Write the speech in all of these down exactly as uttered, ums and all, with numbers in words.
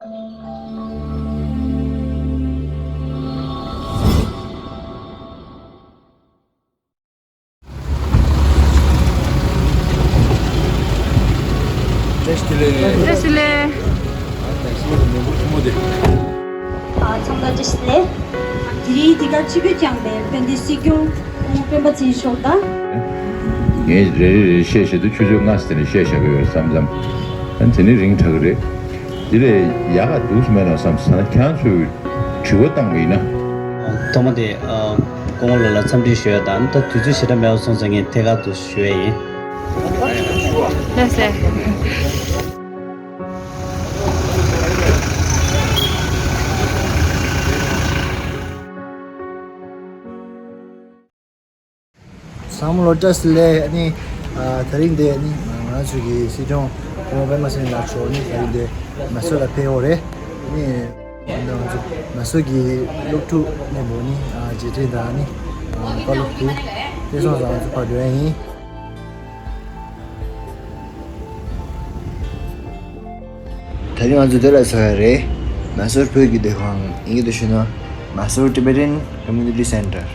བཀྲ་ཤིས་བདེ་ལེགས། བཀྲ་ཤིས་བདེ་ལེགས། ཨ་ཚང་མ་ལ་མེ་འབུར་ཐུན་མོང་སྟེ། ཨ་ཚང་མ་ལ་བཀྲ་ཤིས་བདེ་ལེགས། དེ་རིང་འདི་གར་ཆིབས་བསྒྱུར་བསྐྱངས་པའི་དཔལ་ལྡན་སྲིད་སྐྱོང་སྐུ་ངོ་སྤེན་པ་ཚེ་རིང་མཆོག་དང་། ངས་རེ་རེ་རེ་བཤད་བཤད་དུས་ཆུ་ཚོད་ལྔ་ཙམ་དེ་ནས་བཤད་བཞག་གི་ཡོད་བསམ་བསམ། ཨ་དེ་ནི་རིང་དྲགས་ཀྱི་རེད། འདི་ལས་ཡག་ག་འདུག་སེ་མེད་ན་བསམ་ས། ཁྱེད་རང་ཚོས་དྲི་བ་བཏང་བ་ཡིན་ན། ཐོག་མ་དེ་ཨ་སྐུ་ངོ་ལགས་ལ་འཚམས་འདྲི་ཞུ་ཡ་དང་། ད་དུས་ཚོད་ཞེ་དྲག་མེད་པ་སོང་ཙང་ངས་ཐད་ཀར་དུ་ཞུ་ཡ་ཡིན། ལགས་སེ། ཚང་མ་ལ་བཀྲ་ཤིས་བདེ་ལེགས། ཨ་ནི་ཨ་དེ་རིང་འདི་ཨ་ནི་ང་རང་ཚོའི་གི་སྲིད་སྐྱོང་སྐུ་ངོ་པད་མ་ཚེ་རིང་ལགས་མཆོག་ནི་དེ་རིང་འདི་མེ་སོར་ལ་ཕེབས་ཡོད་རེད། ཨ་ནི་ང་ཚོ་མེ་སོར་གྱི་སློབ་ཕྲུག་ནས་འབོ་ནི་ཨ་རྗེས་དྲན་དང་ཨ་ནི་ཨ་བཀའ་སློབ་དེ་སྟེར་སོང་ཙང་ང་ཚོ་ཕར་འགྲོ་ཡ་ཡིན། དེ་རིང་ང་ཚོ་འདི་ལ་འཚོགས་ཡ་རེད། མེ་སོར་བོད་ཀྱི་སྡོད་ཁང་། དབྱིན་ཡིག་ཏུ་ཞུས་ན་Mysore Tibetan Community Center།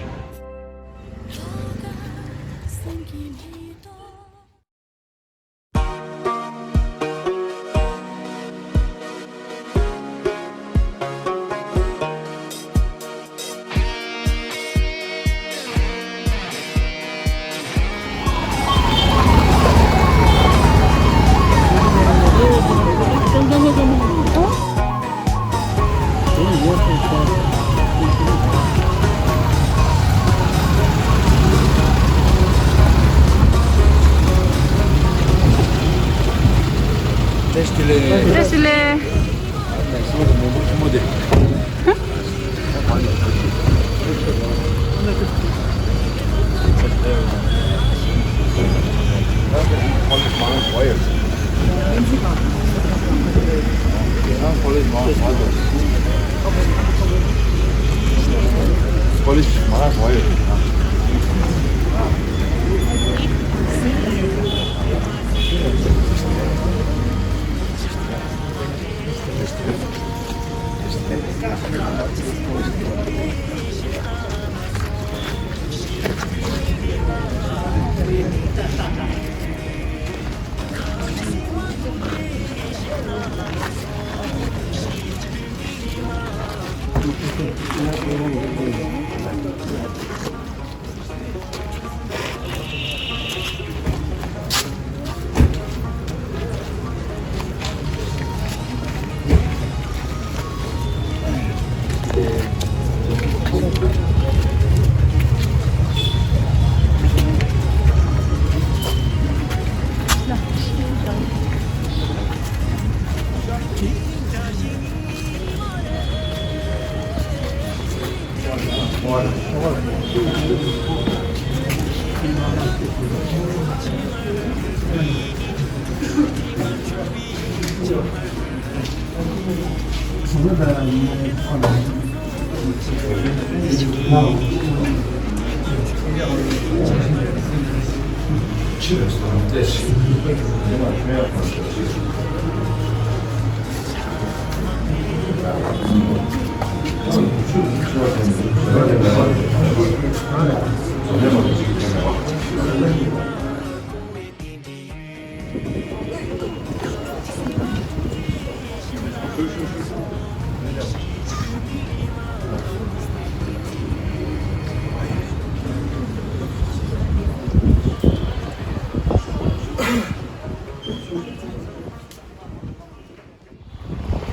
བཀྲ་ཤིས་བདེ་ལེགས། བཀྲ་ཤིས་བདེ་ལེགས། ཨ་ནི་སོ་སོ་མེ་འབུར་ཆེན་མོ་དེ།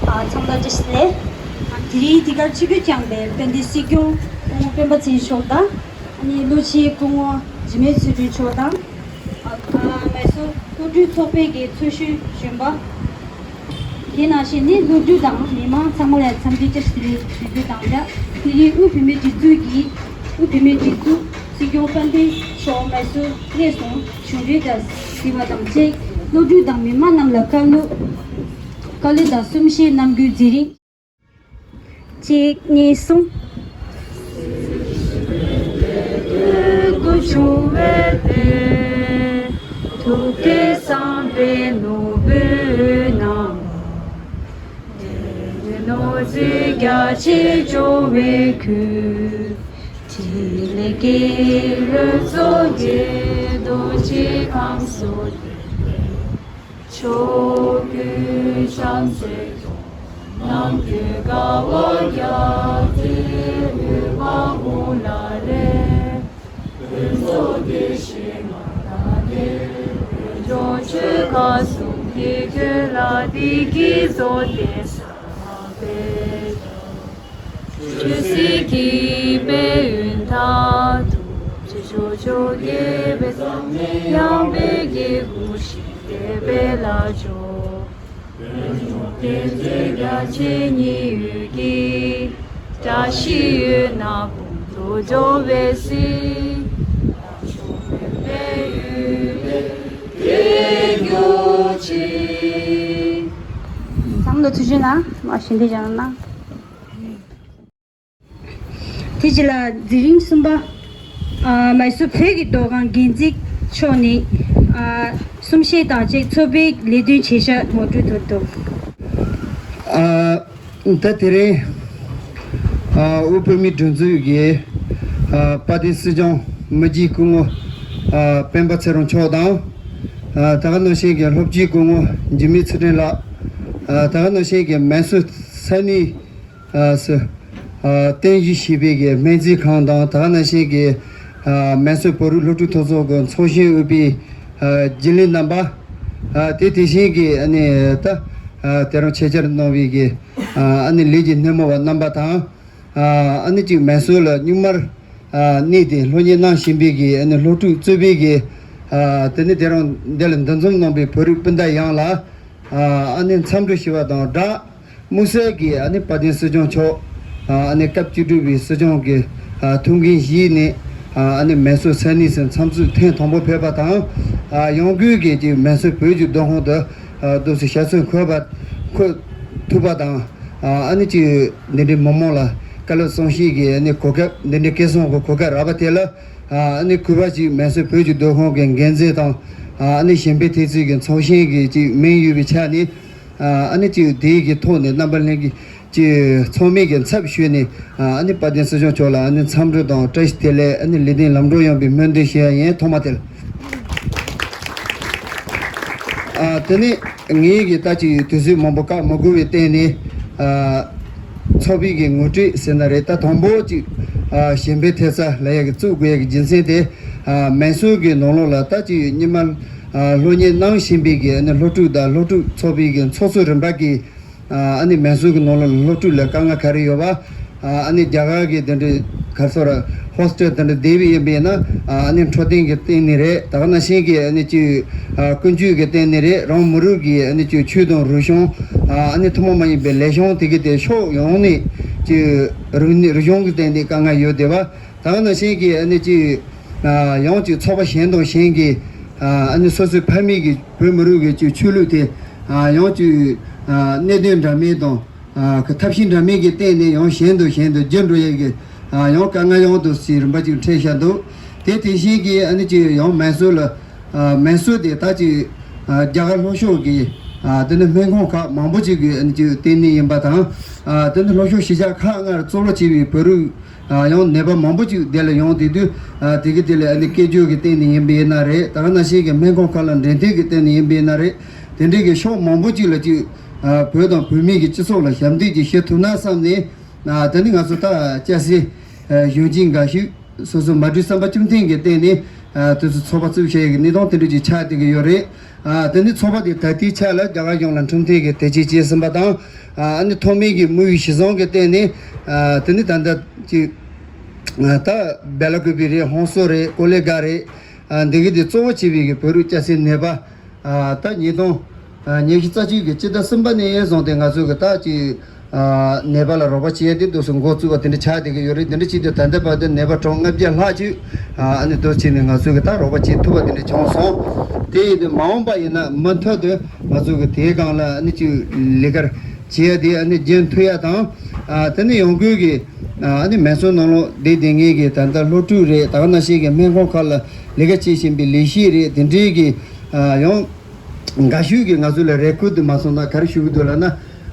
ཨ་ཚང་མ་ལ་བཀྲ་ཤིས་བདེ་ལེགས། དེ་རིང་འདི་གར་ཆིབས་བསྒྱུར་བསྐྱངས་པའི་དཔལ་ལྡན་སྲིད་སྐྱོང་སྐུ་ངོ་སྤེན་པ་ཚེ་རིང་མཆོག་དང་། ཨ་ནི་བློ་ཆེན་སྐུ་ངོ་འཇིགས་མེད་ཚུལ་ཁྲིམས་མཆོག་དང་། ཨ་ཨ་མེ་སོར་སློབ་ཕྲུག་ཚོགས་པའི་གི་ཚོགས་གཞོན་གཞོན་པ། དེ་ནང་བཞིན་ནི་སློབ་ཕྲུག་དང་མི་མང་ཚང་མ་ལ་འཚམས་འདྲི་བཀྲ་ཤིས་བདེ་ལེགས་ཞུ་རྒྱུ་དང་སྦྲགས། དེ་རིང་དབུས་བོད་མིའི་སྒྲིག་འཛུགས་ཀྱི་དབུས་བོད་མིའི་སྒྲིག་འཛུགས་སྲིད་སྐྱོང་དཔལ་ལྡན་མཆོག་མེ་སོར་སླེབས་སོང་། གཞུང་འབྲེལ་དང་ཟིན་པ་དང་བཅས་སློབ་ཕྲུག་དང་མི་མང་རྣམས་ལ་བཀའ་སློབ། བཀའ་སློབ་དང་གསུང་བཤད་གནང་རྒྱུ་མཛད་རིང་། གཅིག་གཉིས་གསུམ། སྐུ་འབྱུང་བའི་དེ། ཐུགས་བསྐྱེད་བསམ་པའི་ནོར་བུའི་ནང་། ནོར་རྫས་རྒྱ་ཆེ་འབྱོར་བའི་ཁུར། ཕྲིན་ལས་ཀྱི་ལུས་སྲོག་གི་རྡོ་རྗེ་ཁམས་སུ་བསྟིམ་པས། ཕྱོགས་ཀུན་བྱང་ཆུབ་ཏུ་ནམ་མཁའི་དགའ་བ་རྒྱ་མཚོའི་དབུས་འབར་འོང་ལ་རེ། ཕུན་ཚོགས་བདེ་གཤེགས་མ་དང་ནི། དཀོན་མཆོག་ཆོས་སྐུ་གསུམ་གྱི་མགོན་ལ་བདེ་སྐྱིད་སྩོལ་ཏེ་གསོལ་བ་འདེབས་སོ། ཆོས་སྲིད་ཀྱི་དཔལ་ཡོན་མཐར་ཐུག་ཕྱི་ཕྱོགས་ཕྱོགས་བརྒྱད་པའི་ཚངས་པའི་དབྱངས་པའི་དཀྱིལ་འཁོར་ཞིང་དེ་སྦས་ལ་སྤྱོད། དཔལ་འབྱོར་དེ་ཚེ་རྒྱ་ཆེ་ཉི་འོད་ཀྱིས། བཀྲ་ཤིས་འོད་སྣང་ཀུན་ཏུ་འཇོམས་པའི་ཚུལ། ཚང་མ་ཐུགས་རྗེ་གནང་། མ་ཞུ་འདི་སྦྱང་གནང་། དེ་རྗེས་ལ་འཛིན་རིམ་གསུམ་པ། ཨ། མའི་སུར་བོད་ཀྱི་མདོ་ཁང་འགན་འཛིན་མཆོག་ནས། ཨ། གསུང་བཤད་དང་བཅས་ཚོགས་པའི་ལས་དོན་བྱེད་ཕྱོགས་ངོ་སྤྲོད་ཐུབ་འདུག་ཨ། ད་དེ་རིང་། ཨ། དབུས་བོད་མིའི་སྒྲིག་འཛུགས་ཀྱི། ཨ། དཔལ་ལྡན་སྲིད་སྐྱོང་མི་རྗེའི་སྐུ་ངོ། ཨ། སྤེན་པ་ཚེ་རིང་མཆོག་དང་། ཨ། ད་ག་ནང་བཞིན་གྱི་སློབ་སྤྱིའི་སྐུ་ངོ་འཇིགས་མེད་ཚུལ་ཁྲིམས་ལགས། ཨ། ད་ག་ནང་བཞིན་གྱི་མའི་སུར་ས་གནས། ཨ། སུ། ཨ། རྟེན་གཞི་བྱས་པའི་གི་སྨན་རྩིས་ཁང་དང་། ད་ག་ནང་བཞིན་གྱི། ཨ། མའི་སུར་བོད་རིགས་སློབ་ཕྲུག་ཐོབ་ཚོགས་ཀྱི་ཚོགས་གཞོན་དབུས་པའི། ཨ། རྒྱུན་ལས་རྣམ་པ། ཨ། དེ་དེ་བཞིན་གྱི་ཨ་ནི་ད། ཨ། དེ་རིང་ཆེད་བཅར་གནང་བའི་གི། ཨ། ཨ་ནི་ལས་ཀྱི་སྣེ་མོ་བ་རྣམ་པ་དང་། ཨ། ཨ་ནི་ཅིག་མའི་སུར་ལ་སྙུག་མར། ཨ། གནས་དེ་སློབ་གཉེར་གནང་བཞིན་པའི་གི་ཨ་ནི་སློབ་ཕྲུག་གཙོས་པའི་གི། ཨ། དེ་ནི་དེ་རིང་འདི་ལ་འདུ་འཛོམས་གནང་བའི་བོད་རིགས་སྤུན་ཟླ་ཡོངས་ལ། ཨ། ཨ་ནི་འཚམས་འདྲི་ཞུ་བ་དང་སྦྲགས། དམིགས་བསལ་གྱིས་ཨ་ནི་དཔལ་ལྡན་སྲིད་སྐྱོང་མཆོག་ཨ་ནི་སྐབས་བཅུ་དྲུག་པའི་སྲིད་སྐྱོང་གི་ཨ་ཐུགས་འགན་བཞེས་ནས། ཨ་ནི་མའི་སུར་ས་གནས་སུ་འཚམས་གཟིགས་ཐེངས་དང་པོ་ཕེབས་པ་དང་། ཨ། ཡང་སྒོས་ཀྱི་ཅིག་མའི་སུར་བོད་ཀྱི་བདག་དབང་དུ། ཨ། འདུག་སེ་ཞབས་སོར་འཁོད་པ། འཁོད་ཐུབ་པ་དང་། ཨ། ཨ་ནི་ཅིག་འདི་འདྲའི་མི་མང་ལ་བཀའ་སློབ་གསུང་བཤད་ཀྱི་ཨ་ནི་གོ་སྐབས། འདི་འདྲའི་སྐད་གསུང་གི་གོ་སྐབས་རག་པ་དེ་ལ། ཨ། ཨ་ནི་གུས་པ་ཅིག་མའི་སུར་བོད་ཀྱི་བདག་དབང་གི་འགན་འཛིན་དང་། ཨ། ཨ་ནི་གཞན་ཕན་ཐེབས་རྩའི་གི་ཚོགས་ཆེན་གྱི་ཅིག་མིང་ཡོད་པའི་ཆ་ནས། ཨ། ཨ་ནི་ཅིག་དེའི་གི་ཐོག་ནས་རྣམ་པ་ལྷན་རྒྱས་ཀྱི་ཚང་མས་ཀྱི་ཚབ་ཞུས་ནས། ཨ། ཨ་ནི་དཔལ་ལྡན་སྲིད་སྐྱོང་མཆོག་ལ་ཨ་ནི་འཚམས་འདྲི་དང་བཀྲ་ཤིས་བདེ་ལེགས། ཨ་ནི་ལེགས་ལྡན་ལམ་འགྲོ་ཡོང་བའི་སྨོན་འདུན་ཞུ་ཡ་ཡིན། ཐོག་མ་དེ་ལ། ཨ། དེ་ནས་ངས་ཀྱི་ད་ཅིག་དུས་ཚོད་མང་པོ་བཀག་མི་དགོས་པའི་སྟེང་ནས། ཨ། ཚོགས་པའི་གི་ངོ་སྤྲོད་ཟེར་ན་རེད། ད་དང་པོ་ཅིག་ཨ། གཞན་ཕན་ཐེབས་རྩ་ལབ་ཡ་གི་བཙུགས་དགོས་ཡ་གི་རྒྱུ་མཚན་དེ། ཨ། མའི་སུར་གི་ནང་ལོགས་ལ་ད་ཅིག་སྔོན་མ། ཨ། སློབ་གཉེར་གནང་བཞིན་པའི་གི་ཨ་ནི་སློབ་ཕྲུག་དང་སློབ་ཕྲུག་ཚོགས་པའི་གི་ཚོགས་གཙོ་རིམ་པ་གིས། ཨ། ཨ་ནི་མའི་སུར་གི་ནང་ལོགས་ལ་སློབ་ཕྲུག་ལ་དཀའ་ངལ་ག་རེ་ཡོད་པ། ཨ། ཨ་ནི་རྒྱ་གར་གི་དེ་འདྲའི་ག་རེ་ཟེར། ཧོ་སི་ཊེལ་དེ་འདྲ་བསྡད་པ་ཡིན་པས་ན། ཨ། ཨ་ནི་འཕྲོད་བསྟེན་གྱི་སྟེང་ནས་རེད། ད་ག་ནང་བཞིན་གྱི་ཨ་ནི་ཅིག་ཨ། ཀུན་སྤྱོད་ཀྱི་སྟེང་ནས་རེད། རང་མི་རིགས་ཀྱི་ཨ་ནི་ཅིག་ཆོས་དང་རིག་གཞུང་། ཨ། ཨ་ནི་ཐུན་མོང་མ་ཡིན་པའི་ལས་གཞུང་དེ་གི་དེ་ཕྱོགས་ཡོངས་ནས་ཅིག་རིག་གནས་རིག་གཞུང་གི་སྟེང་ནས་དཀའ་ངལ་ཡོད་བསྡད་པ། ད་ག་ནང་བཞིན་གྱི་ཨ་ནི་ཅིག་ཨ། ཡང་ཅིག་ཚོགས་པ་གཞན་དང་གཞན་གྱི། ཨ། ཨ་ནི་སོ་སོའི་ཕ་མེས་ཀྱི་བོད་མི་རིགས་ཀྱི་ཅིག་ཆོས་ལུགས་དེ། ཨ། ཡང་ཅིག་ཨ། གནད་དོན་འདྲ་མིན་དང་། ཨ། གི་ཐབས་ཤེས་འདྲ་མིན་གྱི་སྟེང་ནས་ཡང་གཞན་དང་གཞན་དུ་བརྒྱུད་འགྲོ་ཡས་ཀྱི། ཨ། ཡང་དཀའ་ངལ་ཡོང་འདུག་ཟེར་རིམ་པ་ཅིག་འཕྲད་བཞག་འདུག་དེ་དེ་བཞིན་གྱི་ཨ་ནི་ཅིག་ཡང་མའི་སུར་ལ། ཨ། མའི་སུར་དེ་ད་ཅིག་ཨ། རྒྱ་གར་ལྷོ་ཕྱོགས་ཀྱི། ཨ། དེ་ནི་སྨན་ཁང་ཁག་མང་པོ་ཅིག་གི་ཨ་ནི་ཅིག་ལྟེ་གནས་ཡིན་པ་དང་། ཨ། དེ་ནི་ལྷོ་ཕྱོགས་གཞིས་ཆགས་ཁག་ལྔར་གཙོ་བོ་བྱས་པའི་བོད་རིགས། ཨ། ཡང་ནད་པ་མང་པོ་ཅིག་དེ་ལ་ཡོང་དེ་དུས། ཨ། དེ་གི་དེ་ལ་ཨ་ནི་སྐད་སྒྱུར་གྱི་སྟེང་ནས་ཡིན་པ་ཡིན་ན་རེད། ད་ག་ནང་བཞིན་གྱི་སྨན་ཁང་ཁག་ལ་འགྲེམས་སྟོན་གྱི་སྟེང་ནས་ཡིན་པ་ཡིན་ན་རེད། དེ་འདྲའི་གི་ཕྱོགས་མང་པོ་ཅིག་ལ་ཅིག་ཨ། བོད་དང་བོད་མིའི་གི་སྤྱི་ཚོགས་ལ་ཞབས་འདེགས་ཅིག་ཞུ་ཐུབ་ན་བསམ་ནས། ཨ། དེ་ནི་ང་ཚོ་ད་སྐྱ་སེར། ཨ། གཞོན་སྐྱེས་འགའ་ཤས་སོ་སོ་མ་གྲོས་བསམ་པ་བཅོམ་ཐེངས་ཀྱི་སྟེང་ནས། ཨ། དེ་ཚོ་ཚོགས་པ་བཙུགས་བྱས་ཀྱི་གནས་སྟངས་དེ་འདྲ་ཅིག་ཆགས་བསྡད་ཀྱི་ཡོད་རེད། ཨ། དེ་ནི་ཚོགས་པ་དེ་ད་ལྟའི་ཆ་ལ་རྒྱ་གར་གཞུང་ལ་འཁྲུངས་ཐེངས་ཀྱི་དེ་ཅིག་བྱས་ཟིན་པ་དང་། ཨ། ཨ་ནི་ཐོག་མའི་གི་དམིགས་ཡུལ་གཞི་བཟུང་གི་སྟེང་ནས། ཨ། དེ་ནི་ད་ལྟ་ཅིག་ཨ། ད་སྦེ་ལ་ཀུ་པེ་རེད། ཧོང་སོ་རེད། ཀོ་ལེ་གྷལ་རེད། ཨ། འདི་གི་དེ་གཙོ་བོ་བྱས་པའི་གི་བོད་རིགས་སྐྱ་སེར་ནད་པ། ཨ། ད་ཉིས་སྟོང་ཉི་ཤུ་རྩ་གཅིག་གི་སྤྱི་ཟླ་གསུམ་པ་ནས་བཟུང་སྟེ་ང་ཚོ་གི་ད་ཅིག་ཨ། ནད་པ་ལ་རོགས་པ་བྱེད་ཡ་དེ་འདུག་སེ་འགོ་བཙུགས་པ་དེ་འདྲ་ཆགས་བསྡད་ཀྱི་ཡོད་རེད། དེ་འདྲ་བྱས་ཏེ་ད་ལྟ་བར་དུ་ནད་པ་གྲངས་ལྔ་བརྒྱ་ལྷག་ཅིག་ཨ། ཨ་ནི་འདུག་བྱས་ནས་ང་ཚོ་གི་ད་རོགས་པ་བྱེད་ཐུབ་པ་དེ་འདྲ་བྱུང་སོང་། དེ་ཡིན་དུས་མ་འོངས་པ་ཡིན་ན་མུ་མཐུད་དུ་ང་ཚོ་གི་དེའི་སྒང་ལ་ཨ་ནི་ཅིག་ལས་ཀ་བྱེད་ཡ་དེ་ཨ་ནི་རྒྱུན་མཐུད་ཡ་དང་། ཨ། དེ་ནི་ཡང་སྒོས་ཀྱི་ཨ་ནི་མའི་སུར་ནང་ལོགས་བསྡད་བསྡད་མཁན་གྱི་ད་ལྟ་སློབ་ཕྲུག་རེད། ད་ག་ནང་བཞིན་གྱི་སྨན་ཁང་ཁག་ལ་ལས་ཀ་བྱེད་བཞིན་པའི་ལས་བྱེད་རེད། དེ་འདྲའི་གི་ཨ། ཡང་འགའ་ཤས་ཀྱིས་ང་ཚོ་ལ་རེ་སྐུལ་དུ་མ་སོང་ན་ག་རེ་ཞུ་གི་འདུག་ལབ་ན།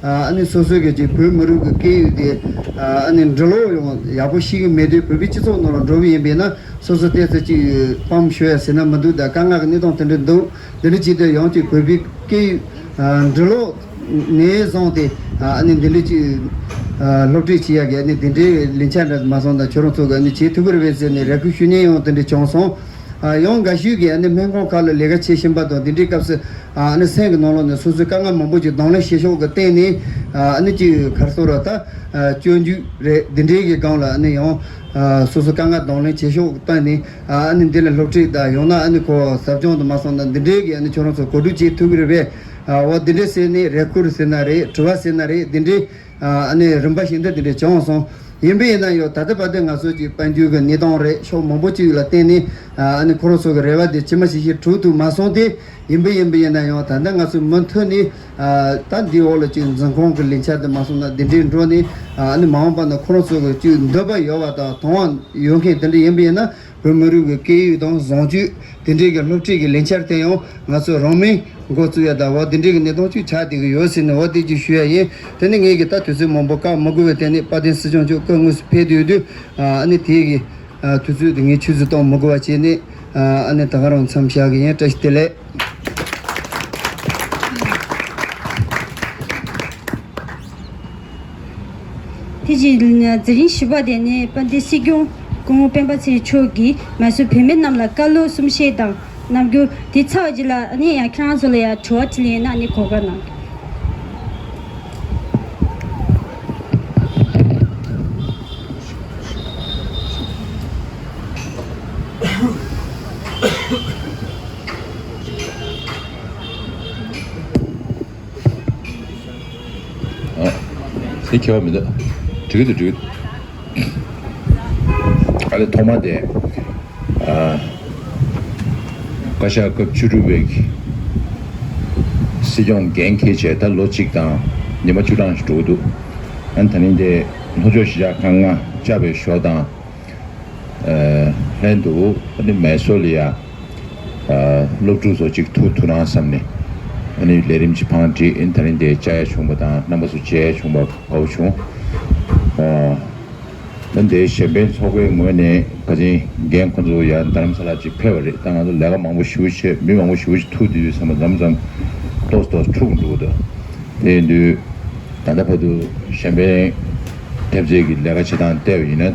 ཨ་ནི་སོ་སོའི་གི་ཅིག་བོད་མི་རིགས་ཀྱི་སྐད་ཡིག་དེ་ཨ་ནི་འབྲི་ཀློག་ཡང་ཡག་པོ་ཤེས་ཀྱི་མེད་དུས། བོད་པའི་སྤྱི་ཚོགས་ནང་ལ་འགྲོ་བ་ཡིན་པས་ན། སོ་སོ་ཏོག་ཙམ་ཅིག་སྤམ་ཤོར་ཡ་ཟེར་ན་མི་འདུག་ད་དཀའ་ངལ་གྱི་གནས་སྟངས་དེ་འདྲ་འདུག་འདི་འདྲ་བྱས་ཏེ་ཡང་ཅིག་བོད་པའི་སྐད་ཡིག་འབྲི་ཀློག་ནས་བཟུང་སྟེ་ཨ་ནི་འདི་འདྲ་ཅིག་སློབ་ཁྲིད་བྱེད་ཡ་གི་ཨ་ནི་དེ་འདྲའི་ལས་འཆར་འདྲ་མ་སོང་ན་ཁྱོད་རང་ཚོ་གི་ཨ་ནི་བྱེད་ཐུབ་ཀྱི་རེད་པས་ཟེར་ནས་རེ་སྐུལ་ཞུ་མཁན་ཡང་དེ་འདྲ་བྱུང་སོང་། ཨ་ཡང་འགའ་ཤས་ཀྱིས་ཨ་ནི་སྨན་ཁང་ཁག་ལ་ལས་ཀ་བྱེད་བཞིན་པ་དང་། དེ་འདྲའི་སྐབས་སུ་ཨ་ནི་སེམས་ཀྱི་ནང་ལོགས་ནས་སོ་སོའི་དཀའ་ངལ་མང་པོ་ཅིག་གདོང་ལེན་བྱེད་ཕྱོགས་ཀྱི་སྟེང་ནས་ཨ་ནི་ཅིག་ག་རེ་ཟེར་ར། ད་སྤྱོད་འཇུག་རེད། དེ་འདྲའི་གི་སྒང་ལ་ཨ་ནི་ཡང་སོ་སོའི་དཀའ་ངལ་གདོང་ལེན་བྱེད་ཕྱོགས་ཀྱི་སྟེང་ནས་ཨ་ནི་འདི་ལ་སློབ་ཁྲིད་དང་། ཡང་ན་ཨ་ནི་ཁོ་ཟབ་སྦྱོང་དུ་མ་སོང་ན་འདི་འདྲའི་གི་ཨ་ནི་ཁྱོད་རང་ཚོ་གོ་སྒྲིག་བྱེད་ཐུབ་ཀྱི་རེད་པས། འོ་དེ་འདྲ་ཟེར་ནས་རེ་སྐུལ་ཟེར་ན་རེད། དྲི་བ་ཟེར་ན་རེད། དེ་འདྲའི་ཨ་ནི་རིམ་པ་བཞིན་དུ་དེ་འདྲ་བྱུང་སོང་། ཡིན་པ་ཡིན་ན་ཡང་ད་ལྟ་བར་དུ་ང་ཚོ་གི་དཔལ་འབྱོར་གྱི་གནས་སྟངས་རེད། ཕྱོགས་མང་པོ་ཅིག་ལ་བརྟེན་ནས་ཨ་ནི་ཁོ་རང་ཚོ་གི་རེ་བ་དེ་ཇི་མ་ཇི་བཞིན་གྲུབ་ཐུབ་མ་སོང་སྟེ། ཡིན་པ་ཡིན་པ་ཡིན་ན་ཡང་ད་ལྟ་ང་ཚོ་མུ་མཐུད་ནས་ཨ་ད་འདིའི་འོག་ལ་ཅིག་འཛིན་ཁང་གི་ལས་འཆར་དུ་མ་སོང་ན་འདི་འདྲའི་འགྲོ་ནས་ཨ་ནི་མ་འོངས་པ་ན་ཁོ་རང་ཚོ་གི་ཅིག་འདོད་པ་ཡོད་པ་དང་དང་བ་ཡོད་མཁན་དེ་འདྲ་ཡིན་པ་ཡིན་ན། བོད་མི་རིགས་ཀྱི་སྐད་ཡིག་དང་བཟང་སྤྱོད་དེ་འདྲའི་གི་སློབ་ཁྲིད་ཀྱི་ལས་འཆར་དེ་ཡང་ང་ཚོ་རང་མོས་འགོ་བཙུགས་ཡ་ད་བ་དེ་འདྲའི་གི་གནས་སྟངས་ཅིག་ཆགས་བསྡད་ཀྱི་ཡོད་ཟེར་ནས་འོ་དེ་ཅིག་ཞུ་ཡ་ཡིན། དེ་ནི་ངས་ཀྱི་ད་དུས་ཚོད་མང་པོ་བཀག་མི་དགོས་པའི་ཐད་ནས་དཔལ་ལྡན་སྲིད་སྐྱོང་མཆོག་སྐུ་དངོས་སུ་ཕེབས་བསྡད་ཡོད་དུས་ཨ་ནི་དེའི་གི་དུས་ཚོད་དེ་ངས་ཆུད་ཟོས་གཏོང་མི་དགོས་པ་བྱས་ནས་ཨ་ནི་ད་ག་རང་མཚམས་བཞག་གི་ཡིན། བཀྲ་ཤིས་བདེ་ལེགས། དེ་རྗེས་མཛད་རིམ་བཞི་པ་དེ་ནི་དཔལ་ལྡན་སྲིད་སྐྱོང་སྐུ་ངོ་སྤེན་པ་ཚེ་རིང་མཆོག་གིས་མ་སུ་བུད་མེད་རྣམས་ལ་བཀའ་སློབ་གསུང་བཤད་དང་རྣམ་འགྱུར། དེ་ཚར་བ་རྗེས་ལ་ཨ་ནི་ཡང་ཁྱེད་རང་ཚོ་ལ་ཡང་དྲི་བ་དྲིས་ལན་ཨ་ནི་གོ་སྐབས་གནང་། ཨ། དེ་ཁྱད་པར་མི་འདུག་འགྲིག་གི་འདུག་འགྲིག་གི་འདུག་ཨ་ལས་ཐོག་མ་དེ། ཨ། བཀའ་ཤག་སྐབས་བཅུ་དྲུག་པའི་སྲིད་སྐྱོང་འགན་འཁྱེར་བྱས་ད་ལོ་གཅིག་དང་ཉི་མ་བཅུ་གྲངས་ཤིག་འགྲོ་གི་འདུག་ཨ་ནི་ད་ནི་དེ་ལྷོ་ཕྱོགས་གཞིས་ཆགས་ཁག་ལྔ་བཅའ་བའི་ཞོར་དང་། ཨ། ལྷན་དུ་ཨ་ནི་མེ་སོར་ལ་ཡ། ཨ། སློབ་ཕྲུག་ཚོ་གཅིག་ཐུག་ཐུག་རང་བསམ་ནས་ཨ་ནི་ལས་རིམ་གྱི་བང་སྒྲིག་ཨ་ནི་ད་རིང་དེ་བཅར་ཡ་བྱུང་བ་དང་རྣམ་པ་ཚོ་མཇལ་ཡ་བྱུང་བ་དགའ་བོ་བྱུང་། ཨ། ད་འདི་གཞན་ཕན་ཚོགས་པའི་ངོས་ནས་ཕལ་ཆེར་འགན་ཁོང་ཚོ་ཡ་རྡ་རམ་ས་ལ་གཅིག་ཕེབས་པ་རེད། ད་ང་ཚོ་ལས་ཀ་མང་པོ་ཞེ་པོ་བྱས། མི་མང་པོ་ཞེ་པོ་ཅིག་ཐུག་དུས་མཚམས་མཚམས་ཏོག་ཙམ་ཏོག་ཙམ་འཁྲུག་འགྲོ་གི་འདུག་དེ་ཡིན་དུས། ད་ལྟ་བར་དུ་གཞན་ཕན་ཐེབས་རྩའི་གི་ལས་ཀ་བྱེད་སྟངས་བལྟས་པ་ཡིན་ན།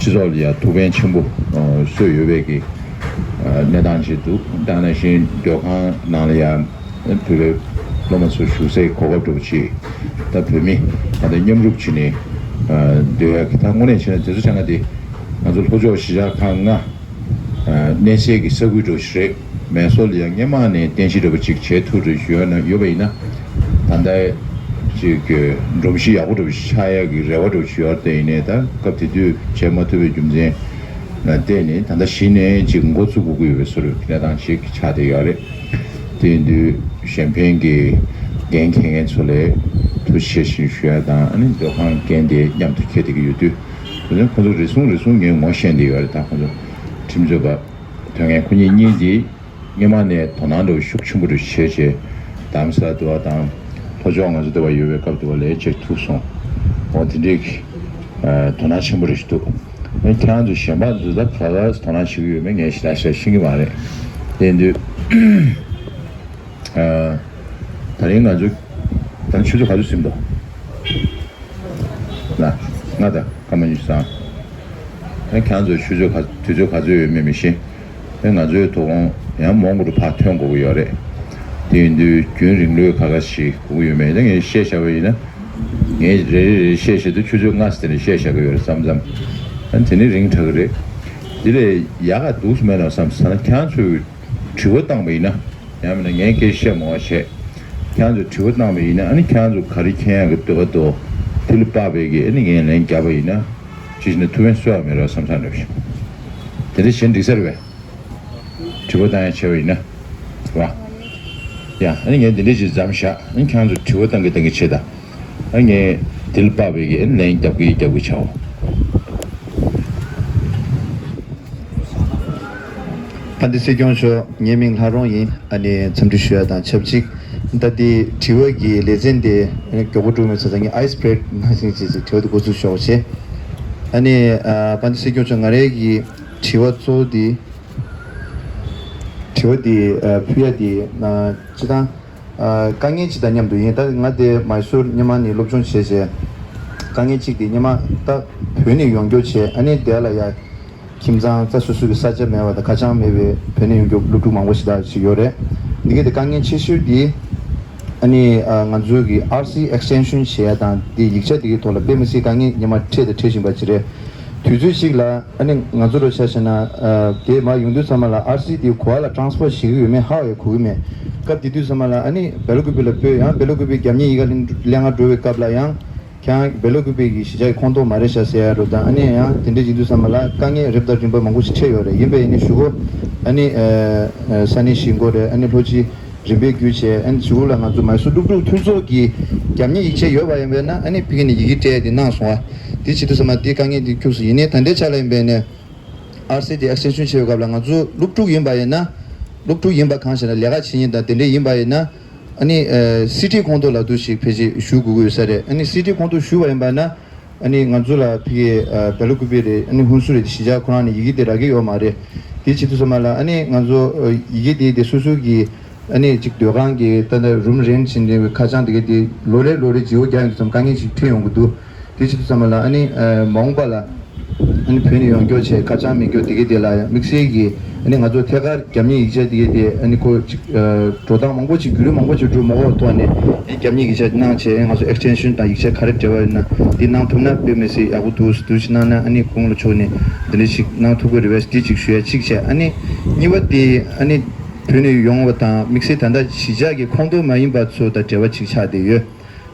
སྤྱི་ཚོགས་ལ་ཡང་ཐུགས་ཕན་ཆེན་པོ་གསོས་ཡོད་པའི་གི་གནས་སྟངས་ཅིག་འདུག་ད་ནང་བཞིན་སྡོད་ཁང་ནང་ལ་ཡང་བོད་པའི་སློབ་མ་ཚོ་བཞུགས་སའི་གོ་སྐབས་འདྲ་པོ་ཅིག་ད་བོད་མི་ད་ལྟ་མཉམ་རུབ་བྱས་ནས་སྡོད་ཡག་གི། ད་དངོས་གནས་བྱས་ན་དེ་ཚོ་བྱས་ན་དེ་ང་ཚོ་ལྷོ་ཕྱོགས་གཞིས་ཆགས་ཁག་ལྔ། ཨ། གནས་སའི་གི་ས་ཁུལ་འདྲ་པོ་ཞིག་རེད། མེ་སོར་ལ་ཡང་སྔོན་མ་ནས་རྟེན་གཞི་འདྲ་པོ་ཅིག་བྱེད་ཐུབ་འདྲ་པོ་ཞིག་ཡོད་ན། ཡོད་པ་ཡིན་ན། ད་ལྟ་ཅིག་གི་སྒྲོམ་གཞི་ཡག་པོ་འདྲ་པོ་ཞིག་ཆགས་ཡག་གི་རེ་བ་འདྲ་པོ་ཞིག་ཡོད་རེད། དེ་ཡིན་ནའི་ད་སྐབས་དེ་དུས་བྱེད་མ་ཐུབ་པའི་རྒྱུ་མཚན་ལ་བརྟེན་ནས་ད་ལྟ་གཞི་ནས་ཅིག་འགོ་བཙུགས་དགོས་ཀྱི་ཡོད་པའི་བཟོ་འདྲ་གི་གནས་སྟངས་ཤིག་ཆགས་བསྡད་ཡོད་རེད། དེ་ཡིན་དུས་གཞན་ཕན་གྱི་འགན་འཁྱེར་མཁན་ཚོ་ལ་ཐུགས་རྗེ་ཆེ་ཞུ་ཡ་དང་། ཨ་ནི་སྡོད་ཁང་འགན་དེ་མཉམ་དུ་འཁྱེར་བསྡད་ཀྱི་ཡོད་དུས། དེ་ནས་ཁོང་ཚོ་རེ་ཟུང་རེ་ཟུང་ངས་ངོ་ཤེས་བསྡད་ཡོད་རེད། ད་ཁོང་ཚོ་ཁྲིམས་རྩོད་པ་དོན་གཉེར་ཁོ་གཉིས་གཉིས་ཀྱིས་སྔོན་མ་ནས་དོ་སྣང་འདྲ་པོ་ཤུགས་ཆེན་པོ་རེ་བྱས་བྱས། རྡ་རམ་ས་ལ་འདུག་པ་དང་ལྷོ་ཕྱོགས་ང་ཚོ་འདུག་པ་ཡོད་པའི་སྐབས་འདུག་པ་ལ་ཡ་ཅིག་ཐུག་སོང་། འོ་དེ་འདྲའི་གི་དོ་སྣང་ཆེན་པོ་རེ་ཞིག་འདུག་ཨ་ནི་ཁྱེད་རང་ཚོ་གཞན་པ་ཚོ་ད་ག་ག་དོ་སྣང་བྱེད་ཀྱི་ཡོད་མེད་ངས་ཞེ་དྲག་ཞེ་དྲག་ཤེས་ཀྱི་མ་རེད། དེ་ཡིན་དུས། ཨ། ད་རིང་ང་ཚོ་ད་ཆུ་ཚོད་ག་ཚོད་ཟིན་འདུག་ལ། ལྔ་དང་སྐར་མ་ཉི་ཤུ་རྩ་གཅིག་ཨ་ནི་ཁྱེད་རང་ཚོ་ཆུ་ཚོད་ག་དུས་ཚོད་ག་ཚོད་ཡོད་མེད་མི་ཤེས། ཨ་ནི་ང་ཚོའི་དོ་དགོང་ཡང་མོན་གྷོ་རུ་ཕར་ཐོན་དགོས་ཀྱི་ཡོད་རེད། དེ་ཡིན་དུས་རྒྱུན་རིང་ལོས་ཁ་ཁ་ཞིག་དགོས་ཀྱི་ཡོད་མེད་ད་ངས་བཤད་བཞག་པ་ཡིན་ན། ངས་རེ་རེ་རེ་བཤད་བཤད་དུས་ཆུ་ཚོད་ལྔ་ཙམ་དེ་ནས་བཤད་བཞག་གི་ཡོད་རེད་བསམ་བསམ། ཨ་ནི་དེ་ནས་རིང་དྲགས་ཀྱི་རེད། དེ་ལས་ཡག་ག་འདུག་སེ་མེད་ན་བསམ་ས་ན་ཁྱེད་རང་ཚོས་དྲི་བ་བཏང་པ་ཡིན་ན། ཡང་མིན་ན་ངས་སྐད་ཆ་བཤད་མང་བ་བྱས། ཁྱེད་རང་ཚོས་དྲི་བ་བཏང་བ་ཡིན་ན། ཨ་ནི་ཁྱེད་རང་ཚོ་ག་རེ་མཁྱེན་ཡག་གི་འདོད་པ་འདུག་དེ་ལ་དཔག་པའི་གི་ཨ་ནི་ངས་ལན་བརྒྱབ་པ་ཡིན་ན། ཅི་ཞིག་ན་ཐུགས་ཕན་གསོས་པ་མེད་རོགས་བསམ་བསམ་འདྲ་བཞིན། དེ་འདྲ་བྱས་འགྲིག་ས་རེད་པས། དྲི་བ་བཏང་ཡ་བྱས་པ་ཡིན་ན། རེད་པ། ཡ་ཨ་ནི་ངས་འདི་འདྲ་ཞིག་མཚམས་བཞག་ཨ་ནི་ཁྱེད་རང་ཚོས་དྲི་བ་བཏང་གི་བཏང་གི་བྱེད་དང་། ཨ་ངས་དེ་ལ་དཔག་པའི་གི་ཨ་ནི་ལན་རྒྱབ་ཀྱི་རྒྱབ་ཀྱི་བྱའོ། དཔལ་ལྡན་སྲིད་སྐྱོང་མཆོག་ངའི་མིང་ལྷ་རོང་ཡིན། ཨ་ནི་འཚམས་འདྲི་ཞུ་ཡ་དང་ཆབས་ཅིག་ད་འདི་དྲི་བ་གི་ལེ་ཚན་དེ་མགྱོགས་པོ་འགྲོ་མེད་ཚ་ཚ་ངས་ཨའི་སི་བྷི་རེག་ནང་བཞིན་བྱས་ཚེ་དྲི་བ་དེ་འགོ་ཚུགས་ཤོག་བྱས། ཨ་ནི་ཨ་དཔལ་ལྡན་སྲིད་སྐྱོང་མཆོག་ང་རའི་གི་དྲི་བ་གཙོ་བོ་འདི། དྲི་བ་འདི་ཨ་ཕུལ་ཡ་འདི་ཨ་སྤྱི་བཏང་ཨ་དཀའ་ངལ་ཅིག་དང་མཉམ་དུ་ཡིན། ད་ང་དེ་མའི་སུར་སྔོན་མ་ནས་སློབ་སྦྱོང་བྱས་བྱས། དཀའ་ངལ་གཅིག་དེ་སྔོན་མ་ད་བོད་ནས་ཡོང་རྒྱུ་བྱས། ཨ་ནི་དེ་ལ་ཡ་ཁྱིམ་ཚང་ད་སོ་སོ་གི་ས་ཆ་མེད་པ་དང་ཁ་བྱང་མེད་པའི་བོད་ནས་ཡོང་རྒྱུ་སློབ་ཕྲུག་མང་པོ་ཞིག་ད་ཞིག་ཡོད་རེད། འདི་ག་དེ་དཀའ་ངལ་ཆེ་ཤོས་དེ་ཨ་ནི་ཨ་ང་ཚོའི་གི་ཨར་སི་ཨེག་སི་ཊེན་ཤན་བྱེད་ཡ་དང་དེ་ཡིག་ཆ་དེ་གི་ཐོག་ལ་དཔེ་མི་སྲིད་དཀའ་ངལ་སྔོན་མ་འཕྲད་དང་འཕྲད་བཞིན་པ་ཅིག་རེད། དུས་ཚོད་ཅིག་ལ་ཨ་ནི་ང་ཚོ་རུ་ཆ་བཞག་ན་ཨ་དེ་མར་ཡོང་དུས་ཙམ་པ་ལ་ཨར་སི་དེ་ག་པར་ལ་ཊ་རན་སི་ཕར་བྱེད་ཀྱི་ཡོད་མེད་ཧ་ཡང་གོ་གི་མེད། སྐབས་དེ་དུས་ཙམ་པ་ལ་ཨ་ནི་སྦེལ་ཀོབ་ལ་སྤོས། ཡང་སྦེལ་ཀོབ་རྒྱབ་གཉེར་ཡི་གེ་ལེན་ལེན་ག་འགྲོ་བའི་སྐབས་ལ་ཡང་། ཁྱེད་རང་སྦེལ་ཀོབ་གི་གཞིས་ཆགས་ཀྱི་ཁོངས་གཏོགས་མ་རེད་ཤག་ཟེར་ཡ་རུ་དང་། ཨ་ནི་ཡང་དེ་འདྲ་ཡིན་དུས་ཙམ་པ་ལ་དཀའ་ངལ་རིམ་དང་རིམ་པ་མང་པོ་ཞིག་འཕྲད་ཡོད་རེད། ཡིན་པས་ཡིན་ནའི་གཞུག་གུ་ཨ་ནི་ཨ་ས་གནས་གཞིས་འགོ་རེད། ཨ་ནི་ལྷོ་སྤྱི་རིམ་པས་བརྒྱུད་བྱས། ཨ་ནི་གཞུག་གུ་ལ་ང་ཚོ་མའི་སུར་སློབ་ཕྲུག་མཐུན་ཚོགས་ཀྱི་རྒྱབ་གཉེར་ཡིག་ཆ་ཡོད་པ་ཡིན་པས་ན། ཨ་ནི་ཕ་གི་ནས་ཡི་གེ་སྤྲད་དེ་གནང་སོང་བ། དེ་བྱེད་དུས་ཙམ་པ་དེ་དཀའ་ངལ་དེ་ཁྱུག་ཙམ་ཡིན་ནའི། ད་ལྟའི་ཆ་ལ་ཡིན་པས་ནས་ཨར་སི་དེ་ཨེག་སི་ཊེན་ཤན་བྱེད་པའི་སྐབས་ལ་ང་ཚོ་སློབ་ཕྲུག་ཡིན་པ་ཡིན་ན། སློབ་ཕྲུག་ཡིན་པ་གང་ཞིག་ན་ལས་ཀ་བྱེད་མཁན་དང་དེ་འདྲ་ཡིན་པ་ཡིན་ན། ཨ་ནི་ཨ་སི་ཊི་ཁོངས་གཏོགས་ལ་དུ་ཞིག་ཕལ་ཆེར་ཞུགས་དགོས་ཀྱི་ཡོད་ས་རེད། ཨ་ནི་སི་ཊི་ཁོངས་གཏོགས་ཞུགས་པ་ཡིན་པ་ན། ཨ་ནི་ང་ཚོ་ལ་ཕ་གི་ཨ་སྦེལ་ཀོབ་རེད། ཨ་ནི་ཧུན་སུར་རེད། གཞིས་ཆགས་ཁོ་རང་ནས་ཡི་གེ་དེ་རག་གི་ཡོད་མ་རེད། དེ་བྱེད་དུས་ཙམ་པ་ལ་ཨ་ནི་ང་ཚོ་ཨ་ཡི་གེ་དེ་དེ་སོ་སོ་གི་ཨ་ནི་ཅིག་སྡོད་ཁང་གི་ད་ལྟ་རུམ་རེན་ཊི་བྱེད་འདྲ་བའི་ཁ་བྱང་དེ་ག་དེ་ལོ་རེ་ལོ་རེ་བརྗེ་པོ་རྒྱག་ཡོང་དུས་ཙམ་དཀའ་ངལ་ཞིག་འཕྲད་ཡོང་གི་འདུག་དེ་བྱེད་དུས་ཙམ་པ་ལ་ཨ་ནི་ཨ་མ་འོངས་པ་ལ་ཨ་ནི་བོད་ནས་ཡོང་རྒྱུ་བྱས་ཁ་བྱང་མེད་རྒྱུ་དེ་ག་དེ་ལ་ཡང་དམིགས་བསལ་གྱི་ཨ་ནི་ང་ཚོ་ཐད་ཀར་རྒྱབ་གཉེར་ཡིག་ཆ་དེ་ག་དེ་ཨ་ནི་ཁོ་ཅིག་ཨ་འགྲོ་སྟངས་མང་པོ་ཅིག་བརྒྱུད་རིམ་མང་པོ་ཅིག་འགྲོ་མ་དགོས་པའི་ཐོག་ནས་ཨ་ནི་རྒྱབ་གཉེར་ཡིག་ཆ་གནང་བྱས། ང་ཚོ་ཨེག་སི་ཊེན་ཤན་དང་ཡིག་ཆ་ག་རེ་འབྲེལ་བ་ཡོད་ན་འདི་གནང་ཐུབ་ན་དཔེ་མི་སྲིད་ཡག་པོ་འདུག་འདུག་ཅིག་གནང་ན་ཨ་ནི་དགུང་ལོ་མཆོག་ནས་འདི་འདྲ་ཞིག་གནང་ཐུབ་ཀྱི་རེད་པས། འདི་ཅིག་ཞུ་ཡ་གཅིག་བྱས། ཨ་ནི་གཉིས་པ་དེ་ཨ་ནི་བོད་ནས་ཡོང་བ་དང་དམིགས་བསལ་ད་ལྟ་གཞིས་ཆགས་ཀྱི་ཁོངས་གཏོགས་མ་ཡིན་པ་ཚོ་དང་འབྲེལ་བ་ཅིག་ཆགས་བསྡད་ཡོད།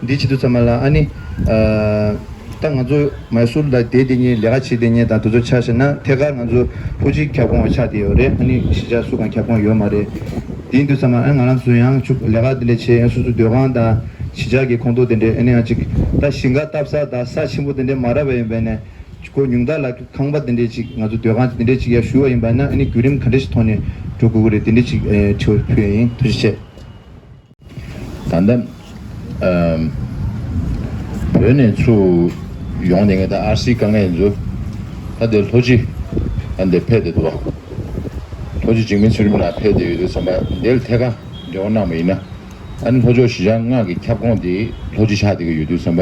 འདི་བྱེད་དུས་ཙམ་པ་ལ་ཨ་ནི་ཨ་ད་ང་ཚོ་མའི་སུར་ལ་བསྡད་བསྡད་མཁན་ལས་ཀ་བྱེད་བསྡད་མཁན་དང་དེ་ཚོ་ཆ་བཞག་ན་ཐད་ཀར་ང་ཚོ་ལྷོ་སྤྱི་ཁྱབ་ཁོངས་ཆགས་བསྡད་ཡོད་རེད། ཨ་ནི་གཞིས་ཆགས་སུ་གང་ཁྱབ་ཁོངས་ཡོད་མ་རེད། དེ་ཡིན་དུས་ཙམ་པ་ཨ་ང་རང་ཚོ་ཡང་ཆུ་ལས་ཀ་དེ་འདྲ་བྱས། ཡང་སོ་སོ་སྡོད་ཁང་དང་གཞིས་ཆགས་ཀྱི་ཁོངས་གཏོགས་དེ་འདྲ་ཨ་ནི་ཡང་ཅིག་ད་ཞིང་ཁ་བཏབ་ས་དང་ས་ཆེན་པོ་དེ་འདྲ་མ་རག་པ་ཡིན་པས་ན། ཁོ་ཉུང་མཐའ་ལ་ཁང་པ་དེ་འདྲ་ཅིག་ང་ཚོ་སྡོད་ཁང་དེ་འདྲ་ཅིག་ཡར་ཞུ་བ་ཡིན་པ་ན་ཨ་ནི་བརྒྱུད་རིམ་ག་འདྲ་ཞིག་ཐོག་ནས་འགྲོ་དགོས་ཀྱི་རེད། དེ་འདྲ་ཅིག་ཨེ་དྲི་བ་ཕུལ་ཡ་ཡིན། ཐུགས་རྗེ་ཆེ། ད་ལྟ་ཨམ་བོད་ནས་ཚུར་ཡོང་བསྡད་མཁན་ད་ཨར་སི་དཀའ་ངལ་ཡིན་ཚུལ། ད་འདིར་ལྷོ་སྤྱི་ད་འདིར་ཕེབས་བསྡད་འདུག་བ། ལྷོ་སྤྱི་འཇིགས་མེད་ཚེ་རིང་ལགས་ཕེབས་བསྡད་ཡོད་དུས་ཙམ་པ་འདིར་ཐད་ཀར་འབྲེལ་བ་གནང་བ་ཡིན་ན། ཨ་ནི་ལྷོ་ཕྱོགས་གཞིས་ཆགས་ལྔ་གི་ཁྱབ་ཁོངས་དེ་ལྷོ་སྤྱི་ཆགས་བསྡད་ཀྱི་ཡོད་དུས་ཙམ་པ།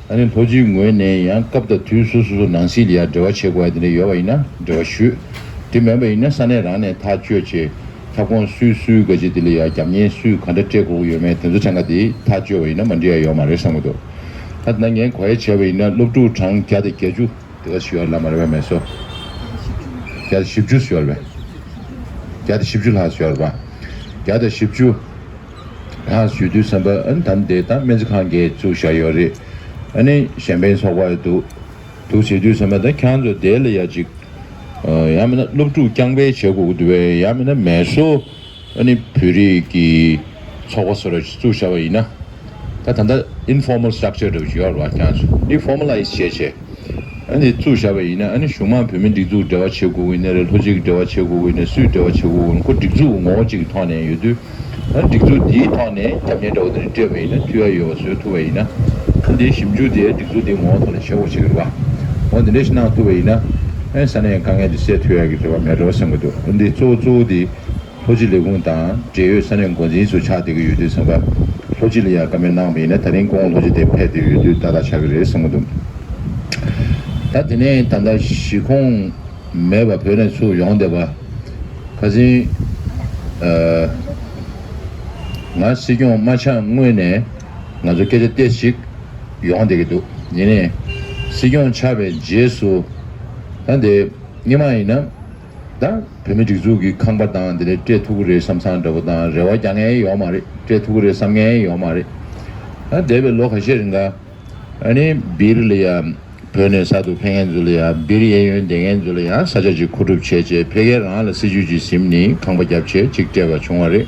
ཨ་ནི་ལྷོ་སྤྱིའི་ངོས་ནས་ཡང་སྐབས་དང་དུས་སོ་སོ་སོ་ནང་སྲིད་ལ་ཡང་འབྲེལ་བ་བྱེད་དགོས་ཡ་དེ་འདྲ་ཡོད་པ་ཡིན་ན་འབྲེལ་བ་ཞུས། དེ་མིན་པ་ཡིན་ན་ས་གནས་རང་ནས་ཐག་གཅོད་བྱས། ཁྱབ་ཁོངས་སུས་སུའི་ག་ཅི་དེ་ལ་ཡང་རྒྱབ་གཉེར་སུས་ག་འདྲ་སྤྲད་དགོས་ཀྱི་ཡོད་མེད་དེ་ཚོ་ཚང་ཀ་དེ་ཐག་གཅོད་པ་ཡིན་ན་མ་འགྲིག་ཡ་ཡོད་མ་རེད་བསམ་གྱི་འདུག་ད་ད་ངས་གོ་ཡ་བྱས་པ་ཡིན་ན་སློབ་ཕྲུག་གྲངས་བརྒྱ་དང་བརྒྱད་ཅུ་དེ་ག་ཞུ་ཡ་ལ་མ་རེད་པས་མེད་སོ། བརྒྱ་དང་བཞི་བཅུ་ཞུ་ཡ་རེད་པས། བརྒྱ་དང་བཞི་བཅུ་ལྷག་ཞུ་ཡ་རེད་པ། བརྒྱ་དང་བཞི་བཅུ། ཧ་ཞུ་དུས་ཙམ་པ་ཨ་ནི་ད་འདི་ད་སྨན་རྩིས་ཁང་གིས་བཙུགས་བཞག་ཡོད་རེད། ཨ་ནི་གཞན་ཕན་ཚོགས་པ་འདུག་འདུག་བྱེད་དུས་ཙམ་པ་ད་ཁྱེད་ཚོ་དེ་ལ་ཡ་ཅིག་ཡང་མིན་ན་སློབ་ཕྲུག་རྐྱང་པས་བྱེད་དགོས་ཀྱི་འདུག་པས། ཡང་མིན་ན་མེ་སོ་ཨ་ནི་བོད་རིགས་ཀྱི་ཚོགས་པ་སོ་ར་བཙུགས་བཞག་པ་ཡིན་ན། ད་ད་ལྟ་informal structure་འདྲ་བོ་ཞིག་ཡོད་རེད་བ། ཁྱེད་ཚོ་འདི་formalize་བྱས་བྱས། ཨ་ནི་བཙུགས་བཞག་པ་ཡིན་ན་ཨ་ནི་གཞུང་མང་བོད་མི་སྒྲིག་འཛུགས་འབྲེལ་བ་བྱེད་དགོས་ཀྱི་ཡིན་ན་རེད། ལྷོ་སྤྱི་གི་འབྲེལ་བ་བྱེད་དགོས་ཀྱི་ཡིན་ན་སུས་འབྲེལ་བ་བྱེད་དགོས་ཀྱི་ཡིན་ན་ཁོ་སྒྲིག་འཛུགས་ཀྱི་ངོ་བོ་གཅིག་གི་ཐོག་ནས་ཡོད་དུས། ཨ་ནི་སྒྲིག་འཛུགས་འདིའི་ཐོག་ནས་རྒྱབ་གཉེར་འདྲ་བོ་དེ་འདྲ་སྤྲད་པ་ཡིན་ན་མཐུན་ཡ་ཡོད་པ་བཟོ་ཐུབ་པ་ཡིན་ན། ཨ་ནི་འདིའི་ཞིབ་འཇུག་དེ་སྒྲིག་འཛུགས་འདིའི་ངོ་བོ་ཐོག་ནས་བྱེད་དགོས་ཀྱི་རེད་བ། འོ་འདི་འདྲ་ཞིག་གནང་ཐུབ་པ་ཡིན་ན་ཨ་ནི་ས་གནས་དཀའ་ངལ་འདི་སེལ་ཐུབ་ཡ་གི་རེ་བ་མེད་འགྲོ་བསམ་གྱི་འདུག་འདི་གཙོ་བོ་གཙོ་བོ་དེ། ལྷོ་སྤྱི་ལས་ཁུངས་དང་འབྲེལ་ཡོད་ས་གནས་འགོ་འཛིན་ཚོ་ཆགས་བསྡད་ཀྱི་ཡོད་དུས་ཙམ་པ། ལྷོ་སྤྱི་ལ་ཡང་བཀའ་མོལ་གནང་བ་ཡིན་ན་ད་རིང་སྐུ་ངོ་ལྷོ་སྤྱི་དེ་ཕེབས་བསྡད་ཡོད་དུས་ཏག་ཏག་ཆགས་ཀྱི་རེད་བསམ་གྱི་འདུག་ད་དེ་ནས་ད་ལྟ་གཞིས་ཁོངས་མེད་པ་བོད་ནས་ཚུར་ཡོང་བསྡད་པ། ཁ་སང་ཨ་ང་སྲིད་སྐྱོང་མ་ཆགས་སྔོན་ནས་ང་ཚོ་སྐད་ཆ་ཏོག་ཙམ་ཞིག་ཡོང་བསྡད་ཀྱི་འདུག་ཡིན་ནའི་སྲིད་སྐྱོང་ཆགས་པའི་རྗེས་སུ་ད་འདི་སྔོན་མ་ཡིན་ན། ད་བོད་མི་སྒྲིག་འཛུགས་ཀྱི་ཁང་པ་དང་དེ་འདྲ་སྤྲད་ཐུབ་ཀྱི་རེད་བསམ་བསམ་འདྲ་པོ་དང་རེ་བ་རྒྱག་མཁན་ཡོད་མ་རེད། སྤྲད་ཐུབ་ཀྱི་རེད་བསམ་མཁན་ཡོད་མ་རེད། ད་འདས་པའི་ལོ་ཁ་ཤས་རིང་ག་ཨ་ནི་སྦིར་ལ་ཡ་བོད་ནས་གསར་དུ་ཕེབས་མཁན་ཚོ་ལ་ཡ་སྦིར་གཡས་གཡོན་སྡོད་མཁན་ཚོ་ལ་ཡ་ས་ཆ་ཅིག་མཁོ་སྒྲུབ་བྱས་རྗེས་ཕ་གིར་རང་ལ་སྲིད་ཇུས་ཅིག་ཟིན་ནས་ཁང་པ་བརྒྱབ་བྱས་ཅིག་སྤྲད་པ་བྱུང་བ་རེད།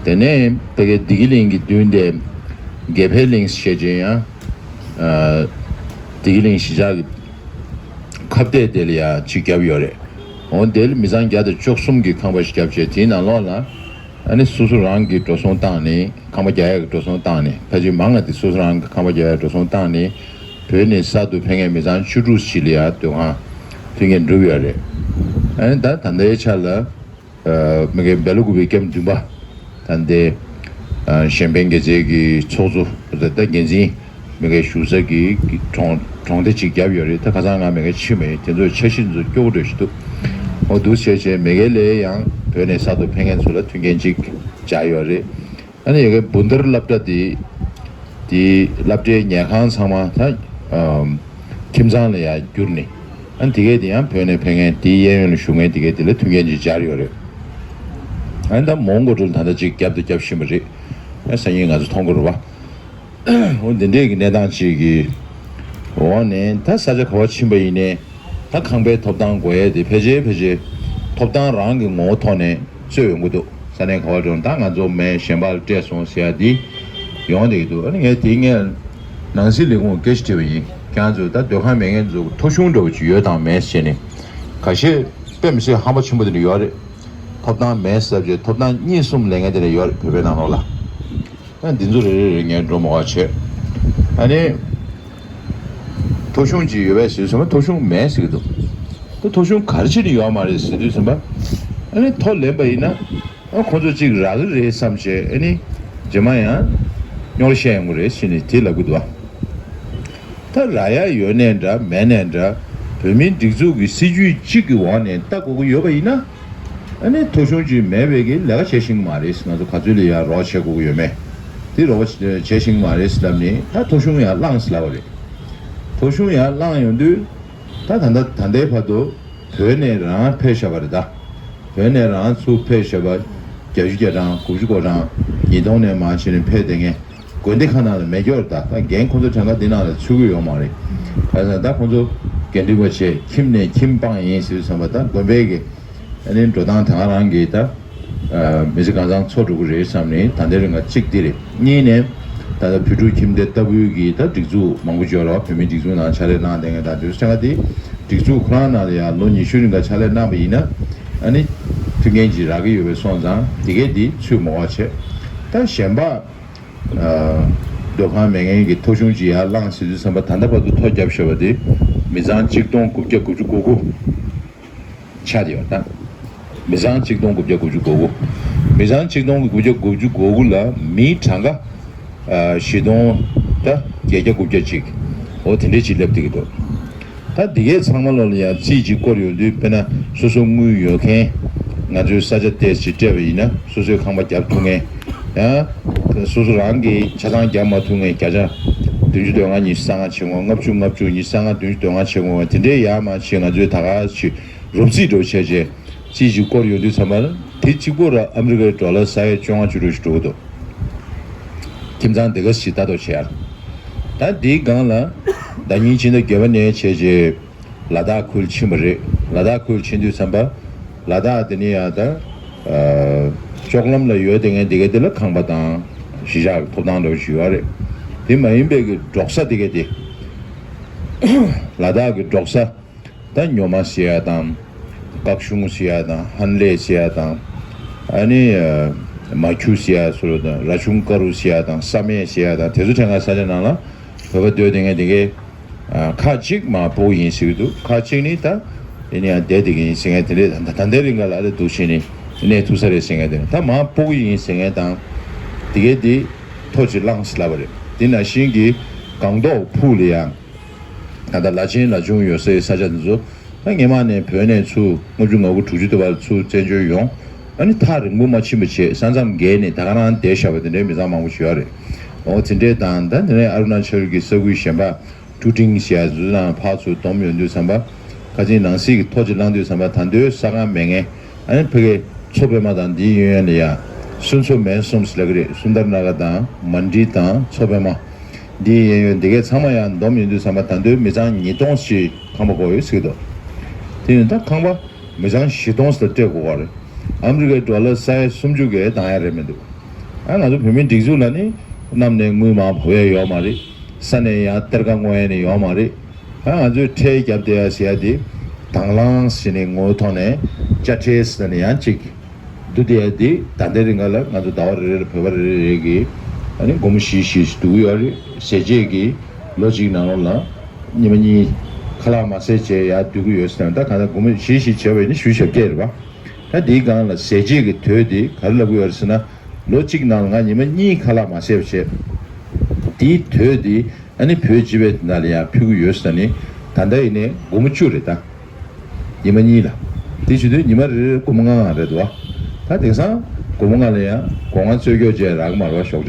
དེ་ནས་ཕ་གིར་བདེ་སྐྱིད་གླིང་གི་མདུན་དེ་དགེ་འཕེལ་གླིང་ཞེས་བྱས་ཡང་ཨ་བདེ་སྐྱིད་གླིང་གཞིས་ཆགས་ཀྱི་ཁ་གཏད་དེ་ལ་ཡ་ཅིག་བརྒྱབ་ཡོད་རེད། འོ་དེ་ལ་མི་ཚང་བརྒྱ་དང་བཅུ་གསུམ་གྱི་ཁང་པ་ཞིག་བརྒྱབ་བྱས་དེའི་ནང་ལོགས་ལ་ ཨ་ནི་སོ་སོ་རང་གིས་འགྲོ་སོང་བཏང་ནས་ཁང་པ་རྒྱག་ཡག་གི་འགྲོ་སོང་བཏང་ནས་ཕལ་ཆེར་མང་ང་དེ་སོ་སོ་རང་གིས་ཁང་པ་རྒྱག་ཡག་འགྲོ་སོང་བཏང་ནས་བོད་ནས་གསར་དུ་ཕེབས་མཁན་མི་ཚང་བཅུ་དྲུག་ཞིག་ལ་ཡང་སྡོད་ཁང་མཐུན་རྐྱེན་བསྒྲུབས་ཡོད་རེད། ཨ་ནི་ད་ད་ལྟའི་ཆ་ལ། མི་རྒན་སྦེལ་ཀོབ་པའི་ཀེམ་བདུན་པ། ད་ལྟའི་གཞན་ཕན་དགེ་རྩའི་གི་ཚོགས་གཙོ་ད་འགན་འཛིན་མི་རྒན་བཞུགས་ས་གི་གྲོང་གྲོང་སྡེ་གཅིག་བརྒྱབ་ཡོད་རེད། ད་ཁ་སང་ང་མི་རྒན་ཕྱིན་པ་ཡིན། དེ་ཚོ་འཆར་གཞི་འཛུགས་སྐྱོ་པོ་འདྲ་ཞིག་འདུག་འོ་འདུག་བྱས་བྱས་མི་རྒན་ལས་ཡང་བོད་ནས་གསར་དུ་ཕེབས་མཁན་ཚོ་ལ་མཐུན་རྐྱེན་གཅིག་སྦྱར་ཡོད་རེད། ཨ་ནི་ཡ་གི་བུན་དར་སློབ་གྲྭ་དེ་དེ་སློབ་གྲྭའི་ཉལ་ཁང་ཚང་མ་ད་ཁྱིམ་ཚང་ལ་ཡང་བསྒྱུར་ནས། ཨ་ནི་དེ་གས་དེ་ཡང་བོད་ནས་ཕེབས་མཁན་དེའི་གཡས་གཡོན་ལ་བཞུགས་མཁན་དེ་གས་དེ་ལ་མཐུན་རྐྱེན་ཅིག་སྦྱར་ཡོད་རེད། ཨ་ནི་ད་མོན་གྷོ་གྲུ་ལ་ད་ལྟ་ཅིག་རྒྱབ་ཏུ་རྒྱབ་བཞིན་པ་རེད། ཨ་སང་ཉིན་ང་ཚོ་མཐོང་གི་རེད་བ། འོ་འདི་འདྲས་ཀྱི་གནས་སྟངས་ཅིག་གི་འོག་ནས་ད་ས་ཆ་ག་བ་ཕྱིན་པ་ཡིན་ནའི་ད་ཁང་པའི་ཐོབ་ཐང་དགོས་ཡས་དེ་ཕལ་ཆེར་ཕལ་ཆེར་ཐོབ་ཐང་རང་གི་ངོ་བོ་ཐོག་ནས་རྩོད་ཡོང་གི་འདུག་ས་གནས་ག་བ་འགྲོ་ན་ད་ང་ཚོ་མེད་གཞན་པ་ལ་སྤྲད་སོང་ཟེར་ཡ་འདི་ཡོང་བསྡད་ཀྱི་འདུག་ཨ་ནི་ངས་དེ་ངས་ནང་སྲིད་ལས་ཁུངས་སྐད་ཆ་དྲིས་པ་ཡིན། ཁྱེད་རང་ཚོ་ད་སྡོད་ཁང་མེད་མཁན་ཚོ་ཐོ་གཞུང་འདྲ་བོ་ཅིག་ཡོད་དང་མེད་ཟེར་ནས། ཁ་ཤས་དཔེ་མི་སྲིད་ཧམ་པ་ཆེན་པོ་དེ་འདྲ་ཡོད་རེད། ཐོབ་ཐང་མེད་ཟེར་བྱས་ཐོབ་ཐང་གཉིས་གསུམ་ལེན་མཁན་དེ་འདྲ་ཡོད་རེད་བོད་པའི་ནང་ལོགས་ལ། ཨ་འདི་ཚོ་རེ་རེ་རེ་ངས་འགྲོ་མ་བ་བྱས། ཨ་ནི། ཐོ་གཞུང་ཅིག་ཡོད་པས་ཟེར་དུས་ཙམ་པ་ཐོ་གཞུང་མེད་ཟེར་གྱི་འདུག་ད་ཐོ་གཞུང་ག་རེ་བྱས་ནས་ཡོད་མ་རེད་ཟེར་དུས་ཙམ་པ། ཨ་ནི་ཐོ་ལེན་པ་ཡིན་ན། ཨ་ཁོང་ཚོ་ཅིག་རག་གི་རེད་བསམ་བྱས་ཨ་ནི། རྗེས་མ་ཡང་། རྙོག་དྲ་བཤད་ཡོང་གི་རེད་ཟེར་ནས་དེ་ལབ་ཀྱི་འདུག་བ། ད་རག་ཡ་ཡོད་ནའི་འདྲ་མེད་ནའི་འདྲ། བོད་མིའི་སྒྲིག་འཛུགས་ཀྱི་སྲིད་ཇུས་གཅིག་གི་འོག་ནས་ལྟ་དགོས་ཀྱི་ཡོད་པ་ཡིན་ན། ཨ་ནི་ཐོ་གཞུང་ཅིག་མེད་པའི་གི་ལས་ཀ་བྱེད་ཤེས་ཀྱི་མ་རེད། ང་ཚོ་ག་ཚོད་ལ་ཡ་རོགས་བྱེད་དགོས་ཀྱི་ཡོད་མེད། དེ་རོགས་པ་བྱེད་ཤེས་ཀྱི་མ་རེད་ལབ་ནས་ད་ཐོ་གཞུང་ཡར་བླངས་ལབ་པ་རེད། ཐོ་གཞུང་ཡར་བླངས་ཡོང་དུས་ད་ད་ལྟ་ད་ལྟའི་བར་དུ་བོད་ནས་རང་ཕེབས་བཞག་པ་རེད་ད། བོད་ནས་རང་ཚུར་ཕེབས་བཞག་པ་བརྒྱད་ཅུ་གྱ་གྲངས་དགུ་བཅུ་གོ་གྲངས་ཉིས་སྟོང་ནས་མར་བྱས་ནས་ཕེབས་བསྡད་མཁན་དགོན་སྡེ་ཁག་ནང་ལ་མེད་ཀྱི་ཡོད་རེད་ད། ད་རྒན་ཁོང་ཚོ་གྲངས་ཀ་འདི་ནང་ལ་ཚུད་ཀྱི་ཡོད་མ་རེད། ག་ས་ད་ཁོང་ཚོ་དགེ་འདུན་པ་བྱས་ཁྱིམ་ནས་ཁྱིམ་སྤངས་ཡིན་ཟེར་བསམ་པ་ད་དགོན་པའི་གི་ཨ་ནི་འགྲོ་སྟངས་དེ་ག་རང་གི་ད། མི་ཚེ་གང་ཚང་འཚོ་འགྲོ་གི་རེད་བསམ་ནས་ད་ལྟའི་རིང་ལ་གཅིག་འདི་རེད། གཉིས་ནས་ད་ལྟ་བོད་ཕྲུག་ཁྱིམ་སྡེ་ལྟ་བུའི་གི་ད་སྒྲིག་འཛུགས་མང་པོ་ཅིག་ཡོད་རེད་བ། བོད་མིའི་སྒྲིག་འཛུགས་ནང་ཕྱག་ལས་གནང་བསྡད་མཁན་དང་དེ་ཚོ་ཆ་ཚང་དེ་སྒྲིག་འཛུགས་ཁོ་རང་ནང་ལ་ཡང་ལོ་ཉི་ཤུ་རིང་ག་ཕྱག་ལས་གནང་བ་ཡིན་ན་ཨ་ནི་མཐུན་རྐྱེན་ཅིག་རག་གི་ཡོད་པའི་སོང་ཙང་དེ་གས་དེ་ཚུད་མ་བ་བྱས། ད་གཞན་པ་སྡོད་ཁང་མེད་མཁན་གྱི་ཐོ་གཞུང་ཅིག་ཡར་བླངས་ཟེར་དུས་ཙམ་པ་ད་ལྟ་བར་དུ་ཐོ་བརྒྱབ་བཞག་པ་དེ་མི་ཚང་གཅིག་སྟོང་དགུ་བརྒྱ་དགུ་བཅུ་གོ་དགུ། ཆགས་བསྡད་ཡོད་ད། མི་ཚང་གཅིག་སྟོང་དགུ་བརྒྱ་དགུ་བཅུ་གོ་དགུ། མི་ཚང་གཅིག་སྟོང་དགུ་བརྒྱ་དགུ་བཅུ་གོ་དགུ་ལ་མིའི་གྲངས་ཀ་ཨ་བཞི་སྟོང་ད་བརྒྱད་བརྒྱ་དགུ་བརྒྱ་གཅིག་འོ་དེ་འདྲས་ཅིག་སླེབས་བསྡད་ཀྱི་འདུག་ད་འདི་གའི་ཚང་མ་ལོག་ལ་ཡང་རྩིས་ཅིག་བསྐོར་ཡོང་དུས་དཔེར་ན་སོ་སོ་དངུལ་ཡོད་མཁན་ང་ཚོའི་ས་ཆ་ཏོག་ཙམ་སྤྲད་པ་ཡིན་ན་སོ་སོའི་ཁང་པ་རྒྱབ་ཐུབ་མཁན། ཡང་སོ་སོ་རང་གིས་ཆ་ཚང་རྒྱབ་མ་ཐུབ་མཁན་བརྒྱ་ཆ་བདུན་ཅུ་དོན་ལྔ་ཉི་ཤུ་རྩ་ལྔ་བྱེད་དགོས། ལྔ་བཅུ་ལྔ་བཅུ་ཉི་ཤུ་རྩ་ལྔ་བདུན་ཅུ་དོན་ལྔ་བྱེད་དགོས། དེ་འདྲས་ཡར་མར་བྱས་ང་ཚོས་ད་ག་ཅིག་རོབ་རྩིས་འགྲོ་བྱས་རྗེས་རྩིས་ཅིག་བསྐོར་ཡོང་དུས་ཙམ་པར་དེ་གཅིག་པོ་ར་ཨ་མི་རི་ཀའི་ཌོ་ལར་ས་ཡ་བཅོ་ལྔ་བཅུ་དྲུག་ཞིག་འགྲོ་གི་འདུག་ཁྱིམ་ཚང་དེ་ག་ཞིག་ལྟ་རྟོག་བྱེད་ཡ། ད་འདིའི་སྒང་ལ་ཟླ་ཉིན་ཕྱི་ཟླ་བརྒྱད་པ་ནས་བྱས་རྗེས་ལ་དྭགས་ཁུལ་ཕྱིན་པ་རེད། ལ་དྭགས་ཁུལ་ཕྱིན་དུས་ཙམ་པ་ལ་དྭགས་དེ་ནི་ཡང་ད་ཨ་ལྕོག་ལམ་ལ་ཡོད་དེ་ངས་དེ་ག་དེ་ལ་ཁང་པ་དང་གཞིས་ཆགས་ཐོབ་ཐང་འདྲ་བོ་ཞིག་ཡོད་རེད། དེ་མ་ཡིན་པའི་གི་འབྲོག་ས་དེ་ག་དེ་ལ་དྭགས་ཀྱི་འབྲོག་ས། ད་ཉོ་མ་ཟེར་ཡ་དང་། སྐག་ཤུང་ཟེར་ཡ་དང་ཧན་ལེ་ཟེར་ཡ་དང་། ཨ་ནི་མ་ཁྱུ་ཟེར་ཡ་སོ་དང་ར་ཆུང་ཀ་རུ་ཟེར་ཡ་དང་ས་སྨད་ཟེར་ཡ་དང་དེ་ཚོ་ཐད་ཀར་ས་ཆ་ནང་ལ་བོད་པ་སྡོད་དེ་ངས་དེ་གའི་ཁག་ཅིག་མ་སྤོ་ཡིན་ཟེར་གི་འདུག་ཁག་ཅིག་ནི་ད་ཡིན་ཡང་བསྡད་དེ་གི་ཡིན་ཟེར་མཁན་དེ་འདྲས་ད་ད་ལྟའི་རིང་ག་ལ་ཨ་ལེ་འདུག་བྱས་ནས་གནས་ཐུབ་ས་རེད་ཟེར་མཁན་དེ་ད་མ་སྤོ་གི་ཡིན་ཟེར་མཁན་དང་དེ་གའི་དེ་ཐོ་ཅིག་བླངས་ཟེར་ལབ་པ་རེད། དེ་ནང་བཞིན་གྱི་སྒང་ཏོག་ཕུག་ལ་ཡང་། ད་ལྟ་ལ་ཆེན་ལ་ཆུང་ཡོད་སའི་ས་ཆ་འདི་ཚོ་ད་སྔོན་མ་ནས་བོད་ནས་ཚུར་ལྔ་བཅུ་ང་དགུ་དྲུག་ཅུ་དུ་བར་ཚུར་བཙན་བྱོལ་ཡོང་། ཨ་ནི་ཐག་རིང་པོ་མ་ཕྱིན་པ་བྱས་ས་མཚམས་བརྒལ་ནས་ད་ག་རང་བསྡད་བཞག་པ་དེ་འདྲའི་མི་ཚང་མང་པོ་ཞིག་ཡོད་རེད། འོ་དེ་འདྲས་དང་ད་དེ་ནས་ཨ་རུ་ན་ཅལ་གྱི་ས་ཁུལ་གཞན་པ་ཀྲུ་ཀྲིང་ཟེར་ཡ་ཚོ་ནང་ཕར་ཚུར་བསྡོམས་ཡོང་དུས་ཙམ་པ་ཁ་ཆེ་ནང་སྲིད་ཀྱི་ཐོ་ཅིག་བླངས་དུས་ཙམ་པ་ད་འདོད་ས་ཁང་མེད་མཁན། ཨ་ནི་ཕ་གི་མཚོ་པད་མ་དང་འདིའི་གཡས་གཡོན་ལ་ཡ། སུན་མཚོ་མེན་གསུམ་ཟེར་ལབ་ཀྱི་རེད། སུན་དར་ན་ག་དང་མན་ཌི་དང་མཚོ་པད་མ། འདིའི་གཡས་གཡོན་འདི་གས་ཚང་མ་ཡང་བསྡོམས་ཡོང་དུས་ཙམ་པ་ད་དུང་མི་ཚང་ཉིས་སྟོང་ཞིག་ཁང་པ་དགོས་ཡོད་ཟེར་གྱི་འདུག་དེ་ཡིན་ད་ཁང་པ་མི་ཚང་བཞི་སྟོང་ཟེར་སྤྲད་དགོས་པ་རེད། ཨ་མི་རི་ཀའི་ཌོ་ལར་ས་ཡ་སུམ་ཅུ་གས་འདང་ཡ་རེད་མི་འདུག་ཨ་ང་ཚོ་བོད་མིའི་སྒྲིག་འཛུགས་ལ་ནི་གནམ་ནས་དངུལ་མར་བབས་ཡ་ཡོད་མ་རེད། ས་ནས་ཡང་གཏེར་ཁ་བསྔོག་ཡ་ནི་ཡོད་མ་རེད། ཨ་ང་ཚོས་ཁྲལ་བརྒྱབ་བསྡད་ཡ་ཟེར་ཡ་དེ་དང་བླངས་ཟེར་ནས་ངོ་བོ་ཐོག་ནས་དཔྱ་ཁྲལ་ཟེར་ནས་ཡང་གཅིག་འདུག་བསྡད་ཡ་དེ་ད་ལྟའི་རིང་ག་ལ་ང་ཚོ་ཟླ་བ་རེ་རེ་ལ་བོད་པ་རེ་རེ་རེ་གིས་ཨ་ནི་སྒོར་མོ་བཞི་བཞི་ཞིག་བསྡུ་གི་ཡོད་རེད། ཟས་བཅད་ཀྱིས་ལོ་གཅིག་ནང་ལོགས་ལ་ཉི་མ་གཉིས་ཁ་ལག་མ་ཟས་བྱས་ཡར་སྡོད་ཀྱི་ཡོད་ཟེར་ན། ད་གང་ལྟར་སྒོར་མོ་བཞི་བཞི་བྱས་པ་ཡིན་ན་བཞི་བཅུ་ཞེ་བརྒྱད་རེད་པ། ད་དེའི་སྒང་ལ་ཟས་བཅད་ཀྱི་དོད་དེ་ག་རེ་ལབ་ཀྱི་ཡོད་རེད་ཟེར་ན། ལོ་གཅིག་ནང་ལ་ང་ཉི་མ་གཉིས་ཁ་ལག་མ་ཟས་པ་བྱས། དེའི་དོད་དེ་ཨ་ནི་བོད་སྤྱི་པའི་དེ་ན་ལ་ཡང་ཕུལ་གྱི་ཡོད་ཟེར་ནི། ད་ལྟ་ཡིན་ནའི་སྒོར་མོ་བཅུ་རེད་ད། ཉི་མ་གཉིས་ལ། དེ་བྱེད་དུས་ཉི་མ་རེ་རེར་སྒོར་མོ་ལྔ་ལྔ་རེད་འདུག་བ། ད་དེང་སང་སྒོར་མོ་ལྔ་ལ་ཡང་སྒོ་ང་རྩོད་སྐྱོ་བྱས་རག་གི་མ་རེད་བ། ཞོགས་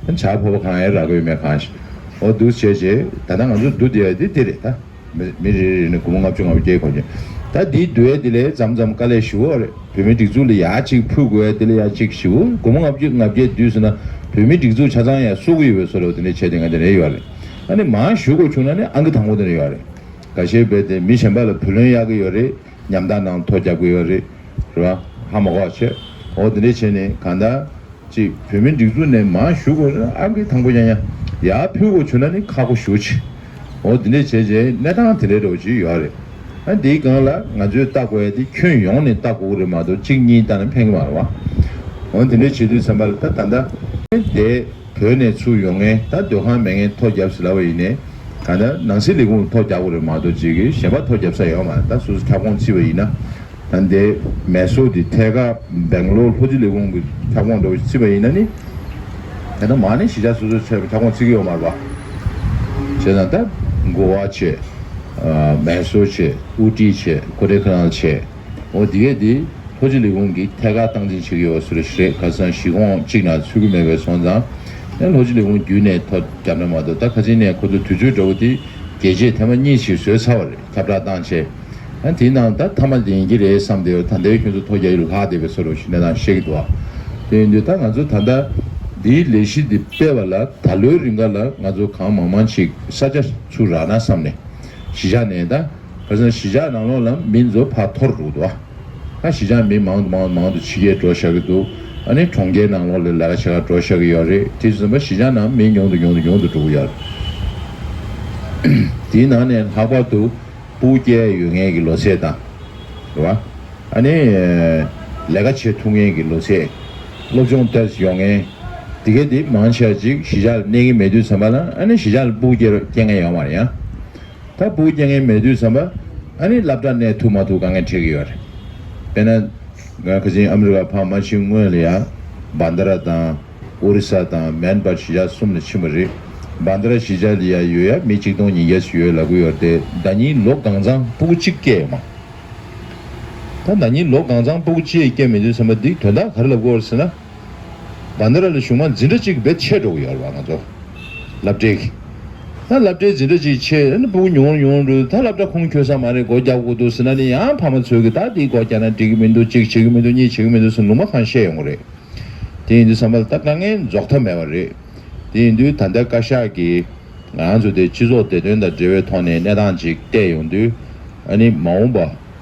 ཇ། ཇ་ཕོར་པ་གང་ཡང་རག་གི་ཡོད་མེད་གང་ཤེས། འོ་འདུག་བྱས་བྱས་ད་ལྟ་ང་ཚོ་འདུག་བསྡད་ཡ་དེ་དེ་རེད་ད། མི་མི་རེ་རེ་ནས་སྒོར་མོ་ལྔ་བཅུ་ལྔ་བཅུ་སྐྱེལ་དགོས་ཀྱི། ད་འདིའི་བསྡུ་ཡ་དེ་ལས་མཚམས་མཚམས་དཀའ་ལས་ཞེ་པོ་རེད། བོད་མིའི་སྒྲིག་འཛུགས་ལ་ཡར་གཅིག་ཕུལ་དགོས་ཡ་དེ་ལ་ཡར་གཅིག་ཞེ་པོ། སྒོར་མོ་ལྔ་བཅུ་ལྔ་བཅུ་བསྡུས་ཟེར་ན་བོད་མིའི་སྒྲིག་འཛུགས་ཆ་ཚང་ཡར་གསོ་གི་ཡོད་པའི་བཟོ་འདྲ་དེ་འདྲ་བྱས་ཏེ་ང་དེ་འདྲ་ཡོད་རེད། ཨ་ནི་མང་ཞུ་དགོས་བྱུང་ན་ནི་ཨང་ཀི་དང་པོ་དེ་འདྲ་ཡོད་རེད། འགའ་ཤས་རྦད་དེ་མི་གཞན་པ་ལ་བུ་ལོན་གཡར་གི་ཡོད་རེད། ཉམ་ཐག་ནང་ཐོ་བརྒྱབ་གི་ཡོད་རེད། རེད་བ། ཧ་མ་གོ་བ་བྱས། འོ་དེ་འདྲ་བྱས་ནས་གང་ལྟར། ཅིག་བོད་མིའི་སྒྲིག་འཛུགས་ནས་མར་ཞུ་དགོས་ན་ཨང་ཀི་དང་པོ་ཡང་ཡང་ཡར་ཕུལ་དགོས་བྱུང་ན་ནི་ཁག་པོ་ཞེ་པོ་ཅིག་འོ་འདི་འདྲས་བྱས་རྗེས་གནས་སྟངས་དེ་འདྲས་འདྲ་བོ་ཅིག་ཡོད་རེད། ཨ་འདིའི་སྒང་ལ་ང་ཚོས་ལྟ་དགོས་ཡ་དེ་ཁྱོན་ཡོངས་ནས་ལྟ་དགོས་ཀྱི་རེད་མ་གཏོགས་གཅིག་གཉིས་ལྟ་ན་ཕན་གྱི་མ་རེད་བ། འོ་འདི་འདྲས་བྱེད་དུས་ཙམ་པ་ལ་ད་ད་ལྟ་དེ་བོད་ནས་ཚུར་ཡོང་མཁན་ད་སྡོད་ཁང་མེད་མཁན་ཐོ་བརྒྱབ་ཟེར་ལབ་པ་ཡིན་ནའི་གང་ལྟར་ནང་སྲིད་ལས་ཁུངས་ལ་ཐོ་རྒྱག་དགོས་རེད་མ་གཏོགས་ཅིག་གིས་གཞན་པ་ཐོ་རྒྱབ་ས་ཡོད་མ་རེད། ད་སོ་སོ་ཁྱབ་ཁོངས་བརྩིས་པ་ཡིན་ན། ད་འདི་མེ་སོར་འདི་ཐད་ཀར་སྦེང་ལོར་ལྷོ་སྤྱི་ལས་ཁུངས་ཀྱི་ཁྱབ་ཁོངས་འདྲ་བོ་ཞིག་བརྩིས་པ་ཡིན་ན་ནི། ད་ལྟ་མ་ནི་གཞིས་ཆགས་སོ་སོའི་ཁྱབ་ཁོངས་བརྩི་གི་ཡོད་མ་རེད་པ། བྱས་ཙང་ད་གོ་ཝ་བྱས། ཨ་མེ་སོར་བྱས། ཨུ་ཏི་བྱས། ཀོ་ཌེ་ཁ་ནལ་བྱས། འོ་འདི་གས་འདི་ལྷོ་སྤྱི་ལས་ཁུངས་ཀྱིས་ཐད་ཀར་སྟངས་འཛིན་བྱེད་ཀྱི་ཡོད་པ་བཟོ་འདྲ་ཞིག་རེད། ཁ་སང་གཞིས་ཁོངས་གཅིག་ནང་ཚུད་ཀྱི་མེད་པས་སོང་ཙང་། ཨ་ལྷོ་སྤྱི་ལས་ཁུངས་བརྒྱུད་ནས་ཐོ་བརྒྱབ་ན་མ་གཏོགས། ད་ཁ་སང་ནས་ཁོ་ཚོ་དུས་ཚོད་འདྲ་བོ་དེ་རྒྱས་བྱེད་ཐེངས་མ་གཉིས་ཤིག་བཟོས་ཚར་བ་རེད། ཁྱབ་བསྒྲགས་བཏང་བྱས། ཨ་དེའི་ནང་ད་མཐའ་མ་ལེན་གྱི་རེད་བསམ་བསྡད་ཡོད། ད་ལྟའི་ཁྱོད་ཚོ་ཐོ་རྒྱག་ཡུལ་ལྷག་བསྡད་པའི་བཟོ་འདྲ་ཞིག་གནས་སྟངས་བཤད་ཀྱི་འདུག་ཨ། དེ་ཡིན་དུས་ད་ང་ཚོ་ད་ལྟ་འདིའི་ལས་གཞི་འདི་སྤེལ་བ་ལ་ད་ལོའི་རིང་ག་ལ་ང་ཚོ་གང་མང་མང་ཅིག་ས་ཆ་ཚུར་རག་ན་བསམ་ནས། གཞིས་ཆགས་ནས་ད་ཁ་སང་གཞིས་ཆགས་ནང་ལོགས་ལ་མི་ཚོ་ཕར་འཐོར་འགྲོ་གི་འདུག་ཨ། ད་གཞིས་ཆགས་མི་མང་དུ་མང་དུ་མང་དུ་ཕྱི་རྒྱལ་འགྲོ་བཞག་གི་འདུག་ཨ་ནི་གྲོང་ཁྱེར་ནང་ལོགས་ལ་ལས་ཀ་བྱེད་གར་འགྲོ་བཞག་གི་ཡོད་རེད། དེ་ཙམ་པ་གཞིས་ཆགས་ནང་མི་ཉུང་དུ་ཉུང་དུ་ཉུང་དུ་འགྲོ་གི་ཡོད་རེད། དེའི་ནང་ནས་ལྷག་པར་དུ་སྤུ་གུ་སྐྱེ་ཡོད་མཁན་གྱི་ལོ་ཚད་དང་། རེད་བ། ཨ་ནི་ལས་ཀ་བྱེད་ཐུབ་མཁན་གྱི་ལོ་ཚད། སློབ་སྦྱོང་ཏོག་ཙམ་ཡོད་མཁན། དེ་གས་དེ་མང་ཆེ་བ་ཅིག་གཞིས་ཆགས་ལ་གནས་ཀྱི་མེད་དུས་ཙམ་པ་ལ། ཨ་ནི་གཞིས་ཆགས་ལ་སྤུ་གུ་སྐྱེ་སྐྱེ་མཁན་ཡོད་མ་རེད་ཡ། ད་སྤུ་གུ་སྐྱེ་མཁན་མེད་དུས་ཙམ་པ། ཨ་ནི་སློབ་གྲྭ་གནས་ཐུབ་མ་ཐུབ་དཀའ་ངལ་འཕྲད་ཀྱི་ཡོད་རེད། དཔེར་ན། ང་ཁ་སང་ཨ་མི་རི་ཀ་ཕར་མ་ཕྱིན་སྔོན་ལ་ཡ། བན་དྷ་ར་དང་། ཨོ་རི་ས་དང་མན་པར་གཞིས་ཆགས་གསུམ་ལ་ཕྱིན་པ་རེད། བན་དྷ་ར་གཞིས་ཆགས་ལ་ཡ་ཡོད་ཡ་མི་གཅིག་སྟོང་ཉིས་བརྒྱ་ཞིག་ཡོད་ལབ་ཀྱི་ཡོད་རེད་དེ། ཟླ་ཉིན་ལོ་གང་ཚང་སྤུ་གུ་གཅིག་སྐྱེ་ཡོད་མ། ད་ཟླ་ཉིན་ལོ་གང་ཚང་སྤུ་གུ་གཅིག་སྐྱེ་མེད་དུས་ཙམ་པ་འདི་དོན་དག་ག་རེ་ལབ་ཀྱི་ཡོད་རེད་ཟེར་ན། བན་དྷ་ར་ལ་གཞུང་མང་འཛིན་གྲྭ་གཅིག་རྦད་ཆད་འགྲོ་གི་ཡོད་རེད་བ། ང་ཚོ་སློབ་གྲྭའི་གི། ད་སློབ་གྲྭའི་འཛིན་གྲྭ་གཅིག་ཆད་ནས་སྤུ་གུ་ཉུང་རུ་ཉུང་རུ་འགྲོ། ད་སློབ་གྲྭ་ཁུངས་འཁྱོལ་ས་མ་རེད། སྒོ་རྒྱག་དགོས་འདུག་ཟེར་ན་ནི་ཡང་ཕ་མ་ཚོས་གི་ད་འདི་སྒོ་རྒྱག་ན་འགྲིག་གི་མི་འདུག་གཅིག་བྱེད་ཀྱི་མི་འདུག་གཉིས་བྱེད་ཀྱི་མི་འདུག་ཟེར་ལུང་པ་གང་བཤད་ཡོང་གི་རེད། དེ་ཡིན་དུས་ཙམ་པ་ལ་ད་དཀའ་ངལ་རྫོགས་མཐའ་མེད་པ་རེད། དེ་ཡིན་དུས་ད་ལྟ་བཀའ་ཤག་གིས་ང་ཚོ་དེ་སྤྱི་ཚོགས་བདེ་དོན་དང་འབྲེལ་བའི་ཐོག་ནས་གནས་སྟངས་ཅིག་བལྟས་ཡོང་དུས། ཨ་ནི་མ་འོངས་པ་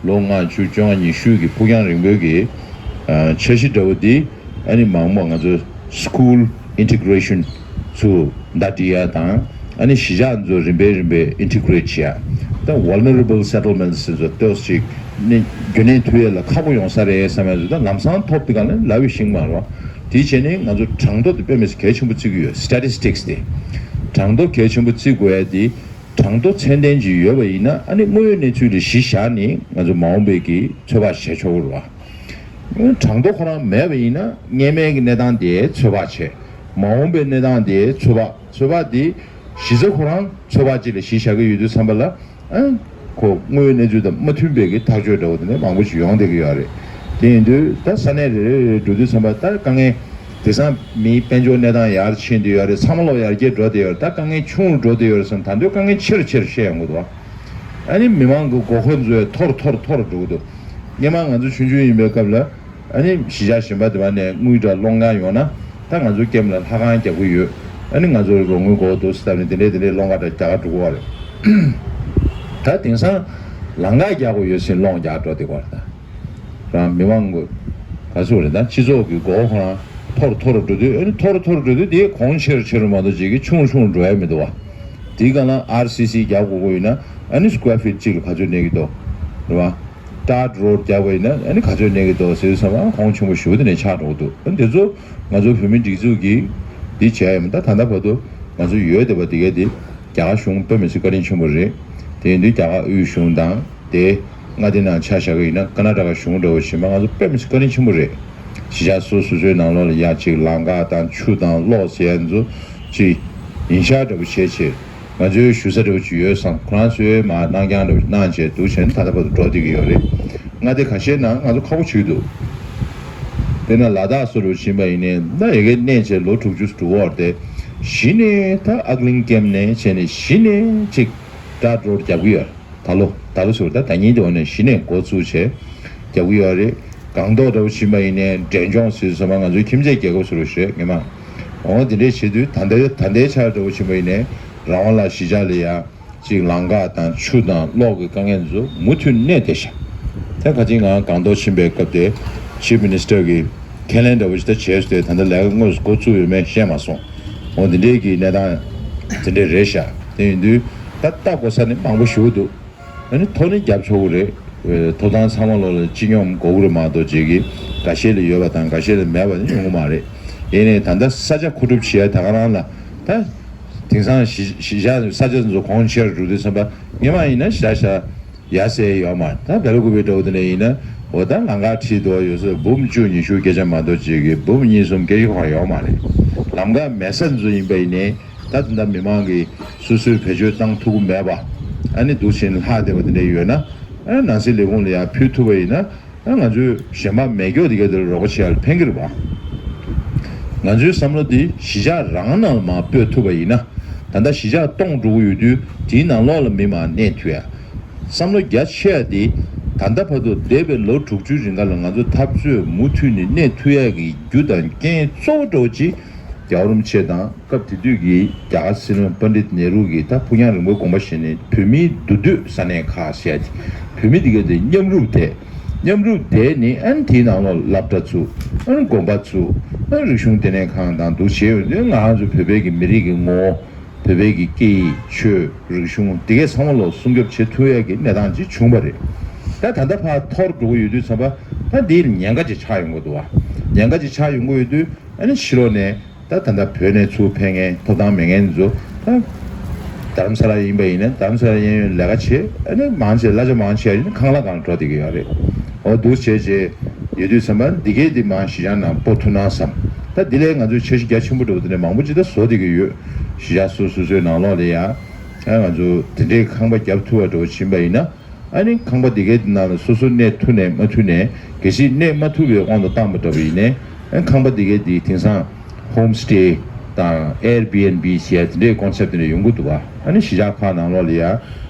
ལོ་ལྔ་བཅུ་བཅོ་ལྔ་ཉི་ཤུ་གི་ཕུགས་རྒྱང་རིང་པོའི་གི་ཨ་འཆར་གཞི་འདྲ་བོ་འདི། ཨ་ནི་མ་འོངས་པ་ང་ཚོ་school integration ཚུ་ཟླ་སྒྲིལ་ཡ་དང་། ཨ་ནི་གཞིས་ཆགས་ཚོ་རིམ་པས་རིམ་པས་integrate བྱེད་ཡ། ད་vulnerable settlements ཟེར་ཚོ་ཏོག་ཙམ་ཅིག་ནི་རྒྱུན་གནས་ཐུབ་ཡ་ལ་ཁག་པོ་ཡོང་ས་རེད་བསམ་ཡ་ཚོ་ད་ལམ་སང་ཐོབ་དེ་ག་ལ་ལབ་ཡ་ཤིང་མ་རེད་བ། དེ་བྱས་ནས་ང་ཚོ་གྲངས་ཐོ་དེ་དཔེ་མི་སྲིད་གལ་ཆེན་པོ་བརྩི་གི་ཡོད། statistics དེ། གྲངས་ཐོ་གལ་ཆེན་པོ་བརྩི་དགོས་ཡ་དེ། གྲངས་ཐོ་ཚད་ལྡན་ཅིག་ཡོད་པ་ཡིན་ན། ཨ་ནི་དངོས་ཡོད་གནས་ཚུལ་ལ་གཞི་བཞག་ནས་ང་ཚོ་མ་འོངས་པའི་གི་ཚོད་དཔག་བྱས་ཆོག་གི་རེད་བ། གྲངས་ཐོ་ཁོ་རང་མེད་པ་ཡིན་ན་སྔོན་མའི་གི་གནས་སྟངས་དེ་ཚོད་དཔག་བྱས། མ་འོངས་པའི་གནས་སྟངས་དེ་ཚོད་དཔག་ཚོད་དཔག་དེ་གཞི་རྩ་ཁོ་རང་ཚོད་དཔག་ཅིག་ལ་གཞི་བཞག་གི་ཡོད་དུས་ཙམ་པ་ལ། ཨ་ཁོ་དངོས་ཡོད་གནས་ཚུལ་དང་མ་མཐུན་པའི་གི་ཐག་གཅོད་འདྲ་བོ་དེ་འདྲ་མང་པོ་ཞིག་ཡོང་བསྡད་ཀྱི་ཡོད་རེད། དེ་ཡིན་དུས་ད་ས་གནས་རེ་རེ་རེ་འགྲོ་དུས་ཙམ་པ་ད་དཀའ་ངལ། དེང་སང་མིའི་དཔལ་འབྱོར་གནས་སྟངས་ཡར་ཕྱིན་བསྡད་ཡོད་རེད། ཚང་མ་ལོག་ཡར་རྒྱས་འགྲོ་བསྡད་ཡོད་རེད། ད་དཀའ་ངལ་ཆུང་རུ་འགྲོ་བསྡད་ཡོད་རེད་བསམ། ད་དུང་དཀའ་ངལ་ཆེ་རུ་ཆེ་རུ་བཤད་ཡོང་གི་འདུག་ཨ་ནི་མི་མང་གི་དགོས་མཁོ་ཚོ་མཐོ་རུ་མཐོ་རུ་མཐོ་རུ་འགྲོ་གི་འདུག་སྔོན་མ་ང་ཚོ་ཆུང་ཆུང་ཡིན་པའི་སྐབས་ལ། ཨ་ནི་གཞིས་ཆགས་གཞན་པ་དེ་བ་ནས་དངུལ་འདྲ་སློང་ག་ཡོང་ན། ད་ང་ཚོའི་ཀེམ་ལ་ལྷ་ཁང་རྒྱག་གི་ཡོད། ཨ་ནི་ང་ཚོར་རོགས་དངུལ་དགོས་འདུག་ཟེར་ནས་དེ་འདྲས་དེ་འདྲས་སློང་ག་འདྲ་རྒྱག་ག་འགྲོ་གི་ཡོད་རེད། ད་དེང་སང་ལམ་ཁ་རྒྱག་དགོས་ཡོད་ཟེར་སློང་རྒྱག་འགྲོ་བསྡད་ཀྱི་ཡོད་རེད་ད། རང་མི་མང་གི་ག་ཚོད་རེད་ད། སྤྱི་ཚོགས་ཀྱི་མགོ་བོ་ཁོ་རང་མཐོ་རུ་མཐོ་རུ་འགྲོ་དུས། ཨ་ནི་མཐོ་རུ་མཐོ་རུ་འགྲོ་དུས་དེའི་གོང་ཆེ་རུ་ཆེ་རུ་མ་གཏོགས་ཅིག་གི་ཆུང་རུ་ཆུང་རུ་འགྲོ་ཡ་མི་འདུག་བ། དེའི་སྒང་ལ་ཨར་སི་སི་རྒྱག་དགོས་དགོས་ཡིན་ན། ཨ་ནི་སི་ཀུ་ཝེར་ཕིཊ་གཅིག་ལ་ག་ཚོད་གནས་ཀྱི་འདུག་རེད་བ། ཊར་རོཌ་རྒྱག་པ་ཡིན་ན་ཨ་ནི་ག་ཚོད་གནས་ཀྱི་འདུག་ཟེར་དུས་ཙམ་པ་གོང་ཆེན་པོ་ཞེ་པོ་དེ་ནས་ཆགས་འགྲོ་གི་འདུག་ཨ་ནི་དེ་ཚོ་ང་ཚོ་བོད་མི་སྒྲིག་འཛུགས་ཀྱིས་འདི་བྱས་ཡོད་མ་ད་ད་ལྟ་བར་དུ་ང་ཚོ་ཡོད་བསྡད་པ་དེ་གས་དེ་རྒྱ་གར་གཞུང་དཔེ་མི་སྲིད་བཀའ་དྲིན་ཆེན་པོ་རེད། དེ་ཡིན་དུས་རྒྱ་གར་དབུས་གཞུང་དང་དེ་མངའ་སྡེ་ནང་ཆ་བཞག་གི་ཡིན་ན་ཀར་ནཱ་ཊ་ཀ་གཞུང་འདྲ་བོ་ཞིག་མ་ང་ཚོ་དཔེ་མི་སྲིད་བཀའ་དྲིན་ཆེན་པོ་རེད། གཞིས་ཆགས་སོ་སོ་སོའི་ནང་ལོགས་ལ་ཡ་གཅིག་ལམ་ཁ་དང་ཆུ་དང་གློག་ཟེར་ཡ་ཚོ་གཅིག་ཡིན་ཤག་འདྲ་བོ་བྱས་བྱས། ང་ཚོའི་ཞུ་ས་འདྲ་བོ་ཅིག་ཡོད་བསམ་ཁོ་རང་ཚོས་མར་གནང་རྐྱང་འདྲ་བོ་ཅིག་གནང་བྱས་འདུག་བྱས་ནས་ད་ལྟ་བར་དུ་འགྲོ་བསྡད་ཀྱི་ཡོད་རེད། མངའ་སྡེ་ཁ་ཤས་ནང་ང་ཚོ་ཁག་པོ་བྱེད་ཀྱི་འདུག་དཔེར་ན་ལ་དྭགས་སུ་རུ་ཕྱིན་པ་ཡིན་ནའི་ན་ཡ་གི་གནས་བྱས་ལོ་དྲུག་ཅུ་དྲུག་འོར་ཏེ་གཞི་ནས་ད་ཨག་གླིང་ཀེམ་ནས་བྱས་ནས་གཞི་ནས་ཅིག་ཊར་རོཌ་རྒྱབ་ཀྱི་ཡོད། ད་ལོ་ད་ལོ་ཟེར་བ་ད་ད་ཉིན་དེ་འོ་ནས་གཞི་ནས་འགོ་བཙུགས་བྱས་རྒྱབ་ཀྱི་ཡོད་རེད། སྒང་ཏོག་འདྲ་བོ་ཕྱིན་པ་ཡིན་ནའི་འབྲས་ལྗོངས་ཟེར་ཙམ་པ་ང་ཚོའི་ཁྱིམ་མཚེས་རྒྱལ་ཁབ་སུ་རུ་ཞེས་ངེས་མ། འོ་དེ་འདྲས་བྱེད་དུས་ད་ལྟའི་ད་ལྟའི་ཆར་འདྲ་བོ་ཕྱིན་པ་ཡིན་ནའི་རང་དབང་ལ་གཞིས་ཆགས་ལ་ཡ་གཅིག་ལམ་ཁ་དང་ཆུ་དང་གློག་གི་དཀའ་ངལ་ཚོ་མུ་མཐུད་གནས་བསྡད་ཤག་དེ་ཁ་ཅིག་ང་སྒང་ཏོག་ཕྱིན་པའི་སྐབས་དེ་ཆིབ་མི་ནི་སི་ཊར་གྱིས་ཁས་ལེན་འདྲ་བོ་ཞིག་ད་བྱས་སོང་སྟེ་ད་ལྟ་ལས་ཀ་དངོས་སུ་འགོ་བཙུགས་ཡོད་མེད་ཤེས་མ་སོང་། འོ་འདི་འདྲའི་གི་གནས་སྟངས་དེ་འདྲས་རེད་ཤག་དེ་ཡིན་དུས་ད་ལྟ་གོ་ས་ནི་མང་པོ་ཞེ་པོ་འདུག་ཨ་ནི་ཐོ་ནི་རྒྱབ་ཆོག་གི་རེད། ཐོབ་ཐང་ཚང་མ་ལོ་ལ་སྤྱི་སྙོམས་དགོས་ཀྱི་རེད་མ་གཏོགས་ཅིག་གི་འགའ་ཤས་ལ་ཡོད་པ་དང་འགའ་ཤས་ལ་མེད་པ་ནི་ཡོང་གི་མ་རེད། ཡིན་ནའི་ད་ལྟ་ས་ཆ་མཁོ་སྒྲུབ་བྱེད་ཡ་ད་ག་རང་ལ་ད་དེང་སང་གཞིས་གཞིས་ཆགས་ས་ཆ་ཚོ་གོང་ཆེར་འགྲོ་དུས་ཙམ་པ་སྔོན་མ་ཡིན་ན་ཞག་ཞག་ཡ་སའི་ཡོད་མ་རེད། ད་བེ་ལ་ཀུ་པེ་འདྲ་བོ་དེ་ནས་ཡིན་ན་འོ་ད་ལམ་ཁ་ཁྲིད་དུ་ཡོད་ས་འབུམ་བཅུ་ཉི་ཤུ་སྐད་ཆ་མ་གཏོགས་ཅིག་གི་འབུམ་གཉིས་གསུམ་སྐད་ཆ་གང་ཡོད་མ་རེད། ལམ་ཁ་མེད་ས་ཚོ་ཡིན་པ་ཡིན་ནའི། ད་ད་ལྟ་མི་མང་གིས་སོ་སོའི་བེད་སྤྱོད་བཏང་ཐུབ་ཀྱི་མེད་པ། ཨ་ནི་འདུག་བཞིན་ལྷག་བསྡད་པ་དེ་འདྲ་ཡོད་ན། ཨ་ནང་སྲིད་ལས་ཁུངས་ལ་ཡར་ཕུལ་ཐུབ་པ་ཡིན་ན། ཨ་ང་ཚོས་གཞན་པ་མེད་སྐྱོ་དེ་ག་དེར་རོགས་པ་བྱེད་ཡ་ལ་ཕན་གྱི་རེད་པ། ང་ཚོའི་བསམ་བློ་འདི་གཞིས་ཆགས་རང་ནང་ལ་མར་སྤོས་ཐུབ་པ་ཡིན་ན། ད་ལྟ་གཞིས་ཆགས་སྟོངས་འགྲོ་གི་ཡོད་དུས་དེའི་ནང་ལོགས་ལ་མི་མང་གནས་ཐུབ་ཡ། བསམ་བློ་རྒྱ་ཆེ་བ་དེ། ད་ལྟ་བར་དུ་འདས་པའི་ལོ་དྲུག་ཅུའི་རིང་ག་ལ་ང་ཚོ་འཐབ་རྩོད་མུ་མཐུད་ནས་གནས་ཐུབ་ཡག་གི་རྒྱུ་དང་རྐྱེན་གཙོ་བོ་འདྲ་བོ་ཅིག་རྒྱལ་བ་རིན་པོ་ཆེ་དང་སྐབས་དེ་དུས་ཀྱི་རྒྱ་གར་སྲིད་བློན་པཎ་ཌིད་ནེ་རུ་གིས་ད་ཕུགས་རྒྱང་རིང་པོའི་དགོངས་པ་བཞེས་ནས་བོད་མིའི་འདུས་སྡོད་ས་གནས་ཁག་ཟེར་ཡ་དེ་བོད་མི་དེ་ག་དེ་མཉམ་རུབ་བསྡད། མཉམ་རུབ་བསྡད་ནས་ཨ་ནི་དེའི་ནང་ལོགས་སློབ་གྲྭ་བཙུགས། ཨ་ནི་དགོན་པ་བཙུགས། ཨ་ནི་རིག་གཞུང་ལྟེ་གནས་ཁང་དང་འདུག་བྱས་ཡོད་དུས་ང་རང་ཚོ་བོད་པའི་གི་མི་རིགས་ཀྱི་ངོ་བོ། བོད་པའི་གི་སྐད་ཡིག་ཆོས་རིག་གཞུང་འདི་གའི་ཚང་མ་ལོ་སྲུང་སྐྱོབ་བྱེད་ཐུབ་ཡས་ཀྱི་གནས་སྟངས་ཅིག་བྱུང་བ་རེད། ད་ད་ལྟ་ཕར་འཐོར་འགྲོ་གི་ཡོད་དུས་ཙམ་པ་ད་འདིར་ཉེན་ཁ་ཅིག་ཆགས་ཡོང་གི་འདུག་བ། ཉེན་ཁ་ཅིག་ཆགས་ཡོང་གི་ཡོད་དུས་ཨ་ནི་ཕྱི་ལོགས་ནས་ད་ད་ལྟ་བོད་ནས་ཚུར་ཕེབས་མཁན་ཐོབ་ཐང་མེད་མཁན་ཚོ་ད་རྡ་རམ་ས་ལ་ཡིན་པ་ཡིན་ན་རྡ་རམ་ས་ལ་གཡས་གཡོན་ལས་ཀ་བྱེད་ཨ་ནི་མང་ཆེ་གླ་ཆ་མང་ཆེ་ཡིན་ཁང་གླ་སྒང་འགྲོ་བསྡད་ཀྱི་ཡོད་རེད། འོ་འདུག་བྱས་རྗེས་ཡོད་དུས་ཙམ་པ་འདི་གས་འདི་མང་གཞིས་ཆགས་ནང་སྤོ་ཐུབ་ན་བསམ། ད་འདི་ལས་ང་ཚོས་འཆར་གཞི་རྒྱ་ཆེན་པོ་འགྲོ་བ་འདི་ནས་མང་པོ་ཅིག་ད་བཟོ་བསྡད་ཀྱི་ཡོད། གཞིས་ཆགས་སོ་སོ་སོའི་ནང་ལོགས་ལ་ཡ། ཨ་ང་ཚོ་དེ་འདྲའི་ཁང་པ་རྒྱབ་ཐུབ་པ་འགྲོ་བ་ཕྱིན་པ་ཡིན་ན། ཨ་ནི་ཁང་པ་འདི་གའི་ནང་ལ་སོ་སོ་གནས་ཐུབ་ནས་མ་ཐུབ་ནས་གལ་སྲིད་གནས་མ་ཐུབ་པའི་དབང་དུ་བཏང་པ་འདྲ་བ་ཡིན་ནའི། ཨ་ཁང་པ་འདི་གའི་འདི་དེང་སང་ཧོམ་སི་ཊེ་དང་ཨེར་བི་ཨེན་བི་ཟེར་ཡ་དེ་འདྲའི་ཀོན་སེབ་དེ་འདྲ་ཡོང་གི་འདུག་ག་ཨ་ནི་གཞིས་ཆགས་ཁག་ནང་ལོགས་ལ་ཡ་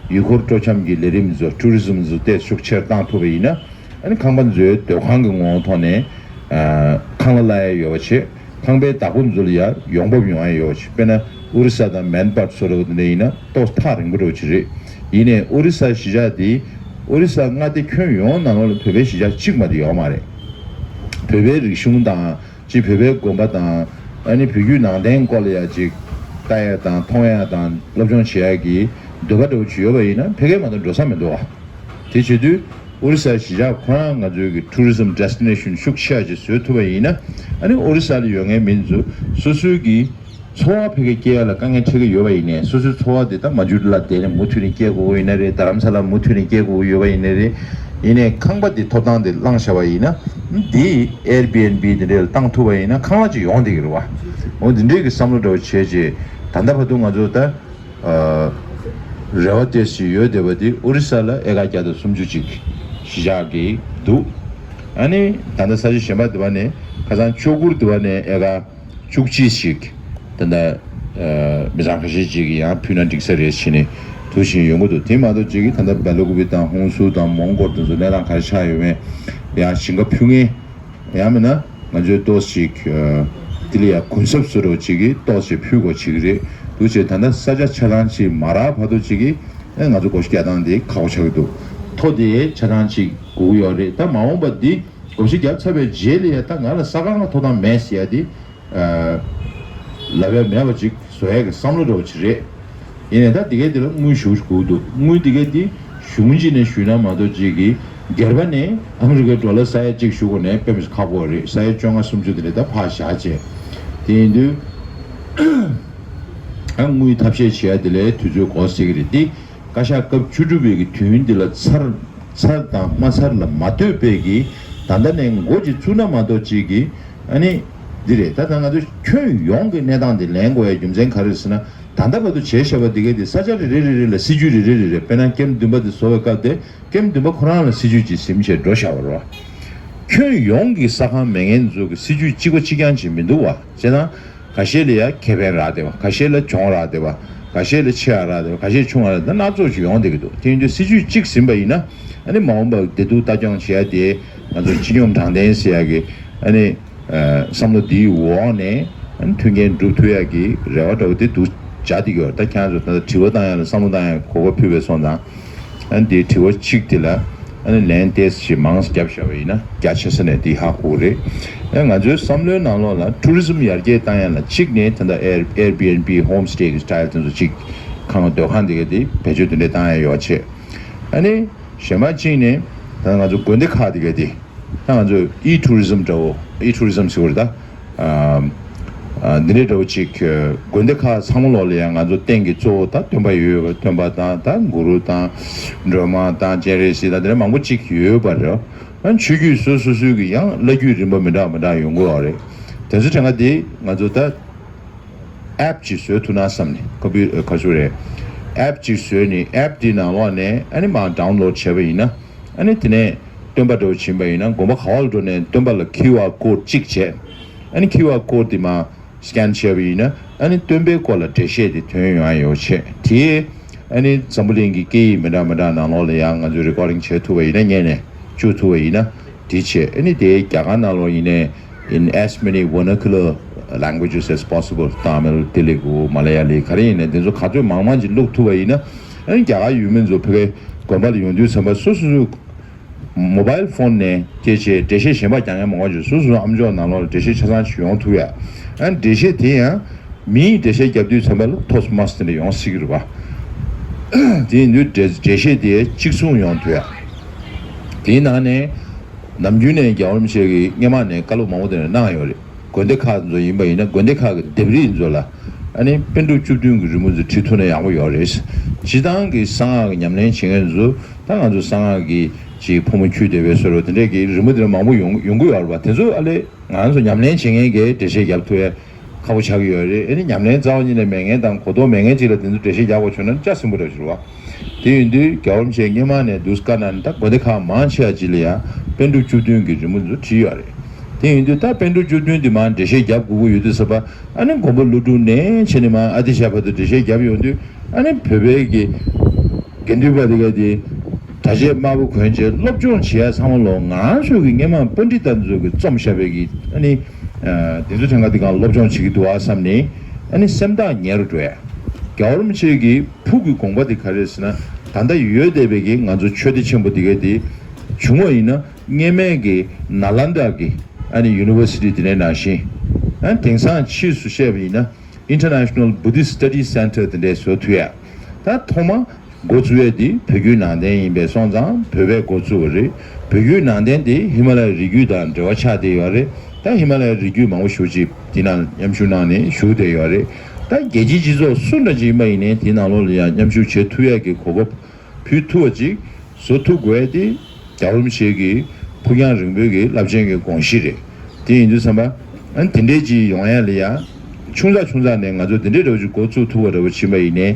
ཡུལ་སྐོར་སྤྲོ་འཆམ་གྱི་ལས་རིམ་ཚོ་ཊུ་རི་ཛིམ་ཚོ་ཏོག་ཙམ་ཤུགས་ཆེར་བཏང་ཐུབ་པ་ཡིན་ན། ཨ་ནི་ཁང་པ་མཛོད་སྡོད་ཁང་གི་ངོ་བོ་ཐོག་ནས་ཨ་ཁང་གླ་གླ་ཡ་ཡོད་པ་བྱེད། ཁང་པའི་བདག་པོ་ཚོ་ལ་ཡ་ཡོང་འབབ་ཡོང་ཡ་ཡོད་པ་བྱེད། དཔེར་ན་ཨོ་རི་ས་དང་མན་པཱར་སོགས་རེད་པ། དེ་འདྲ་ཡིན་ན་ཏོག་ཐག་རིང་པོ་འདྲ་བོ་ཅིག་རེད། ཡིན་ནའི་ཨོ་རི་ས་གཞིས་ཆགས་དེ་ཨོ་རི་ས་མངའ་སྡེ་ཁྱོན་ཡོངས་ནང་ལོགས་ལ་བོད་པའི་གཞིས་ཆགས་གཅིག་མ་གཏོགས་ཡོད་མ་རེད། བོད་པའི་རིག་གཞུང་དང་ཅིག་བོད་པའི་དགོན་པ་དང་ཨ་ནི་བོད་བརྒྱུད་ནང་བསྟན་སྐོར་ལ་ཡ་ཅིག་ལྟ་ཡ་དང་མཐོང་ཡ་དང་སློབ་སྦྱོང་བྱེད་ཡ་གི་འདོད་པ་འདྲ་བོ་ཅིག་ཡོད་པ་ཡིན་ན་ཕ་གིར་མ་གཏོགས་འགྲོ་ས་མི་འདུག་ག་དེ་བྱེད་དུས་ཨོ་རི་ས་གཞིས་ཆགས་ཁོ་རང་ང་ཚོའི་གི་ཊུ་རི་ཛིམ་ཌེ་སི་ཊི་ནེ་ཤན་ཤུགས་ཆེ་བ་ཅིག་བཟོ་ཐུབ་པ་ཡིན་ན། ཨ་ནི་ཨོ་རི་ས་ལ་ཡོད་མཁན་མི་ཚོ་སོ་སོའི་གི་འཚོ་བ་ཕ་གིར་སྐྱེལ་ཡ་ལ་དཀའ་ངལ་འཕྲད་ཀྱི་ཡོད་པ་ཡིན་ནའི། སོ་སོའི་འཚོ་བ་དེ་ད་མ་ཇུ་ལ་བསྡད་ནས་མུ་མཐུད་ནས་སྐྱེལ་དགོས་ཀྱི་ཡིན་ན་རེད། རྡ་རམ་ས་ལ་མུ་མཐུད་ནས་སྐྱེལ་དགོས་ཀྱི་ཡོད་པ་ཡིན་ན་རེད། ཡིན་ནའི་ཁང་པ་འདི་ཐོབ་ཐང་དེ་བླངས་བཞག་པ་ཡིན་ན། འདི་ཨེར་བི་ཨེན་བི་དེ་འདྲ་ལ་བཏང་ཐུབ་པ་ཡིན་ན་ཁང་གླ་ཅིག་ཡོང་བསྡད་ཀྱི་རེད་པ། འོ་འདི་འདྲའི་གི་བསམ་བློ་འདྲ་བོ་བྱས་རྗེས་ད་ལྟ་བར་དུ་ང་ཚོ་ད། རེ་བ་ཏོག་ཙམ་ཡོད་བསྡད་པ་འདི་ཨོ་རི་ས་ལ་ཨེ་ཀར་བརྒྱ་དང་སུམ་ཅུ་ཅིག་གཞིས་ཆགས་ཀྱི་འདུག་ཨ་ནི་ད་ལྟ་ས་ཆ་གཞན་པ་འདི་པ་ནས་ཁ་སང་ལྕོག་གུར་འདི་པ་ནས་ཨེ་ཀར་བཅུ་གཅིག་ཅིག་ད་ལྟ་མི་ཚང་ཁ་ཤས་ཅིག་གིས་ཡང་ཕུལ་ན་འགྲིག་ས་རེད་ཟེར་ནས་འདུག་བཞིན་ཡོང་གི་འདུག་དེ་མ་གཏོགས་ཅིག་གིས་ད་ལྟ་སྦེ་ལ་ཀུ་པེ་དང་ཧུན་སུར་དང་མོན་གྷོར་དེ་ཚོ་གནས་སྟངས་ག་རེ་ཆགས་ཡོད་མེད་ཡང་ཞིང་ཁ་ཕུལ་མཁན། ཡང་མིན་ན་ང་ཚོའི་ཏོག་ཙམ་ཅིག་དེ་ལ་ཡང་གུན་གསབ་བཟོ་འདྲ་བོ་ཅིག་གིས་ཏོག་ཙམ་ཅིག་ཕུལ་དགོས་ཅིག་རེད་འདུག་ཅེས། ད་ལྟ་ས་ཆ་ཆ་ཚང་ཅིག་མ་རག་བར་དུ་ཅིག་གིས་ཨེ་ང་ཚོ་བགོ་བཤའ་རྒྱག་སྟངས་དེ་ཁག་པོ་ཆགས་ཀྱི་འདུག་ཐོ་དེ་ཆ་ཚང་ཅིག་དགོས་ཀྱི་ཡོད་རེད། ད་མ་འོངས་པ་འདི་བགོ་བཤའ་བརྒྱབ་ཚར་བའི་རྗེས་ལ་ཡང་ད་ང་ལ་ས་ཁང་ལ་ཐོབ་ཐང་མེད་ཟེར་ཡ་དེ། ལབ་ཡ་མེད་པ་ཅིག་བཟོ་ཡ་གི་བསམ་བློ་འདྲ་བོ་ཅིག་རེད། ཡིན་ནའི་ད་འདི་གའི་འདི་ལ་དངུལ་ཞེ་པོ་ཅིག་དགོས་འདུག་དངུལ་འདི་གའི་འདི་གཞུང་གཅིག་ནས་ཞུས་ན་མ་གཏོགས་ཅིག་གི་ སྒེར་པ་ནས་ཨ་མི་རི་ཀའི་ཌོ་ལར་ས་ཡ་གཅིག་ཞུ་དགོས་ནས་དཔེ་མི་སྲིད་ཁག་པོ་རེད། ས་ཡ་བཅོ་ལྔ་སུམ་ཅུ་དེ་འདྲ་ད་ཕར་བཞག་བྱས། དེ་ཡིན་དུས་ཨ་དངུལ་ཐབས་ཤེས་བྱེད་ཡ་དེ་ལས་དུས་ཚོད་འགོར་སྲིད་ཀྱི་རེད། འདི་བཀའ་ཤག་སྐབས་བཅུ་དྲུག་པའི་གི་དུས་ཡུན་འདི་ལ་ཚར་ཚར་དང་མ་ཚར་ལ་མ་ལྟོས་པའི་གི་ད་ལྟ་ནས་འགོ་ཅིག་བཙུགས་ན་མ་གཏོགས་ཅིག་གི་ཨ་ནི་འདི་རེད། ད་ད་ང་ཚོ་ཁྱོན་ཡོངས་ཀྱི་གནས་སྟངས་འདི་ལེན་དགོས་ཡ་རྒྱུ་མཚན་ག་རེ་རེད་ཟེར་ན། ད་ལྟ་བར་དུ་བྱས་བཞག་པ་འདི་གའི་དེ་ས་ཆ་རེ་རེ་རེ་རེ་ལ་སྲིད་ཇུས་རེ་རེ་རེ་རེ། དཔེར་ན་ཀེམ་བདུན་པ་དེ་བཟོ་བའི་སྐབས་དེ་ཀེམ་བདུན་པ་ཁོ་རང་ལ་སྲིད་ཇུས་ཅིག་ཟིན་བྱས་འགྲོ་བཞག་པ་རེད་བ། ཁྱོན་ཡོངས་ཀྱི་ས་ཁང་མེད་མཁན་ཚོ་གི་སྲིད་ཇུས་གཅིག་པ་གཅིག་རྐྱང་ཅིག་མི་འདུག་བ། བྱས་ཙང་ཁ་ཤས་ལ་ཡ་ཁེ་ཕན་རག་བསྡད་པ། ཁ་ཤས་ལ་གྱོང་རག་བསྡད་པ། ཁ་ཤས་ལ་ཆེ་བ་རག་བསྡད་པ། ཁ་ཤས་ཆུང་བ་རག་བསྡད་པ། སྣ་ཚོགས་ཅིག་ཡོང་བསྡད་ཀྱི་འདུག་དེ་ཡིན་དུས་སྲིད་ཇུས་གཅིག་ཟིན་པ་ཡིན་ན་ཨ་ནི་མ་འོངས་པར་བདེ་སྡུག་ལྟ་སྐྱོང་བྱེད་ཡ་དེ་ང་ཚོ་སྤྱི་སྙོམས་དྲང་བདེན་ཟེར་ཡ་གི་ཨ་ནི། བསམ་བློ་འདིའི་འོག་ནས་མཐུན་རྐྱེན་སྒྲུབ་ཐུབ་ཡག་གི་རེ་བ་འདྲ་བོ་དེ་འདུག་བྱ་དེ་ཡོད། ད་ཁྱེད་རང་ཚོ་ད་ལྟ་དྲི་བ་བཏང་ཡག་ལ་བསམ་བློ་བཏང་ཡག་གོ་སྐབས་ཕུལ་བས་སོང་ཙང་། ཨ་ནི་དེའི་དྲི་བ་གཅིག་དེ་ལ་ཨ་ནི་ལན་ཏོག་ཙམ་ཞིག་མང་ཙམ་བརྒྱབ་བཞག་པ་ཡིན་ན་རྒྱ་ཆེ་ས་ནས་དེ་ཧ་གོ་གི་རེད། ཨ་ང་ཚོའི་བསམ་བློའི་ནང་ལོགས་ལ་ཊུ་རི་ཛིམ་ཡར་རྒྱས་བཏང་ཡག་ལ་གཅིག་ནས་ད་ལྟ་Air- Airbnb homestay་གི་སི་ཊལ་དེ་ཚོ་གཅིག་ཁང་སྡོད་ཁང་དེ་ག་དེ་བེད་སྤྱོད་དེ་འདྲས་བཏང་ཡག་ཡོད་བྱས། ཨ་ནི་གཞན་པ་གཅིག་ནས་ད་ང་ཚོ་དགོན་སྡེ་ཁག་དེ་ག་དེ། ད་ང་ཚོས་ཨི་ཊུ་རི་ཛིམ་འདྲ་བོ། ཨི་ཊུ་རི་ཛིམ་ཟེར་བ་རེད་ད། ཨ་ཨ་འདི་འདྲའི་འདྲ་བོ་ཅིག་དགོན་སྡེ་ཁག་ཚང་མ་ལོག་ལ་ཡང་ང་ཚོ་རྟེན་གྱི་གཙོ་བོ་ད་སྟོན་པ་ཡོད་ཡོད་པ། སྟོན་པ་དང་ད་གུ་རུ་དང་སྒྲོལ་མ་དང་སྤྱན་རས་གཟིགས་དང་དེ་འདྲ་མང་པོ་ཅིག་ཡོད་པ་རེད། ཨ་ཆོས་བརྒྱུད་སོ་སོ་སོའི་གི་ཡང་བླ་བརྒྱུད་རིམ་པ་མི་འདྲ་མི་འདྲ་ཡོང་གི་ཡོད་རེད། དེ་ཚོ་དྲན་ག་དེ་ང་ཚོ་ད་ཨེབ་ཅིག་བཟོས་ཐུབ་ན་བསམ་ནས། ཀམ་པུ- ཨ་ག་ཚོད་རེད། ཨེབ་ཅིག་བཟོས་ནས་ཨེབ་དེའི་ནང་ལོགས་ནས་ཨ་ནི་མར་ཌའུན་ལོཌ་བྱས་པ་ཡིན་ན། ཨ་ནི་དེ་ནས་སྟོན་པ་འདྲ་བོ་ཕྱིན་པ་ཡིན་ན་དགོན་པ་ག་བ་ལ་འགྲོ་ནས་སྟོན་པ་ལ་ཁིའུ་ཨར་ཀོཌ་གཅིག་བྱས། ཨ་ནི་ཁིའུ་ཨར་ཀོཌ་དེ་མར་སི་ཀེན་བྱས་པ་ཡིན་ན་ཨ་ནི་སྟོན་པའི་སྐོར་ལ་འགྲེལ་བཤད་དེ་ཐོན་ཡོང་ཡ་ཡོད་བྱས། དེ་ཨ་ནི་འཛམ་བུ་གླིང་གི་སྐད་ཡིག་མི་འདྲ་མི་འདྲ་ནང་ལོགས་ལ་ཡང་ང་ཚོས་རི་ཀོར་ཌིང་བྱེད་ཐུབ་པ་ཡིན་ན་སྔོན་ནས་བཅུག་ཐུབ་པ་ཡིན་ན་དེ་བྱས། ཨ་ནི་དེ་རྒྱ་གར་ནང་ལོགས་ཡིན་ནའི་in as many vernacular languages as possible། ཏཱ་མིལ། ཏེ་ལུ་གུ། མ་ལ་ཡ་ལི། ག་རེ་ཡིན་ནའི་དེ་ཚོ་ག་ཚོད་མང་མང་ཅིག་བླུག་ཐུབ་པ་ཡིན་ན། ཨ་ནི་རྒྱ་གར་ཡུལ་མི་ཚོ་ཕ་གིའི་དགོན་པ་ལ་ཡོང་དུས་ཙམ་པ་སོ་སོ་སོའི་མོ་བཱའིལ་ཕོན་ནས་སྐད་ཆ་འགྲེལ་བཤད་གཞན་པ་རྒྱག་མཁན་མང་པོ་ཅིག་སོ་སོ་སོའི་ཨམ་ཅོག་ནང་ལོགས་ལ་འགྲེལ་བཤད་ཆ་ཚང་ཞིག་ཡོང་ཐུབ་ཡ། ཨ་ནི་འགྲེལ་བཤད་དེ་ཡང་མིས་འགྲེལ་བཤད་རྒྱབ་དུས་ཙམ་པ་ལ་ཐོག་མ་དེ་འདྲ་ཡོང་སྲིད་ཀྱི་རེད་པ། དེ་ཡིན་དུས་འགྲེལ་འགྲེལ་བཤད་དེ་གཅིག་མཚུངས་ཡོང་ཐུབ་ཡ། དེའི་ནང་ནས་ནམ་རྒྱུན་ནས་རྒྱལ་བ་རིན་པོ་ཆེ་གིས་སྔོན་མ་ནས་བཀའ་སློབ་མང་པོ་དེ་འདྲ་གནང་ཡོད་རེད། དགོན་སྡེ་ཁག་ཚོ་ཡིན་པ་ཡིན་ན་དགོན་སྡེ་ཁག་གི་ལྡེབས་རིས་ཚོ་ལ་ཨ་ནི་པཎ་གྲུབ་བཅུ་བདུན་གྱི་རི་མོ་ཚོ་བྲིས་ཐུབ་ན་ཡག་པོ་ཡོད་རེད། སྤྱིར་བཏང་གི་གསང་སྔགས་ཀྱི་ཉམས་ལེན་བྱེད་མཁན་ཚོ། ད་ང་ཚོ་གསང་སྔགས་ཀྱི་ཅིག་ཕོ་མོ་འཁྱུད་བསྡད་པའི་བཟོ་འདྲ་དེ་འདྲས་ཀྱི་རི་མོ་དེ་འདྲ་མང་པོ་ཡོང་ཡོང་གི་ཡོད་རེད་པ། དེ་ཚོ་ཨ་ལས་ང་ཚོ་ཉམས་ལེན་བྱེད་མཁན་གྱིས་འགྲེལ་བཤད་རྒྱབ་ཐུབ་ཡ་ཁག་པོ་ཆགས་ཀྱི་ཡོད་རེད། ཨ་ནི་ཉམས་ལེན་རྩ་བ་ཉིད་ནས་མེད་མཁན་དང་གོ་རྟོགས་མེད་མཁན་ཅིག་ལ་དེ་ཚོ་འགྲེལ་བཤད་རྒྱག་དགོས་བྱུང་ན་ཅག་ཟིན་པོ་འདྲ་ཞིག་རེད་པ། དེ་ཡིན་དུས་རྒྱལ་བ་རིན་པོ་ཆེ་སྔོན་མ་ནས་འདུག་སེ་བཀའ་གནང་ནས་ད་དགོན་སྡེ་ཁག་མང་ཆེ་བ་ཅིག་ལ་ཡང་པཎ་གྲུབ་བཅུ་བདུན་གྱི་རི་མོ་ཚོ་བྲིས་ཡོད་རེད། དེ་ཡིན་དུས་ད་པཎ་གྲུབ་བཅུ་བདུན་འདི་མར་འགྲེལ་བཤད་རྒྱབ་དགོས་ཀྱི་ཡོད་དུས་ཙམ་པ། ཨ་ནི་མགོན་པོ་ཀླུ་སྒྲུབ་ནས་བྱས་ནས་མར་ཨ་ཏི་ཤ་བར་དུ་འགྲེལ་བཤད་རྒྱབ་ཡོང་དུས། ཨ་ནི་བོད་པའི་གི་དགེ་འདུན་པ་དེ་ག་དེ་གྲྭ་ཆས་དམར་པོ་གོན་བྱས་སློབ་སྦྱོང་བྱེད་ཡ་ཚང་མ་ལོ་ང་ཚོ་གི་སྔོན་མ་པཎྜི་ཏ་ཚོ་གི་རྩོམ་བཞག་པའི་གི་ཨ་ནི་དེ་ཚོ་ཕྲན་ག་དེ་གང་སློབ་སྦྱོང་བྱེད་ཀྱི་འདུག་ཨ་བསམ་ནས། ཨ་ནི་སེམས་ཐག་ཉེ་རུ་འགྲོ་ཡ། རྒྱལ་བ་རིན་པོ་ཆེ་གི་ཕུགས་ཀྱི་དགོངས་པ་དེ་ག་རེ་རེད་ཟེར་ན། ད་ལྟ་ཡོད་བསྡད་པའི་གི་ང་ཚོ་ཆོས་སྡེ་ཆེན་པོ་འདི་ག་དེ་བྱུང་བ་ཡིན་ན་སྔོན་མའི་གི་ནཱ་ལནྡཱ་གི་ཨ་ནི་ཡུ་ནི་ཝར་སི་ཊི་དེ་འདྲའི་ནང་བཞིན། ཨ་ནི་དེང་སང་ཕྱིས་སུ་བཤད་པ་ཡིན་ན་International Buddhist Study Center་དེ་འདྲའི་བཟོ་ཐུབ་ཡ། ད་ཐོག་མ་འགོ་བཙུགས་ཡ་དེ་བོད་བརྒྱུད་ནང་བསྟན་ཡིན་པས་སོང་ཙང་བོད་པས་འགོ་བཙུགས་པ་རེད། བོད་བརྒྱུད་ནང་བསྟན་དེ་ཧི་མ་ལ་ཡའི་རི་རྒྱུད་དང་འབྲེལ་བ་ཆགས་བསྡད་ཡོད་རེད། ད་ཧི་མ་ལ་ཡའི་རི་རྒྱུད་མང་པོ་ཞེ་པོ་ཅིག་དེ་ནང་མཉམ་ཞུགས་གནང་ནས་བཞུགས་བསྡད་ཡོད་རེད། ད་རྒྱལ་སྤྱིའི་སྤྱི་ཚོགས་སུ་འདྲ་ཅིག་ཡིན་པ་ཡིན་ནའི་དེའི་ནང་ལོགས་ལ་ཡང་མཉམ་ཞུགས་བྱེད་ཐུབ་ཡ་གི་གོ་སྐབས་ཕུལ་ཐུབ་པ་ཅིག་བཟོ་ཐུབ་དགོས་ཡ་དེ་རྒྱལ་བ་རིན་པོ་ཆེ་གི་ཕུགས་རྒྱང་རིང་པོའི་གི་རླབས་ཆེན་གྱི་དགོངས་གཞི་རེད། དེ་ཡིན་དུས་ཙམ་པ། ཨ་ནི་དེ་འདྲས་ཅིག་ཡོང་ཡ་ལ་ཡ། ཆུང་ཙག་ཆུང་ཙག་ནས་ང་ཚོ་དེ་འདྲས་འདྲ་བོ་ཅིག་འགོ་བཙུགས་ཐུབ་པ་འདྲ་བོ་ཕྱིན་པ་ཡིན་ནའི།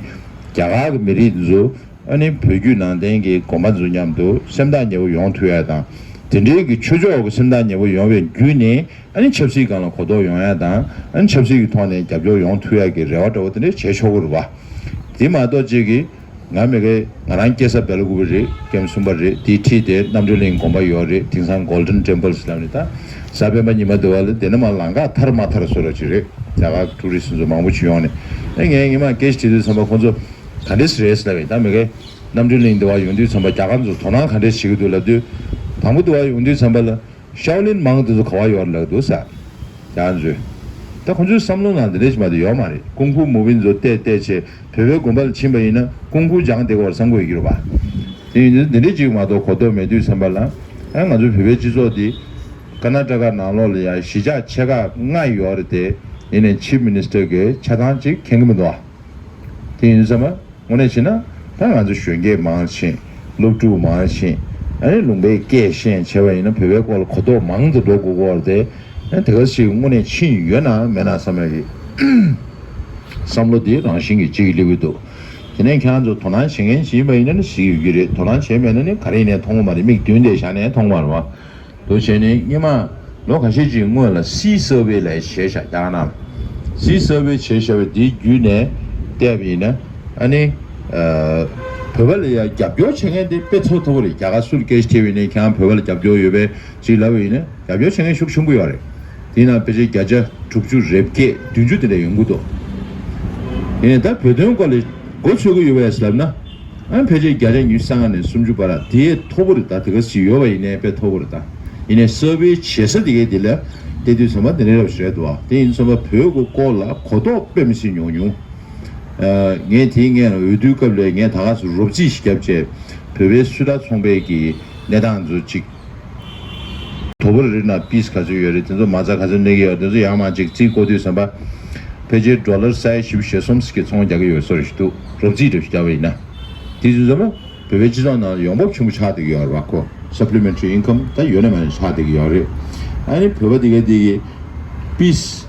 རྒྱ་གར་གྱི་མི་རིགས་འདི་ཚོ་ཨ་ནི་བོད་བརྒྱུད་ནང་བསྟན་གྱི་དགོན་པ་ཚོ་མཉམ་དུ་སེམས་ཐག་ཉེ་བོ་ཡོང་ཐུབ་ཡ་དང་། དེ་འདྲའི་གི་ཆོས་ཕྱོགས་ཀྱི་སེམས་ཐག་ཉེ་བོ་ཡོང་བའི་བརྒྱུད་ནས་ཨ་ནི་ཆབ་སྲིད་སྒང་ལ་གོ་རྟོགས་ཡོང་ཡ་དང་། ཨ་ནི་ཆབ་སྲིད་ཀྱི་ཐོག་ནས་རྒྱབ་སྐྱོར་ཡོང་ཐུབ་ཡ་གི་རེ་བ་འདྲ་བོ་དེ་འདྲས་བྱེད་ཆོག་གི་རེད་བ། དེ་མ་གཏོགས་ཅིག་གི་ང་མི་གའི་ང་རང་སྐྱེས་ས་སྦེལ་ཀོབ་རེད། ཀེམ་གསུམ་པ་རེད། དེའི་འཁྲིས་དེ་རྣམ་གྲོལ་གླིང་དགོན་པ་ཡོད་རེད། དེང་སང་Golden Temples་ལབ་ནས་ད་གཟའ་སྤེན་པ་ཉི་མ་དེ་བ་ལ་དེ་ན་མ་ལམ་ཁ་ཐར་མ་ཐར་བཟོ་འདྲ་ཅིག་རེད། རྒྱ་གར་ཊུ་རི་སི་ཚོ་མང་པོ་ཅིག་ཡོང་ནས། ཨེ་ངས་ངས་མ་སྐད་ཆ་དྲིས་དུས་ཙམ་པ་ཁོང་ཚོ་ག་འདྲས་རེད་ལབ་པས། ད་མི་གའི་རྣམ་གྲོལ་གླིང་དེ་བ་ཡོང་དུས་ཙམ་པ་རྒྱ་གར་ཚོ་དོ་སྣང་ག་འདྲས་བྱེད་ཀྱི་འདུག་ལབ་དུས། དང་པོ་དེ་བ་ཡོང་དུས་ཙམ་པ་ལ། ཤའོ་ལིན་མང་དེ་ཚོ་ག་བ་ཡོད་ལབ་འདུག་ས། ཡང་ཚོས། ད་ཁོང་ཚོའི་བསམ་བློ་ནང་དེ་འདྲས་ཅིག་མ་གཏོགས་ཡོད་མ་རེད། ཀུང་ཧྥུ་མུ་བིན་ཚོ་བལྟས་བལྟས་བྱས་བོད་པའི་དགོན་པ་ལ་ཕྱིན་པ་ཡིན་ན་ཀུང་ཧྥུ་སྦྱངས་བསྡད་དགོས་བསམ་གྱི་ཡོད་ཀྱི་རེད་པ། དེ་ཡིན་དུས་འདི་འདྲའི་ཅིག་མ་གཏོགས་གོ་རྟོགས་མེད་དུས་ཙམ་པ་ལ། ཨ་ང་ཚོའི་བོད་པའི་སྤྱི་ཚོགས་འདི་ཀར་ནཱ་ཊ་ཀ་ནང་ལོགས་ལ་ཡང་གཞིས་ཆགས་ཆེ་ཁག་ལྔ་ཡོད་རེད་དེ། ཡིན་ནའི་ཆིབ་མི་ནི་སི་ཊར་གྱིས་ཆ་ཚང་ཅིག་མཁྱེན་གྱི་མི་འདུག་ཨ། དེ་ཡིན་དུས་ཙམ་པ་དངོས་གནས་བྱས་ན། ད་ང་ཚོ་གཞོན་སྐྱེས་མང་ཕྱིན། སློབ་ཕྲུག་མང་ཕྱིན། ཨ་ནི་ལུང་པའི་སྐད་ཤེས་བྱས་པ་ཡིན་ན་བོད་པའི་སྐོར་ལ་གོ་རྟོགས་མང་དུ་འགྲོ་དགོས་ཀྱི་ཡོད་རེད་དེ། ཨ་ནི་དེ་ག་ཞིག་དངོས་གནས་ཕྱིན་ཡོད་ན་མེད་ན་བསམ་ཡག་གི་བསམ་བློ་དེ་རང་བཞིན་གྱིས་ཅིག་སླེབས་ཀྱི་འདུག་དེ་ནས་ཁྱེད་རང་ཚོ་དོ་སྣང་བྱེད་མཁན་ཞིག་ཡིན་པ་ཡིན་ན་ནི་ཤེས་ཀྱི་ཡོད་ཀྱི་རེད། དོ་སྣང་བྱས་མེད་ན་ནི་ག་རེ་ཡིན་ནའི་མཐོང་གི་མ་རེད། མིག་མདུན་དེ་བཞག་ནའི་མཐོང་གི་མ་རེད་བ། དུ་བྱས་ནས་སྔོན་མ་ལོ་ཁ་ཤས་ཅིག་སྔོན་ལ་སི་སར་ཝེ་ལབ་བྱས་བཞག་རྒྱ་གར་ནང་། སི་སར་ཝེ་བྱས་བཞག་པ་འདི་བརྒྱུད་ནས་བལྟས་པ་ཡིན་ན། ཨ་ནི་ཨ་བོད་པ་ལ་ཡང་རྒྱབ་སྐྱོར་བྱེད་མཁན་དེ་དཔེ་ཚོར་ཐུབ་པ་རེད། རྒྱ་གར་སུ་ལ་སྐད་ཆ་དྲིས་པ་ཡིན་ན་ཁྱེད་རང་བོད་པ་ལ་རྒྱབ་སྐྱོར་ཡོད་པས་ཅིག་ལབ་པ་ཡིན་ན་རྒྱབ་སྐྱོར་བྱེད་མཁན་ཤུགས་ཆེན་པོ་ཡོད་རེད། དེ་ནང་ཕལ་ཆེར་བརྒྱ་ཆ་དྲུག་ཅུ་རེ་བརྒྱད་བདུན་ཅུ་དེ་འདྲ་ཡོང་གི་འདུག་ཡིན་ནའི་ད་བོད་དོན་སྐོར་ལ་མགོ་ཚོད་ཀྱི་ཡོད་པས་ལབ་ན། ཨ་ཕལ་ཆེར་བརྒྱ་ཆ་ཉི་ཤུ་རྩ་ལྔ་ནས་སུམ་ཅུ་བར་དེའི་མཐོ་པོ་རེད། ད་དེ་ག་ཞིག་ཡོད་པ་ཡིན་ནའི་དཔེ་མཐོ་པོ་རེད། ད་ཡིན་ནའི་སར་ཝེ་བྱེད་ས་དེ་གའི་དེ་ལ་བལྟས་དུས་ཙམ་པ་དེ་འདྲ་རབ་ཞིག་རེད་འདུག་བ། དེ་ཡིན་ཙམ་པ་བོད་ཀྱི་སྐོར་ལ་གོ་རྟོགས་དཔེ་མི་སྲིད་ཉུང་ཉུང་། ཨ་ངས་དེའི་སྔོན་འོས་བསྡུའི་སྐབས་ལ་ངས་ད་ག་སེ་རོབ་རྩིས་ཤིག་བརྒྱབ་བྱས་བོད་པའི་སུད་ཊར་ཚོང་པའི་གི་གནས་སྟངས་ཚོ་ཅིག་དོ་པོ་རེད་ན་པིས་ག་ཚོད་ཡོད་རེད། དེ་ཚོ་མ་རྩ་ག་ཚོད་གནས་ཀྱི་ཡོད་རེད། དེ་ཚོ་ཡར་མར་ཅིག་རྩིས་བཀོད་དུས་ཙམ་པ། ཕལ་ཆེར་ཌོ་ལར་ས་ཡ་བཞི་བཅུ་ཞེ་གསུམ་ཟེར་གྱི་ཚོང་རྒྱག་གི་ཡོད་བཟོ་འདྲ་ཞིག་འདུག་རོབ་རྩིས་འདྲ་ཞིག་བརྒྱབ་པ་ཡིན་ན། དེ་དུས་ཙམ་པ་བོད་པའི་སྤྱི་ཚོགས་ནང་ཡོང་འབབ་ཆེན་པོ་ཆགས་བསྡད་ཀྱི་ཡོད་རེད་བ། ཁོ་སབ་ལི་མེན་ཊ་རི་ཨིན་ཀམ་ད་ཡོད་ན་མེད་ན་ཆགས་བསྡད་ཀྱི་ཡོད་རེད། ཨ་ནི་བོད་པ་དེ་ག་དེ་གི་པིས་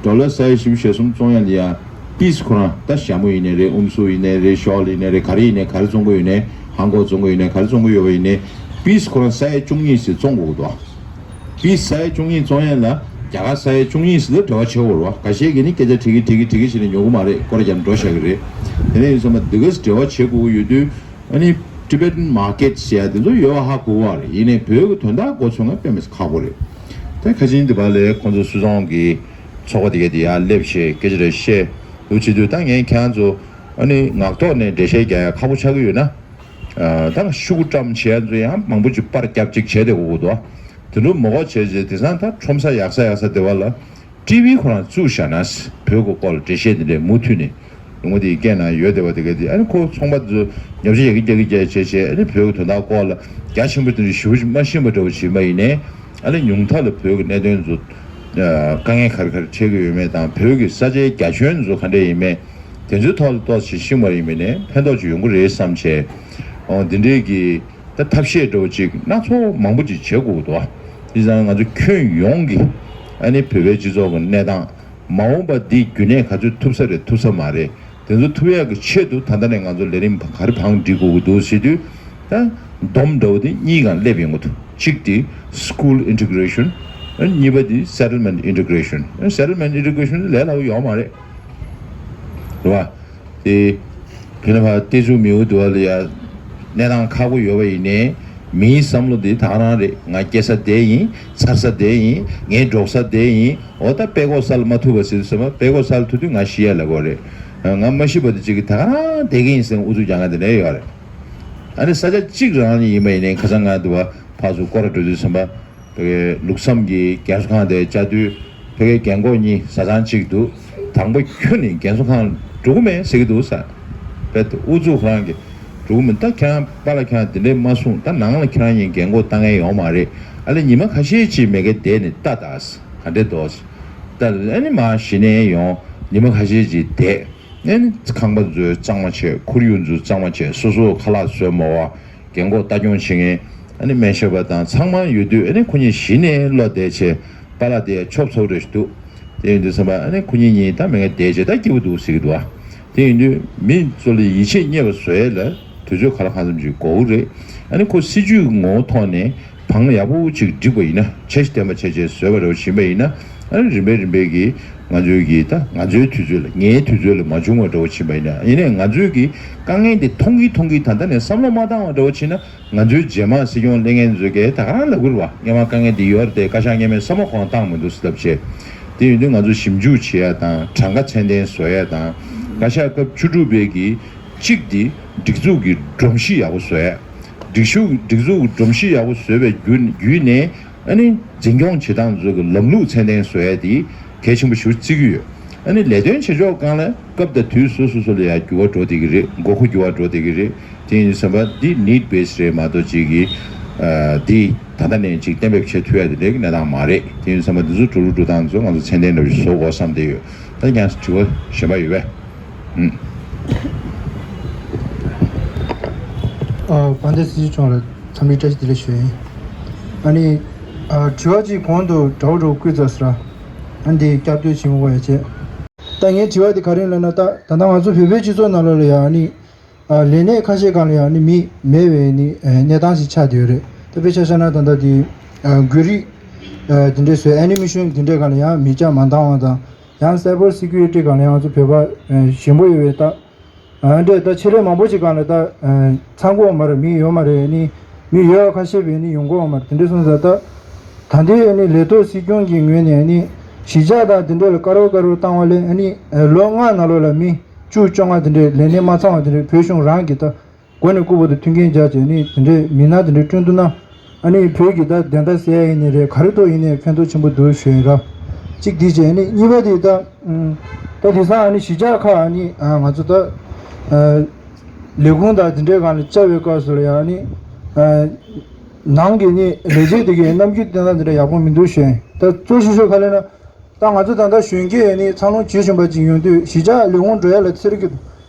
ཌོ་ལར་ས་ཡ་བཞི་བཅུ་ཞེ་གསུམ་བཙོང་ཡ་ལ་ཡ། པིས་ཁོ་རང་ད་ཞྭ་མོ་ཡིན་ནའི་རེད། ཨུམ་སུ་ཡིན་ནའི་རེད། ཤོལ་ཡིན་ནའི་རེད། ག་རེ་ཡིན་ནའི་ག་རེ་བཙོང་གི་ཡོད་ནའི། ཧང་གོག་བཙོང་གི་ཡོད་ནའི་ག་རེ་བཙོང་གི་ཡོད་པ་ཡིན་ནའི། པིས་ཁོ་རང་ས་ཡ་བཅུ་གཉིས་ཙམ་བཙོང་དགོས་ཀྱི་འདུག་པིས་ས་ཡ་བཅུ་གཉིས་བཙོང་ཡ་ལ་རྒྱ་གར་ས་ཡ་བཅུ་གཉིས་ཙམ་ལ་འབྲེལ་བ་བྱེད་དགོས་རེད་བ། འགའ་ཤས་ཀྱིས་ནི་སྐད་ཆ་དྲི་གི་དྲི་གི་དྲི་གི་བྱས་ནས་ཉོ་གི་མ་རེད། སྐོར་ར་བརྒྱབ་ནས་འགྲོ་བཞག་གི་རེད། དེ་འདྲ་ཡིན་ཙང་མ་འདི་ག་ཙམ་འབྲེལ་བ་བྱེད་དགོས་ཀྱི་ཡོད་དུས། ཨ་ནི་Tibetan market ཟེར་ཡ་དེ་ཚོ་ཡོད་པ་ཧ་གོ་བ་རེད། ཡིན་ནའི་བོད་ཀྱི་དོན་དག་མགོ་ཚོས་ང་དཔེ་མི་སྲིད་ཁག་པོ་རེད། ད་ཁ་ཆེན་འདི་བ་ལས་ཁོང་ཚོ་སུད་ཚོང་གི་ཚོགས་པ་དེ་ག་དེ་ཡར་སླེབས་བྱས་སྐད་ཆ་རེ་བཤད་འདུག་བྱེད་དུས། ད་ངས་ཁྱེད་རང་ཚོ་ཨ་ནི་ངག་ཐོག་ནས་འགྲེལ་བཤད་རྒྱག་ཡ་ཁག་པོ་ཆགས་ཀྱི་ཡོད་ན། ཨ་ད་ཤོག་གུ་བཀྲམ་བྱས་ཡ་ཚོ་ཡང་མང་པོ་ཅིག་པར་རྒྱབ་ཅིག་བྱས་བསྡད་དགོས་ཀྱི་འདུག་དེ་འདྲ་མ་དགོས་བྱས་རྗེས་དེང་སང་ད་ཁྲོམ་ས་ཡག་ས་ཡག་ས་དེ་བ་ལ་ཊི་ཝི་ཁོ་རང་བཙུགས་བཞག་ན། བོད་ཀྱི་སྐོར་ལ་འགྲེལ་བཤད་དེ་འདྲས་མུ་མཐུད་ནས་ལུང་པ་དེའི་སྐད་ནང་ཡོད་བསྡད་པ་དེ་ག་དེ། ཨ་ནི་ཁོ་ཚོང་པ་ཚོ་ཉོ་ཆ་རྒྱག་གི་རྒྱག་གི་རྒྱག་བྱས་བྱས། ཨ་ནི་བོད་ཀྱི་དོན་དག་སྐོར་ལ་རྒྱ་ཆེན་པོ་དེ་འདྲ་ཞུ་མ་ཤེས་པ་འདྲ་བོ་བྱེད་པ་ཡིན་ནའི། ཨ་ནི་ཉུང་མཐའ་ལ་བོད་ཀྱི་གནད་དོན་ཚོ་དཀའ་ངལ་ག་རེ་ག་རེ་འཕྲད་ཀྱི་ཡོད་མེད་དང་། བོད་ཀྱི་ས་ཆའི་རྒྱ་ཁྱོན་ཚོ་ག་འདྲས་ཡིན་མེད་དེ་ཚོའི་ཐོག་ལ་ཏོག་ཙམ་ཤེས་པ་ཡིན་པ་ནས་ཕན་ཐོགས་ཅིག་ཡོང་གི་རེད་བསམ་བྱས། འོ་འདི་འདྲས་ཀྱི་ད་ཐབས་ཤེས་འདྲ་བོ་ཅིག་སྣ་ཚོགས་མང་པོ་ཅིག་བྱེད་དགོས་ཀྱི་འདུག་བ། དེ་ཙང་ང་ཚོ་ཁྱོན་ཡོངས་ཀྱི་ཨ་ནི་བོད་པའི་སྤྱི་ཚོགས་ཀྱི་གནས་སྟངས། མ་འོངས་པ་འདི་རྒྱུན་གནས་ག་ཚོད་ཐུབ་ས་རེད་ཐུབ་ས་མ་རེད། དེ་ཚོ་ཐུབ་ཡག་གི་ཆེད་དུ་ད་ལྟ་ནས་ང་ཚོ་ལས་རིམ་ག་རེ་བང་སྒྲིག་དགོས་ཀྱི་འདུག་ཟེར་དུས། ད་སྡོམ་འདྲ་བོ་དེ་གཉིས་སྒང་སླེབས་ཡོང་གི་འདུག་གཅིག་དེ་school integration། གཉིས་པ་དེ་settlement integration། Settlement integration་དེ་ལས་སླ་པོ་ཡོད་མ་རེད། རེད་བ། དེ་དེ་ནས་ཕར་བལྟས་ཚུལ་མི་འོས་འདུག་བ་ལ་ཡ། གནས་སྟངས་ཁག་པོ་ཡོད་པ་ཡིན་ནའི། མིའི་བསམ་བློ་འདི་ད་ག་རང་རེད། ང་སྐྱེ་ས་དེ་ཡིན། འཚར་ས་དེ་ཡིན། ངའི་འགྲོ་ས་དེ་ཡིན། འོ་ད་དཔྲལ་ཀོག་ས་ལ་མ་ཐུག་པ་ཟེར་དུས་ཙམ་པ། དཔྲལ་ཀོག་ས་ལ་ཐུག་དུས་ང་ཤི་ཡ་ལབ་དགོས་རེད། ང་མ་ཤི་བར་དུ་ཅིག་གི་ད་ག་རང་བསྡད་ཀྱི་ཡིན་ཟེར་ཨུ་ཚུགས་རྒྱག་མཁན་དེ་འདྲ་ཡོད་རེད། ཨ་ནི་ས་ཆ་གཅིག་རང་ཡིན་པ་ཡིན་ནའི་ཁ་སང་ང་འདི་བ་ཕར་ཚུར་སྐོར་ར་འགྲོ་དུས་ཙམ་པ། ཕ་གིའི་ལུགས་བསམ་གྱི་རྒན་གསོ་ཁང་དེ་བཅར་དུས། ཕ་གིའི་རྒན་གོག་གཉིས་བཟའ་ཚང་གཅིག་འདུག་དང་པོ་ཁྱོན་ནས་རྒན་གསོ་ཁང་འགྲོ་གི་མེད་ཟེར་གྱི་འདུག་ཟེར། དཔེ་ཨུ་ཚུགས་ཁོ་རང་གིས་འགྲོ་གི་མེད། ད་ཁྱེད་རང་པཱ་ལགས་ཁྱེད་རང་དེ་འདྲས་མ་གསུངས། ད་ནང་ལ་ཁྱེད་རང་གཉིས་རྒན་གོག་ལྟ་མཁན་ཡོད་མ་རེད། ཨ་ལས་ཉི་མ་ཁ་ཤས་ཅིག་མ་གིར་བསྡད་ནས་ལྟ་ད་ཟེར། ག་འདྲས་འདུག་ཟེར། ད་ཨ་ནི་མར་གཞི་ནས་ཡོང་། ཉི་མ་ཁ་ཤས་ཅིག་བསྡད། ཨ་ནི་ཁང་པ་ཚོ་གཙང་མ་བྱས། ཁོར་ཡུག་ཚོ་གཙང་མ་བྱས། སོ་སོ་ཁ་ལག་བཟོས་མ་བ། རྒན་གོག་ལྟ་སྐྱོང་བྱེད་མཁན། ཨ་ནི་སྨན་ཞབས་པ་དང་ཚང་མ་ཡོད་དུས། ཨ་ནི་ཁོ་གཉིས་གཞི་ནས་བློ་བདེ་བྱས། པཱ་ལགས་དེ་ཆོབ་ཚོབ་རེ་ཞིག་འདུག་དེ་ཡིན་དུས་ཙམ་པ་ཨ་ནི་ཁོ་གཉིས་གཉིས་ད་མ་གིར་བསྡད་བྱས་ད་སྐྱིད་པོ་འདུག་ཟེར་གྱི་འདུག་ཨ། དེ་ཡིན་དུས་མི་ཚོ་ལ་ཡིད་ཆེས་རྙེད་པ་བཟོ་ཡས་ལ་དུས་ཚོད་ག་ལ་གང་འཚམ་ཅིག་འགོར་གྱི་རེད། ཨ་ནི་ཁོ་སྲིད་ཇུས་ཀྱི་ངོ་བོ་ཐོག་ནས་བང་ཡག་པོ་ཅིག་བསྒྲིགས་པ་ཡིན་ན། འཆར་གཞི་ལྡན་པ་འཆར་གཞི་བཟོས་པ་འདྲ་བོ་ཕྱིན་པ་ཡིན་ན། ཨ་ནི་རིམ་པས་རིམ་པས་ཀྱིས་ང་ཚོའི་གི་ད་ང་ཚོའི་དུས་ཚོད་ལ། ངའི་དུས་ཚོད་ལ་མ་བྱུང་བ་འདྲ་བོ་ཕྱིན་པ་ཡིན་ན། ཡིན་ནའི་ང་ཚོའི་གི་དཀའ་ངལ་འདི་མཐོང་གིན་མཐོང་གིན་ད་ལྟ་ནས་བསམ་བློ་མ་བཏང་བ་འདྲ་བོ་ཕྱིན་ན། ང་ཚོའི་རྗེས་མ་སྲིད་སྐྱོང་སླེབས་མཁན་ཚོས་ཀྱིས་ད་ག་རང་ལབ་ཀྱི་རེད་བ། སྔོན་མ་དཀའ་ངལ་འདི་ཡོད་རེད་དེ། བཀའ་ཤག་སྔོན་མས་བསམ་བློ་ཁོ་རང་བཏང་མི་འདུག་ཟེར་ལབ་བྱས། དེ་ཡིན་དུས་ང་ཚོ་ཞིབ་འཇུག་བྱེད་ཡ་དང་། གྲངས་ཀ་ཚད་ལྡན་བཟོ་ཡ་དང་། བཀའ་ཤག་སྐབས་བཅུ་དྲུག་པའི་གི་གཅིག་དེ་སྒྲིག་འཛུགས་ཀྱི་སྒྲོམ་གཞི་ཡག་པོ་བཟོ་ཡ། སྒྲིག་ཞུ་སྒྲིག་འཛུགས་སྒྲོམ་གཞི་ཡག་པོ་བཟོས་པའི་བརྒྱུད་བརྒྱུད་ནས། ཨ་ནི་འཛིན་སྐྱོང་བྱེད་སྟངས་ཚོ་གི་ལམ་ལུགས་ཚད་ལྡན་བཟོ་ཡ་དེ་གལ་ཆེན་པོ་ཞེ་པོ་བརྩི་གི་ཡོད། ཨ་ནི་ལས་དོན་བྱེད་ཕྱོགས་སྒང་ལ་སྐབས་དང་དུས་སོ་སོ་སོ་ལ་ཡང་འགྱུར་བ་འགྲོ་བསྡད་ཀྱི་རེད། དགོས་མཁོ་འགྱུར་བ་འགྲོ་བསྡད་ཀྱི་རེད། དེ་ཡིན་དུས་ཙམ་པ་འདི་need based རེད་མ་གཏོགས་ཅིག་གི་ཨ་འདི་ད་ལྟ་ནས་ཅིག་གཏན་འབེབས་བྱེད་ཐུབ་ཡ་དེ་འདྲའི་གནས་སྟངས་མ་རེད། དེ་ཡིན་དུས་ཙམ་པ་འདི་ཚོ་འགྲོ་ལུགས་འགྲོ་སྟངས་ཚོ་ང་ཚོ་ཚད་ལྡན་འདྲ་བོ་ཞིག་བཟོ་དགོས་བསམ་བསྡད་ཡོད། ད་ཡང་དྲི་བ་གཞན་པ་ཡོད་པས། ཨུམ། ཨ། དཔལ་ལྡན་སྲིད་སྐྱོང་ལ་འཚམས་འདྲི་བཀྲ་ཤིས་བདེ་ལེགས་ཞུ་ཡིན། ཨ་ནི། ཨ། དྲི་བ་གཅིག་གོང་དུ་དྲ་བ་འགྲོ་བསྐུལ་ཚར་སོང་། ཨ་འདི་བསྐྱར་ཟློས་བྱེད་མི་དགོས་ཡ་བྱས། ད་ངའི་དྲི་བ་དེ་ག་རེ་ལབ་ན། ད་ད་ལྟ་ང་ཚོ་བོད་པའི་སྤྱི་ཚོགས་ནང་ལོགས་ལ་ཡང་ཨ་ནི། ཨ། ལས་གནས་ཁ་ཤས་སྒང་ལ་ཡང་ཨ་ནི་མི་མེད་པའི་ཨ་ནི་ཨ་གནས་སྟངས་ཤིག་ཆགས་བསྡད་ཡོད་རེད། ད་དཔེ་ཆ་བཞག་ན་ད་ལྟ་དེ་ཨ་འགུལ་རིས་ཨ་དེ་འདྲས་བཟོས། ཨེ་ནི་མེ་ཤོན་དེ་འདྲས་སྒང་ལ་ཡང་མི་ཆ་མ་འདང་བ་དང་། ཡང་cyber security སྒང་ལ་ཡང་ང་ཚོ་བོད་པ་ཨ་ཞན་པོ་ཡོད་པའི་ད། ཨ་འདྲས་ད་ཆེད་ལས་མང་པོ་ཅིག་སྒང་ལ་ད་ཨ་ཚང་གི་ཡོད་མ་རེད། མི་ཡོད་མ་རེད། ཨ་ནི་མི་ཡོད་པ་ཁ་ཤས་བས་ནི་ཡོང་གི་ཡོད་མ་རེད། དེ་འདྲས་སོང་ཙང་ད་ད་ལྟའི་ཨ་ནི་ལས་ཐོག་སྲིད་སྐྱོང་གི་ངོས་ནས་ཨ་ནི་གཞིས་ཆགས་དང་དེ་འདྲས་ལ་དཀར་པོ་དཀར་པོ་བཏང་བ་ལས་ཨ་ནི་ཨ་ལོ་ལྔ་ནང་ལོགས་ལ་མི་བཅུ་བཅོ་ལྔ་དེ་འདྲས་ལས་གནས་མ་ཚང་བ་དེ་འདྲས་བོད་གཞུང་རང་གིས་ད་མགོ་ནས་རྐུབ་བར་དུ་མཐུན་རྐྱེན་སྦྱར་བྱས་ནི་དེ་འདྲའི་མི་སྣ་དེ་འདྲའི་བསྐྲུན་ཐུབ་ན། ཨ་ནི་བོད་ཀྱི་ད་བདེན་མཐའ་གསལ་ཡ་ཡིན་ནའི་རེད། ག་རེ་ཐོག་ཡིན་ནའི་ཕན་ཐོགས་ཆེན་པོ་འདུག་ཞུ་ཡིན་ར། གཅིག་འདི་བྱས། ཨ་ནི་གཉིས་པ་དེ་ད་ཨུམ། ད་དེང་སང་ཨ་ནི་གཞིས་ཆགས་ཁག་ཨ་ནི་ཨ་ང་ཚོ་ད་ཨ་ལས་ཁུངས་དང་དེ་འདྲའི་སྒང་ལ་བཅར་བའི་སྐབས་སུ་ལ་ཡང་ཨ་ནི་ཨ་ནང་གི་ནི་ལས་བྱེད་དེ་གའི་རྣམ་འགྱུར་བསྟན་སྟངས་དེ་འདྲ་ཡག་པོ་མི་འདུག་ཞུ་ཡིན། ད་གཙོ་ཆེ་ཤོས་ག་རེ་ན། ད་ང་ཚོ་ད་ལྟ་གཞོན་སྐྱེས་ནི་འཚར་ལོངས་བྱེད་བཞིན་པ་ཅིག་ཡོང་དུས་གཞིས་ཆགས་ལས་ཁུངས་འགྲོ་ཡ་ལ་འཚེར་གྱི་འདུག་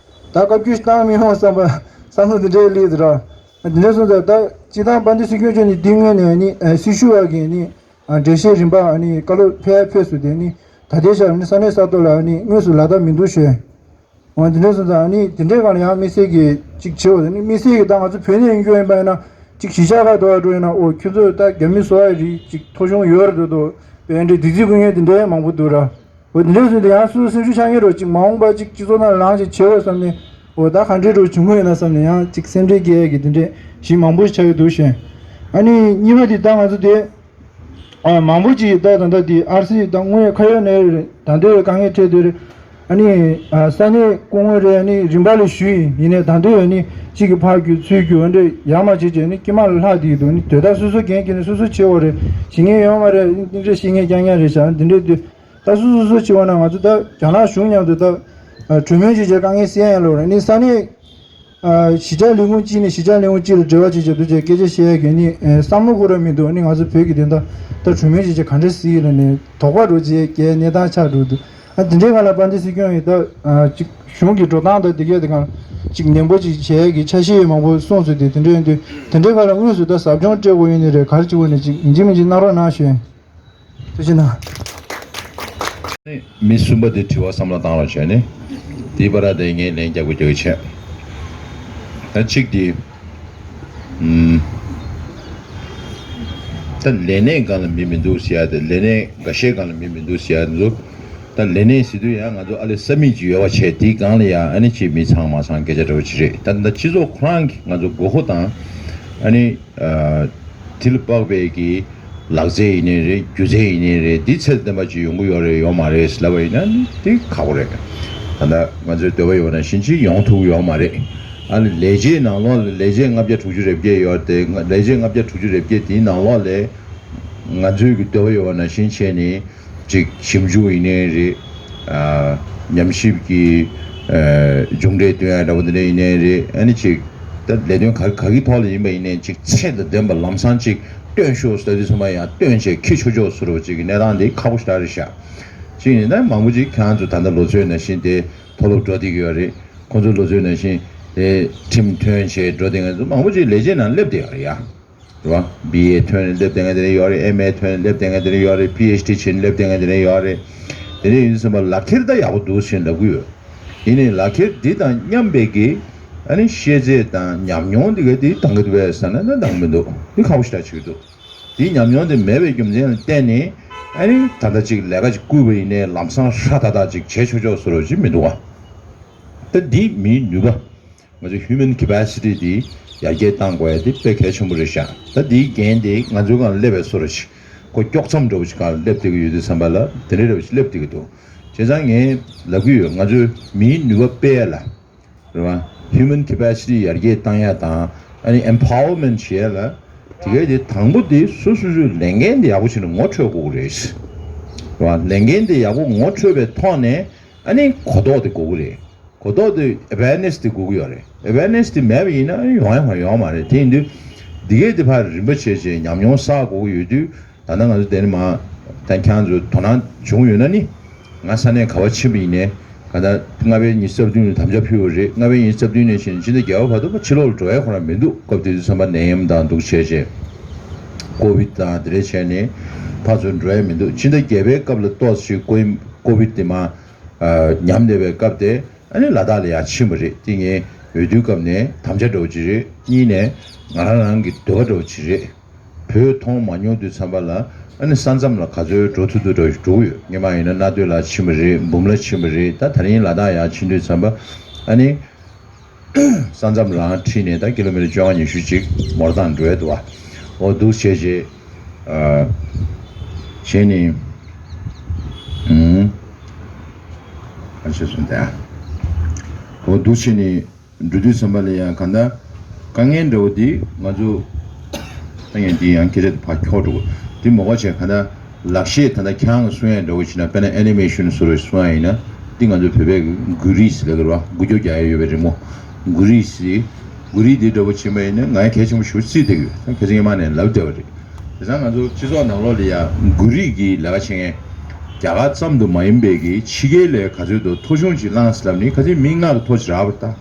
ད་བཀའ་བཀྱོན་བཏང་མི་ཡོང་བསམ་པ་བསམ་བློ་འདི་འདྲའི་སླེབས་འདུག་ར། འདི་འདྲ་སོང་ཙང་ད་སྤྱི་བཏང་དཔལ་ལྡན་སྲིད་སྐྱོང་མཆོག་ནས་འདི་སྔོན་ནས་ནི་ཨ་སྲི་ཞུ་བ་གིས་ནི་ཨ་འགྲེལ་བཤད་རིམ་པ་ཨ་ནི་བཀའ་སློབ་ཕེབས་ཕེབས་སུ་དེ་ནི་ད་ལྟའི་ཆར་ནི་ས་གནས་ས་ཐོག་ལ་ཨ་ནི་དངོས་སུ་ལག་བསྟར་མི་འདུག་ཞུས། འོ་འདི་འདྲ་སོང་ཙང་ཨ་ནི་དེ་འདྲའི་སྒང་ལ་ཡང་དམིགས་བསལ་གྱི་ཅིག་བྱེད་འོ་ནི་དམིགས་བསལ་གྱི་ད་ང་ཚོ་བོད་ནས་ཡིན་རྒྱུ་ཡིན་པ་ཡིན་ན་ཅིག་གཞིས་ཆགས་ཁག་འགྲོ་བ་འགྲོ་ཡིན་ན། འོ་ཁྱོད་ཚོ་ད་རྒྱ་མི་བཟོ་བ་རིགས་ཅིག་ཐོ་གཞུང་ཡོད་རེད་འདུག་དོ་བས་འདྲའི་སྡིག་རྩིས་ཀུན་ངན་དེ་འདྲའི་མང་པོ་འདུག་ར། འོ་དེ་འདྲ་སོང་ཙང་ཡང་སོ་སོ་སེམས་ཤུགས་ཆག་ངེས་རེད། ཅིག་མ་འོངས་པ་ཅིག་སྤྱི་ཚོགས་ནང་ལངས་ཅིག་བྱེད་འོ་བསམ་ནས། འོ་ད་ག་འདྲའི་འགྲོ་བྱུང་གི་ཡོད་ན་བསམ་ནས་ཡང་ཅིག་སེམས་ཁྲལ་སྐྱེ་ཡས་ཀྱི་དེ་འདྲའི་ཞིག་མང་པོ་ཞིག་ཆགས་ཀྱི་འདུག་ཞེས། ཨ་ནི་གཉིས་པ་དེ་ད་ང་ཚོ་དེ། ཨ་མང་པོ་ཅིག་ད་ད་ལྟ་དེ་ཨར་སི་ད་དངོས་ཡོད་ཁ་ཡོད་ནས་རེད། ད་འདོད་དཀའ་ངལ་འཕྲད་དེ་རེད། ཨ་ནི་ཨ་ས་གནས་སྐུ་ངོ་རེད། ཨ་ནི་རིམ་པ་ལ་ཞུས་ཡིན། ཡིན་ནའི་ད་འདོད་ཡོད་ནི་གཅིག་གི་ཕར་རྒྱུག་ཚུར་རྒྱུག་འདྲ་ཡག་མ་བྱེད་བྱས་ནི་དཀྱིལ་མ་ལ་ལྷག་བསྡད་འདུག་ནི་དོ་ད་སོ་སོ་འགན་འཁྱེར་ནས་སོ་སོ་བྱེད་འོ་རེད། ཤེས་མཁན་ཡོད་མ་རེད། འདི་འདྲ་ཤེས་མཁན་རྐྱང་རྐྱང་རེད་བྱ། འདི་འདྲ་དུས་ད་སོ་སོ་སོ་བྱེད་འོ་ན་ང་ཚོ་ད་རྒྱ་ནག་གཞུང་མཉམ་དུ་ད་གྲོས་མོལ་བྱེད་བྱས་དཀའ་ངལ་སེལ་ཡ་ཡིན་ལོ་རེད། ནི་ས་གནས། ཨ་གཞིས་ཆགས་ལས་ཁུངས་གཅིག་ནས་གཞིས་ཆགས་ལས་ཁུངས་གཅིག་ལ་འབྲེལ་བ་བྱེད་བྱེད་དུས་ཀྱི་སྐད་ཆ་བཤད་ཡ་གི་ནི་ཨེ་བསམ་བློ་འཁོར་ར་མི་འདུག་ནི་ང་ཚོ་བོད་ཀྱི་དེ་འདྲ་ད་གྲོས་མོལ་བྱེད་བྱེད་ག་འདྲ་སྲིད་ལ་ནི་དོགས་པ་འགྲོ་བྱེད་ཀྱི་གནས་སྟངས་ཆགས་འགྲོ་འདུག་ཨ་དེ་འདྲའི་སྒང་ལ་དཔལ་ལྡན་སྲིད་སྐྱོང་ཡིས་ད་ཨ་ཅིག་གཞུང་གི་འགྲོ་སྟངས་དང་དེ་གས་དེ་གང་ཅིག་ནན་པོ་ཅིག་བྱེད་ཡ་གི་འཆར་གཞི་ཡོད་མང་པོ་གསུངས་ཚུལ་དེ་དེ་འདྲ་ཡིན་དུས་དེ་འདྲའི་སྒང་ལ་དངོས་སུ་ད་ཟབ་སྦྱོང་སྤྲད་དགོས་ཡོད་ནི་རེད། ག་རེ་བྱེད་དགོས་ནི་ཅིག་ཡིན་གཅིག་མིན་གཅིག་གནང་རོགས་གནང་ཞུ། ཐུགས་རྗེ་གནང་། མི་གསུམ་པ་དེ་དྲི་བ་བསམ་བློ་བཏང་རོགས་བྱས་ནས། དེའི་བར་དེ་ངས་ལན་རྒྱག་དགོས་རྒྱུ་བྱས། ད་གཅིག་དེ། ཨུམ། ད་ལས་གནས་སྒང་ལ་མི་མི་འདུག་ཟེར་ཡ་དེ། ལས་གནས་འགའ་ཤས་སྒང་ལ་མི་མི་འདུག་ཟེར་ཡ་དེ་ཚོ། ད་ལས་གནས་ཟེར་དུས་ཡང་ང་ཚོ་ཨ་ལེ་ས་མིག་ཅིག་ཡོད་པ་བྱས། དེའི་སྒང་ལ་ཡང་ཨ་ནི་ཅིག་མི་ཚང་མ་ཚང་སྐད་ཆ་འདྲ་བོ་ཅིག་རེད། ད་ད་སྤྱི་ཚོགས་ཁོ་རང་གི་ང་ཚོ་དགོས་མཁོ་དང་། ཨ་ནི། ཨ། དེ་ལ་དཔག་པའི་གི་ལག་རྩལ་ཡིན་ནའི་རེད། སྒྱུ་རྩལ་ཡིན་ནའི་རེད། འདི་ཚད་ལྡན་པ་ཅིག་ཡོང་གི་ཡོད་རེད་ཡོད་མ་རེད་ལབ་པ་ཡིན་ན་ནི་དེ་ཁག་པོ་རེད། ད་ལྟ་ང་ཚོའི་འདོད་པ་ཡོད་ན་བཞིན་ཅིག་ཡོང་ཐུབ་ཀྱི་ཡོད་མ་རེད། ཨ་ནི་ལས་བྱེད་ནང་ལོགས་ལ་ལས་བྱེད་ལྔ་བརྒྱ་དྲུག་ཅུ་རེ་བརྒྱད་ཡོད་དེ། ལས་བྱེད་ལྔ་བརྒྱ་དྲུག་ཅུ་རེ་བརྒྱད་དེའི་ནང་ལོགས་ལ་ང་ཚོའི་གི་འདོད་པ་ཡོད་ན་བཞིན་བྱས་ནི། ཅིག་ཞིབ་འཇུག་ཡིན་ནའི་རེད། ཨ། ཉམས་ཞིབ་ཀྱི། ཨ། མཇུག་འབྲས་སྟོན་ཡ་འདྲ་པོ་འདི་འདྲ་ཡིན་ནའི་རེད། ཨ་ནི་ཅིག་ད་ལས་དོན་ག་ག་གི་ཐོག་ལ་ཡིན་པ་ཡིན་ནའི་ཅིག་ཚད་དང་ལྡན་པ་ལམ་སང་ཅིག་སྟོན་ཤོག་ཟེར་དུས་ཙམ་པ་ཡང་སྟོན་བྱས་འཁྱེར་ཆོག་ཆོག་བཟོ་འདྲ་པོ་ཅིག་གི་གནས་སྟངས་འདི་ཁག་པོ་ཞེ་དྲག་རེད་ཤག་གཅིག་ཡིན་ན་མང་པོ་ཅིག་ཁྱེད་རང་ཚོ་ད་ལྟ་ལོ་ཚོད་ནང་བཞིན་དེ་མཐོ་སློབ་འགྲོ་བསྡད་ཀྱི་ཡོད་རེད། ཁོང་ཚོ་ལོ་ཚོད་ནང་བཞིན་དེ་ཁྲིམས་ཐོན་བྱས་འགྲོ་བསྡད་མཁན་ཚོ་མང་པོ་ཅིག་ལས་བྱེད་ནང་སླེབས་བསྡད་ཡོད་རེད་ཡ། རེད་བ། བི་ཨེ་ཐོན་ནས་སླེབས་བསྡད་མཁན་དེ་འདྲ་ཡོད་རེད། ཨེམ་ཨེ་ཐོན་ནས་སླེབས་བསྡད་མཁན་དེ་འདྲ་ཡོད་རེད། པི་ཨེཆ་ཌི་བྱས་ནས་སླེབས་བསྡད་མཁན་དེ་འདྲ་ཡོད་རེད། དེ་འདྲ་ཡིན་ཙང་ལག་ཁྱེར་ད་ཡག་པོ་འདུག་ཟེར་ལབ་ཀྱི་ཡོད། ཡིན་ནའི་ལག་ཁྱེར་འདི་དང་མཉམ་པའི་གི་ཨ་ནི་ཤེས་ཚད་དང་ཉམས་མྱོང་འདི་ག་འདི་འདང་གི་འདུག་པས་ཟེར་ན་ད་འདང་མི་འདུག་འདི་ཁག་པོ་ཞེ་དྲག་ཆགས་ཀྱི་འདུག་འདི་ཉམས་མྱོང་འདི་མེད་པའི་རྒྱུ་མཚན་ལ་བརྟེན་ནས་ཨ་ནི་ད་ལྟ་ཅིག་ལས་ཀ་ཅིག་བསྐུལ་བ་ཡིན་ནའི་ལམ་སང་ཧྲ་ཏག་ཏག་ཅིག་བྱས་ཆོག་ཆོག་བཟོ་འདྲ་པོ་ཅིག་མི་འདུག་བ། ད་འདི་མིའི་ནུས་པ། ང་ཚོའི་human capacity འདི་ཡར་རྒྱས་གཏང་དགོས་ཡ་འདི་དཔེ་གལ་ཆེན་པོ་རེད་ཤག་ད་འདིའི་འགན་འདི་ང་ཚོའི་སྒང་སླེབས་པའི་བཟོ་འདྲ་ཅིག་ཁོ་དཀྱོག་མཚམས་འདྲ་པོ་ཅིག་སྒང་སླེབས་བསྡད་ཀྱི་ཡོད་དུས་ཙམ་པ་ལ་དེ་འདྲའི་འདྲ་པོ་ཅིག་སླེབས་བསྡད་ཀྱི་འདུག་བྱས་ཙང་ངས་ལབ་ཀྱི་ཡོད། ང་ཚོའི་མིའི་ནུས་པ་སྤེལ་ཡ་ལ། རེད་བ། human capacity ཡར་རྒྱས་གཏང་ཡ་དང་ཨ་ནི་empowerment བྱེད་ཡ་ལ། དེ་གའི་དེ་དང་པོ་དེ་སོ་སོ་སོའི་ལས་འགན་དེ་ཡག་པོ་བྱས་ནས་ངོ་འཕྲོད་དགོས་ཀྱི་རེད། རེད་བ། ལས་འགན་དེ་ཡག་པོ་ངོ་འཕྲོད་པའི་ཐོག་ནས། ཨ་ནི་གོ་རྟོགས་དེ་དགོས་ཀྱི་རེད། གོ་རྟོགས་དེ་awareness་དེ་དགོས་ཀྱི་ཡོད་རེད། awareness་དེ་མེད་པ་ཡིན་ན་ཨ་ནི་ཡོང་ཡ་མ་ཡོང་མ་རེད། དེ་ཡིན་དུས་འདི་གས་དེ་ཕར་རིམ་པ་བྱས་བྱས་ཉམས་མྱོང་བསགས་དགོས་ཀྱི་ཡོད་དུས། ད་ལྟ་ང་ཚོ་དེ་ནི་མ་ད་ཁྱེད་ཚོ་དོ་སྣང་བྱུང་ཡོད་ན་ནི། ང་ས་གནས་ག་བ་ཕྱིན་པ་ཡིན་ནའི་ག་ད་ལྔ་པའི་ཉི་ཤུ་རྩ་བདུན་ནས་དམ་བཅའ་ཕུལ་བ་རེད། ལྔ་པའི་ཉི་ཤུ་རྩ་བདུན་ནས་བྱས་ནས་ཕྱི་ཟླ་བརྒྱད་པ་བར་དུ་ཕྱི་ལོགས་ལ་འགྲོ་ཡ་ཁོ་རང་མི་འདུག་སྐབས་དེ་དུས་ཙམ་པ་ནད་ཡམས་དང་འདུག་བྱས་བྱས་ཀོ་བིད་དང་དེ་འདྲ་བྱས་ནས་ཕར་ཚུར་འགྲོ་ཡ་མི་འདུག་ཕྱི་ཟླ་བརྒྱད་པའི་སྐབས་ལ་ཏོག་ཙམ་ཀོ་ཀོ་བིད་དེ་མ་ཉམས་བསྡད་པའི་སྐབས་དེ། ཨ་ནི་ལ་དྭགས་ལ་ཡར་ཕྱིན་པ་རེད། དེ་ངས་འོས་བསྡུའི་སྐབས་ནས་དམ་བཅའ་འདྲ་བོ་ཅིག་རེད། གཉིས་ནས་ང་རང་རང་གི་འདོད་པ་འདྲ་བོ་ཅིག་རེད། བོད་མཐོང་མ་མྱོང་དུས་ཙམ་པ་ལ་ཨ་ནི་ས་མཚམས་ལ་ག་ཚོད་འགྲོ་ཐུབ་ཐུབ་འདྲ་བོ་ཞིག་འགྲོ་གི་ཡོད། སྔོན་མ་ཡིན་ན་རྣ་སྟོད་ལ་ཕྱིན་པ་རེད། འབུམ་ལ་ཕྱིན་པ་རེད། ད་ད་རིང་ལ་དྭགས་ཡར་ཕྱིན་དུས་ཙམ་པ་ཨ་ནི་ས་མཚམས་རང་ཁྲིད་ནས་ད་ཀི་ལོ་མི་ཊར་བཅོ་ལྔ་ཉི་ཤུ་ཅིག་མོ་ཊ་བཏང་འགྲོ་ཡ་འདུག་བ། འོ་འདུག་བྱས་རྗེས། བྱས་ནས། ཨུམ། ཨ་ཆེ་སོང་དེ་ཨ། འོ་འདུག་བྱས་ནས་འགྲོ་དུས་ཙམ་པ་ལ་ཡང་གང་ལྟར་དཀའ་ངལ་འདྲ་བོ་འདི་ང་ཚོ་ད་ཡང་འདི་ཡང་སྐད་ཆ་དེ་ཕར་འཁྱོག་འགྲོ་དགོས། འདི་མ་གོ་བྱས་གང་ལྟར་ལག་ཤེས་ད་ལྟ་ཁྱེད་རང་གིས་གསུང་ཡ་འདྲ་བོ་བྱས་ན། དཔེར་ན་ཨེ་ནི་མེ་ཤོན་བཟོ་རེ་གསུང་ཡ་ཡིན་ན་འདི་ང་ཚོ་བོད་པའི་གི་གུ་རིས་ལབ་ཀྱི་རེད་བ། འགུལ་སྐྱོད་རྒྱག་ཡ་ཡོད་པའི་རི་མོ་གུ་རིས། གུ་རིས་འདི་འདྲ་བོ་བྱས་པ་ཡིན་ན་ང་གལ་ཆེན་པོ་ཞེ་པོ་བརྩིས་བསྡད་ཀྱི་ཡོད། ད་ཁ་སང་སྔོན་མ་ནས་ལབ་བསྡད་པ་རེད། དེང་སང་ང་ཚོ་སྤྱི་ཚོགས་ནང་ལོགས་ལ་ཡ་གུ་རིས་ཀྱི་ལས་ཀ་བྱེད་མཁན་རྒྱ་གར་ཙམ་དུ་མ་ཡིན་པའི་གི་ཕྱི་རྒྱལ་ལས་ག་ཚོད་དུ་ཐོ་གཞུང་ཅིག་བླངས་ཟེར་ལབ་ནི་ཁ་སང་མི་ལྔ་གི་ཐོ་ཅིག་རག་པ་རེད་ད།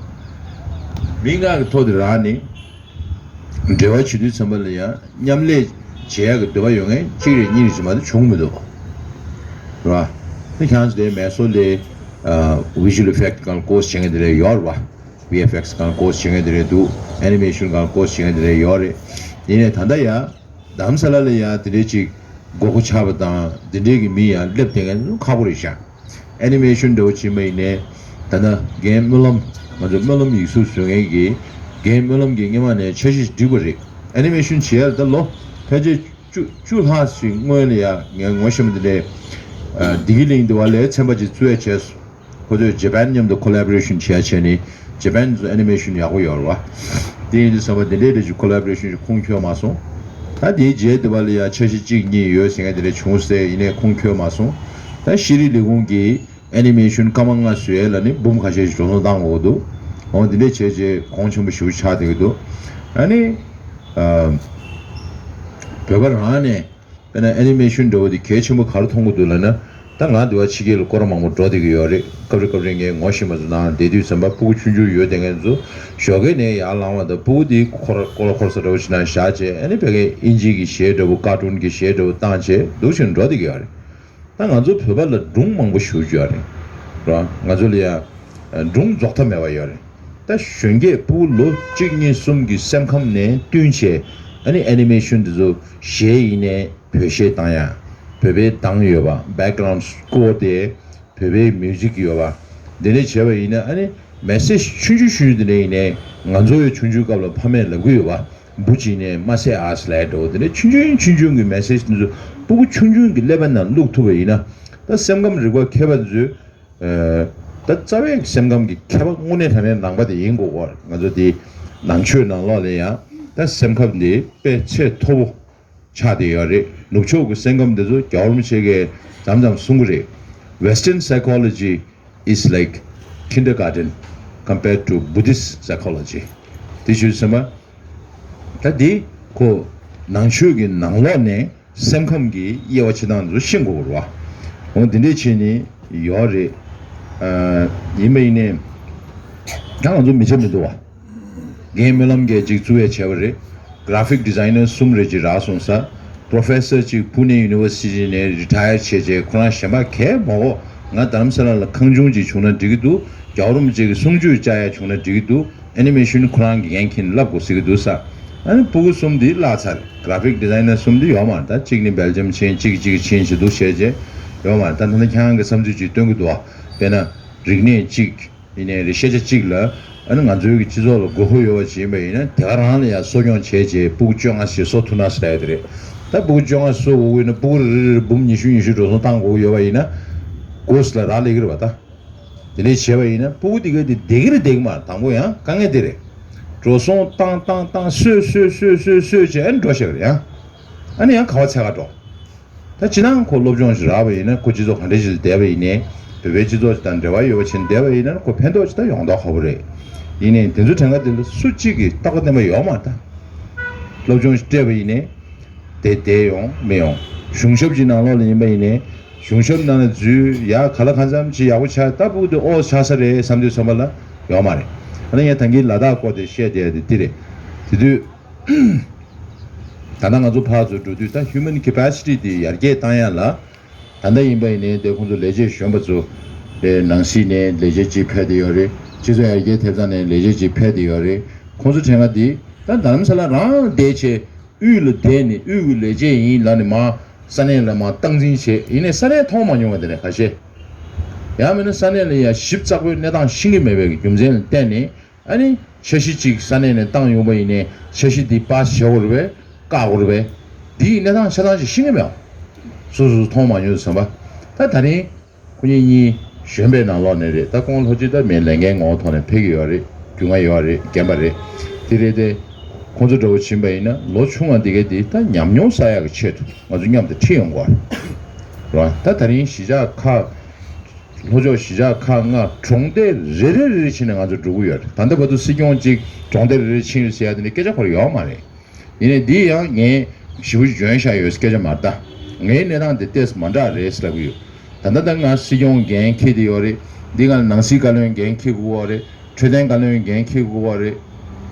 མི་ལྔ་གི་ཐོ་དེ་རག་ནི་འབྲེལ་བ་བྱེད་དུས་ཙམ་པ་ལ་ཡ་མཉམ་ལས་བྱེད་ཡ་གི་འདོད་པ་ཡོད་མཁན་གཅིག་རེ་གཉིས་རེ་ཅིག་མ་གཏོགས་བྱུང་མི་འདུག་རེད་བ། དེ་ཁྱེད་ཚོ་དེ་མེ་སོ་ལས་ཨ་visual effect་སྒང་ལ་ཀོར་སི་བྱེད་མཁན་དེ་འདྲ་ཡོད་རེད་བ། ཝི་ཨེཕ་ཨེག་སི་སྒང་ལ་ཀོར་སི་བྱེད་མཁན་དེ་འདྲ་འདུག་ཨེ་ནི་མེ་ཤོན་སྒང་ལ་ཀོར་སི་བྱེད་མཁན་དེ་འདྲ་ཡོད་རེད། ཡིན་ནའི་ད་ལྟ་ཡ་རྡ་རམ་ས་ལ་ལ་ཡ་དེ་འདྲའི་ཅིག་དགོས་མཁོ་ཆགས་པ་དང་དེ་འདྲའི་གི་མི་ཡང་སླེབས་བསྡད་མཁན་ཁག་པོ་རེད་ཤག་ཨེ་ནི་མེ་ཤོན་འདྲ་བོ་བྱེད་པ་ཡིན་ནའི་ད་ལྟ་རྒན་སྨོན་ལམ། ང་ཚོ་སྨོན་ལམ་ཡིག་གཟུགས་བཟོ་མཁན་གྱི་རྒན་སྨོན་ལམ་གྱིས་སྔོན་མ་ནས་འཆར་གཞི་བསྒྲིགས་པ་རེད། ཨེ་ནི་མེ་ཤོན་བྱེད་ཡ་ད་ལོ་ཕལ་ཆེར་བཅུ་བཅུ་ལྷག་ཞིག་སྔོན་ལ་ཡ་ངས་ངོ་ཤེས་པ་དེ་འདྲའི་བདེ་སྐྱིད་གླིང་དེ་བ་ལས་ཚན་པ་ཅིག་བཙུགས་ཡ་བྱས་སོང་། ཁོ་ཚོས་ཇེ་པན་མཉམ་དུ་ཁོ་ལ་བོ་རེ་ཤན་བྱས་བྱས་ནས་ཇེ་པན་དུ་ཨེ་ནི་མེ་ཤན་ཡག་པོ་ཡོད་རེད་བ། དེ་ཡིན་དུས་ཙམ་པ་དེ་འདྲའི་རེ་ཞིག་ཁོ་ལ་བོ་རེ་ཤན་ཞིག་ཁུངས་འཁྱོལ་མ་སོང་། ད་དེའི་རྗེས་དེ་བ་ལ་ཡ་འཆར་གཞི་གཅིག་གཉིས་ཡོད་ཟེར་མཁན་དེ་འདྲ་བྱུང་ཟེར། ཡིན་ནའི་ཁུངས་འཁྱོལ་མ་སོང་། ད་ཤེས་རིག་ལས་ཁུངས་ཀྱིས་ཨེ་ནི་མེ་ཤན་སྐར་མ་ལྔ་བཟོ་ཡས་ལ་ནི་འབུམ་ཁ་ཤས་ཤིག་འགྲོ་སོང་བཏང་དགོས་འདུག་འོ་དེ་འདྲས་བྱས་རྗེས་གོང་ཆེན་པོ་ཞེ་པོ་ཆགས་བསྡད་ཀྱི་འདུག་ཨ་ནི་ཨ་བོད་པ་རང་ནས། དཔེར་ན་ཨེ་ནི་མེ་ཤོན་འདྲ་བོ་དེ་གལ་ཆེན་པོ་ག་རེ་མཐོང་གི་འདུག་ལབ་ན། ད་ང་འདི་བ་ཕྱི་རྒྱལ་ལ་སྐོར་ར་མང་པོ་འགྲོ་བསྡད་ཀྱི་ཡོད་རེད། སྐབས་རེ་སྐབས་རེ་ངས་ངོ་ཤེས་པ་ཚོ་ནང་བསྡད་དུས་ཙམ་པ་སྤུ་གུ་ཆུང་ཆུང་ཡོད་བསྡད་མཁན་ཚོ་ཞོགས་ཀས་ནས་ཡར་ལངས་པ་དང་སྤུ་གུ་དེ་འཁོར་སྐོར་ར་འཁོར་ས་འདྲ་བོ་ཞིག་ནང་བཞག་བྱས། ཨ་ནི་ཕ་གིའི་དབྱིན་ཇིའི་གི་གཞས་འདྲ་བོ་ཀར་ཊུན་གྱི་གཞས་འདྲ་བོ་བཏང་བྱས་འདུག་བྱས་འགྲོ་བསྡད་ཀྱི་ཡོད་རེད། ད་ང་ཚོ་བོད་པ་ལ་སྒྲུང་མང་པོ་ཞེ་པོ་ཅིག་ཡོད་རེད། ར་ང་ཚོ་ལ་ཡ་སྒྲུང་རྫོགས་མཐའ་མེད་པ་ཡོད་རེད། ད་གཞོན་སྐྱེས་སྤུ་གུ་ལོ་གཅིག་གཉིས་གསུམ་གྱི་སེམས་ཁམས་ནས་བསྟུན་བྱས། ཨ་ནི་ཨེ་ནི་མེ་ཤོན་འདི་ཚོ་གཞས་ཡིན་ནའི་བོད་གཞས་བཏང་ཡ། བོད་པའི་གདངས་ཡོད་པ། བེག་གྷ་རའུན་ཌི་སྐོར་དེ་བོད་པའི་མིའུ་ཟིག་ཡོད་པ། འདི་འདྲ་བྱས་པ་ཡིན་ན་ཨ་ནི་མེ་སེ་ཇི་ཆུང་ཆུང་ཆུང་ཆུང་འདི་འདྲ་ཡིན་ནའི་ང་ཚོ་ཡང་ཆུང་ཆུང་སྐབས་ལ་ཕ་མས་ལབ་ཀྱི་ཡོད་པ། འབུ་བྱིན་ནས་མ་བསད་ཨ་ཟེར་ལབ་ཡ་འདྲ་བོ་དེ་འདྲ་ཆུང་ཆུང་ཆུང་ཆུང་གི་མེ་སེ་ཇི་འདི་ཚོ་སྤུ་གུ་ཆུང་ཆུང་གི་ཀླད་པ་ནང་བླུགས་ཐུབ་པ་ཡིན་ན། ད་སེམས་ཁམས་རིག་པ་མཁས་པ་ཚོས་ད་རྩ་བའི་སེམས་ཁམས་ཀྱི་མཁས་པ་དངོས་གནས་དྲང་གནས་ནང་པ་དེ་ཡིན་དགོས་ཀྱི་ཡོད་རེད། ང་ཚོ་དེ་ནང་ཆོས་ནང་ལོགས་ལ་ཡང་ད་སེམས་ཁམས་འདི་དཔེ་ཚད་མཐོ་པོ་ཆགས་བསྡད་ཡོད་རེད། ནུབ་ཕྱོགས་ཀྱི་སེམས་ཁམས་འདི་ཚོ་རྒྱལ་བ་རིན་པོ་ཆེ་གིས་མཚམས་མཚམས་གསུང་གི་རེད། Western psychology is like kindergarten compared to Buddhist psychology. དེ་ཞུས་ཚེ་མ། ད་དེ་ཁོ་ནང་ཆོས་ཀྱི་ནང་ལོགས་ནས་སེམས་ཁམས་ཀྱི་དབྱེ་བ་ཕྱེ་སྟངས་ཚོ་ཤེས་དགོས་རེད་བ། འོ་དེ་འདྲས་བྱས་ནས་ཡོད་རེད། ཨ་ཡིན་པ་ཡིན་ནའི་ད་ང་ཚོ་མི་བྱེད་མི་འདུག་བ། རྒན་སྨོན་ལམ་གྱིས་ཅིག་བཙུགས་ཡས་བྱས་པ་རེད། Graphic designer་གསུམ་རེ་ཅིག་རག་སོང་ས། Professor་ཅིག་Pune University་ནས་retire་བྱས་རྗེས་ཁོ་རང་གཞན་པ་གས་མ་གོ། ང་རྡ་རམ་ས་ལ་ལ་ཁང་ཆུང་ཅིག་བྱུང་ན་འགྲིག་གི་འདུག་རྒྱལ་བ་རིན་པོ་ཆེ་གི་གསུང་ཆོས་བཅའ་ཡ་བྱུང་ན་འགྲིག་གི་འདུག Animation་ཁོ་རང་གི་འགན་འཁྱེར་ལབ་དགོས་ཟེར་གི་འདུག་ས། ཨ་ནི་སྤུ་གུ་གསུམ་འདི་བརླག་ཚར། Graphic designer་གསུམ་འདི་ཡོད་མ་རེད། ད་གཅིག་ནི་Belgium་ཕྱིན། གཅིག་གཅིག་ཕྱིན་བྱས་འདུག་བྱས་རྗེས་ཡོད་མ་རེད། ད་ད་ནི་ཁྱེད་རང་གི་བསམ་ཚུལ་ཅིག་སྟོན་གི་འདུག་ཨ། དཔེར་ན་རིག་གནས་གཅིག་ཡིན་ནའི་རེད། ཤེས་བྱ་གཅིག་ལ་ཨ་ནི་ང་ཚོའི་གི་སྤྱི་ཚོགས་ལ་དགོས་མཁོ་ཡོད་པ་ཅིག་ཡིན་པ་ཡིན་ན་དེ་ག་རང་ལ་ཡང་གསོ་སྐྱོང་བྱས་རྗེས་སྤུ་གུ་བཅོ་ལྔ་ཞིག་གསོ་ཐུབ་ན་ཟེར་ཡ་དེ་རེད། ད་སྤུ་གུ་བཅོ་ལྔ་གསོ་དགོས་ཀྱི་ཡོད་ན་སྤུ་གུ་རེ་རེ་རེ་འབུམ་ཉི་ཤུ་ཉི་ཤུ་འགྲོ་སོང་བཏང་དགོས་ཀྱི་ཡོད་པ་ཡིན་ན་སྒོས་ལ་རག་ལས་ཀྱི་རེད་པ་ད། དེ་འདྲས་བྱས་པ་ཡིན་ན་སྤུ་གུ་དེ་ག་དེ་བསྡད་ཀྱི་རེད་བསྡད་ཀྱི་མ་རེད། དང་པོ་ཡང་དཀའ་ངལ་དེ་རེད། འགྲོ་སོང་བཏང་བཏང་བཏང་གསོས་གསོས་གསོས་གསོས་གསོས་བྱས་ཨ་ནི་འགྲོ་ཤེས་པ་རེད་ཡང་། ཨ་ནི་ཡང་ག་བ་འཚོལ་ག་འགྲོ། ད་ཅི་ནང་ཁོ་སློབ་སྦྱོང་ཞིག་རག་པ་ཡིན་ན་ཁོ་སྤྱི་ཚོགས་ག་འདྲས་ཞིག་ལ་བསྡད་པ་ཡིན་ནའི་ བོད་པའི་སྤྱི་ཚོགས་དང་འབྲེལ་བ་ཡོད་པ་བྱས་ནས་བསྡད་པ་ཡིན་ན་ཁོ་ཕན་ཐོགས་ཅིག་ད་ཡོང་མདོག་ཁ་པོ་རེད། ཡིན་ནའི་དེ་ཚོ་དྲན་ག་དེ་ལ་སུ་གཅིག་གིས་རྟག་པ་བརྟན་པ་ཡོད་མ་རེད་ད། སློབ་སྦྱོང་ཞིག་སྤྲད་པ་ཡིན་ནའི་དེ་བསྡད་ཡོང་མི་ཡོང་། གཞུང་ཞབས་ཀྱི་ནང་ལོགས་ལ་ཡིན་པ་ཡིན་ནའི་གཞུང་ཞབས་ནང་ལ་འཛུལ་ཡ་ག་ལ་གང་འཚམ་ཅིག་ཡག་པོ་ཆགས་ད་ཕྲུ་གུ་དེ་ཨོ་ཆགས་ས་རེད་བསམ་དུས་ཙམ་པ་ལ་ཡོད་མ་རེད། ཨ་ནི་ངས་ད་གིན་ལ་དྭགས་སྐོར་དེ་བཤད་བསྡད་ཡ་དེ་འདི་རེད། དེ་དུས་ད་ལྟ་ང་ཚོ་ཕར་ཚུར་འགྲོ་དུས་ད་human capacity་དེ་ཡར་རྒྱས་བཏང་ཡ་ལ། ད་ལྟ་ཡིན་པ་ཡིན་ནའི་དེ་ཁོང་ཚོ་ལས་བྱེད་གཞོན་པ་ཚོ་དེ་ནང་སྲིད་ནས་ལས་བྱེད་ཅིག་ཕེབས་བསྡད་ཡོད་རེད། སྤྱི་ཚོགས་ཡར་རྒྱས་ཐེབས་རྩ་ནས་ལས་བྱེད་ཅིག་ཕེབས་བསྡད་ཡོད་རེད། ཁོང་ཚོ་དྲན་ག་འདི་ད་རྡ་རམ་ས་ལ་རང་བསྡད་བྱས་དབུས་ལ་བསྡད་ནས་དབུས་ཀྱི་ལས་བྱེད་ཡིན་ལབ་ནས་མར་ས་གནས་ལ་མར་སྟངས་འཛིན་བྱས་ཡིན་ནའི་ས་གནས་མཐོང་མ་མྱོང་བ་དེ་འདྲ་ཁ་ཤས། ཡང་མིན་ན་ས་གནས་ལ་ཡ་ཞིབ་ཚགས་པོའི་གནས་སྟངས་ཤེས་ཀྱི་མེད་པའི་རྒྱུ་མཚན་ལ་བརྟེན་ནས། ཨ་ནི་འཆར་གཞི་གཅིག་ས་གནས་ནས་བཏང་ཡོང་པ་ཡིན་ནའི་འཆར་གཞི་འདི་པཱ་སི་བྱེད་དགོས་རེད་པས། བཀག་དགོས་རེད་པས། འདིའི་གནས་སྟངས་ཆ་ཚང་ཅིག་ཤེས་ཀྱི་མེད། སོ་སོ་སོ་མཐོང་མ་མྱོང་བསམ་པ། ད་ད་རིང་ཁོ་གཉིས་གཉིས་གཞོན་པའི་ནང་ལོགས་ནས་རེད། ད་ཁོང་ལྷོ་སྤྱི་ད་མི་ལས་འགན་ངོ་བོ་ཐོག་ནས་ཕེབས་ཀྱི་ཡོད་རེད། རྒྱུས་མངའ་ཡོད་རེད། རྒན་པ་རེད། དེ་རེད་དེ། ཁོང་ཚོ་འདྲ་བོ་ཕྱིན་པ་ཡིན་ན་ལོ་ཆུང་བ་འདི་གས་འདི་ད་ཉམས་མྱོང་བསགས་ཡག་གི་ཆེད་དུ་ང་ཚོ་མཉམ་དུ་ཁྲིད་ཡོང་དགོས་རེད། ད་ད་རིང་གཞིས་ཆགས་ཁག་ལྷོ་ཕྱོགས་གཞིས་ཆགས་ཁག་ལྔ་གྲོང་རྡལ་རེ་རེ་རེ་རེ་བྱས་ནས་ང་ཚོ་འགྲོ་གི་ཡོད་རེད། ད་ལྟ་བར་དུ་སྲིད་སྐྱོང་གཅིག་གྲོང་རྡལ་རེ་རེ་ཕྱིན་ཡོད་ཟེར་ཡ་དེ་འདྲ་སྐད་ཆ་གོ་རེ་ཡོད་མ་རེད། ཡིན་ནའི་འདི་ཡང་ངས་ཞེ་པོ་འཇོན་བཞག་ཡོད་སྐད་ཆ་མ་རེད་ད། ངའི་གནས་སྟངས་དེ་ཏོག་ཙམ་མ་འདྲ་རེད་ཟེར་ལབ་གི་ཡོད། ད་ལྟ་ད་ང་སྲིད་སྐྱོང་འགན་འཁྱེར་བསྡད་ཡོད་རེད། འདི་ང་ནང་སྲིད་བཀའ་བློན་འགན་འཁྱེར་དགོས་ཡོད་རེད། འཕྲོད་བསྟེན་བཀའ་བློན་འགན་འཁྱེར་དགོས་པ་རེད།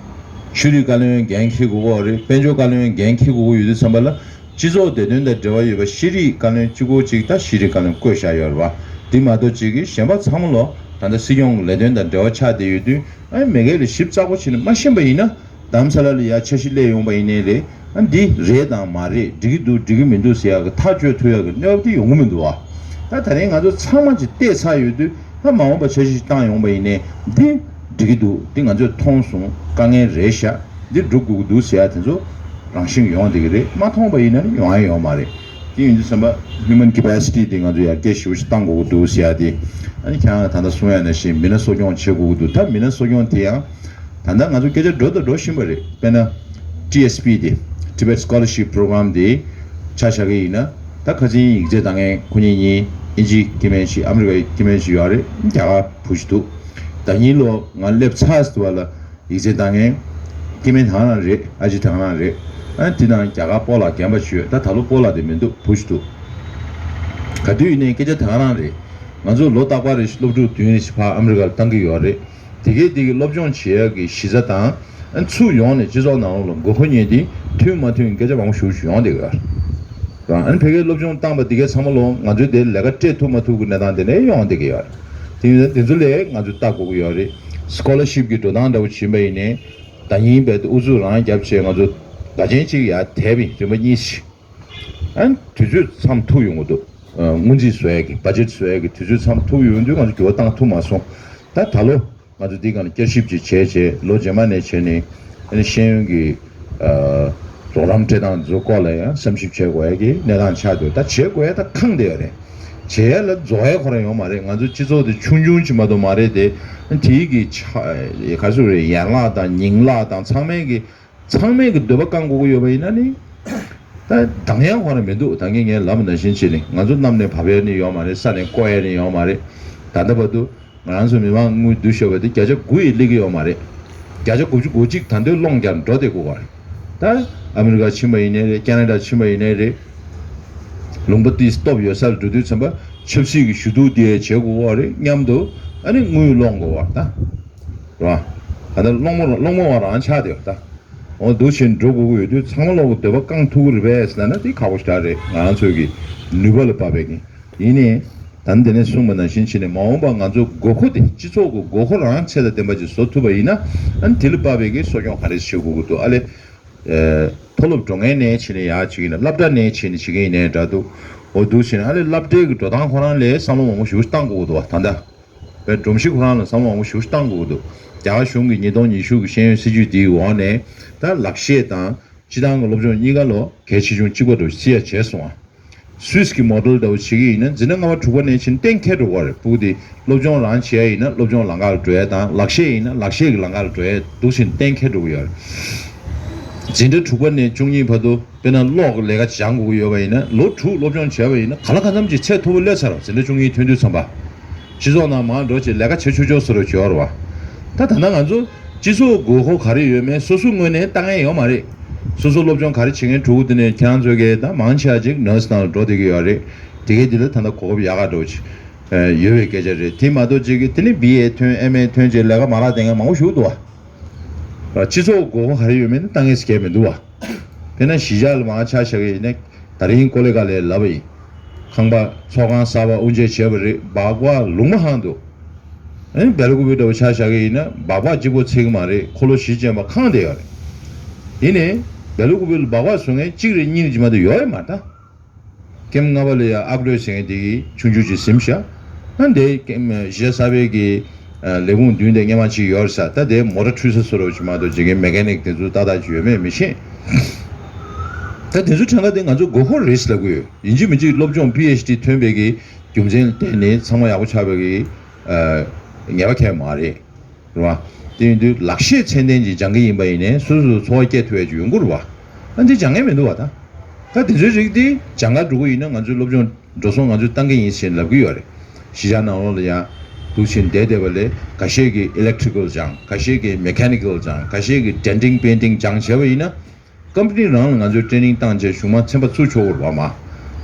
ཆོས་རིག་བཀའ་བློན་འགན་འཁྱེར་དགོས་པ་རེད། དཔལ་འབྱོར་བཀའ་བློན་འགན་འཁྱེར་དགོས་ཀྱི་ཡོད་དུས་ཙམ་པ་ལ། སྤྱི་ཚོགས་བདེ་དོན་དང་འབྲེལ་བ་ཡོད་པ་ཤེས་རིག་བཀའ་བློན་གཅིག་པོ་གཅིག་ད་ཤེས་རིག་བཀའ་བློན་བསྐོས་བཞག་ཡོད་རེད་པ། འདི་མ་གཏོགས་གཅིག་གིས་གཞན་པ་ཚང་མ་ལོ་ད་ལྟ་སྲིད་སྐྱོང་གི་ལས་དོན་དང་འབྲེལ་བ་ཆགས་བསྡད་ཡོད་དུས། ཨ་མི་སྒེར་ལ་ཞིབ་ཚགས་པོ་བྱས་ནས་མ་ཤེས་པ་ཡིན་ན། རྡ་རམ་ས་ལ་ལ་ཡ་འཆར་གཞི་སླེབས་ཡོང་པ་ཡིན་ནའི་རེད། ཨ་འདི་རེད་དང་མ་རེད། འགྲིག་གི་འདུག་འགྲིག་གི་མི་འདུག་ཟེར་ཡག་གི་ཐག་གཅོད་ཐུབ་ཡག་གི་གནས་བབ་དེ་ཡོང་གི་མི་འདུག་བ། ད་ད་རིང་ང་ཚོ་ཚང་མ་ཅིག་བལྟས་ཚར་ཡོད་དུས། ད་མ་འོངས་པ་འཆར་གཞི་བཏང་ཡོང་པ་ཡིན་ནའི་འདི་འགྲིག་གི་འདུག་འདི་ང་ཚོས་མཐོང་སོང་། དཀའ་ངལ་རེད་ཤག་འདི་སྒྲུབ་དགོས་ཀྱི་འདུག་ཟེར་ཡ་དེ་ཚོ་རང་བཞིན་ཡོང་བསྡད་ཀྱི་རེད། མ་མཐོང་པ་ཡིན་ན་ནི་ཡོང་ཡ་ཡོད་མ་རེད། དེ་ཡིན་དུས་ཙམ་པ་human capacity་དེ་ང་ཚོ་ཡར་རྒྱས་ཞེ་པོ་ཞིག་གཏང་དགོས་ཀྱི་འདུག་ཟེར་ཡ་དེ། ཨ་ནི་ཁྱེད་རང་ད་ལྟ་གསུང་ཡ་ནང་བཞིན་མི་སྣ་གསོ་སྐྱོང་བྱེད་དགོས་ཀྱི་འདུག་ད་མི་སྣ་གསོ་སྐྱོང་དེ་ཡང་ད་ལྟ་ང་ཚོ་སྐད་ཆ་འགྲོ་དང་འགྲོ་བཞིན་པ་རེད། དཔེར་ན། T S P་དེ། Tibet Scholarship Program་དེ་ཆ་བཞག་གི་ཡིན་ན། ད་ཁ་སང་ཡིག་ཚད་ད་ངས་ཁོ་གཉིས་གཉིས་ཨིན་ཇིའི་སྐྱེ་དམན་ཞིག་ཨ་མི་རི་ཀའི་སྐྱེ་དམན་ཞིག་ཡོད་རེད། རྒྱ་གར་བུ་ཞིག་འདུག་ཟླ་ཉིན་ལོ་ང་སླེབས་ཚར་ཟེར་བ་ལ་ཡིག་ཚད་ད་ངས་སྐྱེ་དམན་དང་རང་རེད། ཨ་ཅེ་དང་རང་རེད། ཨ་དེ་དང་རྒྱ་གར་སྤོ་ལགས་རྒན་པ་ཞིག་ཡོད། ད་ད་ལོ་སྤོ་ལགས་དེ་མི་འདུག་བུ་ཞིག་འདུག་ག་དུས་ཡིན་ནའི་སྐད་ཆ་ད་ག་རང་རེད། ང་ཚོ་ལོ་རྟག་པར་རེ་བཞིན་སློབ་ཕྲུག་བདུན་རེ་བཞིན་ཕར་ཨ་མི་རི་ཀར་བཏང་གི་ཡོད་རེད། དེ་གའི་དེ་གི་སློབ་སྦྱོང་བྱེད་ཡག་གི་གཞི་རྩ་དང་། ཨ་ཚུར་ཡོང་ནས་སྤྱི་ཚོགས་ནང་ལོགས་ལ་དགོས་མཁོ་རྙེད་དེ་མཐུན་མ་མཐུན་སྐད་ཆ་མང་པོ་ཞེ་པོ་ཞིག་ཡོང་བསྡད་ཀྱི་ཡོད་རེད། ཨ་ནི་ཕ་གིའི་སློབ་སྦྱོང་བཏང་པ་དེ་གའི་ཚང་མ་ལོ་ང་ཚོའི་དེ་ལས་ཀ་སྤྲད་ཐུབ་མ་ཐུབ་ཀྱི་གནས་སྟངས་དེ་ནས་ཡོང་བསྡད་ཀྱི་ཡོད་རེད། དེ་ཡིན་ཙང་དེ་ཚོ་ལས་ང་ཚོས་ལྟ་དགོས་ཀྱི་ཡོད་རེད། སི་ཀོ་ལར་ཤིབ་ཀྱི་འགྲོ་སྟངས་འདྲ་བོ་ཕྱིན་པ་ཡིན་ནའི། ཟླ་ཉིན་རྦད་དེ་ཨུ་ཚུགས་རང་བརྒྱབ་བྱས་ང་ཚོ་ཟླ་ཆེན་གཅིག་ཡར་དེད་པ་ཡིན། རིམ་པ་གཉིས་ཤིག་ཨ་ནི་དུས་ཚོད་མཚམས་ཐུག་ཡོང་གི་འདུག་ཨ་སྔོན་རྩིས་བཟོ་ཡས་ཀྱི་བ་ཇེཊ་བཟོ་ཡས་ཀྱི་དུས་ཚོད་མཚམས་ཐུག་ཡོང་དུས་ང་ཚོ་འགྱུར་བ་བཏང་ཐུབ་མ་སོང་། ད་ད་ལོ་ང་ཚོ་འདི་སྒང་ལ་བསྐྱར་ཞིབ་ཅིག་བྱས་བྱས་ལོ་རྗེས་མ་ནས་བྱས་ནས་ཨ་ནི་ཤེས་ཡོན་གྱི་ཨ་རོགས་རམ་སྤྲད་སྟངས་ཚོ་སྐོར་ལ་ཡང་བསམ་ཞིབ་བྱེད་དགོས་ཡས་ཀྱི་གནས་སྟངས་ཆགས་འདུག་ད་བྱེད་དགོས་ཡས་ད་ཁེངས་བསྡད་ཡོད་རེད། བྱེད་ཡས་ལ་རྫོགས་ཡས་ཁོ་རང་ཡོད་མ་རེད། ང་ཚོ་སྤྱི་ཚོགས་དེ་ཆུང་ཆུང་ཅིག་མ་གཏོགས་མ་རེད་དེ། དེའི་གི་ཆ་ག་ཚོད་རེད། ཡན་ལག་དང་ཉིང་ལག་དང་ཚང་མས་གི་ཚང་མས་ཀྱི་འདོད་པ་བསྐང་དགོས་ཀྱི་ཡོད་པ་ཡིན་ན་ནི། ད་འདང་ཡང་ཁོ་རང་མི་འདུག་ད་གིན་ངས་ལབ་པ་ནང་བཞིན་བྱས་ནས་ང་ཚོ་གནམ་ནས་བབས་ཡ་ནི་ཡོད་མ་རེད། ས་ནས་བརྐོ་ཡ་ནི་ཡོད་མ་རེད། ད་ལྟ་བར་དུ་ང་རང་ཚོ་མི་མང་དངུལ་བསྡུ་ཤོར་བ་དེ་བརྒྱ་ཆ་དགུ་ཡིས་སླེབས་ཀྱི་ཡོད་མ་རེད། བརྒྱ་ཆ་དགུ་བཅུ་གོ་གཅིག་ད་འདོད་སློང་རྒྱག་འགྲོ་བསྡད་དགོས་པ་རེད། ད་ཨ་མི་རི་ཀ་ཕྱིན་པ་ཡིན་ནའི་རེད། ཁེ་ན་ཌ་ཕྱིན་པ་ཡིན་ནའི་རེད། ལུང་པ་དེ་སྟོབས་ཡོད་སར་འགྲོ་དུས་ཙམ་པ་ཆབ་སྲིད་ཀྱི་ཞུ་གཏུག་དེ་བྱེད་དགོས་པ་རེད། མཉམ་དུ་ཨ་ནི་དངུལ་སློང་དགོས་པ་ད། རེད་བ། ད་ལྟ་སློང་མོ་སློང་མོ་བ་རང་ཆགས་བསྡད་ཡོད་ད། འོ་འདུག་བྱས་འགྲོ་དགོས་ཀྱི་ཡོད་དུས་ཚང་མ་ལོག་གི་འདོད་པ་བསྐང་ཐུབ་ཀྱི་རེད་པས་ཟེར་ན་དེ་ཁག་པོ་ཞེ་དྲག་རེད། ང་རང་ཚོའི་གི་ནུས་པ་ལ་དཔག་པའི་གི། ཡིན་ནའི། ད་ནི་དེ་ནས་གསུངས་པ་ནང་བཞིན་བྱས་ནས་མ་འོངས་པ་ང་ཚོ་དགོས་མཁོ་དེ་སྤྱི་ཚོགས་ཀྱི་དགོས་མཁོ་རང་ཚད་དང་ལྡན་པ་ཅིག་བཟོ་ཐུབ་པ་ཡིན་ན། ཨ་ནི་དེ་ལ་དཔག་པའི་གི་གསོ་སྐྱོང་ག་རེ་བྱེད་དགོས་ཀྱི་འདུག་ཨ་ལས། ཨེ། མཐོ་སློབ་འགྲོ་མཁན་ནས་བྱས་ནས་ཡར་བྱེད་ཀྱི་ཡིན་ན། སློབ་གྲྭ་ནས་བྱས་ནས་བྱེད་ཀྱི་ཡིན་ནའི་འདྲ་འདུག་འོ་འདུག་བྱས་ནས་ཨ་ལས་སློབ་གྲྭའི་གི་འགྲོ་སྟངས་ཁོ་རང་ལ་བསམ་བློ་མང་པོ་ཞིག་བཏང་དགོས་ཀྱི་འདུག་ད་ལྟ། བའི་སྒྲོམ་གཞི་ཁོ་རང་ལ་བསམ་བློ་མང་པོ་ཞིག་བཏང་དགོས་ཀྱི་འདུག་རྒྱ་གར་གཞུང་གི་ཉིས་སྟོང་ཉི་ཤུ་གི་ཤེས་ཡོན་སྲིད་ཇུས་འདིའི་འོག་ནས་ད་ལག་ཤེས་དང་སྤྱི་བཏང་གི་སློབ་སྦྱོང་གཉིས་ཀ་ལོ་གལ་ཆེ་ཆུང་གཅིག་པ་འདྲ་བོ་བརྩི་ཡ་བྱས་སོང་ཨ། སུད་སི་གི་མོ་ཌེལ་འདྲ་བོ་བྱེད་ཀྱི་ཡིན་ན་འཛིན་གྲྭ་ལྔ་པ་དྲུག་པ་ནས་ཕྱིན་གཏན་འཁེལ་འགྲོ་གི་རེད། ཕྲུ་གུ་དེ་སློབ་སྦྱོང་རང་བྱེད་ཡ་ཡིན་ན་སློབ་སྦྱོང་ལམ་ཁ་ལ་འགྲོ་ཡ་དང་། ལག་ཤེས་ཡིན་ན་ལག་ཤེས་ཀྱི་ལམ་ཁ་ལ་འགྲོ་ཡ་འདུག་བཞིན་གཏན་འཁེལ་འགྲོ་གི་ཡོད་རེད། འཛིན་གྲྭ་དྲུག་པ་ནས་བཅུ་གཉིས་བར་དུ་དཔེར་ན་གློག་གི་ལས་ཀ་སྦྱང་དགོས་ཀྱི་ཡོད་པ་ཡིན་ན། ལོ་དྲུག་སློབ་སྦྱོང་བྱས་པ་ཡིན་ན་ག་ལ་གང་འཚམ་ཅིག་ཚད་མཐོ་པོ་སླེབས་ཚར་བ། འཛིན་གྲྭ་བཅུ་གཉིས་ཐོན་དུས་ཙམ་པ། སྤྱི་ཚོགས་ནང་མར་འགྲོ་བྱས་ལས་ཀ་བྱེད་ཆོག་ཆོག་བཟོ་འདྲ་ཅིག་ཡོད་རེད་བ། ད་ད་ལྟ་ང་ཚོ་སྤྱི་ཚོགས་དགོས་མཁོ་ག་རེ་ཡོད་མེད་སོ་སོའི་ངོས་ནས་ལྟ་མཁན་ཡོད་མ་རེད། སོ་སོ་སློབ་སྦྱོང་ག་རེ་བྱེད་མཁན་ཕྲུ་གུ་དེ་ནས་ཁྱེད་རང་ཚོ་གིས་ད་མང་ཆེ་བ་ཅིག་ནར་སི་ནང་ལ་འགྲོ་བསྡད་ཀྱི་ཡོད་རེད། དེ་གའི་དེ་ལ་ད་ལྟ་གོ་སྐབས་ཡག་ག་འདྲ་བོ་ཅིག་ཡོད་པའི་སྐད་ཆ་རེད། དེ་མ་གཏོགས་ཅིག་གིས་དེ་ནས་བི་ཨེ་ཐོན་ཨེམ་ཨེ་ཐོན་བྱས་ལས་ཀ་མ་རག་བསྡད་མཁན་མང་པོ་ཞིག་འདུག་བ། སྤྱི་ཚོགས་དགོས་མཁོ་ག་རེ་ཡོད་མེད་ནི་ལྟ་མཁན་ཞིག་གང་ཡང་མི་འདུག་བ། དཔེར་ན་གཞིས་ཆགས་ལ་མར་ཆ་བཞག་གི་ཡིན་ན། ད་རིང་ཀོ་ལེ་གྷལ་ལ་ལབ་པ་ཡིན། ཁང་པ་ཚོགས་ཁང་གསར་པ་དབུ་འབྱེད་བྱས་པ་རེད། སྦག་སྦག་ལུང་མ་ཧང་འདུག་ཨ་ནི་སྦེལ་ཀོབ་འདྲ་བོ་ཆ་བཞག་གི་ཡིན་ན་སྦག་སྦག་གཅིག་པོ་ཚད་ཀྱི་མ་རེད། འཁོར་ལོ་བཞི་ཅན་པ་ཁེངས་བསྡད་ཡོད་རེད། ཡིན་ནའི་སྦེལ་ཀོབ་ལ་སྦག་སྦག་བཟོ་མཁན་གཅིག་རེ་གཉིས་རེ་ཅིག་མ་གཏོགས་ཡོད་མ་རེད་ད། ཀེམ་ལྔ་པ་ལ་ཡ་ཨག་ལོས་ཟེར་མཁན་དེ་གིས་ཆུང་ཆུང་ཅིག་ཟིན་བཞག་ཨ་འདི་ཀེམ་གཞིས་ཆགས་གསར་པའི་གི་ལས་ཁུངས་མདུན་དེ་སྔོན་མ་ཅིག་ཡོད་རེད་ས། ད་དེ་མོ་ཊ་འཕྲུལ་ས་བཟོ་འདྲ་བོ་ཅིག་མ་གཏོགས་ཅིག་གི་མེ་ཀ་ནིག་དེ་ཚོ་ཏག་ཏག་ཅིག་ཡོད་མེད་མི་ཤེས། ད་དེ་ཚོ་ཕྲན་ཁ་དེ་ང་ཚོ་དགོས་མཁོ་རེད་ལབ་གི་ཡོད། ཡིན་གཅིག་མིན་གཅིག་སློབ་སྦྱོང་པི་ཨེཆ་ཌི་ཐོན་པའི་གི་རྒྱུ་མཚན་ལ་བརྟེན་ནས་ཚང་མ་ཡག་པོ་ཆགས་པའི་གི་ངེས་པ་གང་ཡང་མ་རེད། རེད་བ། དེ་ཡིན་དུས་ལག་ཤེས་ཚད་ལྡན་ཅིག་སྦྱང་གི་ཡིན་པ་ཡིན་ནའི་སོ་སོ་འཚོ་བ་སྐྱེལ་ཐུབ་ཡ་ཅིག་ཡོང་གི་རེད་བ། ཨ་འདི་སྦྱང་མཁན་མི་འདུག་བ་ད། ད་དེ་ཚོའི་རིགས་དེ་སྦྱང་ག་འགྲོ་གི་ཡིན་ན་ང་ཚོའི་སློབ་སྦྱོང་འགྲོ་སོང་ང་ཚོས་བཏང་གི་ཡིན་ཞེས་ལབ་ཀྱི་ཡོད་རེད། གཞིས་ཆགས་ནང་ལོགས་ལ་ཡང་འདུག་ཕྱིན་བསྡད་བསྡད་པ་ལས་ཁ་ཤས་ཀྱིས་ཨི་ལེག་ཊི་རི་ཀལ་སྦྱང་། ཁ་ཤས་ཀྱིས་མེ་ཀ་ནི་ཀལ་སྦྱང་། ཁ་ཤས་ཀྱིས་ཌེན་ཊིང་པེན་ཊིང་སྦྱང་བྱས་པ་ཡིན་ན། ཀམ་པ་ནི་རང་ལ་ང་ཚོས་ཊེ་ནིང་བཏང་བྱས་གཞུག་མ་ཚན་པ་ཚུགས་ཆོག་གི་རེད་བ་མ།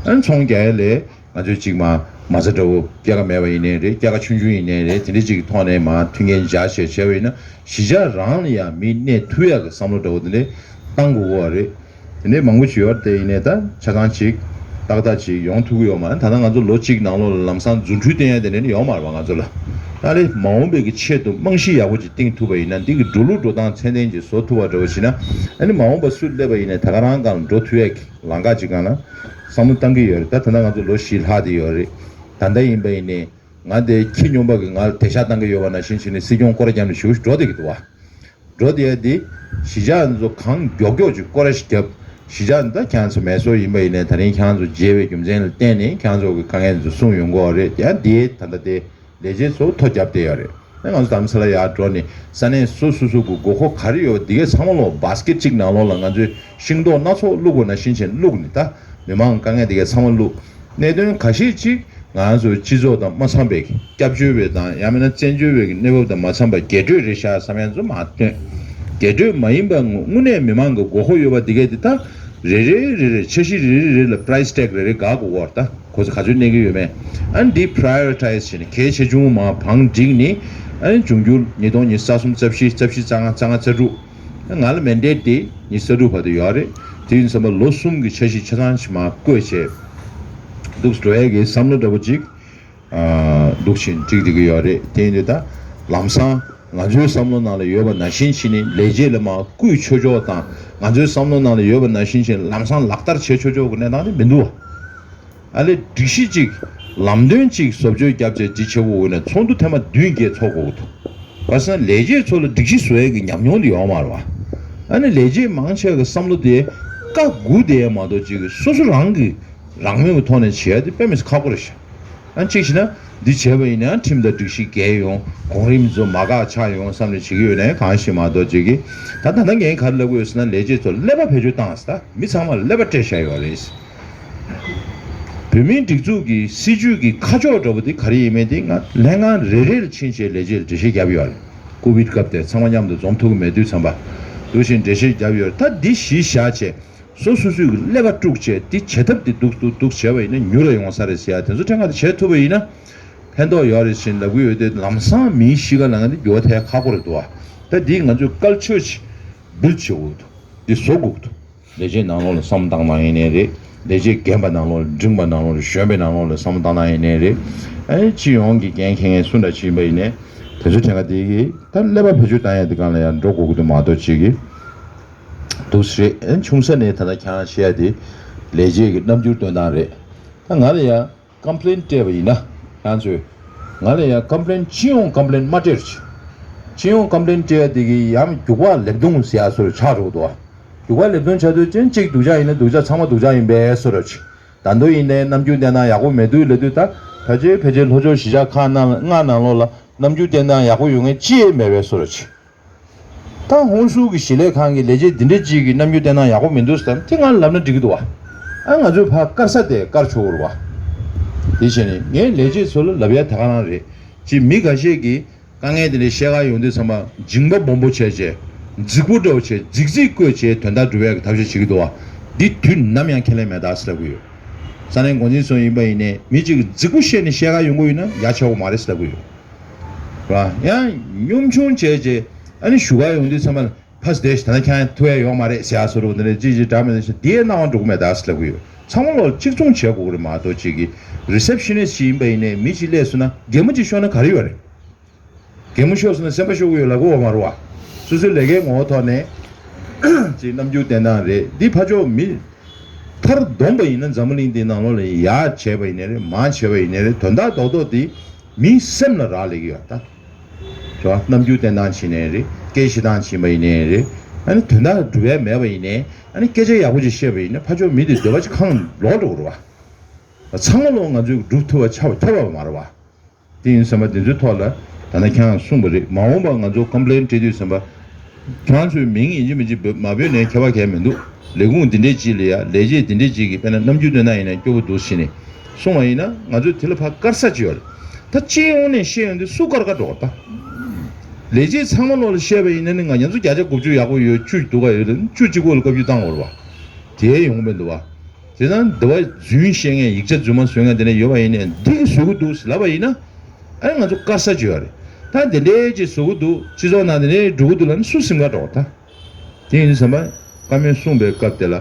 ཨ་ནི་ཚོང་རྒྱག་ཡ་ལས་ང་ཚོས་གཅིག་མ་མ་རྩ་འདྲ་བོ་སྐྱེད་ཀ་མེད་པ་ཡིན་ནའི་རེད། སྐྱེད་ཀ་ཆུང་ཆུང་ཡིན་ནའི་རེད། དེ་འདྲ་གཅིག་གི་ཐོག་ནས་མ་མཐུན་རྐྱེན་སྦྱར་བྱས་བྱས་པ་ཡིན་ན་གཞིས་ཆགས་རང་ལ་ཡང་མི་གནས་ཐུབ་ཡག་གི་བསམ་བློ་འདྲ་བོ་དེ་འདྲ་བཏང་དགོས་ཀྱི་ཡོད་རེད། དེ་འདྲའི་མང་པོ་ཞིག་ཡོད་རེད། དེ་ཡིན་ནའི་ད་ཆ་ཚང་ཅིག་ཏག་ཏག་ཅིག་ཡོང་ཐུབ་ཀྱི་ཡོད་མ་རེད། ད་ལྟ་ང་ཚོ་ལོ་གཅིག་ནང་ལོགས་ལ་ལམ་སང་རྫུ་འཕྲུལ་བསྟན་ཡ་དེ་འདྲ་ནི་ཡོད་མ་རེད་བ་ང་ཚོ་ལ། ད་ལས་མ་འོངས་པའི་གི་ཆེད་དུ་རྨང་གཞི་ཡག་པོ་ཅིག་བཏིང་ཐུབ་པ་ཡིན་ན་འདི་གི་འགྲོ་ལུགས་འགྲོ་སྟངས་ཚད་ལྡན་ཅིག་བཟོ་ཐུབ་པ་འདྲ་བོ་བྱས་ན། ཨ་ནི་མ་འོངས་པ་སུ་སླེབས་པ་ཡིན་ནའི་ད་ག་རང་སྒང་ལ་འགྲོ་ཐུབ་ཡ་གི་ལམ་ཁ་ཅིག་སྒང་ལ་བསམ་བློ་བཏང་གི་ཡོད་རེད། ད་ད་ལྟ་ང་ཚོ་ལོ་བཞི་ལྷག་བསྡད་ཡོད་རེད། ད་ལྟ་ཡིན་པ་ཡིན་ནའི་ང་དེ་ཁྱི་སྨྱོན་པ་གི་ང་ལ་དེད་ཤག་བཏང་གི་ཡོད་པ་ནང་བཞིན་བྱས་ནས་སྲིད་སྐྱོང་སྐོར་ར་བརྒྱབ་ནས་ཞུ་འགྲོ་བསྡད་ཀྱི་འདུག་བ། འགྲོ་བསྡད་ཡ་དེ་གཞིས་ཆགས་ཚོ་གང་མགྱོགས་མགྱོགས་ཅིག་སྐོར་ར་ཞིག་བརྒྱབ། གཞིས་ཆགས་འདི་ད་ཁྱེད་ཚོ་མེ་སོར་ཡིན་པ་ཡིན་ནའི་ད་རིང་ཁྱེད་ཚོ་མཇལ་བའི་རྒྱུ་མཚན་ལ་བརྟེན་ནས་ཁྱེད་ཚོ་གི་དཀའ་ངལ་ཚོ་གསུངས་ཡོང་གི་ཡོད་རེད། ཡང་དེ་ད་ལྟ་དེ་ལས་བྱེད་ཚོ་ཐོ་བརྒྱབ་བསྡད་ཡོད་རེད། ཨ་ང་ཚོ་དྷ་རམ་ས་ལ་ཡར་འགྲོ་ནས་ས་གནས་སོ་སོ་སོ་གི་དགོས་མཁོ་ག་རེ་ཡོད་འདི་གའི་ཚང་མ་ལོག་བྷ་སི་ཀེ་ཊི་གཅིག་ནང་ལོགས་ལ་ང་ཚོས་ཤིང་ཏོག་སྣ་ཚོགས་བླུགས་པ་ནང་བཞིན་བྱས་བླུགས་ནས་ད་མི་མང་དཀའ་ངལ་འདི་གའི་ཚང་མ་བླུགས། གནད་དོན་ཁ་ཤས་ཅིག་ང་ཚོ་སྤྱི་ཚོགས་དང་མ་འཚམས་པའི་སྐྱབས་བཅོལ་བའི་དང་ཡང་མིན་ན་བཙན་བྱོལ་བའི་གནས་བབ་དང་མ་འཚམས་པ་རྒྱས་སྤྲོས་རེད་ཤག་བསམ་ཡ་ཚོ་མ་བཏོན། རྒྱས་སྤྲོས་མ་ཡིན་པ་དངོས་གནས་མི་མང་གི་དགོས་མཁོ་ཡོད་པ་འདི་གའི་འདི་ད་རེ་རེ་རེ་རེ་འཆར་གཞི་རེ་རེ་རེ་ལ་price tag རེ་རེ་དགག་དགོས་ཀྱི་ཡོད་རེད། ད་གོ་ས་ག་ཚོད་གནས་ཀྱི་ཡོད་མེད། ཨ་ནི་འདི་prioritize བྱས་ནས་གལ་ཆེ་ཆུང་མ་བང་བསྒྲིགས་ནས། ཨ་ནི་འབྱུང་འགྱུར་ཉིས་སྟོང་ཉི་ཤུ་རྩ་གསུམ་རྩ་བཞི་རྩ་བཞི་རྩ་ལྔ་རྩ་ལྔ་རྩ་དྲུག་ང་ལ་མན་ཌེ་ཊི་དེ་ཉི་ཤུ་རྩ་དྲུག་བར་དུ་ཡོད་རེད། དེ་ཡིན་ཙམ་པ་ལོ་གསུམ་གྱི་འཆར་གཞི་ཆ་ཚང་ཞིག་མར་བཀོད་བྱས། འདུག་འགྲོ་ཡས་ཀྱི་བསམ་བློ་འདྲ་པོ་ཅིག་འདུག་བཞིན་བསྒྲིགས་བསྡད་ཀྱི་ཡོད་རེད། དེ་ཡིན་དུས་ད་ལམ་སང་ང་ཚོའི་བསམ་བློ་ནང་ལ་ཡོད་པ་ནང་བཞིན་བྱས་ནས་ལས་བྱེད་ལ་མར་བསྐུལ་ཆོག་ཆོག་དང་། ང་ཚོའི་བསམ་བློ་ནང་ལ་ཡོད་པ་ནང་བཞིན་བྱས་ནས་ལམ་སང་ལག་བསྟར་བྱེད་ཆོག་ཆོག་གི་གནས་སྟངས་དེ་མི་འདུག་བ། ཨ་ལས་སྒྲིག་གཞི་གཅིག་ལམ་སྟོན་གཅིག་བཟོ་བཅོས་བརྒྱབ་བྱས་འདི་བྱེད་དགོས་ན་ཚོགས་འདུ་ཐེངས་མ་བདུན་བརྒྱད་ཚོགས་དགོས་ཀྱི་འདུག་བྱས་ཙང་ལས་བྱེད་ཚོ་ལ་སྒྲིག་གཞི་བཟོ་ཡས་ཀྱི་ཉམས་མྱོང་དེ་ཡོད་མ་རེད་བ། ཨ་ནི་ལས་བྱེད་མང་ཆེ་བ་གི་བསམ་བློ་དེ་བཀའ་སྒུག་བསྡད་ཡས་མ་གཏོགས་ཅིག་སོ་སོ་རང་གི་རང་མོས་ཀྱི་ཐོག་ནས་བྱེད་ཡས་དེ་དཔེ་མི་སྲིད་ཁག་པོ་རེད་ཤག་ཨ་གཅིག་བྱས་ན་འདི་བྱས་པ་ཡིན་ན་ཁྲིམས་དང་སྒྲིག་གཞི་འགལ་ཡོང་། གོང་རིམ་ཚོ་མ་དགའ་ཆགས་ཡོང་བསམ་ནས་བྱེད་ཀྱི་ཡོད་ན་གང་ཞིག་མ་གཏོགས་ཅིག་གི་ད་ད་ལྟ་ངས་ག་རེ་ལབ་ཀྱི་ཡོད་ཟེར་ན་ལས་བྱེད་ཚོ་ཀླད་པ་བེད་སྤྱོད་བཏང་ཟེར། ད་མི་ཚང་མ་ཀླད་པ་སྤྲད་བཞག་ཡོད་རེད། བོད་མིའི་སྒྲིག་འཛུགས་ཀྱི་སྲིད་བྱུས་ཀྱི་ཁ་ཕྱོགས་འདྲ་པོ་འདི་ག་རེ་ཡིན་མིན་དེ་ང་ལྷན་ཁང་རེ་རེ་ལ་ཕྱིན་བྱས་ལས་བྱེད་ལ་འགྲེལ་བཤད་བརྒྱབ་ཡོད་རེད། ཀོ་བིད་སྐབས་དེར་ཚང་མ་མཉམ་དུ་འཛོམས་ཐུབ་ཀྱི་མེད་དུས་ཙམ་པ། འདུག་བཞིན་འགྲེལ་བཤད་བརྒྱབ་ཡོད་རེད། ད་འདི་གཞི་བཞག་བྱས་སོ་སོ་སོའི་ཀླད་པ་དཀྲུགས་བྱས་འདི་བྱེད་ཐབས་འདི་འདུག་འདུག་འདུག་བྱས་པ་ཡིན་ན་མྱུར་ར་ཡོང་ས་རེད་ཟེར་ཡ་དེ་ཚོ་ཕྲན་ཁ་དེ་བྱེད་ཐུབ་པ་ཡིན་ན་ཕན་ཐོགས་ཡོད་རེད་ཟེར་ལབ་ཀྱི་ཡོད་དེ་ལམ་སང་མིའི་གཤིས་ཀ་ལ་ང་འདི་འགྱུར་བ་ཐེབས་ཁག་པོ་རེད་འདུག་བ། ད་འདི་ང་ཚོས་ཀལ་ཆར་ཅིག་བིལཌ་བྱེད་དགོས་འདུག་འདི་བཟོ་དགོས་འདུག་ལས་བྱེད་ནང་ལོགས་ལ་བསམ་བཏང་སྟངས་ཡིན་ནའི་རེད། ལས་བྱེད་རྒན་པ་ནང་ལོགས་ལ་འབྲིང་པ་ནང་ལོགས་ལ་གཞོན་པའི་ནང་ལོགས་ལ་བསམ་བཏང་སྟངས་ཡིན་ནའི་རེད། ཨེ་སྤྱི་ཡོངས་ཀྱི་འགན་འཁྱེར་མཁན་སུ་འདྲ་ཅིག་ཡིན་པ་ཡིན་ནའི་དེ་ཚོ་དྲན་ག་དེ་གི་ད་ཀླད་པ་བེད་སྤྱོད་བཏང་ཡ་དེ་སྒང་ལ་ཡང་འགྲོ་དགོས་ཀྱི་འདུག་མ་གཏོགས་ཅིག་གི་འདུག་སེ་རེད། ཨེ་ཆུང་ས་ནས་ད་ལྟ་ཁྱེད་རང་བཤད་ཡ་དེ་ལས་བྱེད་ཀྱི་རྣམ་འགྱུར་སྟོན་སྟངས་རེད། ད་ང་ལ་ཡང་ཀམ་པི་ལེན་སྤྲད་པ་ཡིན་ན་ཁྱེད་ཚོས་ང་ལ་ཡང་ཀམ་པི་ལེན་སྤྱི་ཡོངས་ཀམ་པི་ལེན་མ་སྤྲད་རོགས་བྱེད། སྤྱི་ཡོངས་ཀམ་པི་ལེན་སྤྲད་ཡ་དེ་གི་ཡང་རྒྱུག་པ་ལེབ་རྡུང་ཟེར་ཡ་བཟོ་འདྲ་ཆགས་འགྲོ་གི་འདུག་བ། རྒྱུག་པ་ལེབ་རྡུང་བྱ་དུས་ཅན་གཅིག་སྡུག་ཅག་ཡིན་ན་སྡུག་ཅག་ཚང་མ་སྡུག་ཅག་ཡིན་པས་བཟོ་འདྲ་བྱེད། ད་དུང་ཡིན་ནའི་རྣམ་འགྱུར་བསྟན་སྟངས་ཡག་པོ་མེད་དུས་ལབ་དུས་ད་ཕལ་ཆེར་ཕལ་ཆེར་ལྷོ་ཕྱོགས་གཞིས་ཆགས་ཁག་ནང་ལྔ་ནང་ལོགས་ལ་རྣམ་འགྱུར་བསྟན་སྟངས་ཡག་པོ་ཡོད་མཁན་ཅི་ཡང་མེད་པས་བཟོ་འདྲ་བྱེད། ད་ཧུན་སུར་གྱི་གཞིས་ལས་ཁང་གི་ལས་བྱེད་འདི་འདྲ་ཅིག་གི་རྣམ་འགྱུར་བསྟན་སྟངས་ཡག་པོ་མི་འདུག་ཟེར་དེ་ང་ལབ་ན་འགྲིག་གི་འདུག་བ། ཨ་ང་ཚོས་ཕར་བཀར་ས་དེ་བཀར་ཆོག་གི་རེད་བ། དེ་བྱས་ནས་ངས་ལས་བྱེད་ཚོ་ལ་ལབ་ཡ་དེ་ག་རང་རེད། ཅིག་མི་འགའ་ཤས་ཀྱིས་དཀའ་ངལ་དེ་འདྲའི་བཤད་ག་ཡོང་དུས་ཙམ་པ་འཇིགས་པ་སྦོམ་པོ་བྱས་བྱས། རྫིག་པོ་འདྲ་བོ་བྱས། རྫིག་རྫིག་བཀོད་བྱས་དོན་དག་སྒྲུབ་ཡག་གི་ཐབས་ཤེས་བྱེད་ཀྱི་འདུག་བ། འདི་དུས་ནམ་ཡང་ཁས་ལེན་མེད་ད་ཟེར་ལབ་ཀྱི་ཡོད། ས་གནས་འགོ་འཛིན་ཚོ་ཡིན་པ་ཡིན་ནའི་མི་གཅིག་གིས་རྫིག་པོ་བཤད་ནས་བཤད་ག་ཡོང་གི་ཡོད་ན་ཡ་ཆེ་བོ་མ་རེད་ཟེར་ལབ་ཀྱི་ཡོད། ར་ཡང་གཉོམ་ཆུང་བྱས་བྱས་ཨ་ནི་ཞུ་ག་ཡོང་དུས་ཙམ་པ་ཕ་སི་དེ་ཞིག་ད་ནི་ཁྱང་ཐུ་ཡ་ཡོག་མ་རེད་ཟེར་ཡ་སོ་རུ་འདི་ནས་ཅི་ཅི་འདྲ་མི་འདྲ་ཞིག་དེའི་སྣང་བ་འགྲོ་གི་མེད་ད་ཟེར་ལབ་ཀྱི་ཡོད། ཚང་མ་ལོག་གཅིག་མཚུངས་བྱེད་དགོས་ཀྱི་རེད་མ་གཏོགས་གཅིག་གི་རི་སེབ་ཤི་ནི་སི་ཞིག་ཡིན་པ་ཡིན་ནའི་མི་གཅིག་སླེབས་སོང་ན་གད་མོ་ཅིག་ཤོར་ན་ག་རེ་ཡོད་རེད། གད་མོ་ཤོར་སོང་ན་སེམས་པ་ཤོར་གི་ཡོད་ལབ་གོ་བ་མ་རེད་བ། སོ་སོའི་ལས་ཀའི་ངོ་བོ་ཐོག་ནས་ཅིག་རྣམ་འགྱུར་བསྟན་སྟངས་རེད་འདི་ཕར་ཕྱོགས་མི་མཐར་བསྡོམས་པ་ཡིན་ན་འཛམ་བུ་གླིང་འདིའི་ནང་ལོགས་ལ་ཡར་བྱས་པ་ཡིན་ནའི་རེད་མར་བྱས་པ་ཡིན་ནའི་རེད་དོན་དག་རྡོག་རྡོག་འདི་མིའི་སེམས་ལ་རག་ལས་ཀྱི་ཡོད་ད། རེད་བ། རྣམ་འགྱུར་བསྟན་སྟངས་བྱས་ནའི་རེད། སྐད་བཤད་སྟངས་བྱས་པ་ཡིན་ནའི་རེད། ཨ་ནི་དོན་དག་སྒྲུབ་ཡ་མེད་པ་ཡིན་ནའི་ཨ་ནི་སྐད་ཆ་ཡག་པོ་ཅིག་བཤད་པ་ཡིན་ན་ཕར་ཕྱོགས་མི་དེ་འདོད་པ་ཅིག་ཁེངས་ལོག་འགྲོ་གི་རེད་བ། ཚང་མ་ལོག་ང་ཚོས་སྒྲུབ་ཐུབ་པ་ཆགས་པ་ཐོབ་པ་མ་རེད་བ། དེ་ཡིན་ཙམ་པ་འདི་ཚོའི་ཐོག་ལ་ད་ལྟ་ཁྱེད་རང་གསུངས་པ་རེད། མ་འོངས་པ་ང་ཚོ་ཀམ་པི་ལེན་སྤྲད་དུས་ཙམ་པ། ཁྱེད་རང་ཚོའི་མིང་ཡིན་གཅིག་མིན་གཅིག་འབོད་མ་འབོད་ནའི་ཁྱད་པར་གང་ཡང་མི་འདུག་ལས་ཁུངས་འདི་འདྲས་ཅིག་ལ་ཡ་ལས་བྱེད་འདི་འདྲས་ཅིག་གིས་དཔེར་ན་རྣམ་འགྱུར་སྟོན་ན་ཡིན་ན་སྐྱོ་པོ་འདུག་ཟེར་ནས་གསུངས་པ་ཡིན་ན་ང་ཚོས་དེ་ལ་ཕར་དཀར་ས་ཅིག་ཡོད་རེད། ད་སྤྱི་ཡོངས་ནས་བཤད་ཡོང་དུས་སུ་དཀར་དཀར་འགྲོ་བ་ད། ལས་བྱེད་ཚང་མ་ལོག་ལ་བཤད་པ་ཡིན་ན་ནི་ང་རང་ཚོ་བརྒྱ་ཆ་དགུ་བཅུ་ཡག་པོ་ཡོད་བཅུ་སྡུག་ག་ཡོད་དེ་བཅུ་གཅིག་པོ་ལ་བཀའ་བཀྱོན་བཏང་དགོས་རེད་བ། དེ་ཡོང་གི་མི་འདུག་བ། དེ་ན་འདི་བ་རྫུན་བཤད་མཁན་ཡིག་ཆ་རྫུན་མ་བཟོ་མཁན་དེ་འདྲ་ཡོད་པ་ཡིན་ནའི་འདི་གིས་བཟོ་གི་འདུག་ལབ་པ་ཡིན་ན། ཨ་ནི་ང་ཚོ་དཀར་ས་ཅིག་ཡོད་རེད། ད་དེ་འདྲའི་ཅིག་བཟོ་གི་འདུག་སྤྱི་ཚོགས་ནང་དེ་འདྲའི་འགྲོ་གི་འདུག་ལབ་ན་སུ་སེམས་ཁ་འགྲོ་ད། དེ་ཡིན་ཙམ་པ་བཀའ་མོལ་གསུངས་པའི་སྐབས་དེ་ལ།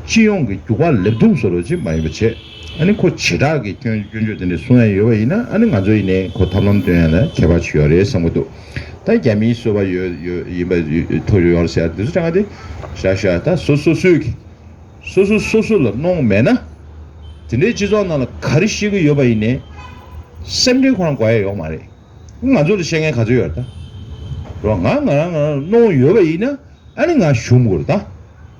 སྤྱི་ཡོངས་ཀྱི་རྒྱུག་པ་ལེབ་རྡུང་བཟོ་འདྲ་ཅིག་མ་ཡིན་པ་བྱས། ཨ་ནི་ཁོ་བྱེ་བྲག་གི་སྐྱོན་སྐྱོན་བརྗོད་དེ་འདྲ་གསུང་ཡ་ཡོད་པ་ཡིན་ན་ཨ་ནི་ང་ཚོ་ཡིན་ནའི་ཁོ་ཐབས་ལམ་སྟོན་ཡ་ལ་ཁྱད་པར་ཅིག་ཡོད་རེད་བསམ་གི་འདུག་ད་རྒྱ་མིའི་སོ་པ་ཡོད་ཡོད་ཡིན་པ་ཐོ་ཡོད་ཟེར་ཡ་དེ་ཚོ་དྲན་ག་དེ། ཤ་ཤ་ད་སོ་སོ་སོས་ཀྱི། སོ་སོ་སོ་སོ་ལ་གནོང་མེད་ན། དེ་འདྲའི་སྤྱི་ཚོགས་ནང་ལ་ག་རེ་བཤད་ཀྱི་ཡོད་པ་ཡིན་ནའི། སེམས་ཁྲལ་ཁོ་རང་དགོས་ཡ་ཡོད་མ་རེད། ང་ཚོ་ལ་བཤད་མཁན་ག་ཚོད་ཡོད་རེད་ད། རོ་ང་ང་རང་ང་རང་གནོང་ཡོད་པ་ཡིན་ན་ཨ་ནི་ང་ཞུམ་དགོས་རེད་ད།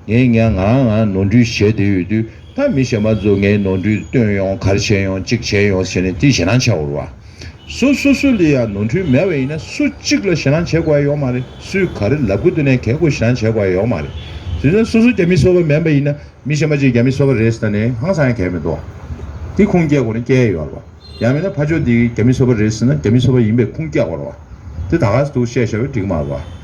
ངས་ངས་ང་རང་ང་རང་ནོར་འཁྲུལ་བྱས་བསྡད་ཡོད་དུས་ད་མི་གཞན་པ་ཚོ་ངའི་ནོར་འཁྲུལ་སྟོན་ཡོང་ག་རེ་བྱས་ཡོང་གཅིག་བྱས་ཡོང་ཟེར་ནས་དེ་ཞེད་སྣང་ཆགས་དགོས་རེད་བ། སོ་སོ་སོ་ལ་ཡང་ནོར་འཁྲུལ་མེད་པ་ཡིན་ན་སུ་གཅིག་ལ་ཞེད་སྣང་བྱེད་དགོས་ཡ་ཡོད་མ་རེད། སུས་ག་རེ་ལབ་ཀྱི་འདུག་ནའི་གལ་དགོས་ཞེད་སྣང་བྱེད་དགོས་ཡ་ཡོད་མ་རེད། དེ་ཚོ་སོ་སོ་རྒྱ་མི་སོ་པ་མིན་པ་ཡིན་ན་མི་གཞན་པ་ཅིག་རྒྱ་མི་སོ་པ་རེད་ཟེར་ནས་ཧང་སང་ཡ་གལ་མི་འདུག་དེ་ཁུངས་སྐྱེལ་དགོས་ན་སྐྱེལ་ཡ་ཡོད་རེད་བ། ཡང་མིན་ན་ཕར་ཕྱོགས་འདི་རྒྱ་མི་སོ་པ་རེད་ཟེར་ན་རྒྱ་མི་སོ་པ་ཡིན་པའི་ཁུངས་སྐྱེལ་དགོས་རེད་བ། དེ་ད་ག་སེ་འདུག་བཤད་བཞག་པས་འགྲིག་མ་རེད་བ།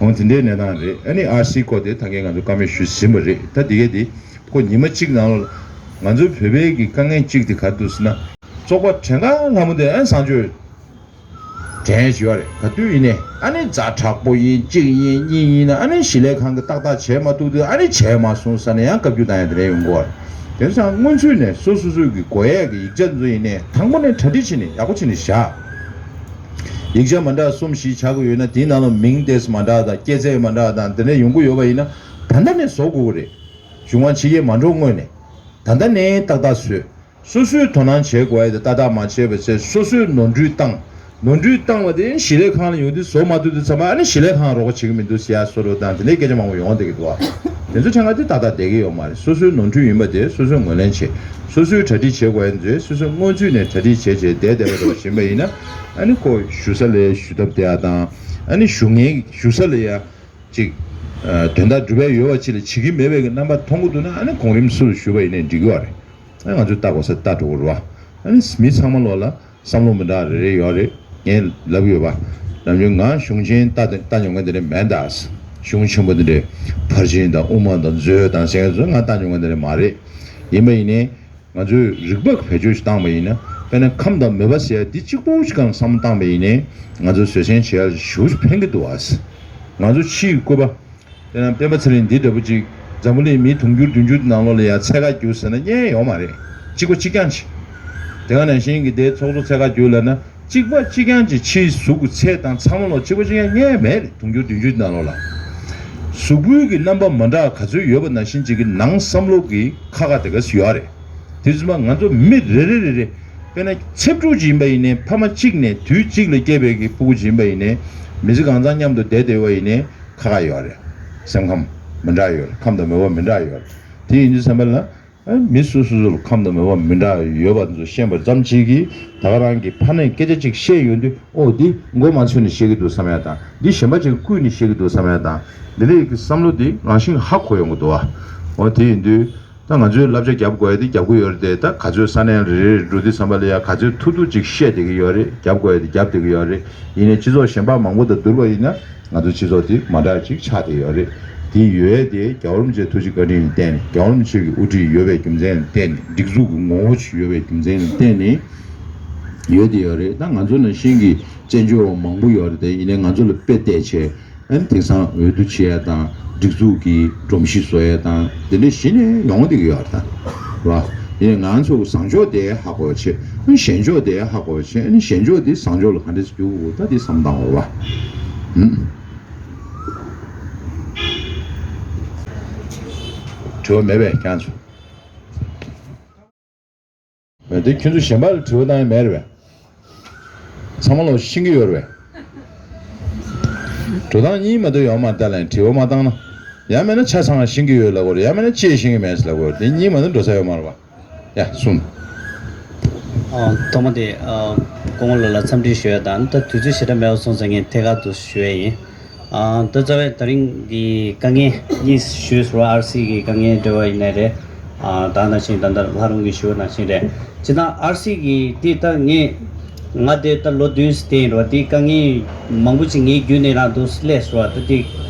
འོང་དེ་འདྲའི་གནས་སྟངས་རེད། ཨ་ནི་ཨར་སི་སྐོར་དེ་ད་གིན་ང་ཚོ་བཀའ་མོལ་ཞུས་ཟིན་པ་རེད། ད་འདི་གས་འདི་ཁོ་ཉི་མ་གཅིག་ནང་ལ་ང་ཚོའི་བོད་པའི་གི་དཀའ་ངལ་གཅིག་དེ་ག་རེ་འདུག་ཟེར་ན། བཙོག་པ་བྲན་ཁ་ལྷ་མོ་དེ་ཨ་བཟང་སྤྱོད་དྲན་ཞུ་བ་རེད། ག་དུས་ཡིན་ནའི་ཨ་ནི་ཛ་དྲག་པོ་ཡིན་གཅིག་ཡིན་གཉིས་ཡིན་ན་ཨ་ནི་ཞི་ལས་ཁང་གི་ཏག་ཏག་བྱས་མ་ཐུབ་དུས་ཨ་ནི་བྱས་མ་སོང་ཟེར་ནས་ཡང་བཀའ་བཀྱོན་བཏང་ཡ་དེ་འདྲ་ཡོང་གི་ཡོད་རེད། དེ་ཙང་སྔོན་ཚུད་ནས་སོ་སོ་སོ་གི་དགོས་ཡས་ཀྱི་ཡིག་ཆ་ཚོ་ཡིན་ནའི་དང་པོ་ནས་གྲ་སྒྲིག་བྱས་ནས་ཡག་པོ་བྱས་ནས་བཞག་ཡིག་ཆ་མ་འདྲ་གསུམ་བཞི་ཆགས་ཀྱི་ཡོད་ན་དེའི་ནང་ལ་མིང་དེ་མ་འདྲ་དང་སྐྱེས་ཚེས་མ་འདྲ་དང་དེ་འདྲ་ཡོང་གི་ཡོད་པ་ཡིན་ན་ད་ལྟ་ནས་བཟོ་དགོས་ཀྱི་རེད། གཞུང་དབང་ཕྱི་རྒྱལ་མ་འགྲོ་སྔོན་ནས། ད་ལྟ་ནས་ཏག་ཏག་བཟོས། སོ་སོས་དོ་སྣང་བྱེད་དགོས་ཡ་དེ་ཏག་ཏག་མ་བྱས་པ་བྱས་སོ་སོས་ནོར་འཁྲུལ་བཏང་། ནོར་འཁྲུལ་བཏང་བ་དེ་ཞི་ལས་ཁང་ལ་ཡོང་དུས་བཟོ་མ་ཐུབ་དུས་ཚང་མ་ཨ་ནི་ཞི་ལས་ཁང་རོགས་པ་བྱེད་ཀྱི་མི་འདུག་ཟེར་ཡ་སོ་རུ་དང་དེ་འདྲའི་སྐད་ཆ་མང་པོ་ཡོང་བསྡད་ཀྱི་འདུག་ཨ། དེ་ཚོ་ཆ་ང་དེ་ཏག་ཏག་བསྡད་ཀྱི་ཡོད་མ་རེད། སོ་སོའི་ནོར་འཁྲུལ་ཡིན་པ་དེ་སོ་སོས་ངོས་ལེན་བྱེད། སོ་སོའི་གྲ་སྒྲིག་བྱེད་དགོས་ཡ་དེ་སོ་སོས་སྔོན་ཚུད་ནས་གྲ་སྒྲིག་བྱས་བྱས་བསྡད་བསྡད་པ་འདྲ་བ་བྱིན་པ་ཡིན་ན་ཨ་ནི་ཁོ་ཞུ་ས་ལས་ཞུ་ཐབས་བསྡད་ཡ་དང་ཨ་ནི་ཞུ་མཁན་ཞུ་ས་ལ་ཡ་ཅིག་དོན་དག་སྒྲུབ་ཡ་ཡོད་པ་ཅིག་ལ་བྱེད་ཀྱི་མེད་པའི་རྣམ་པ་མཐོང་གི་འདུག་ན་ཨ་ནི་གོང་རིམ་སུ་ལ་ཞུ་བ་ཡིན་ནའི་འགྲིག་གི་རེད། ཨ་ང་ཚོས་ལྟ་དགོས་ས་ལྟ་འགྲོ་གི་རེད་བ། ཨ་ནི་མི་ཚང་མ་ལོག་ལ་བསམ་བློ་མི་འདྲ་རེ་རེ་ཡོད་རེད། ངས་ལབ་ཡོད་པ། ནམ་རྒྱུན་ང་གཞུང་ཆེན་ལྟ་ལྟ་མྱོང་མཁན་དེ་འདྲ་མེད་ད། གཞུང་ཆེན་པོ་དེ་འདྲའི་ཕར་ཕྱིན་དང་དབུ་མ་དང་མཛོད་དང་ཟེར་མཁན་ཚོ་ང་ལྟ་མྱོང་མཁན་དེ་འདྲ་མ་རེད། ཡིན་པ་ཡིན་ནའི། ང་ཚོས་རིག་པ་བེད་སྤྱོད་ཞིག་བཏང་བ་ཡིན་ན་དཔེར་ན་ཁམས་དང་མོས་པ་ཟེར་ཡ་འདི་གཅིག་པོ་ཞིག་གང་བསམ་བློ་བཏང་བ་ཡིན་ནའི་ང་ཚོ་བཟོད་བསྲན་བྱེད་ཡ་ཞེ་པོ་ཕན་གྱི་འདུག་ཨ། ང་ཚོ་ཕྱིའི་བཀོད་པ། དཔེར་ན་སྤེན་པ་ཚེ་རིང་འདི་འདྲ་པོ་ཅིག་འཛམ་བུ་གླིང་མི་དུང་ཕྱུར་བདུན་ཅུ་ནང་ལོགས་ལ་ཡ་འཚོལ་ག་རྒྱུགས་ཟེར་ན་རྙེད་ཡོད་མ་རེད། གཅིག་པ་གཅིག་རྐྱང་ཅིག་དེ་ག་ནང་བཞིན་གྱི་དེ་ཚོགས་གཙོ་འཚོལ་ག་རྒྱུགས་ལབ་ན་གཅིག་པ་གཅིག་རྐྱང་ཅིག་ཕྱིའི་གཟུགས་ཀྱི་ཚད་དང་ཚང་མ་ལོག་གཅིག་པ་གཅིག་རྐྱང་རྙེད་མེད་རེད། དུང་ཕྱུར་བདུན་ཅུ་ནང་ལོགས་ལ། གཟུགས་པོའི་གི་རྣམ་པ་མ་འདྲ་ག་ཚོད་ཡོད་པ་ནང་བཞིན་ཅིག་གི་ནང་བསམ་བློ་གི་ཁ་ཁ་དེ་ག་ཚོད་ཡོད་རེད། དེ་ཚོ་མ་ང་ཚོ་མི་རེ་རེ་རེ་རེ། དཔེར་ན་ཚེ་ཕྲུག་ཅིག་ཡིན་པ་ཡིན་ནའི་ཕ་མ་གཅིག་ནས་དུས་གཅིག་ལ་སྐྱེས་པའི་གི་ཕྲུ་གུ་ཅིག་ཡིན་པ་ཡིན་ནའི་མི་ཚེ་གང་ཚང་མཉམ་དུ་བསྡད་བསྡད་པ་ཡིན་ནའི་ཁ་ཁ་ཡོད་རེད། སེམས་ཁམས་མི་འདྲ་ཡོད་རེད། ཁམས་དང་མོས་པ་མི་འདྲ་ཡོད་རེད། དེ་ཡིན་དུས་ཙམ་པ་ལ་ཨ་མི་སོ་སོ་སོ་སོར་ཁམས་དང་མོས་པ་མི་འདྲ་ཡོད་པ་ཚོ་ཤེས་པ་ཙམ་ཅིག་གིས་ད་ག་རང་གི་ཕ་ནས་སྐད་ཆ་ཅིག་བཤད་ཡོང་དུས་ཨོ་འདི་མགོ་མ་ཚོས་ནས་བཤད་ཀྱི་འདུག་བསམ་ཡ་དང་འདི་གཞན་པ་ཅིག་བསྐུལ་ནས་བཤད་ཀྱི་འདུག་བསམ་ཡ་དང་འདི་འདྲའི་གི་བསམ་བློ་འདི་རང་བཞིན་ཧ་གོ་ཡོང་གི་འདུག་ཨ། ཨོ་དེ་ཡིན་དུས། ད་ང་ཚོས་བསླབ་བྱ་རྒྱབ་དགོས་ཡ་དེ་རྒྱབ་ཀྱི་ཡོད་རེད་དེ། ད་ག་ཚོད་ས་གནས་རེ་རེ་འགྲོ་དུས་ཙམ་པ་ལ་ཡ་ག་ཚོད་ཐུབ་ཐུབ་ཅིག་བཤད་བསྡད་ཀྱི་ཡོད་རེད། རྒྱབ་དགོས་ཡ་དེ་རྒྱབ་བསྡད་ཀྱི་ཡོད་རེད། ཡིན་ནའི་སྤྱི་ཚོགས་གཞན་པ་མང་པོ་དང་བསྡུར་བ་ཡིན་ན། ང་ཚོ་སྤྱི་ཚོགས་དེ་མ་འདྲ་ཅིག་ཆགས་བསྡད་ཡོད་རེད། དེ་ཡོད་དེ་རྒྱལ་བ་རིན་པོ་ཆེའི་ཐུགས་རྗེ་བཀའ་དྲིན་ལ་བརྟེན་ནས། རྒྱལ་བ་རིན་པོ་ཆེ་གི་དབུ་ཁྲིད་ཡོད་པའི་རྒྱུ་མཚན་ལ་བརྟེན་ནས། སྒྲིག་འཛུགས་ཀྱི་ངོ་བོ་ཅིག་ཡོད་པའི་རྒྱུ་མཚན་ལ་བརྟེན་ནས་ཡོད་བསྡད་ཡོད་རེད། ད་ང་ཚོ་ནང་བཞིན་གྱི་བཙན་བྱོལ་བ་མང་པོ་ཡོད་རེད་དེ། ཡིན་ནའི་ང་ཚོ་ལ་དཔེ་བལྟས་བྱས། ཨ་ནི་དེང་སང་འོས་བསྡུ་བྱེད་ཡ་དང་། སྒྲིག་འཛུགས་ཀྱི་སྒྲོམ་གཞི་བཟོ་ཡ་དང་། དེ་འདྲ་གཞི་ནས་ཡོང་བསྡད་ཀྱི་ཡོད་རེད་ད། རེད་བ། ཡིན་ནའི་ང་ཚོ་བཟང་ཕྱོགས་དེ་ཧ་གོ་བྱས། ཨ་ནི་ཞན་ཕྱོགས་དེ་ཧ་གོ་བྱས། ཨ་ནི་ཞན་ཕྱོགས་དེ་བཟང་ཕྱོགས་ལ་ག་འདྲ་སེ་བསྒྱུར་དགོས། ད་དེ་བསམ་བཏང་དགོས་རེད་བ། ཨུམ། དྲི་བ་མེད་པས་ཀྱང་ཚོ། འདི་ཁྱོད་ཚོ་གཞན་པ་ལ་དྲི་བ་བཏང་ཡ་མེད་རེད་པས། ཚང་མ་ལོ་ཤེས་ཀྱི་ཡོད་རེད་པས། འགྲོ་སྟངས་གཉིས་མ་གཏོགས་ཡོད་མ་རེད། ད་ལན་དྲི་བ་མ་བཏང་ན། ཡང་མིན་ན་ཆ་ཚང་ཤེས་ཀྱི་ཡོད་ལབ་དགོས་རེད། ཡང་མིན་ན་ཅིག་ཤེས་ཀྱི་མེད་ཟེར་ལབ་དགོས་རེད། དེ་གཉིས་མ་གཏོགས་འགྲོ་ས་ཡོད་མ་རེད་པ། ཡ་གསུངས། ཨ། ཐོག་མ་དེ། ཨ། སྐུ་ངོ་ལགས་ལ་འཚམས་འདྲི་ཞུ་ཡ་དང་། ད་དུས་ཚོད་ཞེ་དྲག་མེད་པ་སོང་ཙང་ངས་ཐད་ཀར་དུ་ཞུ་ཡ་ཡིན། ཨ། ད་རྩ་བའི་ད་རིང་གི་དཀའ་ངལ་གཉིས་ཞུས་སོང་། ཨར་སི་གི་དཀའ་ངལ་འབྲེལ་བ་ཡིན་ནའི་རེད། ཨ། ད་ནང་བཞིན་ད་ལྟ་ལྷ་རུང་གིས་ཞུས་པ་ནང་བཞིན་རེད། སྤྱིར་བཏང་ཨར་སི་གི་དེ་ད་ངས། ང་དེ་ད་ལོ་བདུན་ཙམ་བསྡད་ཡིན་རེད་བ། དེ་དཀའ་ངལ་མང་པོ་ཅིག་ངའི་བརྒྱུད་ནས་རང་འདུག་སླེབས་སོང་བ། ད་དེ་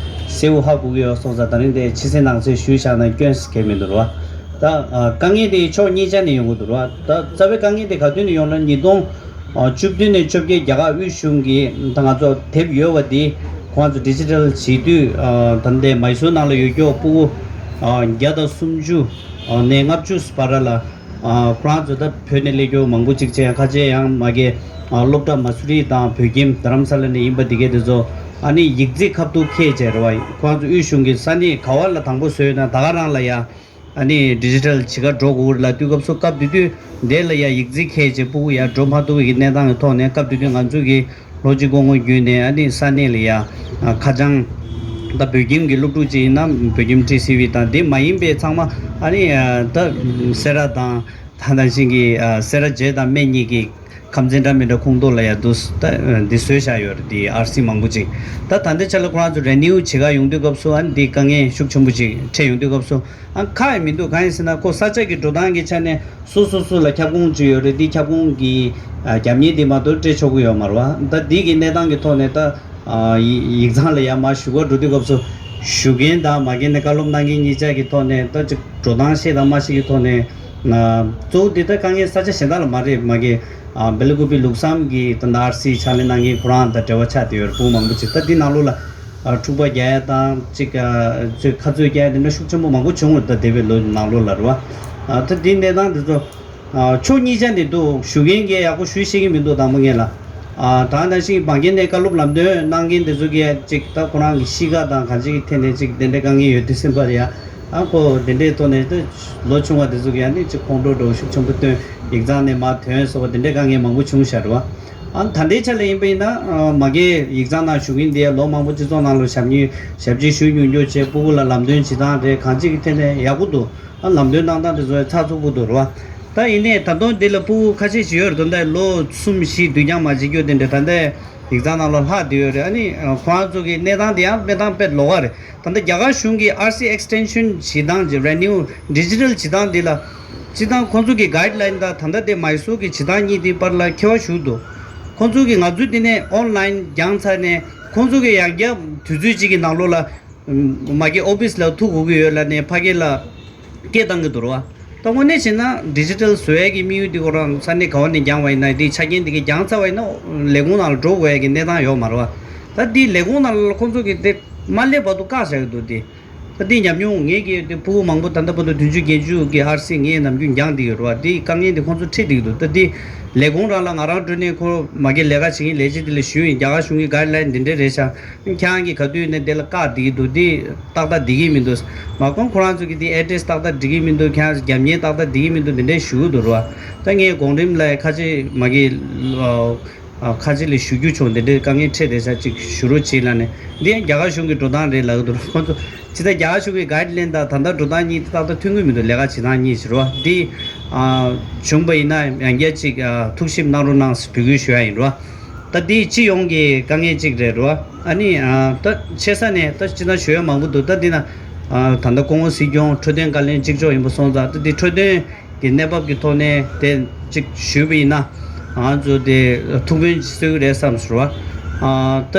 གསལ་བོ་ཧ་གོ་གི་ཡོད་སོང་ཙང་། ད་རིང་དེ་ཕྱི་གསལ་ནང་གསལ་ཞུས་བཞག་ན་སྐྱོན་ཟེར་མཁན་མི་འདུག་རེད་བ། ད། ཨ། དཀའ་ངལ་དེ་ཕྱོགས་གཉིས་ཆ་ནས་ཡོང་གི་འདུག་རེད་བ། ད་རྩ་བའི་དཀའ་ངལ་དེ་ག་དུས་ནས་ཡོང་ན། ཉིས་སྟོང་བཅུ་བདུན་ནས་བཅོ་བརྒྱད་རྒྱ་གར་དབུས་གཞུང་གིས་ད་ང་ཚོ་དེབ་ཡོད་པ་དེ་ཁོང་ཚོ་ཌི་ཇི་ཊལ་བྱེད་དུས། ཨ། ད་ལྟའི་མའི་སུར་ནང་ལ་ཡོད་རྒྱུ་སྤུ་གུ། ཨ། བརྒྱ་དང་སུམ་ཅུ་ནས་ལྔ་བཅུ་བར་ལ། ཨ། ཁོ་རང་ཚོ་ད་བོད་ནས་སླེབས་རྒྱུ་མང་པོ་ཅིག་བྱས། ཁ་ཤས་ཡང་མ་གི། ཨ། སློབ་གྲྭ་མ་སུ་རི་དང་བོད་ཁྱིམ་རྡ་རམ་ས་ལ་ནས་ཡིན་པ་དེ་གས་དེ་ཚོ། ཨ་ནི་ཡིག་རྩིས་ཁ་ཐུག་འཁྱེར་བྱས་རེད་བ། ཁོ་རང་ཚོ་དབུས་གཞུང་གི་ས་གནས་ག་བ་ལ་དང་པོ་བཟོས་ན་ད་ག་རང་ལ་ཡ། ཨ་ནི་ཌི་ཇི་ཊལ་བྱེད་ག་འགྲོ་དགོས་རེད་ལབ་དུས་སྐབས་སུ། སྐབས་དེ་དུས་འདི་ལ་ཡ་ཡིག་རྩིས་འཁྱེར་བྱས་སྤུ་གུ་ཡ་འགྲོ་མ་ཐུབ་པའི་གནས་སྟངས་ཀྱི་ཐོག་ནས། སྐབས་དེ་དུས་ང་ཚོ་གི་ལྷོ་སྤྱི་ཁོངས་བརྒྱུད་ནས། ཨ་ནི་ས་གནས་ལ་ཡ། ཨ། ཁ་བྱང་། ད་བོད་ཁྱིམ་གྱི་སློབ་ཕྲུག་ཅིག་ཡིན་ན་བོད་ཁྱིམ་ཊི་སི་ཝི་དང་དེ་མ་ཡིན་པའི་ཚང་མ། ཨ་ནི། ཨ། ད་སེ་ར་དང་། ད་ནང་བཞིན་གྱི། ཨ། སེ་ར་བྱེས་དང་སྨད་གཉིས་ཀྱི་ཁམས་ཚན་འདྲ་མི་འདྲ་ཁོངས་གཏོགས་ལ་ཡ་འདུག་ད་འདི་བཟོས་བཞག་ཡོད་རེད། འདི་ཨར་སི་མང་པོ་ཅིག་ད་ད་ལྟའི་ཆ་ལ་ཁོ་རང་ཚོ་རི་ནིའུ་བྱེད་ག་ཡོང་དུས་སྐབས་སུ། ཨ་ནི་འདི་དཀའ་ངལ་ཤུགས་ཆེན་པོ་ཅིག་འཕྲད་ཡོང་དུས་སྐབས་སུ། ཨ། ཁག་ཡང་མི་འདུག་གང་ཡིན་ཟེར་ན། ཁོ་ས་ཆ་གི་འགྲོ་སྟངས་ཀྱི་ཆ་ནས་སོ་སོ་སོ་ལ་ཁྱབ་ཁོངས་ཅིག་ཡོད་རེད། འདི་ཁྱབ་ཁོངས་ཀྱི། ཨ། རྒྱབ་གཉེར་དེ་མ་གཏོགས་སྤྲད་ཆོག་གི་ཡོད་མ་རེད་བ། ད་འདི་གི་གནས་སྟངས་ཀྱི་ཐོག་ནས་ད། ཨ། ཡིག་ཡིག་ཚང་ལ་ཡར་མར་ཞུ་ག་འགྲོ་དུས་སྐབས་སུ། ཞུ་མཁན་དང་མ་མཁན་ནས། བཀའ་སློབ་གནང་མཁན་གཉིས་ཆ་གི་ཐོག་ནས། ད་ཅིག་འགྲོ་སྟངས་ཤེས་དང་མ་ཤེས་ཀྱི་ཐོག་ནས། ཨ། གཙོ་བོ་འདི་ད་དཀའ་ངལ་ས་ཆ་གཞན་དག་ལ་མ་རེད། མ་གི། ཨ། སྦེལ་ལ་ཀུ་པེ་ལུགས་བསམ་གྱི་ད་ལྟ་ཨར་སི་ཕྱག་ལས་གནང་མཁན་ཁོ་རང་དང་འབྲེལ་བ་ཆགས་བསྡད་ཡོད་རེད། སྤུ་གུ་མང་པོ་ཅིག་ད་འདི་ནང་ལོགས་ལ། ཨ། འཁྲུག་པ་རྒྱག་ཡ་དང་ཅིག་ཨ། ཚོས་ཁ་རྩོད་རྒྱག་ཡ་དེ་འདྲ་ཤུགས་ཆེན་པོ་མང་པོ་བྱུང་ཡོད། ད་འདས་པའི་ལོ་ནང་ལོགས་ལ་རེད་བ། ཨ། ད་འདི་གནས་སྟངས་འདི་ཚོ། ཨ། ཕྱོགས་གཉིས་ཆ་ནས་འདུག་ཞུ་མཁན་གྱིས་ཡག་པོ་ཞུ་ཤེས་ཀྱི་མི་འདུག་དང་པོ་ཉིད་ལ། ཨ། ད་ནང་བཞིན་མ་མཁན་ནས་བཀའ་སློབ་ལམ་སྟོན་གནང་མཁན་དེ་ཚོ་གིས་ཅིག་ད་ཁོ་རང་གི་གཤིས་ཀ་དང་གང་ཅིའི་ཐད་ནས་ཅིག་དེ་འདྲའི་དཀའ་ངལ་ཡོད་དུས་ཙམ་པ་རེད་ཡ། ཨ། ཁོ་དེ་འདྲའི་ཐོག་ནས་ད་ལོ་ཆུང་བ་དེ་ཚོ་གིས་ཨ་ནི་ཅིག་ཁོང་ཁྲོ་འདྲ་བོ་ཤུགས་ཆེན་པོ་བཏོན། ཡིག་ཚང་ནས་མར་ཐོན་སོགས་པ་དེ་འདྲའི་དཀའ་ངལ་མང་པོ་བྱུང་ཤག་རེད་བ། ཨ། ད་ལྟའི་ཆ་ལ་ཡིན་པ་ཡིན་ན། ཨ། མ་མཁན་ཡིག་ཚང་ནང་ཞུགས་མཁན་དེ་ལོ་མང་པོ་སྤྱི་ཚོགས་ནང་ལ་ཞབས་གཉེར་ཞབས་ཕྱི་ཞུ་མྱོང་རྒྱུ་བྱས། སྤུ་གུ་ལ་ལམ་སྟོན་བྱེད་སྟངས་རེད། གང་ཅིའི་ཐད་ནས་ཡག་པོ་འདུག་ཨ། ལམ་སྟོན་གནང་སྟངས་དེ་ཚོ་ཚགས་ཚུད་པོ་འདུག་རེད་བ། ད་ཡིན་ནའི་ད་དུང་འདི་ལ་སྤུ་གུ་ཁ་ཤས་ཤིག་ཡོད་རེད། ད་ལྟ་ལོ་གསུམ་བཞི་དུས་འགྱངས་མ་བྱེད་རྒྱུ་དེ་འདྲ་ད་ལྟ་ཡིག་ཚང་ནང་ལ་ལྷག་བསྡད་ཡོད་རེད། ཨ་ནི་ཁོ་རང་ཚོ་གི་གནས་སྟངས་དེ་ཡང་དཔེ་དང་དཔེ་ལོགས་ཀ་རེད། ད་ལྟ་རྒྱ་གར་གཞུང་གི་ཨར་སི་ཨེག་སི་ཊེན་ཤན་བྱེད་སྟངས་ཀྱི་རི་ནིའུ་ཌི་ཇི་ཊལ་བྱེད་སྟངས་འདི་ལ། སྤྱིར་བཏང་ཁོང་ཚོ་གི་གའིཌ་ལའིན་དང་ད་ལྟ་དེ་མའི་སུར་གྱི་བྱེད་སྟངས་གཉིས་དེའི་བར་ལ་ཁྱད་པར་ཞིག་འདུག་ཁོང་ཚོ་གིས་ང་ཚོའི་འདི་ནས་ཨོན་ལའིན་བརྒྱངས་ཚར་ནས། ཁོང་ཚོ་གིས་ཡང་བསྐྱར་དུས་ཚོད་གཅིག་གི་ནང་ལོགས་ལ། མ་གི་ཨོ་ཕིས་ལ་ཐུག་དགོས་ཀྱི་ཡོད་ལབ་ནས་ཕ་གི་ལ་སྐད་བཏང་གི་འདུག་རེད་བ། ད་དངོས་གནས་བྱས་ན་ཌི་ཇི་ཊལ་བཟོ་ཡས་ཀྱི་དམིགས་ཡུལ་འདི་ཁོ་རང་ས་གནས་ག་བ་ནས་བརྒྱངས་པ་ཡིན་ན། དེའི་ཆ་རྐྱེན་འདི་གས་བརྒྱངས་ཚར་བ་ཡིན་ན་ལས་ཁུངས་ནང་ལ་འགྲོ་དགོས་ཡས་ཀྱི་གནས་སྟངས་ཡོད་མ་རེད་བ། ད་དེའི་ལས་ཁུངས་ནང་ལ་ཁོང་ཚོ་གིས་དེ་མ་སླེབས་བར་དུ་བཀག་བཞག་གི་འདུག་སྟེ། ད་དེ་ཉམས་མྱོང་ངས་ཀྱི་དེ་ཕྲུ་གུ་མང་པོ་ད་ལྟ་བར་དུ་བདུན་ཅུ་བརྒྱད་ཅུ་གི་ཨར་སི་ངས་ནམ་རྒྱུན་འགྱངས་བསྡད་ཡོད་རེད་བ། དེ་དཀའ་ངལ་དེ་ཁོང་ཚོ་འཕྲད་བསྡད་ཀྱི་འདུག་ད་དེ་ལས་ཁུངས་རང་ལ་ང་རང་འགྲོ་ནས་ཁོ་མ་གི་ལས་ཀ་བྱེད་མཁན་ལས་བྱེད་དེ་ལ་ཞུས་ཡིན། རྒྱ་གར་གཞུང་གི་གའིཌ་ལའིན་འདི་འདྲ་རེད་ཤག་ཁྱེད་རང་གིས་ག་དུས་ནས་དེ་ལ་བཀག་བསྡད་ཀྱི་འདུག་དེ་ཏག་ཏག་བསྡད་ཀྱི་མི་འདུག་མ་གོང་ཁོ་རང་ཚོ་གིས་དེ་ཨེ་ཌི་རེ་སི་ཏག་ཏག་འགྲིག་གི་མི་འདུག་ཁྱེད་རང་ཚོ་རྒྱབ་གཉེར་ཏག་ཏག་བསྡད་ཀྱི་མི་འདུག་འདི་འདྲ་ཞུ་གི་འདུག་རེད་བ། ད་ངས་གོང་རིམ་ལ་ཁ་ཆེ་མ་གི། ཨ། ཁ་ཆེ་ལ་ཞུ་རྒྱུ་བྱུང་། འདི་འདྲའི་དཀའ་ངལ་འཕྲད་བསྡད་ཤག་ཅིག་ཞུ་རོགས་བྱེད་ལབ་ནས། འདི་ཡང་རྒྱ་གར་གཞུང་གི་འགྲོ་སྟངས་རེད་ལབ་ཀྱི་འདུག་ཁོང་ཚོ་ཇི་ལྟར་རྒྱ་གར་གཞུང་གི་གའིཌ་ལའིན་དང་ད་ལྟ་འགྲོ་སྟངས་གཉིས་ཏག་ཏག་མཐུན་གྱི་མི་འདུག་ལས་ཀ་བྱེད་སྟངས་གཉིས་ཤིག་རེད་བ། འདི། ཨ། བྱུང་བ་ཡིན་ན་ཡང་བསྐྱར་ཅིག་ཨ། ཐུགས་ཞིབ་གནང་རོགས་གནང་ཟེར་འབོད་སྐུལ་ཞུ་ཡ་ཡིན་རེད་བ། ད་འདི་སྤྱི་ཡོངས་ཀྱི་དཀའ་ངལ་ཅིག་རེད་རེད་བ། ཨ་ནི། ཨ། ད་ཆེ་ས་ནས་ད་སྤྱིར་བཏང་ཞུ་ཡ་མང་པོ་འདུག་ད་འདི་ན། ད་ལྟ་སྐུ་ངོ་སྲིད་སྐྱོང་འཕྲོད་བསྟེན་བཀའ་བློན་གཅིག་ལྕོགས་ཡིན་པ་སོང་ཙང་ད་འདི་འཕྲོད་བསྟེན་གྱི་གནས་བབ་ཀྱི་ཐོག་ནས་དེ་གཅིག་ཞུས་པ་ཡིན་ན་ང་ཚོ་དེ་ཐུགས་ཕན་གསོས་ཀྱི་རེད་བསམ་ཞུ་བ། ད་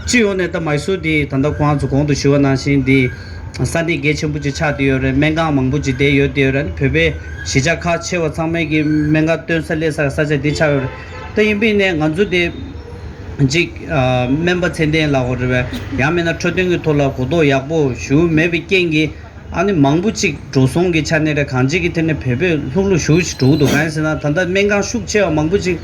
སྤྱི་ཡོངས་ནས་ད་མའི་སུར་འདི་ད་ལྟ་ཁོང་ཚོ་གོང་དུ་ཞུས་པ་ནང་བཞིན་འདི་ས་གནས་གལ་ཆེན་པོ་ཅིག་ཆགས་བསྡད་ཡོད་རེད། སྨན་ཁང་མང་པོ་ཅིག་བསྡད་ཡོད་བསྡད་ཡོད་རེད། བོད་པའི་གཞིས་ཆགས་ཁག་ཆེ་བ་ཚང་མའི་གི་སྨན་ཁང་སྟོན་ས་སླེབས་ས་ས་ཆ་འདི་ཆགས་ཡོད་རེད། ད་ཡིན་པ་ཡིན་ནའི་ང་ཚོ་དེ་གཅིག་སྨན་པ་ཚད་ལྡན་ལབ་དགོས་རེད་པས། ཡང་མིན་ན་འཕྲོད་བསྟེན་གྱི་ཐོག་ལ་གོ་རྟོགས་ཡག་པོ་ཞུ་མེད་པའི་རྐྱེན་གྱིས་ཨ་ནི་མང་པོ་གཅིག་འགྲོ་སོང་གི་ཆ་ནས་རེད། གང་ཅིག་གི་ཐད་ནས་བོད་པས་ལྷུག་ལྷུག་ཞུ་ཞིག་འགྲོ་གི་འདུག་གང་ཡིན་ཟེར་ན་ད་ལྟ་སྨན་ཁང་ཤུགས་ཆེ་བ་མང་པོ་གཅིག་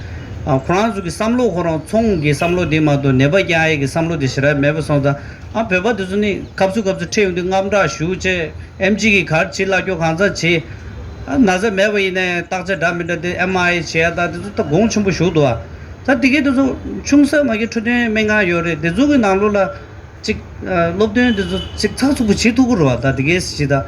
ཁོ་རང་ཚོ་གི་བསམ་བློ་ཁོ་རང་ཚོང་གི་བསམ་བློ་དེ་མ་གཏོགས་ནད་པ་རྒྱག་ཡས་ཀྱི་བསམ་བློ་དེ་ཞེ་དྲག་མེད་པ་སོང་ཙང་ཨ་བོད་པ་དེ་ཚོ་ནི་སྐབས་སུ་སྐབས་སུ་ཁྲིད་ཡོང་དུས་དངངས་སྐྲག་ཞུ་བྱས། ཨེམ་ཆི་གིས་ག་རེ་བྱེད་ལབ་རྒྱུ་གང་ཚང་བྱེད། ཨ་ན་ཚ་མེད་པ་ཡིན་ནའི་བརྟག་དཔྱད་འདྲ་མི་འདྲ་དེ་ཨེམ་ཨར་ཨའི་བྱེད་ཡ་ད་དེ་ཚོ་ད་གོང་ཆེན་པོ་ཞུགས་འདུག་ཨ། ད་དེ་གའི་དེ་ཚོ་ཆུང་ས་མ་གི་འཕྲོད་བསྟེན་སྨན་ཁང་ཡོད་རེད། དེ་ཚོ་གི་ནང་ལོགས་ལ་ཅིག་སློབ་སྟོན་དེ་ཚོ་ཅིག་ཚགས་ཚུད་པོ་བྱེད་ཐུབ་ཀྱི་རེད་བ། ད་དེ་གའི་ཞིག་ད་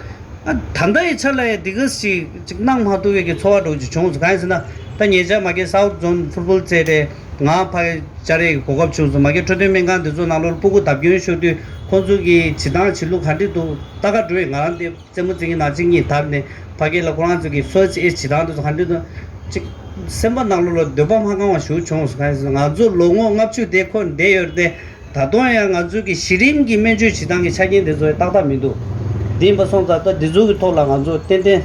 ཨ་ད་ལྟ་ཡི་ཆ་ལ་ཡ་དེ་ག་ཞིག་ཅིག་གནང་མ་ཐུབ་པའི་གི་ཚོར་བ་འདྲ་བོ་ཅིག་བྱུང་སོང་། གང་ཡིན་ཟེར་ན་ད་ཉེ་ཆར་མ་གི་སའུ་ཐི་ཛོན་ཕུཊ་བོལ་རྩེད་རེད། ང་ཕ་གི་བཅར་ཡས་གོ་སྐབས་བྱུང་སོང་། མ་གི་འཕྲོད་བསྟེན་སྨན་ཁང་དེ་ཚོ་ནང་ལོགས་ལ་སྤུ་གུ་བརྡབ་སྐྱོན་ཤོར་དུས་ཁོང་ཚོ་གི་བྱེད་སྟངས་བྱེད་ལུགས་ག་འདྲ་འདུག་ལྟ་ག་འགྲོ་ཡས། ང་རང་དེ་རྩེད་མོ་རྩེ་མཁན་ནང་གཅིག་གཉིས་དར་ནས་ཕ་གི་ལ་ཁོ་རང་ཚོ་གི་ཕར་སི་ཊི་ཨེཆ་བྱེད་སྟངས་དེ་ཚོ་ག་འདྲ་འདུག་ཅིག་སེམས་པ་ནང་ལོགས་ལ་འདོད་པ་མ་ཁེངས་པ་ཞིག་བྱུང་སོང་། གང་ཡིན་ཟེར་ན་ང་ཚོ་ལོ་ངོ་ལྔ་བཅུ་དེ་འཁོར་བསྡད་ཡོད་རེད་དེ། ད་དུང་ཡང་ང་ཚོའི་གི་གཞི་རིམ་གྱི་སྨན་བཅོས་བྱེད་སྟངས་ཀྱི་ཆ་རྐྱེན་དེ་ཚོ་ཡང་ཏག་ཏག་མི་འདུག་དེ་ཡིན་པ་སོང་ཙང་ད་འདི་ཚོ་གི་ཐོག་ལ་ང་ཚོ་ཏན་ཏན་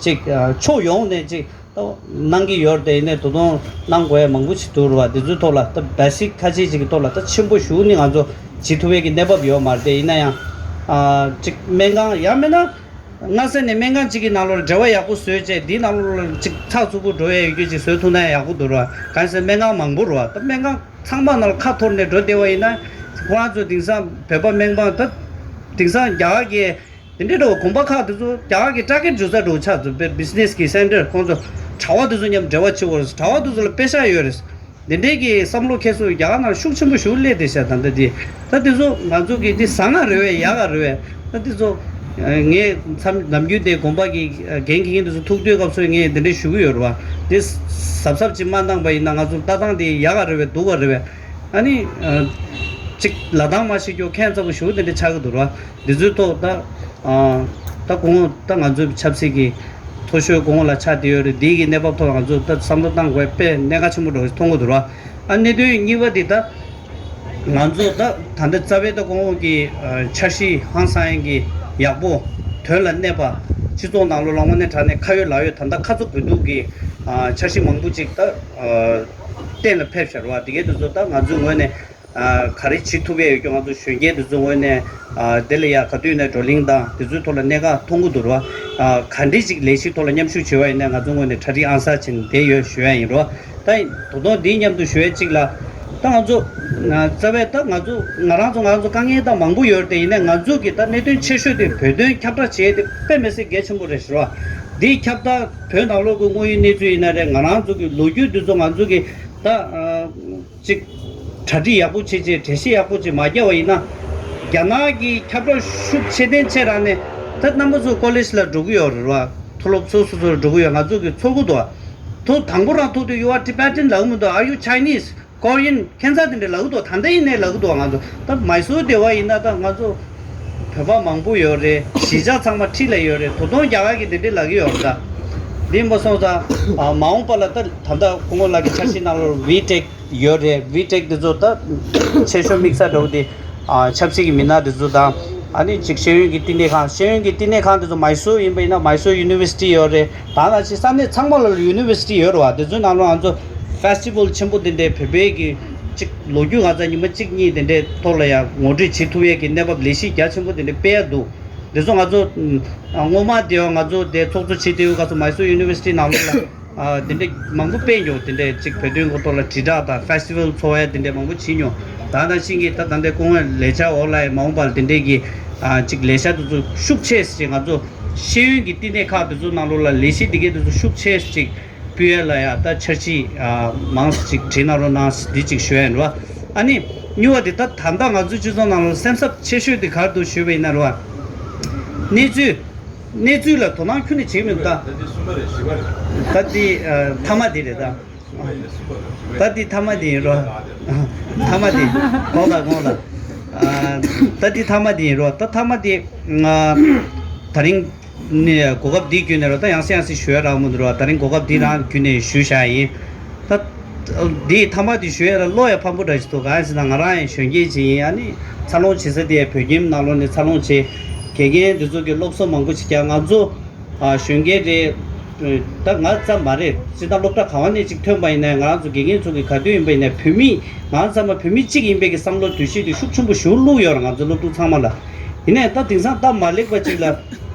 ཅིག་ཕྱོགས་ཡོངས་ནས་ཅིག་ད་གནང་གི་ཡོད་རེད་དེ། ཡིན་ནའི་ད་དུང་གནང་དགོས་ཡ་མང་པོ་ཞིག་འདུག་རེད་བ། འདི་ཚོའི་ཐོག་ལ་ད་བེ་སིག་ཁ་ཤས་ཅིག་གི་ཐོག་ལ་ད་ཆེན་པོ་ཞིག་ནི་ང་ཚོ་བྱེད་ཐུབ་ཡས་ཀྱི་གནས་བབ་ཡོད་མ་རེད་དེ། ཡིན་ན་ཡང་ཅིག་སྨན་ཁང་ཡང་མིན་ན། སྔ་ས་ནས་སྨན་ཁང་གཅིག་གི་ནང་ལོགས་ལ་འབྲེལ་བ་ཡག་པོ་བཟོས་བྱས་འདིའི་ནང་ལོགས་ལ་ཅིག་ཚགས་ཚུད་པོ་འགྲོ་ཡས་ཡོད་རྒྱུ་ཅིག་བཟོས་ཐུབ་ན་ཡག་པོ་འདུག་ར། གང་ཡིན་ཟེར་སྨན་ཁང་མང་པོ་རེད་བ། ད་སྨན་ཁང་ཚང་མ་ནང་ལ་ཁ་འཐོར་ནས་འགྲོ་བསྡད་པ་ཡིན་ན་ཁོ་རང་ཚོ་དེང་སང་བོད་པ་སྨན་པ་ད་དེང་སང་རྒྱ་གར་གྱི་དེ་འདྲའི་འགྲོ་གོམ་པ་ཁག་དེ་ཚོ་རྒྱ་གར་གྱི་ཊར་གེཊ་འཇུ་ས་འགྲོ་ཆགས་ཚུལ་བེ་སི་ནེ་སི་གི་སེན་ཊར་ཁོང་ཚོ་གྲྭ་པ་དེ་ཚོ་མཉམ་འབྲེལ་བ་བྱེད་དགོས་རེད། གྲྭ་པ་དེ་ཚོ་ལ་པེ་ཤག་ཡོད་རེད། འདི་འདྲའི་གི་བསམ་བློ་འཁྱེར་སོང་། རྒྱ་གར་ནང་ཤུགས་ཆེན་པོ་ཞིག་སླེབས་བསྡད་ཤག་ད་ལྟ་འདི་ད་འདི་ཚོ་ང་ཚོ་གི་འདི་བཟང་ང་རེད་པས་ཡག་ག་རེད་པས། ད་འདི་ཚོ་ངས་མཚམས་ནམ་རྒྱུན་དེ་དགོན་པ་གི་འགན་འཁྱེར་མཁན་དེ་ཚོ་ཐུག་དུས་སྐབས་སུ་ངས་འདི་འདྲ་ཞུ་གི་ཡོད་རེད་བ། འདི་གཟབ་གཟབ་ཅིག་མ་གནང་པ་ཡིན་ན་ང་ཚོ་ལྟ་སྟངས་དེ་ཡག་ག་རེད་པས་སྡུག་ག་རེད་པས། ཨ་ནི་ཅིག་ལབ་སྟངས་མ་ཤེས་རྒྱུ་ཁྱད་མཚར་པོ་ཞིག་འདི་འདྲ་ཆགས་ཀྱི་འདུག་རེད་བ། འདི་ཚོའི་ཐོག་ད་ཨ་ད་སྐུ་ངོ་ད་ང་ཚོའི་ཆབ་སྲིད་ཀྱི་མཐོ་ཤོས་སྐུ་ངོ་ལ་ཆགས་བསྡད་ཡོད་རེད། འདི་གི་གནས་བབ་ཐོག་ང་ཚོ་ད་བསམ་བློ་བཏང་དགོས་དཔེ་གནད་འགག་ཆེན་པོ་འདྲ་བོ་ཞིག་མཐོང་གི་འདུག་ར། ཨ་གནད་དོན་གཉིས་པ་འདི་ད་ང་ཚོ་ད་ད་ལྟ་རྩ་བའི་ད་སྐུ་ངོ་གི་འཆར་གཞི་ཧང་སང་ཡང་གི་ཡག་པོ་དོན་ལ་གནས་པ་སྤྱི་ཚོགས་ནང་ལོགས་ལ་དངོས་གནས་དྲང་གནས་ཁ་ཡོད་ལག་ཡོད་ད་ལྟ་ཁ་ཚུགས་དགོས་གཏུགས་ཀྱི་འཆར་གཞི་མང་པོ་ཅིག་ད་གཏན་ལ་ཕེབས་ཤར་བ་དེ་གའི་དེ་ཚོ་ད་ང་ཚོའི་ངོས་ནས། ག་རེ་བྱེད་ཐུབ་ཡས་ཡོད་ཀྱང་ང་ཚོ་གཞོན་སྐྱེས་འདི་ཚོ་ངོས་ནས་དེ་ལ་ཡ་ག་དུས་ནས་བགྲོ་གླེང་དང་དེ་ཚོའི་ཐོག་ལ་གནད་འགག་མཐོང་གི་འདུག་ར། ག་འདྲ་ཅིག་ལས་གཞིའི་ཐོག་ལ་མཉམ་ཞུགས་བྱེད་པ་ཡིན་ན་ང་ཚོ་ངོས་ནས་གྲ་སྒྲིག་ཨང་གསར་བྱས་ནས་བསྡད་ཡོད་ཞུ་ཡ་ཡིན་ར། ད་ད་དུང་འདིའི་མཉམ་དུ་ཞུ་ཡ་གཅིག་ལ་ད་ང་ཚོ་རྩ་བའི་ད་ང་ཚོ་ང་རང་ཚོ་ང་རང་ཚོ་དཀའ་ངལ་ད་མང་པོ་ཡོད་རེད་དེ་ཡིན་ན་ང་ཚོ་གི་ད་གནད་དོན་ཆེ་ཤོས་དེ་བོད་དོན་ཁྱབ་བསྒྲགས་བྱེད་ཡ་དེ་དཔེ་མི་སྲིད་གལ་ཆེན་པོ་རེད་ཞུ་ར། འདིའི་ཁྱབ་བསྒྲགས་བོད་ནང་ལོགས་ཀྱི་དངོས་ཡོད་གནས་ཚུལ་ཡིན་ན་རེད། ང་རང་ཚོ་གི་ལོ་རྒྱུས་འདི་ཚོ་ང་ཚོ་གི་ད། གཅིག་གྲ་སྒྲིག་ཡག་པོ་བྱེད་ཅེས་གྲ་སྒྲིག་ཡག་པོ་ཅིག་མ་བརྒྱབ་པ་ཡིན་ན། རྒྱ་ནག་གི་ཁྱབ་བསྒྲགས་ཤུགས་ཆེ་ལྡན་ཆེ་རང་ནས་ད་རྣམ་པ་ཚོ་ཀོ་ལེཇ་ལ་འགྲོ་གི་ཡོད་རེད་བ། མཐོ་སློབ་སོ་སོ་སོར་འགྲོ་གི་ཡོད། ང་ཚོ་གི་ཚོར་གི་འདུག་བ། ཐོག་དང་པོ་རང་ཐུག་དུས་you are Tibetan ལབ་གི་མི་འདུག Are you Chinese? Korean ཁྱད་མཚར་དེ་འདྲ་ལབ་གི་འདུག་ད་ལྟ་ཡིན་ནའི་ལབ་གི་འདུག་ང་ཚོ་ད་མའི་སུར་སྡེ་བ་ཡིན་ན་ད་ང་ཚོ་བོད་པ་མང་པོ་ཡོད་རེད། གཞིས་ཆགས་ཚང་མ་འཁྲིས་ལ་ཡོད་རེད། ད་དུང་རྒྱ་གར་གི་དེ་འདྲ་ལབ་གི་ཡོད་རེད། ད་འདི་ཡིན་པ་སོང་ཙང་མ་འོངས་པ་ལ་ད་ད་ལྟ་སྐུ་ངོ་ལགས་ཀྱི་འཆར་གཞི་ནང་ལ་བི་ཊེག་ཡོད་རེད། བི་ཊེག་འདི་ཚོ་ད་ཆེ་ཤོས་དམིགས་ས་འདྲ་བོ་དེ་ཆབ་སྲིད་ཀྱི་མི་སྣ་འདི་ཚོ་དང་ཨ་ནི་ཅིག་ཤེས་ཡོན་གྱི་བསྟི་གནས་ཁང་། ཤེས་ཡོན་གྱི་བསྟི་གནས་ཁང་འདི་ཚོ་མའི་སུར་ཡིན་པ་ཡིན་ན་མའི་སུར་ཡུ་ནི་ཝར་སི་ཊི་ཡོད་རེད། ད་ནང་བཞིན་ས་གནས་ཚང་མ་ལ་ཡུ་ནི་ཝར་སི་ཊི་ཡོད་རེད་བ། འདི་ཚོའི་ནང་ལོགས་ང་ཚོ་ཕེ་སི་ཊི་བལ་ཆེན་པོ་འདི་འདྲའི་བོད་པའི་གི་ཅིག་ལོ་རྒྱུས་ང་ཚོ་ཉི་མ་གཅིག་གཉིས་དེ་འདྲའི་ཐོག་ལ་ཡང་ངོ་སྤྲོད་བྱེད་ཐུབ་ཡས་ཀྱི་གནས་བབ་ལས་གཞི་རྒྱ་ཆེན་པོ་དེ་འདྲ་སྤེལ་ཡ་འདུག་འདི་ཚོ་ང་ཚོ་སྔོན་མ་དེ་ཡང་ང་ཚོ་དེ་ཚོགས་གཙོ་བྱེད་དུས་སྐབས་སུ་མའི་སུར་ཡུ་ནི་ཝར་སི་ཊི་ནང་ལོགས་ལ་དེ་འདྲ་མང་པོ་སྤེལ་མྱོང་། དེ་འདྲ་ཅིག་བོད་དོན་གྱི་ཐོག་ལ་དྲིལ་བསྒྲགས་དང་ཕེ་སི་ཊི་བལ་ཚོགས་ཡ་དེ་འདྲ་མང་པོ་བྱེད་མྱོང་། ད་ནང་བཞིན་གྱི་ད་ད་ལྟའི་སྐུ་ངོའི་ལས་འཆར་འོག་ལ་ཡང་མ་འོངས་པར་དེ་འདྲའི་གི་ཅིག་ལས་འཆར་དེ་ཚོ་ཤུགས་ཆེ་ཅིག་ང་ཚོ་ཤེས་ཡོན་གྱི་བསྟི་གནས་ཁག་དེ་ཚོ་ནང་ལོགས་ལ་ལས་གཞི་དེ་གའི་དེ་ཚོ་ཤུགས་ཆེ་ཅིག་སྤུས་ཡ་ལ་ཡ་ད་འཆར་གཞི་མང་ཙམ་ཅིག་བྲིས་གནང་རོགས་གནང་འདི་ཅིག་ཞུ་ཡ་ཡིན་རོ། ཨ་ནི་གཉིས་པ་དེ་ད་ད་ལྟ་ང་ཚོའི་སྤྱི་ཚོགས་ནང་ལ་སེམས་འཚབ་ཆེ་ཤོས་དེ་ག་རེ་འདུག་ཞུས་པ་ཡིན་ན་རོ། གནས་ཚུལ་གནས་ཚུལ་ལ་དོ་སྣང་ཁྱོན་ནས་བྱེད་མི་འདུག་ད་ད་དེ་མཐའ་མ་དེ་རེད་ད། ད་དེ་མཐའ་མ་དེ་ཡིན་རོ། མཐའ་མ་དེ་དགོངས་དག་དགོངས་དག་ཨ། ད་འདི་མཐའ་མ་འདི་ཡིན་རོ། ད་མཐའ་མ་འདི། ཨ། ད་རིང་ནི་གོ་སྐབས་འདི་བརྒྱུད་ནས་རོ། ད་ཡང་སེ་ཡང་སེ་ཞུ་ཡ་རག་མི་འདུག་རོ། ད་རིང་གོ་སྐབས་འདི་རང་བརྒྱུད་ནས་ཞུས་བཞག་ཡིན། ད་འདི་མཐའ་མ་འདི་ཞུ་ཡ་ལ་བློ་ཡ་ཕམ་པོ་འདྲ་ཞིག་འདུག་གང་ཡིན་ཟེར་ན། ང་རང་ཡང་གཞོན་སྐྱེས་ཅིག་ཡིན། ཨ་ནི་འཚར་ལོངས་བྱེད་ས་དེ་བོད་ཁྱིམ་ནང་ལོགས་ནས་འཚར་ལོངས་བྱེད། དགེ་རྒན་འདི་ཚོ་གི་སློབ་གསོ་མང་པོ་ཞིག་ཀྱང་ང་ཚོ། ཨ། གཞོན་སྐྱེས་རེད། ད་ང་ཙམ་མ་རེད། སྤྱིར་བཏང་སློབ་གྲྭ་ག་བ་ནས་ཅིག་ཐོན་པ་ཡིན་ནའི། ང་རང་ཚོ་དགེ་རྒན་ཚོ་གི་ག་དུས་ཡིན་པ་ཡིན་ནའི། བོད་མི་ང་ཚང་མ་བོད་མི་གཅིག་ཡིན་པའི་གི་བསམ་བློ་འདུ་ཤེས་དེ་ཤུགས་ཆེན་པོ་ཞིག་བླུགས་ཡོད་རེད། ང་ཚོ་སློབ་ཕྲུག་ཚང་མ་ལ། ཡིན་ནའི་ད་དེང་སང་སྟབས་མ་ལེགས་པ་ཅིག་ལ།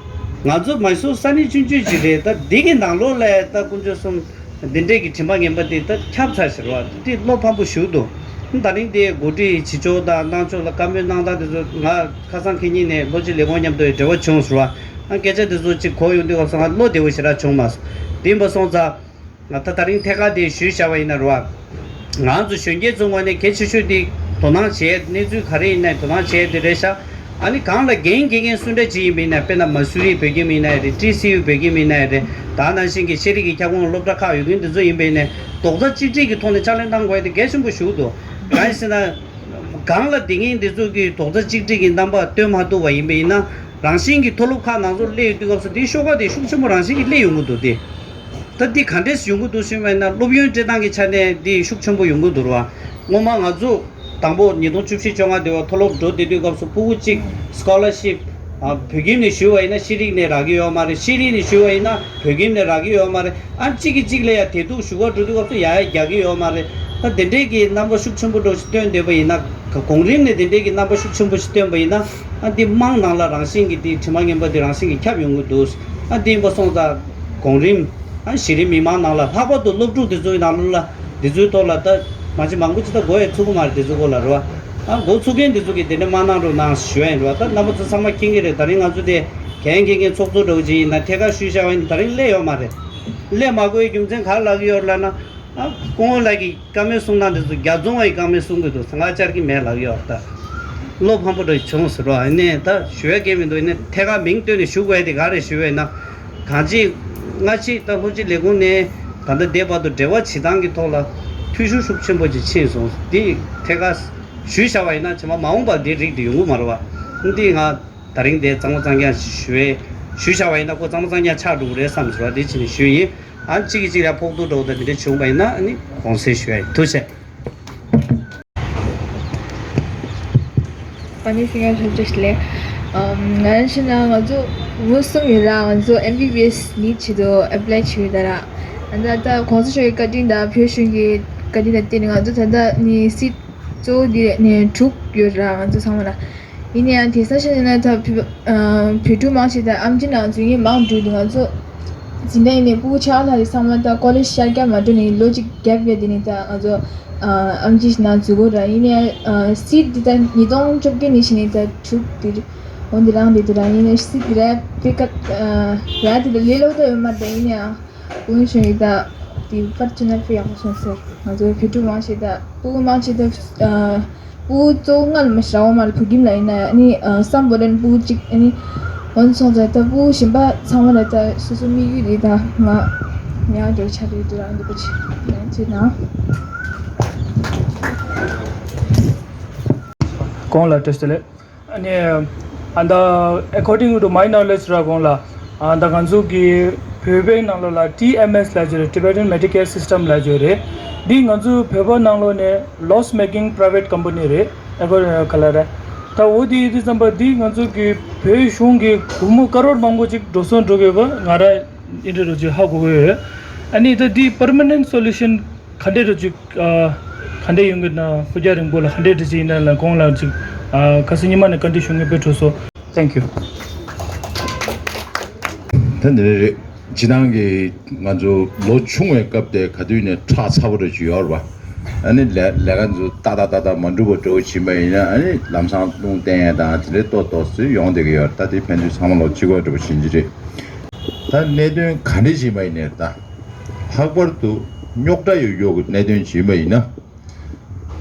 ང་ཚོ་མ་སུ་ས་གནས་ཆུང་ཆུང་ཅིག་རེད། ད་འདི་གི་ནང་ལོགས་ལ་ད་དཀོན་མཆོག་གསུམ། འདི་འདྲས་ཀྱི་དྲི་མ་ངན་པ་འདི་ད་ཁྱབ་ཚར་ཟེར་བ་འདི་བློ་ཕམ་པོ་ཞིག་འདུག་ད་རིང་འདི་འགོ་ཁྲིད་བྱེད་ཕྱོགས་དང་གནང་ཕྱོགས་ལ་བཀའ་མོལ་གནང་སྟངས་དེ་ཚོ། ང་ཁ་སང་ཁེ་ཉིན་ནས་ལྷོ་སྤྱི་ལས་ཁུངས་མཉམ་དུ་འབྲེལ་བ་བྱུང་ཟེར་བ། ཨ། སྐད་ཆ་དེ་ཚོ་ཅིག་གོ་ཡོང་དུས་སྐབས་སུ་ང་བློ་བདེ་བོ་ཞེ་དྲག་བྱུང་མ་སོང་། དེ་ཡིན་པ་སོང་ཙང་། ང་ད་ད་རིང་ཐད་ཀར་དེ་ཞུས་བཞག་པ་ཡིན་ན་རེད་བ། ང་ཚོ་གཞོན་སྐྱེས་ཚོའི་ངོས་ནས་གལ་ཆེ་ཤོས་དེ་དོ་སྣང་བྱེད་གནས་ཚུལ་ག་རེ་ཡིན་ནའི་དོ་སྣང་བྱེད་དེ་རེད་ཤག་ཨ་ནི་གང་ལ་འགན་འཁྱེར་མཁན་སུ་འདྲ་ཅིག་ཡིན་པ་ཡིན་ན། དཔེར་ན་མ་སུ་རི་བོད་ཁྱིམ་ཡིན་ནའི་རེད། ཊི་སི་ཡུ་བོད་ཁྱིམ་ཡིན་ནའི་རེད། ད་ནང་བཞིན་གྱི་ཤེས་རིག་གི་ཁྱབ་ཁོངས་སློབ་གྲྭ་ཁག་ཡོད་མཁན་དེ་ཚོ་ཡིན་པ་ཡིན་ནའི། རྡོག་རྩ་གཅིག་སྒྲིལ་གྱི་ཐོག་ནས་ཕྱག་ལས་གནང་དགོས་ཡ་དེ་གལ་ཆེན་པོ་ཞིག་འདུག་གང་ཡིན་ཟེར་ན། སྒང་ལ་དེ་ངས་འདི་ཚོ་གི་རྡོག་རྩ་གཅིག་སྒྲིལ་གྱི་རྣམ་པ་སྟོན་མ་ཐུབ་པ་ཡིན་པ་ཡིན་ན། རང་བཞིན་གྱི་མཐོ་སློབ་ཁག་ནང་ཚོ་སླེབས་ཡོང་དུས་སྐབས་སུ་དེའི་ཤོག་ཁག་དེ་ཤུགས་ཆེན་པོ་རང་བཞིན་གྱིས་སླེབས་ཡོང་གི་འདུག་སྟེ། ད་འདི་ག་འདྲས་ཡོང་གི་འདུག་ཟེར་བ་ཡིན་ན། སློབ་ཡོན་སྤྲད་སྟངས་ཀྱི་ཆ་ནས་འདི་ཤུགས་ཆེན་པོ་ཡོང་གི་འདུག་ར། སྔོན་མ་ང་ཚོ་དང་པོ་ཉིས་སྟོང་བཅུ་བཞི་བཅོ་ལྔ་དེ་བ་མཐོ་སློབ་འགྲོ་བསྡད་དུས་སྐབས་སུ་ཕྲུ་གུ་གཅིག་scholarship། ཨ། བོད་ཁྱིམ་ནས་ཞུས་པ་ཡིན་ན་ཤེས་རིག་ནས་རག་གི་ཡོད་མ་རེད། ཤེས་རིག་ནས་ཞུས་པ་ཡིན་ན་བོད་ཁྱིམ་ནས་རག་གི་ཡོད་མ་རེད། ཨ། གཅིག་གིས་གཅིག་ལ་ཡ་དེ་འདུག་ཞུ་ག་འགྲོ་དུས་སྐབས་སུ་ཡ་ཡ་རྒྱག་གི་ཡོད་མ་རེད། ད་དེ་འདྲས་ཀྱི་རྣམ་པ་ཤུགས་ཆེན་པོ་འདྲ་ཞིག་སྟོན་བསྡད་པ་ཡིན་ན། གོང་རིམ་ནས་དེ་འདྲས་ཀྱི་རྣམ་པ་ཤུགས་ཆེན་པོ་ཞིག་སྟོན་པ་ཡིན་ན། ཨ། འདི་དམངས་ནང་ལ་རང་བཞིན་གྱིས་འདི་དྲི་མ་ངན་པ་འདི་རང་བཞིན་གྱིས་ཁྱབ་ཡོང་གི་འདུག་ཨ། འདི་ཡིན་པ་སོང་ཙང་གོང་རིམ། ཨ། གཞི་རིམ་མི་མང་ནང་ལ། ལྷག་པར་དུ་སློབ་ཕྲུག་འདི་ཚོའི་ནང་ལོགས་ལ། འདི་ཚོའི་ཐོག་ལ་ད་མ་གཞི་མང་པོ་ཅིག་ད་མགོ་ཡང་ཚུགས་ཀྱི་མ་རེད། འདི་ཚོའི་སྐོར་ལ་རེད་བ། ཨ། མགོ་ཚུགས་མཁན་འདི་ཚོ་གིས་དེ་འདྲ་མ་གནང་རོགས་གནང་ཞུ་ཡ་ཡིན་རེད་བ། ད་རྣམ་པ་ཚོ་ཚང་མ་མཁྱེན་གྱི་རེད། ད་རིང་ང་ཚོ་དེ་འགན་འཁྱེར་མཁན་ཚོགས་གཙོ་འདྲ་བོ་ཅིག་ཡིན་ན། ཐད་ཀར་ཞུས་བཞག་པ་ཡིན་ན། ད་རིང་སླེབས་ཡོད་མ་རེད། སླེབས་མ་དགོས་པའི་རྒྱུ་མཚན་ག་རེ་ལབ་ཀྱི་ཡོད་རེད་ལབ་ན། ཨ། སྐུ་ངོ་ལགས་ཀྱིས་བཀའ་མོལ་གསུང་སྟངས་དེ་ཚོ་རྒྱབ་རྫོང་བ་ཡི་བཀའ་མོལ་གསུང་གི་འདུག་ང་བཅར་གྱི་མེད་ལབ་ཡོད་ད། བློ་ཕམ་པོ་འདྲ་བྱུང་ཟེར་རོ། ཨ་ནི་ད་ཞུ་ཡ་གང་ཡང་མི་འདུག་ཨ་ནི་ཐད་ཀར་མིང་བཏོན་ནས་ཞུ་དགོས་ཡ་དེ་ག་རེ་ཞུ་བས་ན། གང་ཅི། སྔ་ཕྱི་ད་ལྷོ་སྤྱི་ལས་ཁུངས་ནས་ད་ལྟ་འདས་བར་དུ་འབྲེལ་བ་བྱེད་སྟངས་ཀྱི་ཐོག་ལ་འཐུས་ཤོར་ཤུགས་ཆེན་པོ་ཅིག་ཕྱིན་སོང་། འདི་ཐད་ཀར་ཞུས་བཞག་པ་ཡིན་ན། ཕྱི་མ་མ་འོངས་པར་འདི་རིགས་དེ་ཡོང་གི་མ་རེད་བ། འདི་ང་ད་རིང་དེ་གཙང་མ་གཙང་རྐྱང་ཞུ་བས། ཞུས་བཞག་པ་ཡིན་ན་ཁོ་གཙང་མ་གཙང་རྐྱང་ཆགས་འགྲོ་གི་རེད་བསམ་ཟེར་བ་འདི་བྱས་ནས་ཞུས་ཡིན། ཨ། གཅིག་གིས་གཅིག་ལ་ཕོག་ཐུག་འགྲོ་དང་འདི་འདྲ་བྱུང་བ་ཡིན་ན། ཨ་ནི་དགོངས་སེལ་ཞུ་ཡ་ཡིན། ཐུགས་རྗེ་ཆེ། པ་ནི་སི་ང་ཚོ་ཅེས་ལེ། ཨམ། ང་རང་ཕྱིན་ན་ང་ཚོ་མུ་གསུམ་ཡོད་ར། ང་ཚོ་ཨེམ་བི་བི་ཨེས་ནི་ཆེད་དུ་ཨེ་པ་ལའི་བྱས་ཡོད་ད་ར། ཨ་ད་ད་གོང་ས་མཆོག་གི་བཀའ་དྲིན་དང་བོད་གཞུང་གི་བཀའ་དྲིན་ལ་བརྟེན་ནས་ང་ཚོ་ད་ལྟ་ནི་སིཊ་གཙོ་བོ་འདི་ནས་དྲུག་ཡོད་ར། ང་ཚོ་ཚང་མ་ལ། ཡིན་ན་ཡང་དེང་སང་ཕྱིན་ན་ད་བོད་ཨ་བོད་ཕྲུག་མང་ཆེ་ད་ཨེམ་ཆི་ནང་འཛུལ་མཁན་མང་འགྲོ་འདུག་ང་ཚོ་འཛིན་གྲྭ་ཡིན་ནའི་ཕྲུ་གུ་ཆགས་ལྷག་རེད། ཚང་མ་ད་ཀོ་ལེཇ་ཤར་རྒྱག་མ་འགྲོ་ནས་ལོ་གཅིག་གེབ་བྱས་དེ་ནས་ད་ང་ཚོ་ཨ་ཨེམ་ཆི་ནང་འཛུལ་དགོས་ར། ཡིན་ན་ཡང་ཨ་སིཊ་འདི་ད་ཉིས་སྟོང་བཅོ་བརྒྱད་ནས་བྱས་ནས་ད་དྲུག་འདི་འོ་འདི་རང་འདི་འདུག་ར། ཡིན་ན་སིཊ་འདི་ར་པེ་ཀ་ཨ་ར་འདི་ད་ལས་སླ་པོ་ད་ཡོད་མ་རེད། ཡིན་ན་ཡང་། ཀུན་གཞོན་ཡིན་ད། དེ་པར་ཅི་ན་ཕི་ཡག་པོ་སོང་ཟེར། ང་ཚོའི་བོད་ཕྲུག་མང་ཆེ་ད། ཕྲུ་གུ་མང་ཆེ་ད། ཨ་ཕྲུ་གུ་གཙོ་བོ་ལྔ་ལ་མ་ཞིག་ར་བ་མ་རེད། བོད་ཁྱིམ་ལ་ཡིན་ན་ཨ་ནི་ཨ་སམ་བྷོ་ཊན་ཕྲུ་གུ་གཅིག་ཨ་ནི། འོན་སོང་ཙང་ད་ཕྲུ་གུ་གཞན་པ་ཚང་མ་ལ་ད་སོ་སོ་དམིགས་ཡུལ་རེད་ད། ང་ཉག་འགྲོ་ཆ་རེད་འདུག་ར། འདི་པ་ཆེ་ཡང་ཆེ་ན། གོང་ལ་བཀྲ་ཤིས་བདེ་ལེགས། ཨ་ནི། ཨ་ད། according to my knowledge ར། གོང་ལ། ཨ་ད་ང་ཚོ་གི་བོད་པའི་ནང་ལོགས་ལ་ཊི་ཨེམ་ཨེས་ལབ་ཀྱི་རེད། Tibetan Medicare System ལབ་ཀྱི་རེད། འདི་ང་ཚོ་བོད་པ་ནང་ལོགས་ནས་loss making private company རེད། ཨེ་གོ་ག་ལ་རེད། ད་འོ་དེ་ཡིན་དུས་ཙམ་པ་འདི་ང་ཚོ་གི་བོད་གཞུང་གི་སྒོར་མོ་ཀ་རོར་མང་པོ་ཅིག་འགྲོ་སོང་འགྲོ་དགོས་པ་ང་ར་ཨིན་ཊར་ནེཊ་ཅིག་ཧ་གོ་གི་ཡོད། ཨ་ནི་ད་འདི་permanent solution ག་འདྲས་རེད་ཅིག་ཨ། ག་འདྲས་ཡོང་གི་ན། ཕུགས་རྒྱང་རིང་པོ་ལ་ག་འདྲས་འདྲ་ཅིག་ཡིན་ན་ལ་གོང་ལ་ཅིག་ཨ། ཁ་སང་ཉི་མ་ནས་བཀའ་འདྲི་ཞུ་མཁན་དཔེ་འཕྲོ་སོང་། Thank you། ད་འདི་འདྲ་རེད། སྤྱིར་བཏང་གི་ང་ཚོ་ལོ་ཆུང་བའི་སྐབས་དེ་ག་དུས་ནས་ཁྲག་ཚ་པོ་འདྲ་ཅིག་ཡོད་རེད་པ། ཨ་ནི་ལས་ལས་ཀ་ཚོ་ཏག་ཏག་ཏག་ཏག་མ་འགྲུབ་པ་འདྲ་བོ་ཕྱིན་པ་ཡིན་ན། ཨ་ནི་ལམ་སང་རླུང་བསྟན་ཡ་དང་དེ་འདྲས་ཏོག་ཏོག་ཙམ་ཡོང་བསྡད་ཀྱི་ཡོད་རེད། ད་དེ་ཕན་ཚུན་ཚང་མ་ལོ་གཅིག་པ་འདྲ་བོ་ཕྱིན་གྱི་རེད། ད་གནད་དོན་ག་འདྲས་ཕྱིན་པ་ཡིན་ནའི་ད། ལྷག་པར་དུ་རྙོག་དྲ་ཡོད་ཡོད་ཀྱི་གནད་དོན་ཅིག་ཡིན་པ་ཡིན་ན།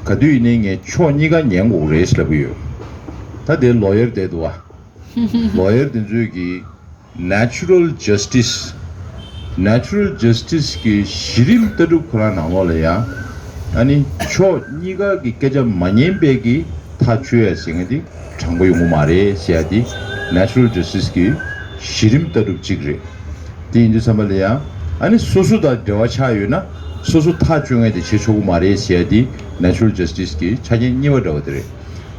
ག་དུས་ཡིན་ནའི་ངས་ཕྱོགས་གཉིས་ཀ་ཉན་དགོས་རེད་ལབ་ཀྱི་ཡོད། ད་དེ་ལོ་ཡར་བསྡད་འདུག་བ། ལོ་ཡར་དེ་ཚོས་ཀྱིས་natural justice། natural justice གི་གཞི་རིམ་ལྟ་གྲུབ་ཁོ་རང་ནང་ལོགས་ལ་ཡང་། ཨ་ནི་ཕྱོགས་གཉིས་ཀ་གི་སྐད་ཆ་མ་ཉན་པའི་གི་ ཐག་གཅོད་ཡ་ཟེར་མཁན་དེ་དྲང་པོ་ཡོང་གི་མ་རེད་ཟེར་ཡ་དེ་Natural Justice་གི་གཞི་རིམ་ལྟ་གྲུབ་གཅིག་རེད། དེ་ཡིན་དུས་ཙམ་པ་ལ་ཡང་ཨ་ནི་སོ་སོ་དང་འབྲེལ་བ་ཆགས་ཡོད་ན་སོ་སོ་ཐག་གཅོད་མཁན་དེ་བྱེད་ཆོག་གི་མ་རེད་ཟེར་ཡ་དེ་Natural Justice་གི་ཆ་རྐྱེན་གཉིས་པ་འདྲ་བ་དེ་རེད།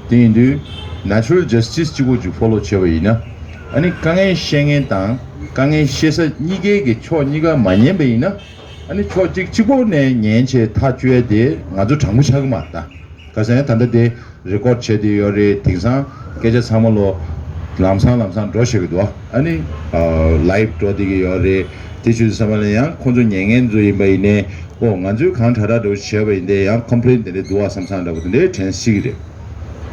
དེ་ཡིན་དུས་Natural Justice་གཅིག་པོ་གཅིག་follow་བྱས་པ་ཡིན་ན་ཨ་ནི་དཀའ་ངལ་བཤད་མཁན་དང་དཀའ་ངལ་བཤད་ས་གཉིས་ཀའི་གི་ཕྱོགས་གཉིས་ཀ་མ་ཉན་པ་ཡིན་ན་ཨ་ནི་ཕྱོགས་གཅིག་གཅིག་པོ་ནས་ཉན་བྱས་ཐག་གཅོད་ཡ་དེ་ང་ཚོ་དྲང་པོ་ཆགས་ཀྱི་མ་རེད་ད། ག་ཟེར་ན་ད་ལྟ་དེ་record་བྱས་བསྡད་ཡོད་རེད། དེང་སང་སྐད་ཆ་ཚང་མ་ལོ་ལམ་སང་ལམ་སང་འགྲོ་བཞག་གི་འདུག་ཨ་ནི་live་འགྲོ་བསྡད་ཀྱི་ཡོད་རེད། དེ་བྱས་དུས་ཙམ་པ་ལ་ཡང་ཁོང་ཚོ་ཉན་མཁན་ཚོ་ཡིན་པ་ཡིན་ནའི་ཨོ་ང་ཚོས་གང་དྲག་དྲག་འདྲ་བོ་བྱས་པ་ཡིན་ཏེ་ཡང་complain་དེ་འདྲ་འདུག་བ་བསམ་བསམ་འདྲ་བོ་དེ་འདྲའི་དྲན་སྲིད་ཀྱི་རེད།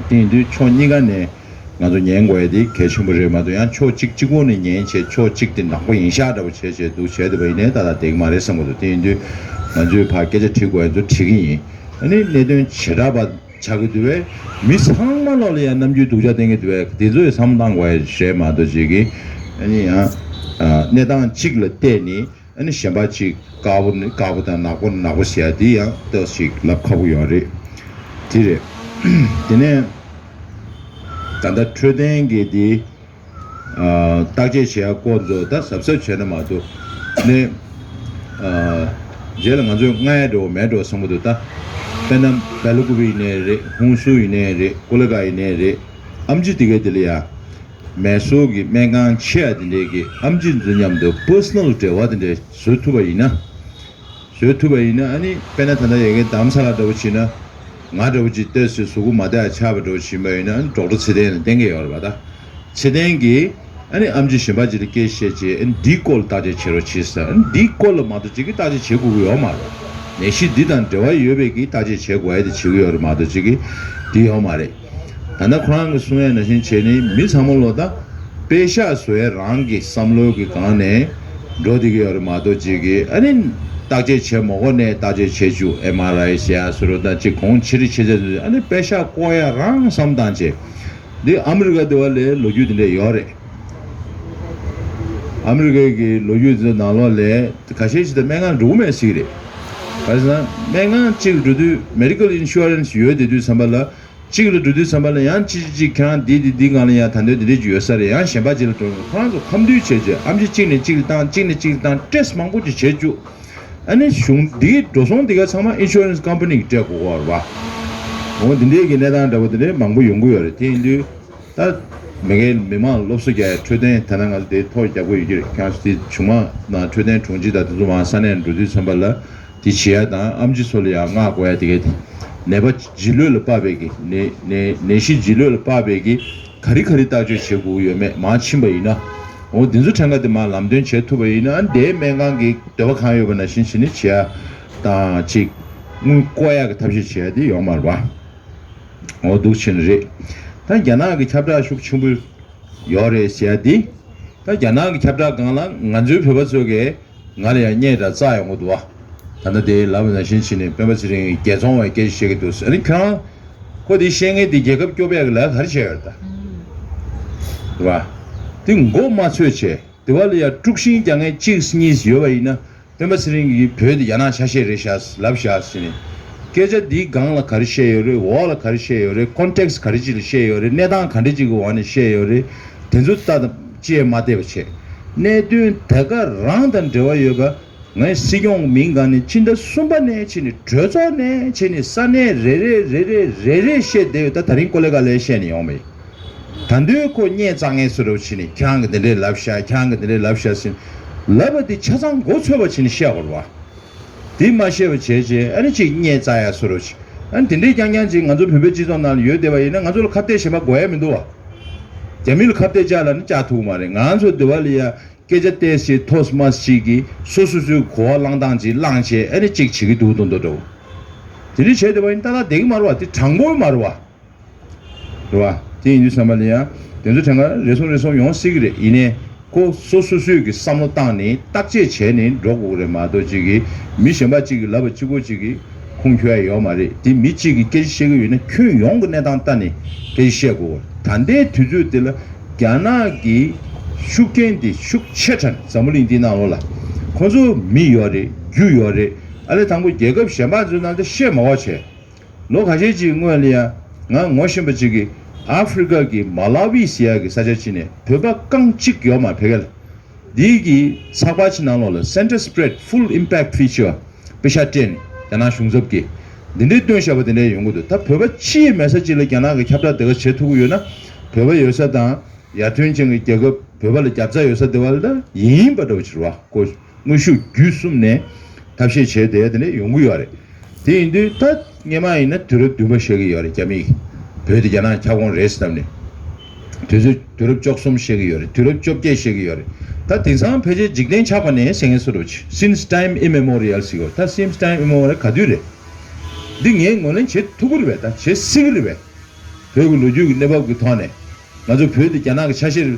དེ་ཡིན་དུས་ཕྱོགས་གཉིས་ཀ་ནས་ང་ཚོ་ཉན་དགོས་ཡ་དེ་གལ་ཆེན་པོ་རེད་མ་གཏོགས་ཡང་ཕྱོགས་གཅིག་གཅིག་པོ་ནས་ཉན་བྱས་ཕྱོགས་གཅིག་དེ་ནག་པོ་ཡིན་ཤག་འདྲ་བོ་བྱས་བྱས་འདུག་བྱས་བསྡད་པ་ཡིན་ནའི་ཏག་ཏག་བསྡད་ཀྱི་མ་རེད་བསམ་གྱི་འདུག་དེ་ཡིན་དུས་ང་ཚོས་ཕར་སྐད་ཆ་དྲི་དགོས་ཡ་ཚོ་དྲི་གི་ཡིན། ཨ་ནི་གནད་དོན་བྱེ་བྲག་པ་ཆགས་ཀྱི་འདུག་བས་མི་ཚང་མ་ལོག་ལ་ཡང་རྣམ་འགྱུར་སྡུག་ཅག་བསྟན་གྱི་འདུག་བས་དེ་ཚོ་ཡི་བསམ་བློ་བཏང་དགོས་ཡ་རེད་མ་གཏོགས་ཅིག་གི་ཨ་ནི་ཡང་གནས་སྟངས་གཅིག་ལ་བལྟས་ནས་ཨ་ནི་གཞན་པ་གཅིག་དཀར་པོ་ནི་དཀར་པོ་དང་ནག་པོ་ནི་ནག་པོ་ཟེར་ཡ་དེ་ཡང་ཏོག་ཙམ་ཅིག་ལབ་ཁག་པོ་ཡོད་རེད། དེ་རེད། དེ་ནས་ད་ལྟ་འཕྲོད་བསྟེན་གྱི་དེ་བརྟག་དཔྱད་བྱེད་ཡ་སྐོར་ཚོ་ད་གཟབ་གཟབ་བྱས་ན་མ་གཏོགས་ནས་རྗེས་ལ་ང་ཚོས་སྔ་ཡ་འགྲོ་མེད་འགྲོ་བསམ་གྱི་འདུག་ད་དཔེར་ན་སྦེལ་ཀོབ་ཡིན་ནའི་རེད། ཧུན་སུར་ཡིན་ནའི་རེད། ཀོ་ལི་གྷལ་ཡིན་ནའི་རེད། ཨེམ་ཆི་དེ་གའི་དེ་ལ་ཡ་མེ་སོར་གྱི་སྨན་ཁང་ཆེ་ཡ་དེ་འདྲས་ཀྱི་ཨེམ་ཆི་ཚོ་མཉམ་དུ་personal་འབྲེལ་བ་དེ་འདྲས་བཟོ་ཐུབ་པ་ཡིན་ན། བཟོ་ཐུབ་པ་ཡིན་ན་ཨ་ནི་དཔེར་ན་ད་ལྟ་ཡ་གི་རྡ་རམ་ས་ལ་འདྲ་བོ་བྱས་ན་ང་འདྲ་བོ་ཅིག་ལྟོས་སུ་གཟུགས་པོ་མ་བདེ་བ་ཆགས་པ་འདྲ་བོ་བྱས་པ་ཡིན་ན་ཨ་ནི་ཌོག་ཊར་ཚེ་བརྟན་ལ་བསྟེན་གྱི་ཡོད་རེད་པ། ད་ཚེ་བརྟན་གྱིས་ཨ་ནི་ཨེམ་ཆི་གཞན་པ་ཅིག་ལ་སྐད་བཤད་བྱས་ཨ་ནི་འདིའི་སྐོར་ལ་བརྟག་དཔྱད་བྱེད་རོགས་བྱེད་ཟེར། ཨ་ནི་འདིའི་སྐོར་ལ་མ་གཏོགས་ཅིག་གིས་བརྟག་དཔྱད་བྱེད་དགོས་ཀྱི་ཡོད་མ་རེད། ནད་གཞི་འདི་དང་འབྲེལ་བ་ཡོད་པའི་གིས་བརྟག་དཔྱད་བྱེད་དགོས་ཡ་དེ་བྱེད་ཀྱི་ཡོད་རེད་མ་གཏོགས་ཅིག་གིས་འདི་ཡོད་མ་རེད། ད་ལྟ་ཁོ་རང་གིས་གསུང་ཡ་ནང་བཞིན་བྱས་ནས་མི་ཚང་མ་ལོ་ད་པད་ཤག་བཟོ་ཡ་རང་གི་བསམ་བློ་གི་སྒང་ནས་འགྲོ་བསྡད་ཀྱི་ཡོད་རེད་མ་གཏོགས་ཅིག་གིས་ཨ་ནི་བརྟག་དཔྱད་བྱས་མ་དགོས་ནས་བརྟག་དཔྱད་བྱེད་བཅུག་ཨེམ་ཨར་ཨའི་ཟེར་ཡ་བཟོ་འདྲ་ད་ཅིག་གོང་ཆེ་རིགས་ཆེ་ཆེ་ཚོས་ཨ་ནི་པད་ཤག་བཀོག་ཡ་རང་བསམ་བཏང་བྱས་འདི་ཨ་མི་རི་ཀ་དེ་བ་ལས་ལོ་རྒྱུས་དེ་འདྲ་ཡོད་རེད། ཨ་མི་རི་ཀའི་གི་ལོ་རྒྱུས་དེ་ནང་ལོགས་ལས་ཁ་ཤས་ཤིག་ད་སྨན་ཁང་འགྲོ་གི་མེད་ཟེར་གི་རེད། ག་རེ་ཟེར་ན་སྨན་ཁང་གཅིག་འགྲོ་དུས་མེ་ཌི་ཀལ་ཨིན་ཤུ་རན་སི་ཡོད་བསྡད་དུས་ཙམ་པ་ལ། གཅིག་ལ་འགྲོ་དུས་ཙམ་པ་ལ་ཡང་གཅིག་གཅིག་གཅིག་ཁྱེད་རང་འདི་འདི་འདི་སྒང་ལ་ཡང་ད་འདོད་འདི་འདྲས་ཅིག་ཡོད་ས་རེད། ཡང་གཞན་པ་ཅིག་ལ་འགྲོ་ཁོ་རང་ཚོ་ཁམས་འདུས་བྱས་རྗེས་ཨམ་ཆི་གཅིག་ནས་གཅིག་ལ་བཏང་གཅིག་ནས་གཅིག་ལ་བཏང་སྤྲད་མང་པོ་ཅིག་བྱེད་བཅུག་ཨ་ནི་གཞུང་འདིའི་འགྲོ་སོང་འདི་ག་ཚང་མ་ཨིན་ཤུ་རན་སི་ཀམ་པ་ནི་གིས་སྤྲད་དགོས་ཀྱི་ཡོད་རེད་པ། འོ་འདི་འདྲས་ཀྱི་གནས་སྟངས་འདྲ་པོ་འདི་འདྲས་མང་པོ་ཡོང་གི་ཡོད་རེད། དེ་ཡིན་དུས་ད་མི་སྒེར་མི་མང་སློབ་གསོ་རྒྱག་ཡ་འཕྲོད་བསྟེན་ད་ལྟ་ང་ཚོ་དེ་ཐོག་རྒྱག་དགོས་ཡོད་ཀྱི་རེད། ཁྱེད་རང་ཚོ་དེ་ཆུང་མ་ན་འཕྲོད་བསྟེན་དྲུང་ཆེ་དང་དེ་ཚོ་མར་ས་གནས་འགྲོ་དུས་ཙམ་པ་ལ། དེ་བྱེད་ཡ་དང་ཨམ་ཆི་ཚོ་ལ་ཡང་མངགས་དགོས་ཡ་དེ་གའི་དེ། ནད་པ་ལྗིད་ལོས་ལ་དཔག་པའི་གི་ནད་ནད་ནད་གཞི་ལྗིད་ལོས་ལ་དཔག་པའི་གི་ག་རེ་ག་རེ་བརྟག་དཔྱད་བྱེད་དགོས་ཡོད་མེད་མར་ཕྱིན་པ་ཡིན་ན། འོ་དེ་ཚོ་ཕྲན་ཁ་དེ་མར་ལམ་སྟོན་བྱེད་ཐུབ་པ་ཡིན་ན་ཨ་འདིའི་སྨན་ཁང་གི་འདོད་པ་གང་ཡོད་པ་ནང་བཞིན་བྱས་ནས་བྱེད་ཡ་དང་ཅིག་དངུལ་བཀོག་ཡ་གི་ཐབས་ཤེས་བྱེད་ཡ་དེ་ཡོད་མ་རེད་པ། འོ་འདུག་བྱས་ནས་རེད། ད་རྒྱ་ནག་གི་ཁྱབ་བསྒྲགས་ཤུགས་ཆེན་པོ་ཡོད་རེད་ཟེར་ཡ་འདི། ད་རྒྱ་ནག་གི་ཁྱབ་བསྒྲགས་སྒང་ལ་ང་ཚོའི་བོད་པ་ཚོ་གིས་ང་ལ་ཡང་བརྙས་དང་རྩ་ཡོང་གི་འདུག་བ། ད་ལྟ་དེ་ལབ་པ་ནང་བཞིན་བྱས་ནས་སྤེན་པ་ཚེ་རིང་གིས་རྒྱལ་ཚོང་བའི་སྐད་ཆ་བཤད་ཀྱི་འདུག་ཨ་ནི་ཁྱོད་རང་ཁོ་དེ་བཤད་མཁན་དེ་རྒྱལ་ཁབ་སྐྱོབ་ཡག་གི་ལས་ཀ་ག་རེ་བྱས་ཡོད་རེད་ད། རེད་བ། དེ་མགོ་མ་ཚོས་བྱས་དེ་བ་ལ་ཡང་དཀྲུག་ཤིང་རྒྱག་མཁན་གཅིག་གཉིས་ཡོད་པ་ཡིན་ན། སྤེན་པ་ཚེ་རིང་གིས་བོད་དེ་རྒྱ་ནག་ཆ་ཤས་རེད་ཤག་ལབ་ཤག་ཟེར་ནས། སྐད་ཆ་འདིའི་སྒང་ལ་ག་རེ་བཤད་ཡོད་རེད། འོག་ལ་ག་རེ་བཤད་ཡོད་རེད། ཀོན་ཊེག་སི་ག་རེ་ཅིག་ལ་བཤད་ཡོད་རེད། གནས་སྟངས་ག་འདྲ་ཅིག་གི་འོག་ནས་བཤད་ཡོད་རེད། དེ་ཚོ་ལྟ་དང་ཅི་ཡང་མ་བལྟས་པ་བྱས། གནད་དོན་དེ་ག་རང་དང་འབྲེལ་བ་ཡོད་པ། ངས་སྲིད་སྐྱོང་མིང་སྒང་ནས་སྤྱི་ཟླ་གསུམ་པ་ནས་བྱས་ནས་གྲོས་ཚོགས་ནས་བྱས་ནས་ས་གནས་རེ་རེ་རེ་རེ་རེ་རེ་བཤད་བསྡད་ཡོད། ད་ད་རིང་ཀོ་ལེ་གྷལ་ལ་བཤད་ནས་ཡོང་བ་ཡིན། ད་དུང་ཁོ་བརྙས་བཙག་མཁན་བཟོ་འདྲ་བྱས་ནས་ཁྱེད་རང་གིས་འདི་འདྲས་ལབ་ཤག་ཁྱེད་རང་གིས་འདི་འདྲས་ལབ་ཤག་ཟེར་ལབ་པ་དེ་ཆ་ཚང་མགོ་ཚོས་པ་བྱས་ནས་བཤད་དགོས་རེད་བ། དེ་མ་བཤད་པ་བྱས་བྱས་ཨ་ནི་ཅིག་བརྙས་བཙག་ཡ་བཟོ་འདྲ་བྱས། ཨ་ནི་དེ་འདྲས་རྐྱང་རྐྱང་ཅིག་ང་ཚོ་བོད་པའི་སྤྱི་ཚོགས་ནང་ལ་ཡོད་བསྡད་པ་ཡིན་ན་ང་ཚོ་ལ་ཁ་གཏད་གཞན་པ་དགོས་ཡ་མི་འདུག་བ། རྒྱ་མི་ལ་ཁ་གཏད་བཅག་ལབ་ན་བཅག་ཐུབ་ཀྱི་མ་རེད། ང་ཚོ་འདི་བ་ལ་ཡ་སྐད་ཆ་བལྟས་ཤིག་ཐོས་མ་ཤིག་གིས་སོ་སོ་སོའི་གོ་བ་བླང་སྟངས་ཅིག་བླངས་བྱས་ཨ་ནི་ཅིག་བྱེད་ཀྱི་འདུག་མདོག་མདོག་འདྲ་བོ། དེ་འདྲས་བྱས་བསྡད་པ་ཡིན་ན་ཏག་ཏག་བསྡད་ཀྱི་མ་རེད་བ། དེ་དྲང་པོ་མ་རེད་བ། རེད་བ། དེ་ཡིན་དུས་ཙམ་པ་ལ་ཡང་དེ་ཚོ་ཕྲན་ཁ་རེ་ཟུང་རེ་ཟུང་ཡོང་སྲིད་ཀྱི་རེད། ཡིན་ནའི་ཁོ་སོ་སོ་སོས་ཀྱི་བསམ་བློ་བཏང་ནས་བརྟག་དཔྱད་བྱས་ནས་འགྲོ་དགོས་ཀྱི་རེད་མ་གཏོགས་ཅིག་གིས་མི་གཞན་པ་ཅིག་གིས་ལབ་པ་གཅིག་པོ་ཅིག་གིས་ཁུངས་འཁྱོལ་ཡ་ཡོད་མ་རེད། དེ་མི་གཅིག་གིས་སྐད་ཆ་བཤད་ཀྱི་ཡོད་ན་ཁྱོན་ཡོངས་ཀྱི་གནས་སྟངས་ལྟ་ནས་སྐད་ཆ་བཤད་དགོས། ད་ལྟའི་དུས་ཚོད་འདི་ལ་རྒྱ་ནག་གི་ཤུགས་རྐྱེན་དེ་ཤུགས་ཆེ་དྲགས་འཛམ་བུ་གླིང་འདིའི་ནང་ལོགས་ལ་ཁོ་ཚོ་མི་ཡོད་རེད། རྒྱུ་ཡོད་རེད། ཨ་ལས་དང་པོ་རྒྱལ་ཁབ་གཞན་པ་ཚོའི་ནང་དུ་བཤད་མ་དགོས་བྱས། ལོ་ཁ་ཤས་ཅིག་སྔོན་ལ་ཡང་ ང་ངོ་ཤེས་པ་ཅིག་གིས་ཨ་ཧྥི་རི་ཀ་གི་མ་ལ་ཝི་ཟེར་ཡག་གི་ས་ཆ་ཅིག་ནས་བོད་པ་རྐང་གཅིག་ཡོད་མ་རེད་བོད་སྐད་ལ། འདི་གི་ཚགས་པར་ཅིག་ནང་ལོགས་ལ་Center Spread Full Impact Feature པེ་ཤག་སྤྲད་ནས་རྒྱ་ནག་གཞུང་ཚབ་ཀྱིས་འདི་འདྲའི་བཏོན་བཞག་པ་དེ་འདྲ་ཡོང་གི་འདུག་ད་བོད་པ་ཅི་ཡང་མེད་ས་ཅིག་ལ་རྒྱ་ནག་གིས་ཁྱབ་བསྒྲགས་དེ་ག་བྱེད་ཐུབ་ཀྱི་ཡོད་ན། བོད་པ་ཡོད་ས་དང་ཡར་ཐོན་ཅན་གྱི་རྒྱལ་ཁབ་བོད་པ་ལ་རྒྱབ་རྩ་ཡོད་ས་དེ་བ་ལ་ད་ཡིན་པ་འདྲ་བོ་ཅིག་རེད་བ། ཁོ་དངོས་ཤུགས་བརྒྱུད་གསུམ་ནས་ཐབས་ཤེས་བྱས་བསྡད་དེ་འདྲ་ཡོང་གི་ཡོད་རེད། དེ་ཡིན་དུས་ད་སྔས་མ་ཡིན་ན་དུས་རབས་བདུན་པ་བཤད་ཀྱི་ཡོད་རེད་རྒྱ་མིས། བོད་དེ་རྒྱ་ནག་ཁྱབ་ཁོངས་རེད་ཟེར་བསམ་ནས། དུས་ཚོད་དུས་རབས་བཅུ་གསུམ་བཤད་ཀྱི་ཡོད་རེད། དུས་རབས་བཅོ་བརྒྱད་བཤད་ཀྱི་ཡོད་རེད། ད་དེང་སང་ཕལ་ཆེར་འཇིག་རྟེན་ཆགས་པ་ནས་ཟེར་མཁན་བཟོ་འདྲ་བྱས། Since time immemorial ཟེར་གྱི་ཡོད་རེད། ད་Since time immemorial ག་དུས་རེད། འདི་ངས་ངོས་ལེན་བྱེད་ཐུབ་ཀྱི་རེད་པས། ད་བྱེད་སྲིད་ཀྱི་རེད་པས། བོད་ཀྱི་ལོ་རྒྱུས་ཀྱི་གནས་བབ་ཀྱི་ཐོག་ནས་ང་ཚོ་བོད་དེ་རྒྱ་ནག་གི་ཆ་ཤས་རེད།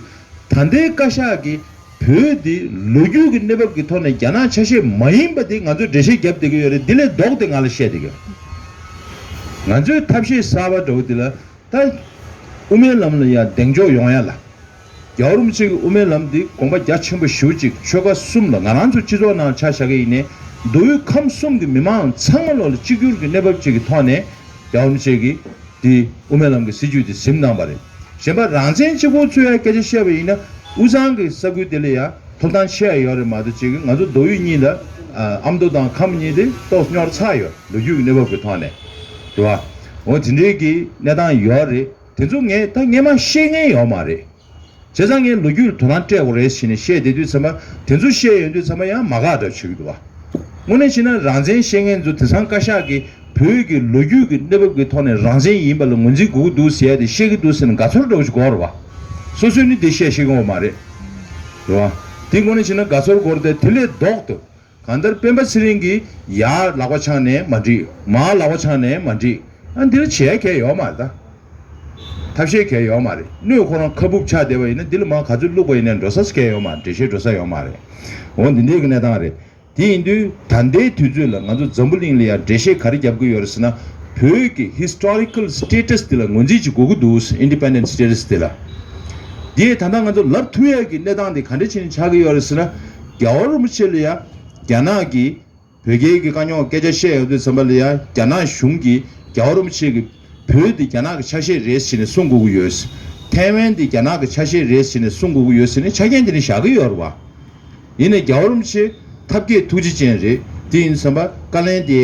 ད་ལྟའི་བཀའ་ཤག་གིས་བོད་འདི་ལོ་རྒྱུས་ཀྱི་གནས་བབ་ཀྱི་ཐོག་ནས་རྒྱ་ནག་ཆ་ཤས་མ་ཡིན་པ་འདི་ང་ཚོས་འགྲེལ་བཤད་བརྒྱབ་བསྡད་ཀྱི་ཡོད་རེད། འདི་ལས་ལྡོག་སྟེ་ང་ལ་བཤད་བསྡད་ཀྱི་ཡོད། ང་ཚོས་ཐབས་ཤེས་གསར་པ་འདྲ་བོ་འདི་ལ་ད་དབུ་མའི་ལམ་ལ་ཡང་གདེང་འཇོག་ཡོང་ཡ་ལ། རྒྱལ་བ་རིན་པོ་ཆེ་གི་དབུ་མའི་ལམ་འདི་དགོངས་པ་རྒྱ་ཆེན་པོ་ཞེ་པོ་ཅིག་ཆོལ་ཁ་གསུམ་ལ་ང་རང་ཚོ་སྤྱི་ཚོགས་ནང་ཆ་བཞག་གི་ཡིན་ནའི་མདོ་དབུས་ཁམས་གསུམ་གྱི་མི་མང་ཚང་མ་ལོག་ལ་གཅིག་གྱུར་གྱི་གནས་བབ་ཅིག་གི་ཐོག་ནས་རྒྱལ་བ་རིན་པོ་ཆེ་གིས། དེ་དབུ་མའི་ལམ་གྱི་སྲིད་བྱུས་དེ་ཟིན་གནང་བ་རེད། གཞན་པ་རང་བཙན་གཅིག་པོ་རྩོད་ཡ་སྐད་ཆ་བཤད་པ་ཡིན་ན་དབུས་གཙང་གི་ས་ཁུལ་དེ་ལ་ཡ་ཐོབ་ཐང་ཆེ་ཡ་ཡོད་རེད་མ་གཏོགས་ཅིག་ང་ཚོ་མདོ་དབུས་གཉིས་ལ་ཨ་མདོ་དང་ཁམས་གཉིས་དེ་ཏོག་སྙོར་ཚར་ཡོད་ལོ་རྒྱུས་ཀྱི་གནས་བབ་ཀྱི་ཐོག་ནས་རེད་བ། འོ་དེ་འདྲའི་གི་གནས་སྟངས་ཡོད་རེད། དེ་ཚོ་ངས་ད་སྔས་མ་ཤེས་མཁན་ཡོད་མ་རེད། བྱས་ཙང་ངས་ལོ་རྒྱུས་ལ་དོ་སྣང་སྤྲད་དགོས་རེད་ཟེར་ནས་བཤད་བསྡད་དུས་ཚང་མ་དེ་ཚོ་བཤད་ཡོང་དུས་ཚང་མ་ཡང་མ་དགའ་འདྲ་བྱེད་ཀྱི་འདུག་བ། དངོས་གནས་བྱས་ན་རང་བཙན་བཤད་མཁན་ཚོ་དེང་སང་བཀའ་ཤག་གིས་བོད་ཀྱི་ལོ་རྒྱུས་ཀྱི་གནས་བབ་ཀྱི་ཐོག་ནས་རང་བཙན་ཡིན་པ་ལ་ངོས་འཛིན་དགོས་ཀྱི་འདུག་ཟེར་ཡ་དེ་བཤད་ཀྱི་འདུག་ཟེར་ནས་དགའ་ཚོར་འདྲ་བོ་ཞིག་དགོས་རེད་བ། སོ་སོས་ནི་དེ་བཤད་ཤེས་ཀྱི་ཡོད་མ་རེད། རེད་བ། དེ་དངོས་གནས་བྱས་ན་དགའ་ཚོར་དགོས་རེད་དེ་དེ་ལས་ལྡོག་ཏུ། གང་ལྟར་སྤེན་པ་ཚེ་རིང་གིས་ཡར་ལག་པ་འཆང་ནས་མ་འགྲིག་མར་ལག་པ་འཆང་ནས་མ་འགྲིག་ཨ་འདིར་བྱས་གལ་ཡོད་མ་རེད་ད། ཐབས་ཤེས་གལ་ཡོད་མ་རེད། སྣོད་ཁོ་རང་ཁ་སྦུབ་ཆགས་བསྡད་པ་ཡིན་ན་འདི་ལ་མར་ག་ཚོད་བླུགས་པ་ཡིན་ནའི་འགྲོ་ས་གལ་ཡོད་མ་རེད། འགྲེལ་བཤད་འགྲོ་ས་ཡོད་མ་རེད། འོ་འདི་འདྲའི་གི་གནས་སྟངས་རེད། དེ་ཡིན་དུས་ད་ལྟའི་དུས་ཚོད་ལ་ང་ཚོ་འཛམ་བུ་གླིང་ལ་ཡང་འགྲེལ་བཤད་ག་རེ་རྒྱབ་ཀྱི་ཡོད་རེད་ཟེར་ན། བོད་ཀྱི་historical status དེ་ལ་ངོས་འཛིན་ཅིག་དགོས་ཀྱི་འདུག Independent status དེ་ལ། འདི་ད་ལྟ་ང་ཚོ་ལབ་ཐུབ་ཡས་ཀྱི་གནས་སྟངས་དེ་ག་འདྲ་བྱས་ནས་ཆགས་ཀྱི་ཡོད་རེད་ཟེར་ན། རྒྱལ་བ་རིན་པོ་ཆེ་ལ་ཡང་རྒྱ་ནག་གིས་བོད་རྒྱའི་གི་དཀའ་རྙོག་སྐད་ཆ་བཤད་ཡོང་དུས་ཙམ་པ་ལ་ཡང་རྒྱ་ནག་གཞུང་གིས་རྒྱལ་བ་རིན་པོ་ཆེ་གི་བོད་འདི་རྒྱ་ནག་གི་ཆ་ཤས་རེད་ཟེར་ནས་གསུང་དགོས་ཀྱི་ཡོད། ཐའེ་ཝན་འདི་རྒྱ་ནག་གི་ཆ་ཤས་རེད་ཟེར་ནས་གསུང་དགོས་ཀྱི་ཡོད་ཟེར་ནས་ཆ་རྐྱེན་དེ་འདྲ་བཞག་གི་ཡོད་རེད་བ། ཡིན་ནའི་རྒྱལ་བ་རིན་པོ་ཆེ་ཐབས་མཁས་ཐུགས་རྗེ་ཅན་རེད། དེ་ཡིན་ཙམ་པ་བཀའ་ལན་དེ་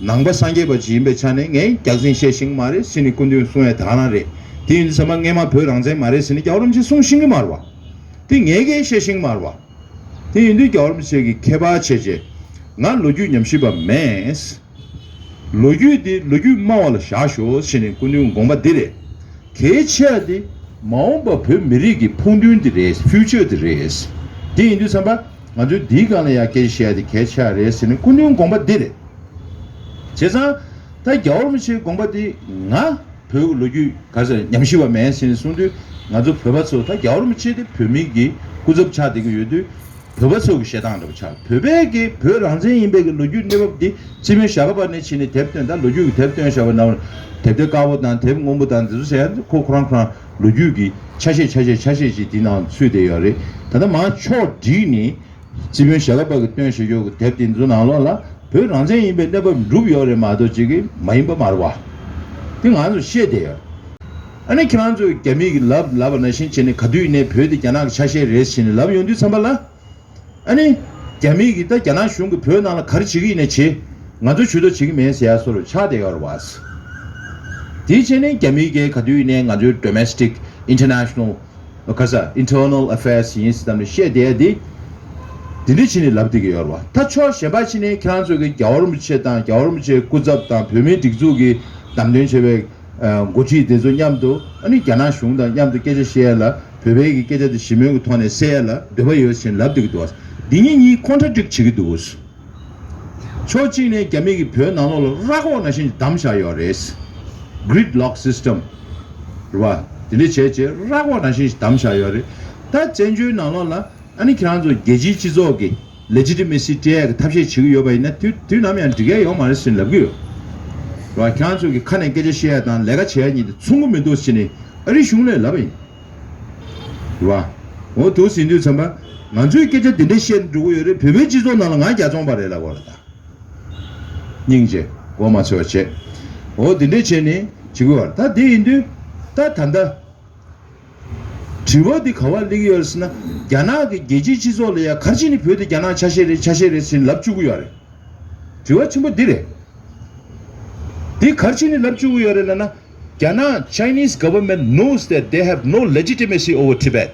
ནང་པ་སངས་རྒྱས་པ་ཅིག་ཡིན་པའི་ཆ་ནས་ངས་རྒྱག་འཛིན་བཤད་ཤེས་ཀྱི་མ་རེད་ཟེར་ནས་སྐུ་མདུན་གསུང་ཡས་དེ་ག་རང་རེད། དེ་ཡིན་ཙམ་པ་སྔས་མ་བོད་རང་བཙན་མ་རེད་ཟེར་ནས་རྒྱལ་བ་རིན་པོ་ཆེ་གསུང་ཤེས་ཀྱི་མ་རེད་བ། དེ་ངས་ཀྱང་བཤད་ཤེས་ཀྱི་མ་རེད་བ། དེ་ཡིན་དུས་རྒྱལ་བ་རིན་པོ་ཆེ་གིས་མཁས་པ་བྱས་རྗེས་ང་ལོ་རྒྱུས་ཉམས་ཞིབ་པ་མེད། ལོ་རྒྱུས་འདི་ལོ་རྒྱུས་སྨྲ་བ་ལ་བཞག་ཤོག་ཟེར་ནས་སྐུ་མདུན་དགོངས་པ་འདི་རེད། གལ་ཆེ་བ་འདི་མ་འོངས་པ་བོད་མི་རིགས་ཀྱི་ཕུགས་འདུན་འདི་རེད། ཕིའུ་ཅར་འདི་རེད། དེ་ཡིན་དུས་ཙམ་པ་ང་ཚོས་འདིའི་སྒང་ལ་ཡང་སྐད་ཆ་བཤད་ཡ་འདི་གལ་ཆེ་བ་རེད་ཟེར་ནས་སྐུ་མདུན་དགོངས་པ་འདི་རེད། བྱས་ཙང་ད་རྒྱལ་བ་རིན་པོ་ཆེའི་དགོངས་པ་འདི་ང་བོད་ཀྱི་ལོ་རྒྱུས་ག་ཚོད་ཉམས་ཞིབ་པ་མེད་ཟེར་ནས་གསུངས་དུས་ང་ཚོ་བོད་པ་ཚོ་ད་རྒྱལ་བ་རིན་པོ་ཆེ་དེ་བོད་མི་གི་སྐུ་ཚབ་ཆགས་བསྡད་ཀྱི་ཡོད་དུས། བོད་པ་ཚོ་གི་བཤད་སྟངས་འདྲ་པོ་ཆགས། བོད་པའི་གི་བོད་རང་བཙན་ཡིན་པའི་གི་ལོ་རྒྱུས་གནས་བབ་འདི་སྤྱི་དཔོན་ཞྭ་སྒབ་པ་ནས་ཕྱིན་ནས་དེབ་བཏོན། ད་ལོ་རྒྱུས་ཀྱི་དེབ་བཏོན་བཞག་པ་ནང་དེབ་དེ་དཀར་པོ་དང་དེབ་སྔོན་པོ་དང་འདི་ཚོ་ཟེར་ཡ་ཁོ་ཁོ་རང་ཁོ་རང་ལོ་རྒྱུས་ཀྱི་ཆ་ཤས་ཆ་ཤས་ཆ་ཤས་ཅིག་འདི་ནང་ཚུད་བསྡད་ཡོད་རེད། ད་ལྟ་མར་ཕྱོགས་བསྒྲིགས་ནས་སྤྱི་དཔོན་ཞྭ་སྒབ་པ་གི་བཏོན་བཞག་ཡོད་གི་དེབ་དེ་ཚོ་ནང་ལོགས་ལ་བོད་རང་བཙན་ཡིན་པའི་གནས་བབ་འགྲུབ་ཡོད་རེད་མ་གཏོགས་ཅིག་གི་མ་ཡིན་པ་མ་རེད་བ། དེ་ང་ཚོ་ཤེས་བསྡད་ཡོད། ཨ་ནི་ཁྱེད་རང་ཚོས་རྒྱ་མི་གི་ལབ་ལབ་པ་ནང་བཞིན་བྱས་ནས་ག་དུས་ཡིན་ནའི་བོད་དེ་རྒྱ་ནག་གི་ཆ་ཤས་རེད་ཟེར་ནས་ལབ་ཡོང་དུས་ཙམ་པ་ལ། ཨ་ནི། རྒྱ་མི་གིས་ད་རྒྱ་ནག་གཞུང་གིས་བོད་ནང་ལ་ག་རེ་བྱེད་ཀྱི་ཡིན་ནའི་བྱེད། ང་ཚོ་ཇུས་གཏོགས་བྱེད་ཀྱི་མེད་ཟེར་ཡ་བཟོ་འདྲ་ཆགས་བསྡད་ཡོད་རེད་བ། དེ་བྱས་ནས་རྒྱ་མི་གིས་ག་དུས་ཡིན་ནའི་ང་ཚོའི་domestic international ག་ས་internal affairs ཡིན་ཟེར་ཙམ་ནས་བཤད་བསྡད་ཡ་དེ། དེ་འདྲ་བྱས་ནས་ལབ་བསྡད་ཀྱི་ཡོད་རེད་བ། ད་ཕྱོགས་གཞན་པ་ཕྱིན་ནས་ཁྱེད་རང་ཚོ་གིས་རྒྱལ་བ་རིན་པོ་ཆེ་དང་རྒྱལ་བ་རིན་པོ་ཆེའི་སྐུ་ཚབ་དང་བོད་མིའི་སྒྲིག་འཛུགས་ཀྱི་བདམས་ཐོན་བྱས་པའི་འགོ་ཁྲིད་དེ་ཚོ་མཉམ་དུ་ཨ་ནི་རྒྱ་ནག་གཞུང་དང་མཉམ་དུ་སྐད་ཆ་བཤད་ཡ་ལ་བོད་པའི་གི་སྐད་ཆ་དེ་ཞི་མོལ་གྱི་ཐོག་ནས་སེལ་ཡ་ལ་འདོད་པ་ཡོད་ཅེས་ལབ་བསྡད་ཀྱི་འདུག་འདི་གཉིས་གཉིས་contradict བྱེད་ཀྱི་འདུག་ཕྱོགས་གཅིག་ནས་རྒྱ་མི་གིས་བོད་ནང་ལོགས་ལ་ར་སྐོར་ནང་བཞིན་བསྡམས་བཞག་ཡོད་རེད། Gridlock system རེད་བ། དེ་འདྲ་བྱས་བྱས་ར་སྐོར་ནང་བཞིན་བསྡམས་བཞག་ཡོད་རེད། ད་བཙན་བྱོལ་ནང་ལོགས་ལ། ཨ་ནི་ཁྱེད་རང་ཚོ་རྒྱལ་སྤྱིའི་སྤྱི་ཚོགས་ཀྱི་legitimacy སྤྲད་ཡག་གི་ཐབས་ཤེས་བྱེད་ཀྱི་ཡོད་པ་ཡིན་ན་དུས་དུས་ནམ་ཡང་འགྲིག་ཡ་ཡོད་མ་རེད་ཟེར་ལབ་ཀྱི་ཡོད། རེད་བ། ཁྱེད་རང་ཚོ་གི་ཁ་ནས་སྐད་ཆ་བཤད་ཡ་དང་ལས་ཀ་བྱེད་ཡ་གཉིས་དེ་མཚུངས་ཀྱི་མི་འདུག་ཟེར་ནས་ཨ་རིའི་གཞུང་ནས་ལབ་པ་ཡིན། རེད་བ། འོ་འདུག་ཟེར་དུས་ཙམ་པ་ང་ཚོས་སྐད་ཆ་འདི་འདྲ་བཤད་འགྲོ་གི་ཡོད་རེད། བོད་པའི་སྤྱི་ཚོགས་ནང་ལ་ང་རྒྱལ་ཚོང་པ་རེད་ལབ་དགོས་རེད་ད། སྙིང་རྗེ་མགོ་མ་ཚོས་བྱས། འོ་འདི་འདྲས་བྱས་ནས་ བྱེད་དགོས་པ་རེད། ད་དེ་ཡིན་དུས་ད་ད་ལྟ་དྲི་བ་འདི་ག་པར་སླེབས་ཀྱི་ཡོད་རེད་ཟེར་ན། རྒྱ་ནག་གི་རྒྱལ་སྤྱིའི་སྤྱི་ཚོགས་ལ་ཡ་ག་རེ་བྱས་ནས་བོད་དེ་རྒྱ་ནག་ཆ་ཤས་རེད་ཆ་ཤས་རེད་ཟེར་ནས་ལབ་བཅུག་གི་ཡོད་རེད། དྲི་བ་ཆེན་པོ་འདི་རེད། འདི་ག་རེ་བྱས་ནས་ལབ་བཅུག་གི་ཡོད་རེད་ལབ་ན། རྒྱ་ནག Chinese government knows that they have no legitimacy over Tibet.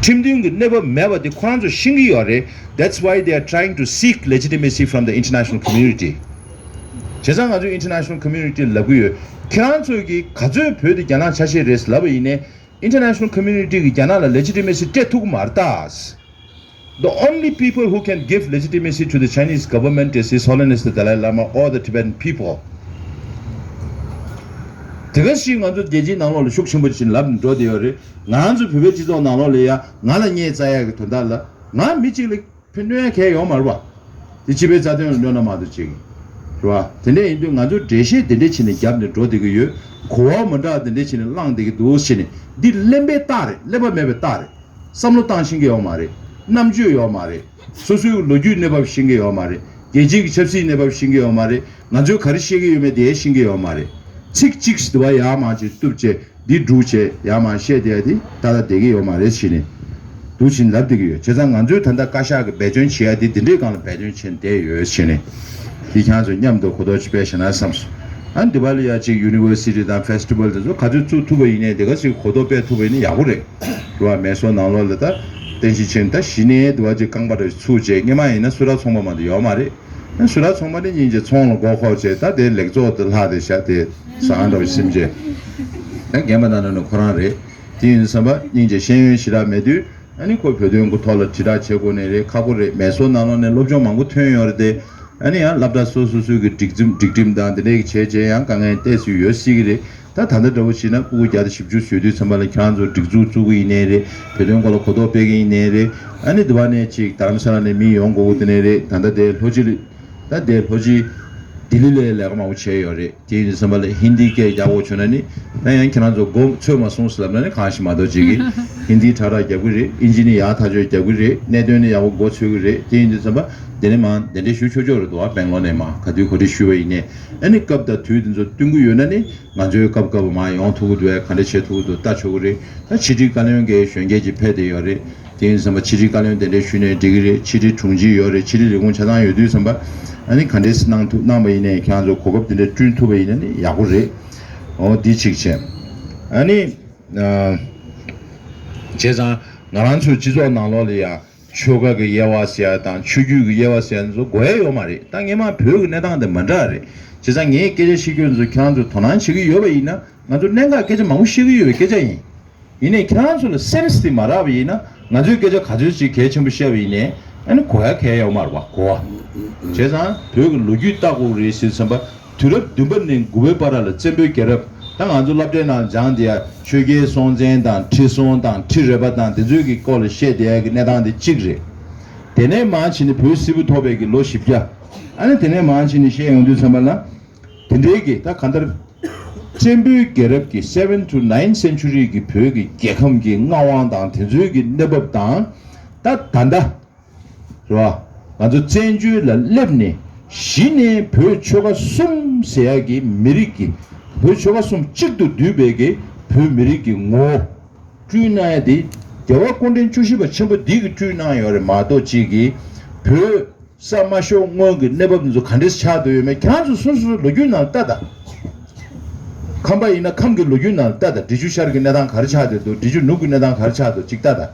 ཁྲིམས་མཐུན་གྱི་གནས་བབ་མེད་པ་དེ་ཁོ་རང་ཚོ་ཤེས་ཀྱི་ཡོད་རེད། That's why they are trying to seek legitimacy from the international community. བྱས་ཙང་ང་ཚོས་international community་ལབ་ཀྱི་ཡོད། ཁྱེད་རང་ཚོས་ཀྱིས་ག་ཚོད་བོད་དེ་རྒྱ་ནག་ཆ་ཤས་རེད་ལབ་པ་ཡིན་ནའི། International community་གིས་རྒྱ་ནག་ལ་legitimacy་སྤྲད་ཐུབ་ཀྱི་མ་རེད་ད། The only people who can give legitimacy to the Chinese government is His Holiness the Dalai Lama or the Tibetan people. དེ་ག་ཞིག་ང་ཚོ་རྒྱལ་སྤྱིའི་ནང་ལོགས་ལ་ཤུགས་ཆེན་པོ་ཅིག་ལབ་ནས་འགྲོ་བསྡད་ཡོད་རེད། ང་ཚོ་བོད་པའི་སྤྱི་ཚོགས་ནང་ལོགས་ལ་ཡ་ང་ལ་བརྙས་བཙལ་ཡག་གི་དོན་དག་ལ་ང་མི་གཅིག་ལ་ཕན་གནོད་ཡ་གང་ཡང་ཡོད་མ་རེད་པ། དེ་སྤྱི་པའི་རྩ་དོན་ལ་གནོད་ན་མ་གཏོགས་ཅིག་རེད་པ། དེ་འདྲ་ཡིན་དུས་ང་ཚོ་འགྲེལ་བཤད་དེ་འདྲ་བྱས་ནས་རྒྱབ་ནས་འགྲོ་བསྡད་ཀྱི་ཡོད། གོ་བ་མི་འདྲ་བ་དེ་འདྲ་བྱས་ནས་བླངས་བསྡད་ཀྱི་འདུག་བྱས་ནས་འདི་གླེན་པའི་རྟགས་རེད། གླེན་པ་མེད་པའི་རྟགས་རེད། བསམ་བློ་བཏང་ཤེས་ཀྱི་ཡོད་མ་རེད། རྣམ་དཔྱོད་ཡོད་མ་རེད། སོ་སོའི་ལོ་རྒྱུས་གནས་བབ་ཤེས་ཀྱི་ཡོད་མ་རེད། རྒྱལ་སྤྱིའི་ཆབ་སྲིད་གནས་བབ་ཤེས་ཀྱི་ཡོད་མ་རེད། ང་ཚོས་ག་རེ་བཤད་ཀྱི་ཡོད་མེད་དེ་ཤེས་ཀྱི་ཡོད་མ་རེད། ཚིག་གཅིག་ཟེར་བ་ཡག་མ་ཅིག་གཏུབ་བྱས་འདི་སྒྲུག་བྱས་ཡག་མ་བཤད་བསྡད་ཡ་དེ་ད་ལྟ་བསྡད་ཀྱི་ཡོད་མ་རེད་བྱས་ནས་འདུག་བྱས་ནས་ལབ་བསྡད་ཀྱི་ཡོད། བྱས་ཙང་ང་ཚོས་ད་ལྟ་བཀའ་ཤག་གི་འབད་བརྩོན་བྱེད་ཡ་དེ་འདི་འདྲའི་སྒང་ལ་འབད་བརྩོན་བྱས་ནས་བསྡད་ཡོད་བྱས་ནས་དེ་ཁྱེད་ཚོ་མཉམ་དུ་གོ་རྟོགས་ཅིག་སྤེལ་ཤེས་ན་བསམས་སོང་། ཨ་ནི་འདི་པ་ལ་ཡ་ཅིག་university་དང་festival་དེ་ཚོ་ག་ཚོད་བཙུགས་ཐུབ་པ་ཡིན་ནའི་དེ་ག་ཞིག་གོ་རྟོགས་སྤེལ་ཐུབ་པ་ཡིན་ན་ཡག་པོ་རེད། རེད་པ། མེ་སོར་ནང་ལོགས་ལ་ད་རྟེན་གཞི་ཆེན་ད་གཞི་ནས་འདི་པ་ཅིག་རྐང་པ་འདྲ་ཞིག་ཚུགས་བྱས་སྔོན་མ་ཡིན་ན་སུ་ར་ཚོང་པ་མ་གཏོགས་ཡོད་མ་རེད། ཨ་སུ་ར་ཚོང་པ་ནི་སྙིང་རྗེ་ཚོང་ལ་མགོ་འཁོར་བྱས་ད་དེ་ལེགས་ཚོགས་དེ་ལྷག་དེ་བཞག་དེ་ཟ་ཁང་འདྲ་བ་ཞིག་སེམས་ཅན། ད་རྒན་པ་ན་ན་ནི་ཁོ་རང་རེད། དེ་ཡིན་བསམ་པ་སྙིང་རྗེ་ཤེས་ཡོན་ཞེ་དྲག་མེད་དུས། ཨ་ནི་ཁོ་བོད་དོན་གྱི་ཐོག་ལ་དྲིལ་བསྒྲགས་བྱེད་དགོས་ནི་རེད། ཁག་པོ་རེད། མེ་སོར་ནང་ལོགས་ནས་སློབ་སྦྱོང་མང་པོ་ཐོན་ཡོད་རེད་དེ། ཨ་ནི་ཡང་སློབ་གྲྭ་སོ་སོ་སོའི་གི་སྒྲིག་ཁྲིམས་སྒྲིག་ཁྲིམས་དང་དེ་འདྲའི་གི་བྱས་བྱས་ཡང་དཀའ་ངལ་བལྟས་སྲོལ་ཡོད་སྲིད་གི་རེད། ད་ད་ལྟ་འདྲ་བོ་བྱས་ན་ཕྲུ་གུ་བརྒྱ་དང་བཞི་བཅུ་བཟོས་དུས་ཙམ་པ་ལ་ཁྱེད་རང་ཚོ་སྒྲིག་འཛུགས་བཙུགས་གི་ཡིན་ནའི་རེད། བོད་དོན་སྐོར་ལ་གོ་རྟོགས་སྤེལ་གི་ཡིན་ནའི་རེད། ཨ་ནི་དེ་བ་ནས་ཅིག་དྷ་རམ་ས་ལ་ནས་མི་ཡོང་དགོས་གི་དེ་ནས་རེད། ད་ལྟ་དེ་ལྷོ་སྤྱི་ད་དེ་ལྷོ་སྤྱི་ལྡི་ལི་ལ་ལས་ཀ་མང་པོ་བྱས་ཡོད་རེད། དེ་ཡིན་དུས་ཙམ་པ་ལ་ཧིན་དི་སྐད་རྒྱག་དགོས་བྱུང་ན་ནི་ད་ཡང་ཁྱེད་རང་ཚོ་མགོ་ཚོས་མ་སོང་ཟེར་ལབ་ན་ནི་གང་ཞིག་མ་གཏོགས་ཅིག་གིས་ཧིན་དི་ཁྲ་ཁྲ་རྒྱབ་གི་རེད། ཨིན་ཇི་ནི་ཡག་ཐག་ཆོད་རྒྱབ་གི་རེད། གནད་དོན་ནི་ཡག་པོ་མགོ་ཚོས་གི་རེད། དེ་ཡིན་དུས་ཙམ་པ་དེ་ནི་མ་དེ་འདྲས་ཞུ་ཆོག་ཆོག་རེད་འདུག་བ། སྦེང་ལོར་ནས་མ་ག་དུས་ག་དུས་ཞུས་པ་ཡིན་ནའི་ཨ་ནི་སྐབས་དང་དུས་དེ་ཚོ་བསྟུན་གི་ཡོད་ན་ནི་ང་ཚོའི་སྐབས་སྐབས་མ་ཡོང་ཐུབ་གི་འདུག་བས། ག་འདྲས་བྱེད་ཐུབ་གི་འདུག་ལྟ་ཆོག་གི་རེད། ད་ཕྱི་དྲིལ་བཀའ་བློན་གྱི་གཞོན་སྐྱེས་ཅིག་ཕེབས་བསྡད་ཡོད་རེད། དེ་ཡིན་ཙམ་པ་ཕྱི་དྲིལ་བཀའ་བློན་དེ་འདྲས་ཞུས་ནའི་འགྲིག་གི་རེད། ཕྱི་དྲིལ་དྲུང་ཆེ་ཡོད་རེད། ཕྱི་དྲིལ་ལས་ཁུངས་ཆ་ཚང་ཡོད་དུས་ཙམ་པ་ཨ་ནི་ག་འདྲས་གནང་ཐུབ་གནང་པ་ཡིན་ནའི་ཁྱེད་རང་ཚོ་གོ་སྐབས་དེ་འདྲས་བསྐྲུན་ཐུབ་པ་ཡིན་ན་ནི་ཡག་པོ་རེད། འོ་འདི་གཅིག་བྱས། ཨ་ནི་ཨ་བྱས་ཙང་ང་རང་ཚོའི་སྤྱི་ཚོགས་ནང་ལོགས་ལ་ཡང་ཆོལ་ཁ་གི་དབྱེ་བ་ཟེར་ཡ་དང་ཆོས་བརྒྱུད་ཀྱི་དབྱེ་བ་ཟེར་ཡ་ཚོ་དགོས་ཡ་ཡོད་མ་རེད། ད་སྔས་མ་བོད་ཀྱི་གནས་སྟངས་དེ་མ་འདྲ་རེད། བྱས་ཙང་ངས་སྐད་ཆ་བཤད་རྒྱུ་ཚོ་ཁྱེད་རང་ཚོས་དོ་སྣང་བྱེད་ཀྱི་ཡོད་པ་ཡིན་ན་ང་ཚོ་གནད་འགག་སྐད་ཆ་མང་པོ་བཤད་ཀྱི་ཡོད་པའི་སྐད་ཆ་ཡིན། ཡིན་ནའི་ཁྱེད་རང་ཚོ་ལ་སེམས་དེ་མ་རག་པ་ཡིན་ན་ང་ཚོའི་སྐད་ཆ་ག་ཚོད་ཅིག་གལ་ཆེན་པོ་བཤད་པ་ཡིན་ནའི་ཨ་ནི་གོ་ཡ་གལ་ཡོད་མ་རེད་པ་གོ་བ། བྱས་ཙང་བོད་ཀྱི་ལོ་རྒྱུས་ལྟ་དགོས་རེད་ཟེར་བསམ་པ། དུས་རབས་བདུན་པ་ནས་དགུ་པའི་བར་ལ་བཙན་པོའི་རྒྱལ་རབས་ད་ང་ཚོ་སློབ་གྲྭའི་ནང་སྦྱངས་དེ་ཡ་ཆོས་རྒྱལ་སྲོང་བཙན་དང་ཁྲི་སྲོང་དང་ཁྲི་རལ་པ་དང་དེ་ཚོའི་གི་སྐོར་ལ་བཤད་བསྡད་ཡ་གི་གནས་སྟངས་དེ་གཅིག་རེད། དེ་ནས་མར་ཕྱིན་ནས་བོད་སིལ་བུ་ཐོག་པའི་གི་ལོ་བཞི་བརྒྱ། ཨ་ནི་དེ་ནས་མར་ཕྱིན་ནས་བཤད་ཡོང་དུས་ཙམ་པ་ལ། དེ་འདྲའི་གི་ད་གང་ལྟར། བཙན་པོའི་རྒྱལ་རབས་ཀྱི་seventh to ninth century་གི་བོད་ཀྱི་རྒྱལ་ཁམས་ཀྱི་མངའ་དབང་དང་དེ་ཚོའི་གི་གནས་བབ་དང་། ད་ད་ལྟ། རེད་བ། ང་ཚོ་བཙན་བྱོལ་ལ་སླེབས་ནས་གཞི་ནས་བོད་ཆོལ་ཁ་གསུམ་ཟེར་ཡག་གི་མི་རིགས་ཀྱི་བོད་ཆོལ་ཁ་གསུམ་གཅིག་ཏུ་བསྡུས་པའི་གི་བོད་མི་རིགས་ཀྱི་ངོ་བོ་བསྐྲུན་གནང་ཡ་དེ་རྒྱལ་བ་སྐུ་ཕྲེང་བཅུ་བཞི་པ་ཆེན་པོ་འདི་གིས་བསྐྲུན་གནང་ཡོད་རེད་མ་གཏོགས་གཅིག་གིས་བོད་ས་མ་ཤོར་སྔོན་གྱི་གནས་བབ་འདི་ཚོ་ག་འདྲས་ཆགས་བསྡད་ཡོད་མེད་ཁྱེད་རང་ཚོ་སོ་སོའི་ལོ་རྒྱུས་ནང་ལ་ལྟ་དང་། ཁམས་པ་ཡིན་ན་ཁམས་ཀྱི་ལོ་རྒྱུས་ནང་ལ་ལྟ་དང་། འབྲི་ཆུ་ཤར་གྱི་གནས་སྟངས་ག་རེ་ཆགས་བསྡད་འདུག་འབྲི་ཆུ་ནུབ་ཀྱི་གནས་སྟངས་ག་རེ་ཆགས་འདུག་ཅིག་ལྟ་དང་།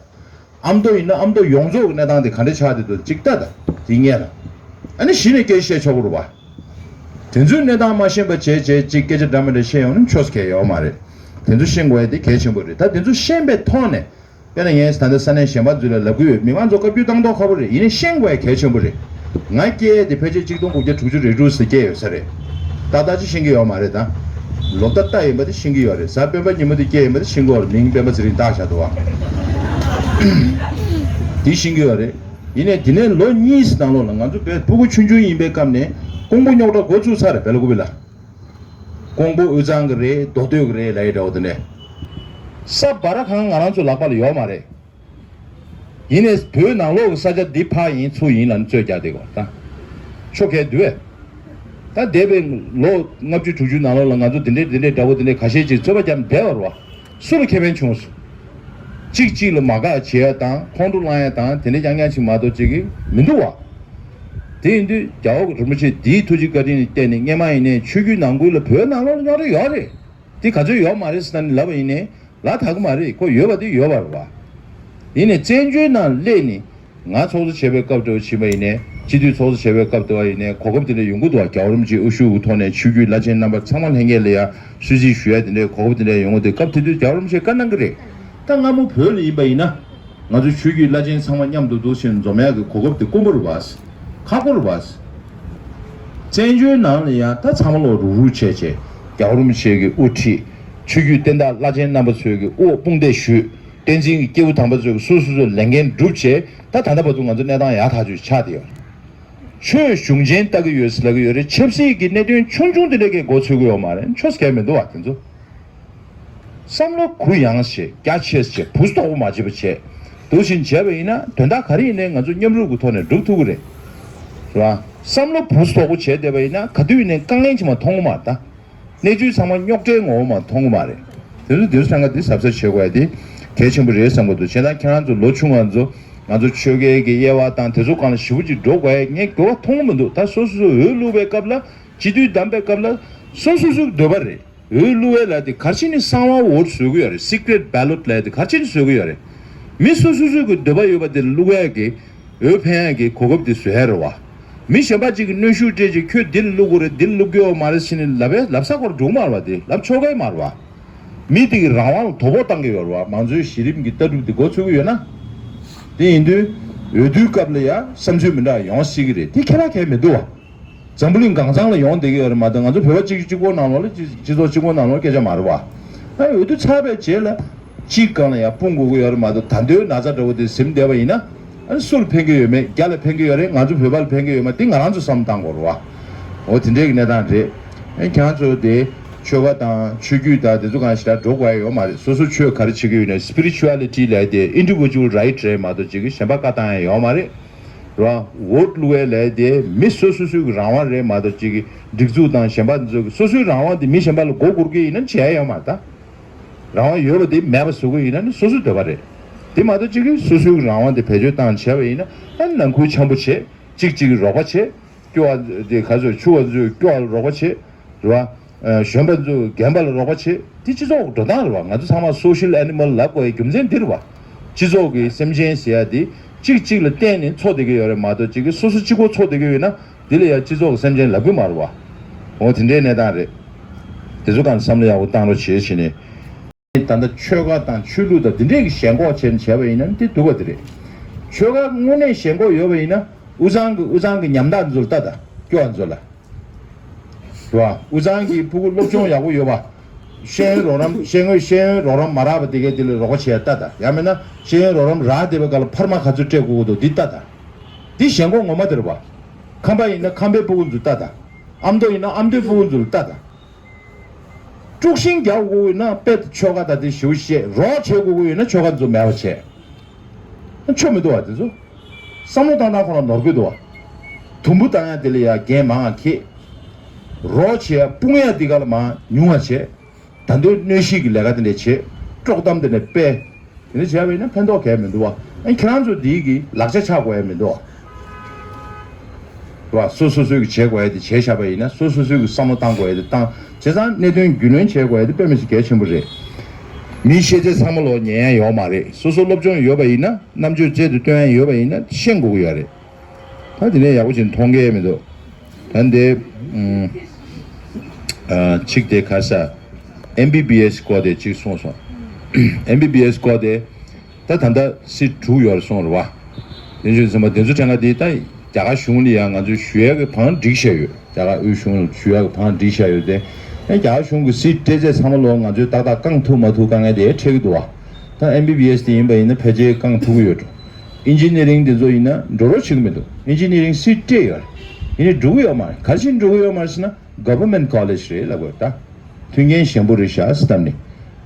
ཨ་མདོ་ཡིན་ན་ཨ་མདོ་ཡོངས་རྫོགས་ཀྱི་གནས་སྟངས་དེ་ག་འདྲ་ཆགས་བསྡད་འདུག་ཅིག་ལྟ་དང་། དེ་ངས་ལ། ཨ་ནི་གཞི་ནས་སྐད་ཆ་བཤད་ཆོག་གི་རེད་པ། དེ་ཚོའི་གནས་སྟངས་མ་ཤེས་པ་བྱས་བྱས་ཅིག་སྐད་ཆ་འདྲ་མི་འདྲ་བཤད་ཡོང་ན་ཆོས་སྐད་ཡོད་མ་རེད། དེ་ཚོ་ཤེས་དགོས་ཡ་དེ་གལ་ཆེན་པོ་རེད། ད་དེ་ཚོ་ཤེས་པའི་ཐོག་ནས་དཔེར་ན་ངས་ད་ལྟ་ས་གནས་གཞན་པ་ཚོ་ལ་ལབ་ཀྱི་ཡོད། མི་མང་ཚོ་བཀའ་བཀྱོན་བཏང་མདོག་ཁ་པོ་རེད། ཡིན་ནའི་ཤེས་དགོས་ཡ་གལ་ཆེན་པོ་རེད། ང་སྐྱེས་དེ་ཕལ་ཆེར་གཅིག་སྟོང་དགུ་བརྒྱ་དྲུག་ཅུ་རེ་དྲུག་ཟེར་སྐྱེས་ཡོད་ས་རེད། ཏག་ཏག་ཅིག་ཤེས་ཀྱི་ཡོད་མ་རེད་ད། ལོ་ཟླ་ལྟ་ཡིན་པ་དེ་ཤེས་ཀྱི་ཡོད་རེད། གཟའ་སྤེན་པ་ཉིན་མོ་དེ་སྐྱེས་ཡིན་པ་དེ་ཤེས་ཀྱི་ཡོད་རེད། མིང་སྤེན་པ་ཚེ་རིང་བཏགས་བཞག་འདུག་བ། དེ་ཤེས་ཀྱི་ཡོད་རེད། ཡིན་ནའི་དེ་ནས་ལོ་གཉིས་ནང་ལོགས་ལ་ང་ཚོ་བོད་ཕྲུ་གུ་ཆུང་ཆུང་ཡིན་པའི་སྐབས་ནས་ཀོང་པོ་རྙོག་དྲ་འགོ་བཙུགས་ཚར་རེད། སྦེལ་ཀོབ་ལ། ཀོང་པོ་དབུས་གཙང་གི་རེད། མདོ་སྟོད་ཀྱི་རེད་ལབ་ཡ་འདྲ་བོ་དེ་འདྲས། ས་བ་ར་གང་ང་རང་ཚོ་ལག་པ་ལ་ཡོད་མ་རེད། ཡིན་ནའི་བོད་ནང་ལོགས་ཀྱི་ས་ཆ་འདི་ཕ་ཡིན་ཚུར་ཡིན་ལབ་ནས་རྩོད་རྒྱག་བསྡད་ཀྱི་ཡོད་རེད་ད། ཆོ་གས་འདུག་བས། ད་འདས་པའི་ལོ་ལྔ་བཅུ་དྲུག་ཅུ་ནང་ལོགས་ལ་ང་ཚོ་འདི་འདྲའི་འདི་འདྲའི་འདྲ་བོ་འདི་འདྲའི་ཁ་ཤས་ཅིག་རྩོད་པ་བརྒྱབ་བསྡད་པ་རེད་བ། སུ་ལ་ཁེ་ཕན་བྱུང་སོང་། གཅིག་གཅིག་ལ་མ་དགའ་བྱེད་ཡ་དང་ཁོང་ཁྲོ་ལངས་ཡ་དང་དེ་འདྲ་རྐྱང་རྐྱང་ཅིག་མ་གཏོགས་ཅིག་གི་མི་འདུག་བ། དེ་ཡིན་དུས་རྒྱལ་བ་རིན་པོ་ཆེ་འདིའི་ཐུགས་རྗེ་བཀའ་དྲིན་ལ་བརྟེན་ནས་སྔོན་མ་ཡིན་ནའི་ཆོས་བརྒྱུད་ནང་ཁུལ་ལ་བོད་ནང་ལོགས་ལ་རྙོག་དྲ་ཡོད་རེད། དེ་ག་ཚོད་ཡོད་མ་རེད་ཟེར་ནས་ལབ་པ་ཡིན་ནའི་ལབ་ཐག་གི་མ་རེད། ཁོ་ཡོད་པ་དེ་ཡོད་པ་རེད་བ། ཡིན་ནའི་བཙན་བྱོལ་ནང་སླེབས་ནས་ང་ཚོགས་གཙོ་བྱས་པའི་སྐབས་འདྲ་བོ་ཕྱིན་པ་ཡིན་ནའི་སྤྱི་འཐུས་ཚོགས་གཙོ་བྱས་པའི་སྐབས་འདྲ་བ་ཡིན་ནའི་གོ་སྐབས་དེ་འདྲ་ཡོང་གི་འདུག་བ། རྒྱལ་བ་རིན་པོ་ཆེ་དབུ་བཞུགས་ཀྱི་ཐོག་ནས་ཆོས་བརྒྱུད་བླ་ཆེན་རྣམ་པ་ཚང་མ་ལྷན་རྒྱས་ལ་ཡ་གསོལ་ཚིགས་ཞུ་ཡ་དེ་འདྲའི་གོ་སྐབས་དེ་འདྲ་ཡོང་གི་འདུག་སྐབས་དེ་དུས་རྒྱལ་བ་རིན་པོ་ཆེས་བཀའ་གནང་གི་རེད། ད་སྔ་མོ་བོད་ལ་ཡིན་པ་ཡིན་ན། ང་ཚོ་ཆོས་བརྒྱུད་བླ་ཆེན་ཚང་མ་མཉམ་དུ་འདུག་ཕྱིན་འཛོམས་ཡག་གི་གོ་སྐབས་དེ་དཀོན་པོ་རེད་བ། ཁག་པོ་རེད་བ། བཙན་བྱོལ་ནང་ལ་ཡང་ད་ཚང་མ་ལོག་རུག་རུག་བྱས་བྱས་རྒྱལ་བ་རིན་པོ་ཆེ་གི་དབུ་ཁྲིད། ཆོས་བརྒྱུད་བསྟན་བདག་བླ་ཆེན་རྣམ་པ་ཚོས་ཀྱི་དབུ་དཔུང་འདེགས་ཞུས། བསྟན་འཛིན་གྱི་སྐྱེས་བུ་དམ་པ་ཚོས་ཀྱི་སོ་སོ་སོའི་ལས་འགན་བསྒྲུབས་བྱས་ད་ད་ལྟ་བར་དུ་ང་ཚོ་གནས་སྟངས་ཡག་ཐག་ཆོད་ཆགས་བསྡད་ཡོད། ཆོས་གཞུང་ཆེན་ལྟ་གི་ཡོད་ཟེར་ལབ་ཀྱི་ཡོད་རེད། ཆབ་སྲིད་ཀྱི་གནད་དོན་ཆུང་ཆུང་དེ་འདྲ་གའི་མགོ་ཚོས་ཀྱི་ཡོད་མ་རེད། ཆོས་གལ་མི་འདུག་བ་དེ་ཚོ། བསམ་བློ་གུ་ཡངས་བྱས་རྒྱ་ཆེ་བྱས་བུ་སྟོག་པོ་མ་བྱེད་པ་བྱས། འདུག་བཞིན་བྱས་པ་ཡིན་ན་དོན་དག་ག་རེ་ཡིན་ནའི་ང་ཚོ་མཉམ་རུབ་ཀྱི་ཐོག་ནས་སྒྲུབ་ཐུབ་ཀྱི་རེད། རེད་བ། བསམ་བློ་བུ་སྟོག་པོ་བྱས་བསྡད་པ་ཡིན་ན་ག་དུས་ཡིན་ནའི་དཀའ་ངལ་ཆེན་པོ་མཐོང་གི་མ་རེད་ད། གནས་ཚུལ་ཚང་མ་རྙོག་དྲའི་ངོ་བོ་མ་མཐོང་གི་མ་རེད། དེ་ཚོ་འདིར་སང་ག་འདི་གཟབ་གཟབ་བྱེད་དགོས་ཡ་དེ་གལ་ཆེན་པོ་རེད་བསམ་གི་འདུག་བྱས་ཙང་ཁྱེད་རང་ཚོ་ལོ་ཆུང་བ་ཚོ་ང་ཚོ་ཆོལ་ཁའི་གི་དབྱེ་བ་དང་དེ་ཚོ་སྒང་ལ་ཞེ་པོ་ཅིག་འགྲོ་དགོས་ཡ་ངས་འགྱུར་བ་མཐོང་གི་མི་འདུག་ད་སོ་སོ་སོ་འོས་བླུག་པའི་སྐབས་ལ་སྤྱི་འཐུས་བདམས་པའི་སྐབས་ལ་སོ་སོ་སོའི་འདོད་པ་རེད། འོས་བླུག་པའི་ལས་དེ་ག་རེ་བྱས་ནས་གསང་བ་འོ་བཟོ་གི་ཡོད་རེད། Secret ballot ལས་དེ་ག་རེ་བྱས་ནས་བཟོ་གི་ཡོད་རེད། མི་སོ་སོ་སོ་གི་འདོད་པ་ཡོད་པ་དེ་བླུག་ཡས་ཀྱི་འོས་འཕེན་ཡས་ཀྱི་གོ་སྐབས་དེ་བཟོ་ཡས་རེད་བ། མི་གཞན་པ་གཅིག་གི་གནོན་ཤུགས་སྤྲད་ཅིག་ཁྱོད་འདི་ལ་བླུག་དགོས་རེད། འདི་ལ་བླུག་གི་ཡོད་མ་རེད་ཟེར་ནས་ལབ་པས་ལབ་ས་སྐོར་འགྲོ་གི་མ་རེད་བ། དེ་ལབ་ཆོག་གི་མ་རེད་བ། མི་དེ་གི་རང་དབང་ལ་དོ་ཕོག་བཏང་གི་ཡོད་རེད་བ། མང་གཙོའི་གཞི་རིམ་གྱི་ལྟ་གྲུབ་དེ་འགོ་ཚུགས་ཀྱི་ཡོད་ན། དེ་ཡིན་དུས་འོས་བསྡུའི་སྐབས་ལ་ཡང་བསམ་ཚུལ་མི་འདྲ་ཡོང་སྲིད་ཀྱི་རེད། དེ་ཁྱད་པར་གང་ཡང་མི་འདུག་བ། འཛམ་བུ་གླིང་གང་ཚང་ལ་ཡོང་བསྡད་ཀྱི་ཡོད་རེད་མ་གཏོགས་ང་ཚོ་བོད་པ་གཅིག་གཅིག་པོ་ནང་ལོགས་ལ་སྤྱི་སྤྱི་ཚོགས་གཅིག་པོ་ནང་ལོགས་སྐད་ཆ་མ་རེད་བ། ཨ་འོས་བསྡུ་ཚར་བའི་རྗེས་ལ་གཅིག་སྒང་ལ་ཡང་སྤུངས་དགོས་ཀྱི་ཡོད་རེད་མ་གཏོགས་ད་འདོད་ན་ཚ་འདྲ་བོ་དེ་ཟིན་བསྡད་པ་ཡིན་ན་ཨ་སུ་ལ་ཕན་གྱི་ཡོད་མེད། རྒྱ་ལ་ཕན་གྱི་ཡོད་རེད། ང་ཚོ་བོད་པ་ལ་ཕན་གྱི་ཡོད་མེད་དེ་ང་རང་ཚོ་བསམ་བློ་བཏང་དགོས་རེད་བ། འོ་དེ་འདྲའི་གི་གནས་སྟངས་རེད། ཨ་ཁྱེད་རང་ཚོ་དེ་ཆོལ་ཁ་དང་ཆོས་བརྒྱུད་དང་དེ་ཚོ་གང་ཞིག་ལ་འགྲོ་དགོས་ཡ་ཡོད་མ་རེད། སོ་སོ་ཆོས་ག་རེ་བྱེད་ཀྱི་ཡོད་ན་spirituality ལབ་དེ་individual right རེད་མ་གཏོགས་གཅིག་གི་གཞན་པ་བཀའ་བཏང་ཡ་ཡོད་མ་རེད། རེད་བ། འོ་བླུག་ཡས་ལས་དེ་མི་སོ་སོ་སོའི་གི་རང་དབང་རེད་མ་གཏོགས་གཅིག་གི་སྒྲིག་འཛུགས་དང་གཞན་པ་འདི་ཚོ་གི་སོ་སོའི་རང་དབང་དེ་མི་གཞན་པ་ལ་མགོ་སྒུར་གི་ཡིན་ན་བྱས་ཡོད་མ་རེད་ད། རང་དབང་ཡོད་པ་དེ་མེད་པ་བཟོ་གི་ཡིན་ན་ནི་སོ་སོའི་འདོད་པ་རེད། དེ་མ་གཏོགས་གཅིག་གི་སོ་སོའི་གི་རང་དབང་དེ་བེད་སྤྱོད་བཏང་བྱས་པ་ཡིན་ན་ཨ་ནང་ཁུལ་འཆམ་པོ་བྱེད། གཅིག་གཅིག་གི་རོགས་པ་བྱེད། སྐྱོ་བ་དེ་ག་ཚོད་ཆུ་བ་ཚོས་སྐྱོ་བ་ལ་རོགས་པ་བྱེད། རེད་བ། གཞོན་པ་ཚོས་རྒན་པ་ལ་རོགས་པ་བྱེད། དེ་སྤྱི་ཚོགས་འགྲོ་སྟངས་རེད་བ། ང་ཚོ་ཚང་མ་social animal ལབ་དགོས་ཡའི་རྒྱུ་མཚན་འདི་རེད་བ། སྤྱི་ཚོགས་ཀྱི་སེམས་ཅན་ཟེར་ཡ་དེ་གཅིག་གཅིག་ལ་བརྟེན་ནས་འཚོ་བསྡད་ཀྱི་ཡོད་རེད་མ་གཏོགས་གཅིག་གིས་སོ་སོ་གཅིག་པོ་འཚོ་བསྡད་ཀྱི་ཡོད་ན་དེ་ལ་ཡང་སྤྱི་ཚོགས་ཀྱི་སེམས་ཅན་ལབ་ཀྱི་མ་རེད་བ། འོ་དེ་འདྲའི་གནས་སྟངས་རེད། དེ་ཚོ་གང་བསམ་བློ་ཡག་པོ་བཏང་རོགས་བྱེད་བྱས་ནས། ད་ལྟ་ཆོལ་ཁ་དང་ཆོས་ལུགས་དང་དེ་འདྲས་ཀྱི་ཞེན་ཁོག་བྱས་ནས་བྱས་པ་ཡིན་ན་དེ་སྡུག་པ་དེ་རེད། ཆོལ་ཁ་དངོས་གནས་ཞེན་ཁོག་ཡོད་པ་ཡིན་ན་དབུས་གཙང་གི་དབུས་གཙང་གི་ཉམ་ཐག་ཚོ་ལ་ལྟ་ད། སྐྱོ་བ་ཚོ་ལ། རེད་བ། དབུས་གཙང་གི་ཕྲུ་གུ་སློབ་སྦྱོང་ཡག་པོ་ཡོད་པ། ཤེས་ཡོན་རོགས་རམ་ཤེས་ཡོན་ཤེས་ཡོན་རོགས་རམ་མ་རག་པ་དེ་གའི་དེ་ལ་རོགས་པ་བྱས་ལྟ་ད། ཡང་མིན་ན་ཤེས་ཡོན་རོགས་རམ་རག་བསྡད་པའི་སྐབས་ལ་འཕར་མ་ག་ཚོད་སྤྲད་དགོས་ཀྱི་འདུག་འདི་ལྟ་ད། འདི་ཞེན་ཁོག་ངོ་མ་དེ་རེད་བ། ཁམས་པ་ཡིན་ན་ཁམས་པའི་ཕྲུ་གུ་ཚོ་ལྟ་ད། ཨ་མདོ་ཡིན་ན་ཨ་མདོའི་ཕྲུ་གུ་ཚོ་ལ་ལྟ་ད། དཀྲུག་ཤིང་རྒྱག་དགོས་ཡོད་ན་དཔེ་ཆོལ་ཁ་དང་དེ་ཞེ་པོ་བཤད། རོགས་བྱེད་དགོས་ཀྱི་ཡོད་ན་ཆོལ་ཁ་ཚོ་མེད་པ་བྱས། ཆོ་མི་འདུག་བ་དེ་ཚོ། བསམ་བློ་བཏང་སྟངས་ཁོ་རང་ནོར་གི་འདུག་བ། དུམ་བུ་བཏང་ཡ་དེ་ལ་ཡ་འགན་མང་ང་འཁྱེར། རོགས་བྱེད་ཡ་དཔུང་ཡ་འདི་ག་ལ་མང་ཉུང་བ་བྱས། ད་འདོད་གནོད་གཞི་གི་ལས་ཀ་དེ་འདྲས་བྱེད། དཀྲོག་གཏམ་དེ་འདྲས་སྤེལ། དེ་འདྲ་བྱས་པ་ཡིན་ན་ཕན་ཐོགས་གང་ཡང་མི་འདུག་བ། ཨ་ཁྱེད་རང་ཚོ་འདིའི་གི་ལག་ཆ་ཆགས་དགོས་ཡ་མི་འདུག་བ། རེད་བ། སོ་སོ་སོའི་གི་བྱེད་དགོས་ཡ་དེ་བྱས་བཞག་པ་ཡིན་ན་སོ་སོ་སོའི་གི་བསམ་བློ་བཏང་དགོས་ཡ་དེ་བཏང་། བྱས་ཙང་གནད་དོན་རྒྱུས་ལོན་བྱེད་དགོས་ཡ་དེ་དཔེ་མི་སྲིད་གལ་ཆེན་པོ་རེད། མིའི་ཤེས་ཚད་ཚང་མ་ལོག་ཉན་ཡ་ཡོད་མ་རེད། སོ་སོ་སློབ་སྦྱོང་ཡོད་པ་ཡིན་ན་རྣམ་དཔྱོད་རྩལ་དུ་སྟོན་ཡ་ཡོད་པ་ཡིན་ན་ཤེས་དགོས་ཀྱི་ཡོད་རེད། ད་དེ་ནས་ཡག་པོ་ཅིག་མཐོང་གི་མི་འདུག་ད་འདི་ཨ་གཅིག་དེ་ག་ས་ཨེམ་བི་བི་ཨེས་སྐོར་དེ་གཅིག་གསུངས་སོང་། ཨེམ་བི་བི་ཨེས་སྐོར་དེ་ད་ད་ལྟ་སིཊ་དྲུག་ཡོད་རེད་གསུངས་རེད་བ། དེ་ཚོ་ཚང་མ་དེ་ཚོ་དྲན་ག་དེ་ད་རྒྱ་གར་གཞུང་ལ་ཡང་ང་ཚོས་ཞུ་ཡག་གི་བང་བསྒྲིགས་བཞག་ཡོད། རྒྱ་གར་དབུས་གཞུང་ལ་ཞུ་ཡག་གི་བང་བསྒྲིགས་བཞག་ཡོད་དེ། ཨེ་རྒྱ་གར་གཞུང་གི་སིཊ་སྤྲད་ཚད་ཚང་མ་ལོག་ང་ཚོས་ཏག་ཏག་བསྐང་ཐུབ་མ་ཐུབ་དཀའ་ངལ་དེ་འཕྲད་ཀྱི་འདུག་བ། ད་ཨེམ་བི་བི་ཨེས་དེ་ཡིན་པ་ཡིན་ན་ཕལ་ཆེར་བསྐང་ཐུབ་ཀྱི་ཡོད་འགྲོ། ཨིན་ཇི་ནི་རིང་དེ་ཚོ་ཡིན་ན་འགྲོ་རོགས་བྱེད་ཀྱི་མི་འདུག་ཨིན་ཇི་ནི་རིང་སིཊ་སྤྲད་ཡོད་རེད། ཡིན་ནའི་འགྲོ་གི་ཡོད་མ་རེད། ག་རེ་བྱས་ནས་འགྲོ་གི་ཡོད་མ་རེད་ཟེར་ན་གྷ་ཝར་མེན་ཊི་ཀོ་ལེཇ་རེད་ལབ་དགོས་རེད་ད། མཐུན་རྐྱེན་ཞན་པོ་རེད་ཤག་ཟེར་བཏང་ནས་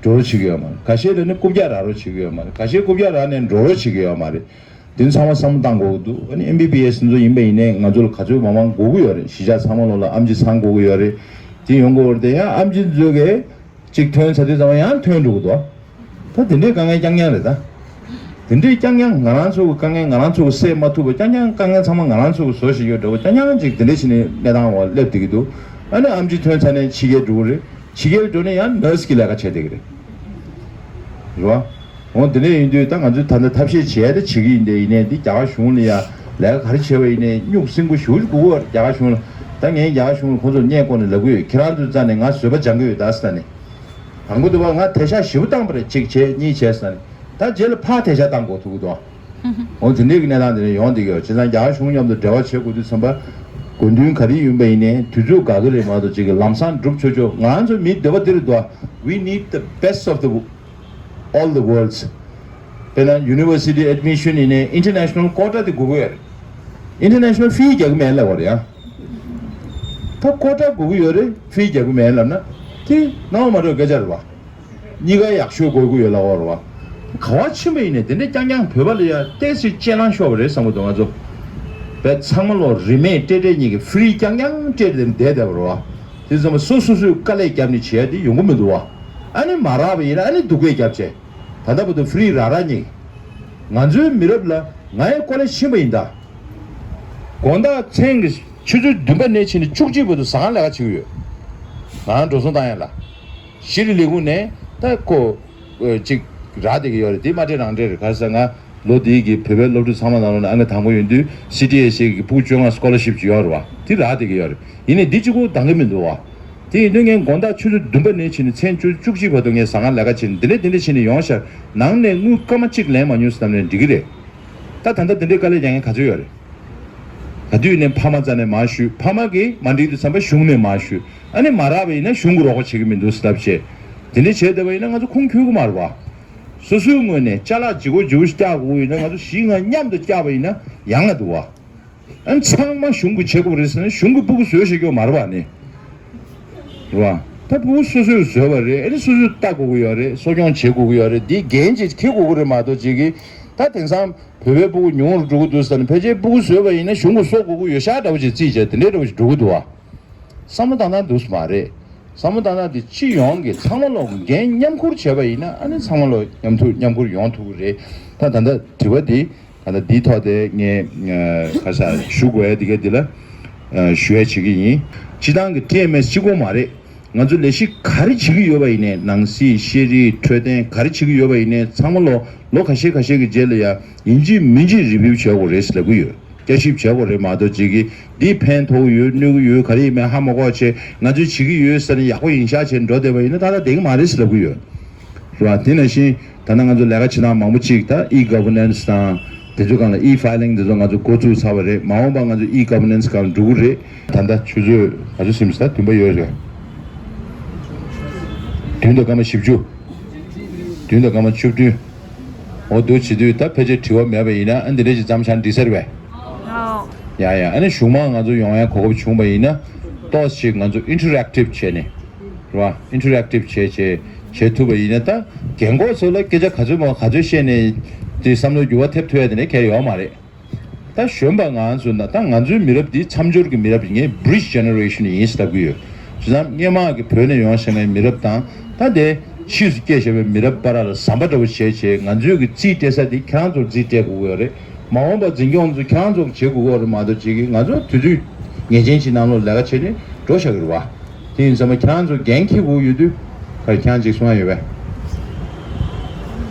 འགྲོ་རོགས་བྱེད་ཀྱི་ཡོད་མ་རེད། ཁ་ཤས་ལ་ནི་རྐུབ་བཀྱག་རག་རོགས་བྱེད་ཀྱི་ཡོད་མ་རེད། ཁ་ཤས་རྐུབ་བཀྱག་རག་ནས་འགྲོ་རོགས་བྱེད་ཀྱི་ཡོད་མ་རེད། དེ་ཚང་མ་བསམ་བློ་བཏང་དགོས་ཀྱི་འདུག་ཨ་ནི་ཨེམ་བི་བི་ཨེས་ཚོ་ཡིན་པ་ཡིན་ནའི་ང་ཚོ་ལ་ག་ཚོད་མང་མང་དགོས་ཀྱི་ཡོད་རེད། གཞིས་ཆགས་ཚང་མ་ལོག་ལ་ཨེམ་ཆི་ཚང་དགོས་ཀྱི་ཡོད་རེད། དེ་ཡོང་དགོས་རེད་དེ་ཡང་ཨེམ་ཆི་ཚོ་གིས་གཅིག་ཐོན་ཚར་དུས་ཙམ་པ་ཡང་ཐོན་འགྲོ་གི་འདུག་ད་དེ་འདྲའི་དཀའ་ངལ་རྐྱང་རྐྱང་རེད་ད། དེ་འདྲའི་རྐྱང་རྐྱང་ང་རང་ཚོ་གི་དཀའ་ངལ་ང་རང་ཚོ་གི་སེལ་མ་ཐུབ་པ་རྐྱང་རྐྱང་དཀའ་ངལ་ཚང་མ་ང་རང་ཚོ་གི་བཟོ་བཞིན་ཡོད་འདྲ་བོ་རྐྱང་རྐྱང་ཅིག་དེ་འདྲ་བྱས་ནས་གནས་སྟངས་འོག་སླེབས་བསྡད་ཀྱི་འདུག་ཨ་ནི་ཨེམ་ཆི་ཐོན་ཚར་ནས་ཕྱི་རྒྱལ་འགྲོ་གི་རེད། ཕྱི་རྒྱལ་འགྲོ་ནས་ཡང་ནར་སི་གི་ལས་ཀ་བྱས་བསྡད་ཀྱི་རེད། རེད་བ། འོ་དེ་འདྲ་ཡིན་དུས་ད་ང་ཚོས་ད་ལྟ་ཐབས་ཤེས་བྱས་ཏེ་བྱེད་ཀྱི་ཡིན་དེ་ཡིན་ནའི་འདི་རྒྱ་གར་གཞུང་ལ་ཡ་ལས་ཀ་ག་རེ་བྱས་པ་ཡིན་ནའི་སྨྱུག་སྲིན་པོ་ཞེ་པོ་ཅིག་དགོས་ཀྱི་ཡོད་རེད་རྒྱ་གར་གཞུང་ལ། ད་ངས་རྒྱ་གར་གཞུང་ལ་ཁོང་ཚོར་བརྙས་བཀོད་ནས་ལབ་ཀྱི་ཡོད། ཁྱེད་རང་ཚོའི་རྩ་ནས་ང་བཟོད་པ་སྦྱང་གི་ཡོད་ད་ཟེར་ནས། དང་པོ་དུ་བ་ང་དེད་ཤག་ཞེ་པོ་བཏང་པ་རེད། གཅིག་བྱས་གཉིས་བྱས་ཟེར་ནས། ད་རྗེས་ལ་ཕར་དེད་ཤག་བཏང་དགོས་ཐུག་གི་འདུག་འོ་དེ་འདྲའི་གི་གནས་སྟངས་དེ་འདྲ་ཡོང་བསྡད་ཀྱི་ཡོད། བྱས་ཙང་རྒྱ་གར་གཞུང་མཉམ་དུ་འབྲེལ་བ་བྱེད་དགོས་དུས་ཙམ་པ། དགོས་འདུན་ག་རེ་ཡིན་པ་ཡིན་ནའི་དུས་ཚོད་དགའ་གི་རེད་མ་གཏོགས་ཅིག་གི་ལམ་སང་འགྲུབ་ཆོག་ཆོག་ང་རང་ཚོ་མིའི་འདོད་པ་འདི་རེད་འདུག We need the best of the all the worlds. དཔེར་ན་university admission ཡིན་ནའི་international quota དེ་དགོས་ཀྱི་ཡོད་རེད། International fee རྒྱག་གི་མེད་ལབ་པ་རེད་ཡ། ད་quota དགོས་ཀྱི་ཡོད་རེད། fee རྒྱག་གི་མེད་ལབ་ན་དེ་སྣང་བ་མ་འགྲོ་སྐད་ཆ་རེད་བ། གཉིས་ཀ་ཡག་ཤོས་དགོས་ཀྱི་ཡོད་ལབ་པ་རེད་བ། ག་བ་ཕྱིན་པ་ཡིན་ནའི་དེ་འདྲ་རྐྱང་རྐྱང་བོད་པ་ལ་ཡ་ཏོག་ཙམ་གཅེས་ལང་ཤོར་བ་རེད་བསམ་གྱི་འདུག་ང་ཚོ་བས་ཚང་མ་ལོ་རིན་མེད་སྤྲད་སྤྲད་གཉིས་ཀྱི་free རྐྱང་རྐྱང་སྤྲད་དེ་བསྡད་བསྡད་པ་རེད་བ། དེ་ཙམ་པ་སོ་སོ་སོས་དཀའ་ལས་བརྒྱབ་ནས་བྱས་ཏེ་ཡོང་གི་མི་འདུག་བ། ཨ་ནི་མ་རག་པ་ཡིན་ན་ཨ་ནི་སྡུག་སྐད་བརྒྱབ་བྱས། ད་ལྟ་བར་དུ་free རག་རག་གཉིས། ང་ཚོའི་མི་རབས་ལ་ང་ཡི་ཀོ་ལེ་ཕྱིན་པ་ཡིན་ད། དགོང་དག་མཚན་གྱི་ཆུ་ཚོད་བདུན་པ་ནས་ཕྱིན་ནས་བཅུ་གཅིག་བར་དུ་ཟ་ཁང་ལས་ཀ་བྱེད་ཀྱི་ཡོད། ང་རང་འགྲོ་སོང་བཏང་ཡ་ལ། གཞི་རིམ་ལས་ཁུངས་ནས་ད་ཁོ་ཨ་ཅིག་རག་བསྡད་ཀྱི་ཡོད་རེད། དེ་མ་སྤྲད་རང་སྤྲད་རེད། ག་རེ་ཟེར་ང་ལོ་འདིའི་གི་བོད་པའི་སློབ་ཕྲུག་ཚང་མ་ནང་ལོགས་ནས་ཨང་ཀི་དང་པོ་ཡོང་དུས་སི་ཊི་ཨེ་སི་ཨེ་གི་ཕྲུ་གུ་བཅོ་ལྔ་scholarship ཅིག་ཡོད་རེད་བ། དེ་རག་བསྡད་ཀྱི་ཡོད་རེད། ཡིན་ནའི་འདི་གཅིག་པོ་འདང་གི་མི་འདུག་བ། དེ་ཡིན་དུས་ངས་དགོང་དག་ཆུ་ཚོད་བདུན་པ་ནས་ཕྱིན་ནས་མཚན་བཅུ་བཅུ་གཅིག་བར་དུ་ངས་ཟ་ཁང་ལས་ཀ་བྱས་ནས་འདི་འདྲ་འདི་འདྲ་བྱས་ནས་ཡོང་ཤག་ནང་ནས་དངུལ་སྐར་མ་གཅིག་ལེན་མ་མྱོང་ཟེར་ནས་འགྲིག་གི་རེད། ད་ད་ལྟ་འདི་འདྲའི་དཀའ་ལས་རྒྱག་མཁན་ག་ཚོད་ཡོད་རེད། ག་དུས་ནས་ཕ་མ་རྩ་ནས་མར་ཞུས། ཕ་མ་གིས་མ་འགྲིག་དུས་ཙམ་པ་གཞུང་ནས་མར་ཞུས། ཨ་ནི་མ་རག་པ་ཡིན་ན་གཞུང་གིས་རོགས་པ་བྱེད་ཀྱི་མི་འདུག་ཟེར་ལབ་བྱས། དེ་འདྲ་བྱས་བསྡད་པ་ཡིན་ན་ང་ཚོ་ཁུངས་འཁྱོལ་གི་མ་རེད་བ། སོ་སོའི་ངོས་ནས་ཅ་ལག་ལྗིད་ཁོག་ལྗིད་ཁོག་བཀྱག་དགོས་ཡིན་ན་ང་ཚོ་བཞི་ལྔ་མཉམ་དུ་བཀྱག་པ་ཡིན་ན་ཡང་ན་འདུག་བ། ཨ་ནི་ཚང་མ་གཞུང་གིས་བྱེད་དགོས་རེད་ཟེར་ན་གཞུང་གིས་སྤུ་གུ་བཟོས་བཞག་རྒྱུ་མ་རེད་བ་ནི། རེད་བ། ད་སྤུ་གུ་སོ་སོས་བཟོས་པ་རེད། ཨ་ནི་སོ་སོས་ལྟ་དགོས་ཀྱི་ཡོད་རེད། གསོ་སྐྱོང་བྱེད་དགོས་ཀྱི་ཡོད་རེད། འདི་འགན་ཅིག་འཁྱེར་དགོས་ཀྱི་རེད་མ་གཏོགས་ཅིག་གིས་ད་དེང་སང་བོད་པའི་སྤུ་གུ་ཉུང་རུ་འགྲོ་གི་འདུག་ཟེར་ནས་ཕལ་ཆེར་སྤུ་གུ་བཟོས་པ་ཡིན་ན་གཞུང་གིས་གསོ་དགོས་ཀྱི་ཡོད་ཤག་འདྲ་བོ་ཅིག་རྩིས་བྱས་དེ་འདྲའི་འདྲ་བོ་ཅིག་འགྲོ་གི་འདུག་བ། བསམ་བློ་བཏང་སྟངས་འདུག་སེ་མ་རེད། བསམ་བློ་བཏང་སྟངས་དེ་སྤྱི་ཡོངས་ཀྱི་ཚང་མ་ལོ་འགན་མཉམ་ཁུར་བྱས་པ་ཡིན་ན་ཨ་ནི་ཚང་མ་ལོ་མཉམ་ཐུག་མཉམ་ཁུར་ཡོང་ཐུབ་ཀྱི་རེད། ད་ད་ལྟ་དྲི་བ་འདི་ད་ལྟ་འདིའི་ཐོག་དེ་ངས་ཁ་ཤས་ཞུ་དགོས་ཡ་འདི་ག་འདི་ལ་ཞུ་ཡ་བྱེད་ཀྱི་ཡིན། སྤྱི་བཏང་གི་ཊི་ཨེམ་ཨེས་གཅིག་པོ་མ་རེད། ང་ཚོ་ལས་གཞི་ག་རེ་བྱེད་ཀྱི་ཡོད་པ་ཡིན་ནའི་ནང་སྲིད་ཤེས་རིག་འཕྲོད་བསྟེན་ག་རེ་བྱེད་ཀྱི་ཡོད་པ་ཡིན་ནའི་ཚང་མ་ལོ་ལོ་ཁ་ཤས་ཁ་ཤས་ཀྱི་རྗེས་ལ་ཡ་ཡིན་གཅིག་མིན་གཅིག་རི་བིའུ་བྱེད་དགོས་རེད་ཟེར་ལབ་ཀྱི་ཡོད། བསྐྱར་ཞིབ་བྱེད་དགོས་རེད་མ་གཏོགས་ཅིག་གིས་འདི་ཕན་ཐོགས་ཡོད་གནོད་ཀྱི་ཡོད་ག་རེ་ཡིན་མིན་ཧ་མ་གོ་བྱས་ང་ཚོས་བྱེད་ཀྱི་ཡོད་ཟེར་ནས་ཡག་པོ་ཡིན་ཤག་བྱས་འགྲོ་བསྡད་པ་ཡིན་ན་ད་ལྟ་བསྡད་ཀྱི་མ་རེད་ཟེར་ལབ་ཀྱི་ཡོད། རེད་བ། དེ་ནང་བཞིན་ད་ལྟ་ང་ཚོ་ལས་ཀ་བྱེད་སྟངས་མང་པོ་ཅིག་ད་ཨི་གྷ་ཝར་ནན་སི་དང་དེ་ཚོ་སྒང་ལ་ཨི་ཕའི་ལིང་དེ་ཚོ་ང་ཚོ་འགོ་བཙུགས་ཚར་བ་རེད། མ་འོངས་པ་ང་ཚོ་ཨི་གྷ་ཝར་ནན་སི་སྒང་འགྲོ་གི་རེད། ད་ལྟ་ཆུ་ཚོད་ག་ཚོད་ཟིན་ས་བདུན་པ་ཡོད་རེད། བདུན་དང་སྐར་མ་བཞི་བཅུ། བདུན་དང་སྐར་མ་བཅུ་བདུན། འོ་འདུག་བྱེད་དུས་ད་ཕལ་ཆེར་དྲི་བ་མེད་པ་ཡིན་ན་ཨ་འདི་འདྲ་ཅིག་མཚམས་བཞག་འགྲིག་ས་རེད་པས། ཡ་ཡ། ཨ་ནི་གཞུག་མ་ང་ཚོ་ཡོང་ཡ་གོ་སྐབས་བྱུང་བ་ཡིན་ན་ཏོག་ཙམ་ཅིག་ང་ཚོ་ཨིན་ཊར་ཨེག་ཊིབ་བྱས་ནས་རེད་བ། ཨིན་ཊར་ཨེག་ཊིབ་བྱས་བྱས་བྱས་ཐུབ་པ་ཡིན་ན་ད་རྒན་གོག་ཚོ་ལ་སྐད་ཆ་ག་ཚོད་མང་ག་ཚོད་བཤད་ནས་དེ་བསམ་བློ་འགྱུར་བ་ཐེབས་ཐུབ་ཡ་དེ་འདྲ་གང་ཡང་ཡོད་མ་རེད། ད་གཞོན་པ་ང་ཚོ་ན་ད་ང་ཚོའི་མི་རབས་འདི་མཚམས་སྦྱོར་གྱི་མི་རབས་ཡིན། ངས་bridge generation ཡིན་ཟེར་ལབ་ཀྱི་ཡོད། བྱས་ཙང་སྔོན་མ་གི་བོད་ནས་ཡོང་བཞག་མཁན་མི་རབས་དང་ད་ལྟའི་ཕྱིས་སུ་སྐྱེས་བཞག་པའི་མི་རབས་བར་ལ་ཟམ་པ་འདྲ་བོ་བྱས་བྱས་ང་ཚོའི་གི་རྩིས་སྤྲད་ས་འདི་ཁྱེད་རང་ཚོར་རྩིས་སྤྲད་དགོས་ཀྱི་ཡོད་རེད། མ་འོངས་པ་འཛིན་སྐྱོང་ཚོ་ཁྱེད་རང་ཚོར་བྱེད་དགོས་ཀྱི་ཡོད་རེད་མ་གཏོགས་ཅིག་གིས་ང་ཚོ་དུས་ཚོད་ངེས་ཅན་ཅིག་ནང་ལོགས་ལས་ཀ་བྱས་ནས་འགྲོ་བཞག་གི་རེད་བ། དེ་ཡིན་ཙང་མ་ཁྱེད་རང་ཚོ་འགན་འཁྱེར་དགོས་ཡོད་དུས་ག་རེ་ཁྱེད་རང་ཅིག་གསུང་ཡ་ཡོད་པས།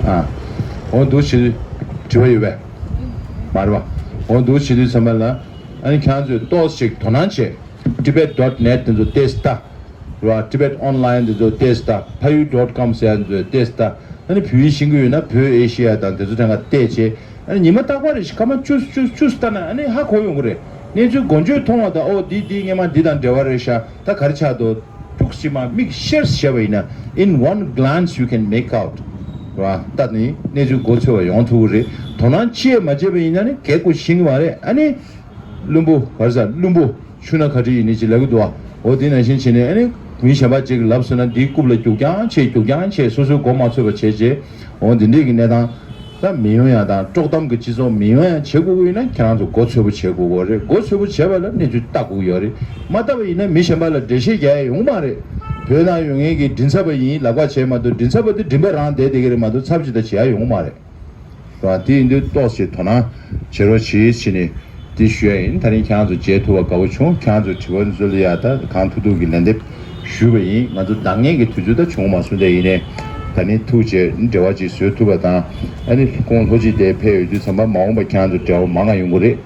ཨ། འོ་འདུག་བྱེད་དུས་དྲི་བ་ཡོད་པས། མ་རེད་བ། འོ་འདུག་བྱེད་དུས་ཙམ་པ་ལ་ཨ་ནི་ཁྱེད་རང་ཚོས་ཏོག་ཙམ་ཅིག་དོ་སྣང་བྱས། Tibet dot net དེ་ཚོ་ཏོག་ཙམ་ལྟ། རེད་བ། Tibet Online དེ་ཚོ་ཏོག་ཙམ་ལྟ། Phayu dot com ཟེར་ཡ་དེ་ཚོ་ཏོག་ཙམ་ལྟ། ཨ་ནི་བོད་ཡིག་ཤེས་ཀྱི་ཡོད་ན་བོད་ཨེ་ཤེ་ཡ་དང་དེ་ཚོ་ཐད་ཀར་བལྟས་བྱས། ཨ་ནི་ཉི་མ་རྟག་པར་རེ་ཞིག་སྐར་མ་བཅུ་བཅུ་བཅུ་ལྟ་ན་ཨ་ནི་ཧ་གོ་ཡོང་གི་རེད། གནས་ཚུལ་འགོ་བརྗོད་མཐོང་བ་དང་ཨོ་འདི་འདི་སྔོན་མ་འདི་དང་འབྲེལ་བ་རེད་ཤག་ད་ག་རེ་ཆགས་འདུག་ཐུགས་ཀྱིས་མ་མིག་ཤེར་བྱས་པ་ཡིན་ན། In one glance you can make out. རེད་བ། ད་ནི་གནས་ཚུལ་མགོ་ཚོས་པ་ཡོང་ཐུབ་ཀྱི་རེད། དོ་སྣང་ཅི་ཡང་མ་བྱས་པ་ཡིན་ན་ནི་གལ་དགོས་ཤེས་ཀྱི་མ་རེད། ཨ་ནི་བླུན་པོ་ག་རེ་ཟ་བླུན་པོ་ཆུ་སྣ་ག་འདྲ་ཡིན་ནི་ཅིག་ལབ་ཀྱི་འདུག་བ། འོ་དེ་ནང་བཞིན་བྱས་ནས་ཨ་ནི་མི་གཞན་པ་ཅིག་ལབ་སོང་ན་འདིའི་རྐུབ་ལ་རྒྱུག་རྐྱང་བྱས་རྒྱུག་རྐྱང་བྱས་སོ་སོའི་མགོ་མ་ཚོས་པ་བྱས་བྱས། འོ་འདི་འདྲས་ཀྱི་གནས་སྟངས་ ད་མི་ཡོང་ཡ་དང་དཀྲོག་གཏམ་གྱི་སྤྱི་ཚོགས་མི་ཡོང་ཡ་བྱེད་དགོས་ཀྱི་ཡོད་ན། ཁྱེད་རང་ཚོ་མགོ་ཚོས་པོ་བྱེད་དགོས་ཀྱི་རེད། མགོ་ཚོས་པོ་བྱས་པ་ལ་གནས་ཚུལ་ལྟ་དགོས་ཀྱི་ཡོད་རེད། མ་ལྟ་བ་ཡིན་ན་མི་གཞན་པ་ལ་འགྲེལ་བཤད་རྒྱག་ཡ་ཡོང་མ་རེད། བོད་ནང་ཡོད་མཁན་གྱི་མགྲིན་ཚབ་པ་ཡིན་ལབ་ཁ་བྱས་མ་གཏོགས། མགྲིན་ཚབ་པ་དེ་མགྲིན་པ་རང་བསྡད་བསྡད་ཀྱི་རེད་མ་གཏོགས། ཚབ་ཅིག་ད་བྱེད་ཡ་ཡོང་མ་རེད། རེད་བ། དེ་ཡིན་དུས་ཏོག་ཙམ་དོ་སྣང་བྱེད་རོགས་གྱིས་ཟེར་ནས་དེ་ཞུ་ཡ་ཡིན། ད་རིང་ཁྱེད་རང་ཚོ་མཇལ་ཐུབ་པ་དགའ་པོ་བྱུང་། ཁྱེད་རང་ཚོ་དྲི་བ་འཛུལ་ཡ་ད་གང་ཐུབ་ཐུབ་ཀྱི་ལན་འདེབས་ཞུས་པ་ཡིན། ང་ཚོ་འདང་ངེས་ཀྱི་དུས་ཚོད་ད་བྱུང་མ་སོང་། དེ་ཡིན་ནའི་ད་ནི་ཐུགས་རྗེ་འབྲེལ་བ་ཅིག་བཟོ་ཐུབ་པ་དང་། ཨ་ནི་ཁོང་ལྷོ་སྤྱི་དེ་ཕེབས་ཡོད་དུས་ཙམ་པ་མ་འོངས་པ་ཁྱེད་རང་ཚོ་འབྲེལ་བ་མང་ང་ཡོང་གི་རེད།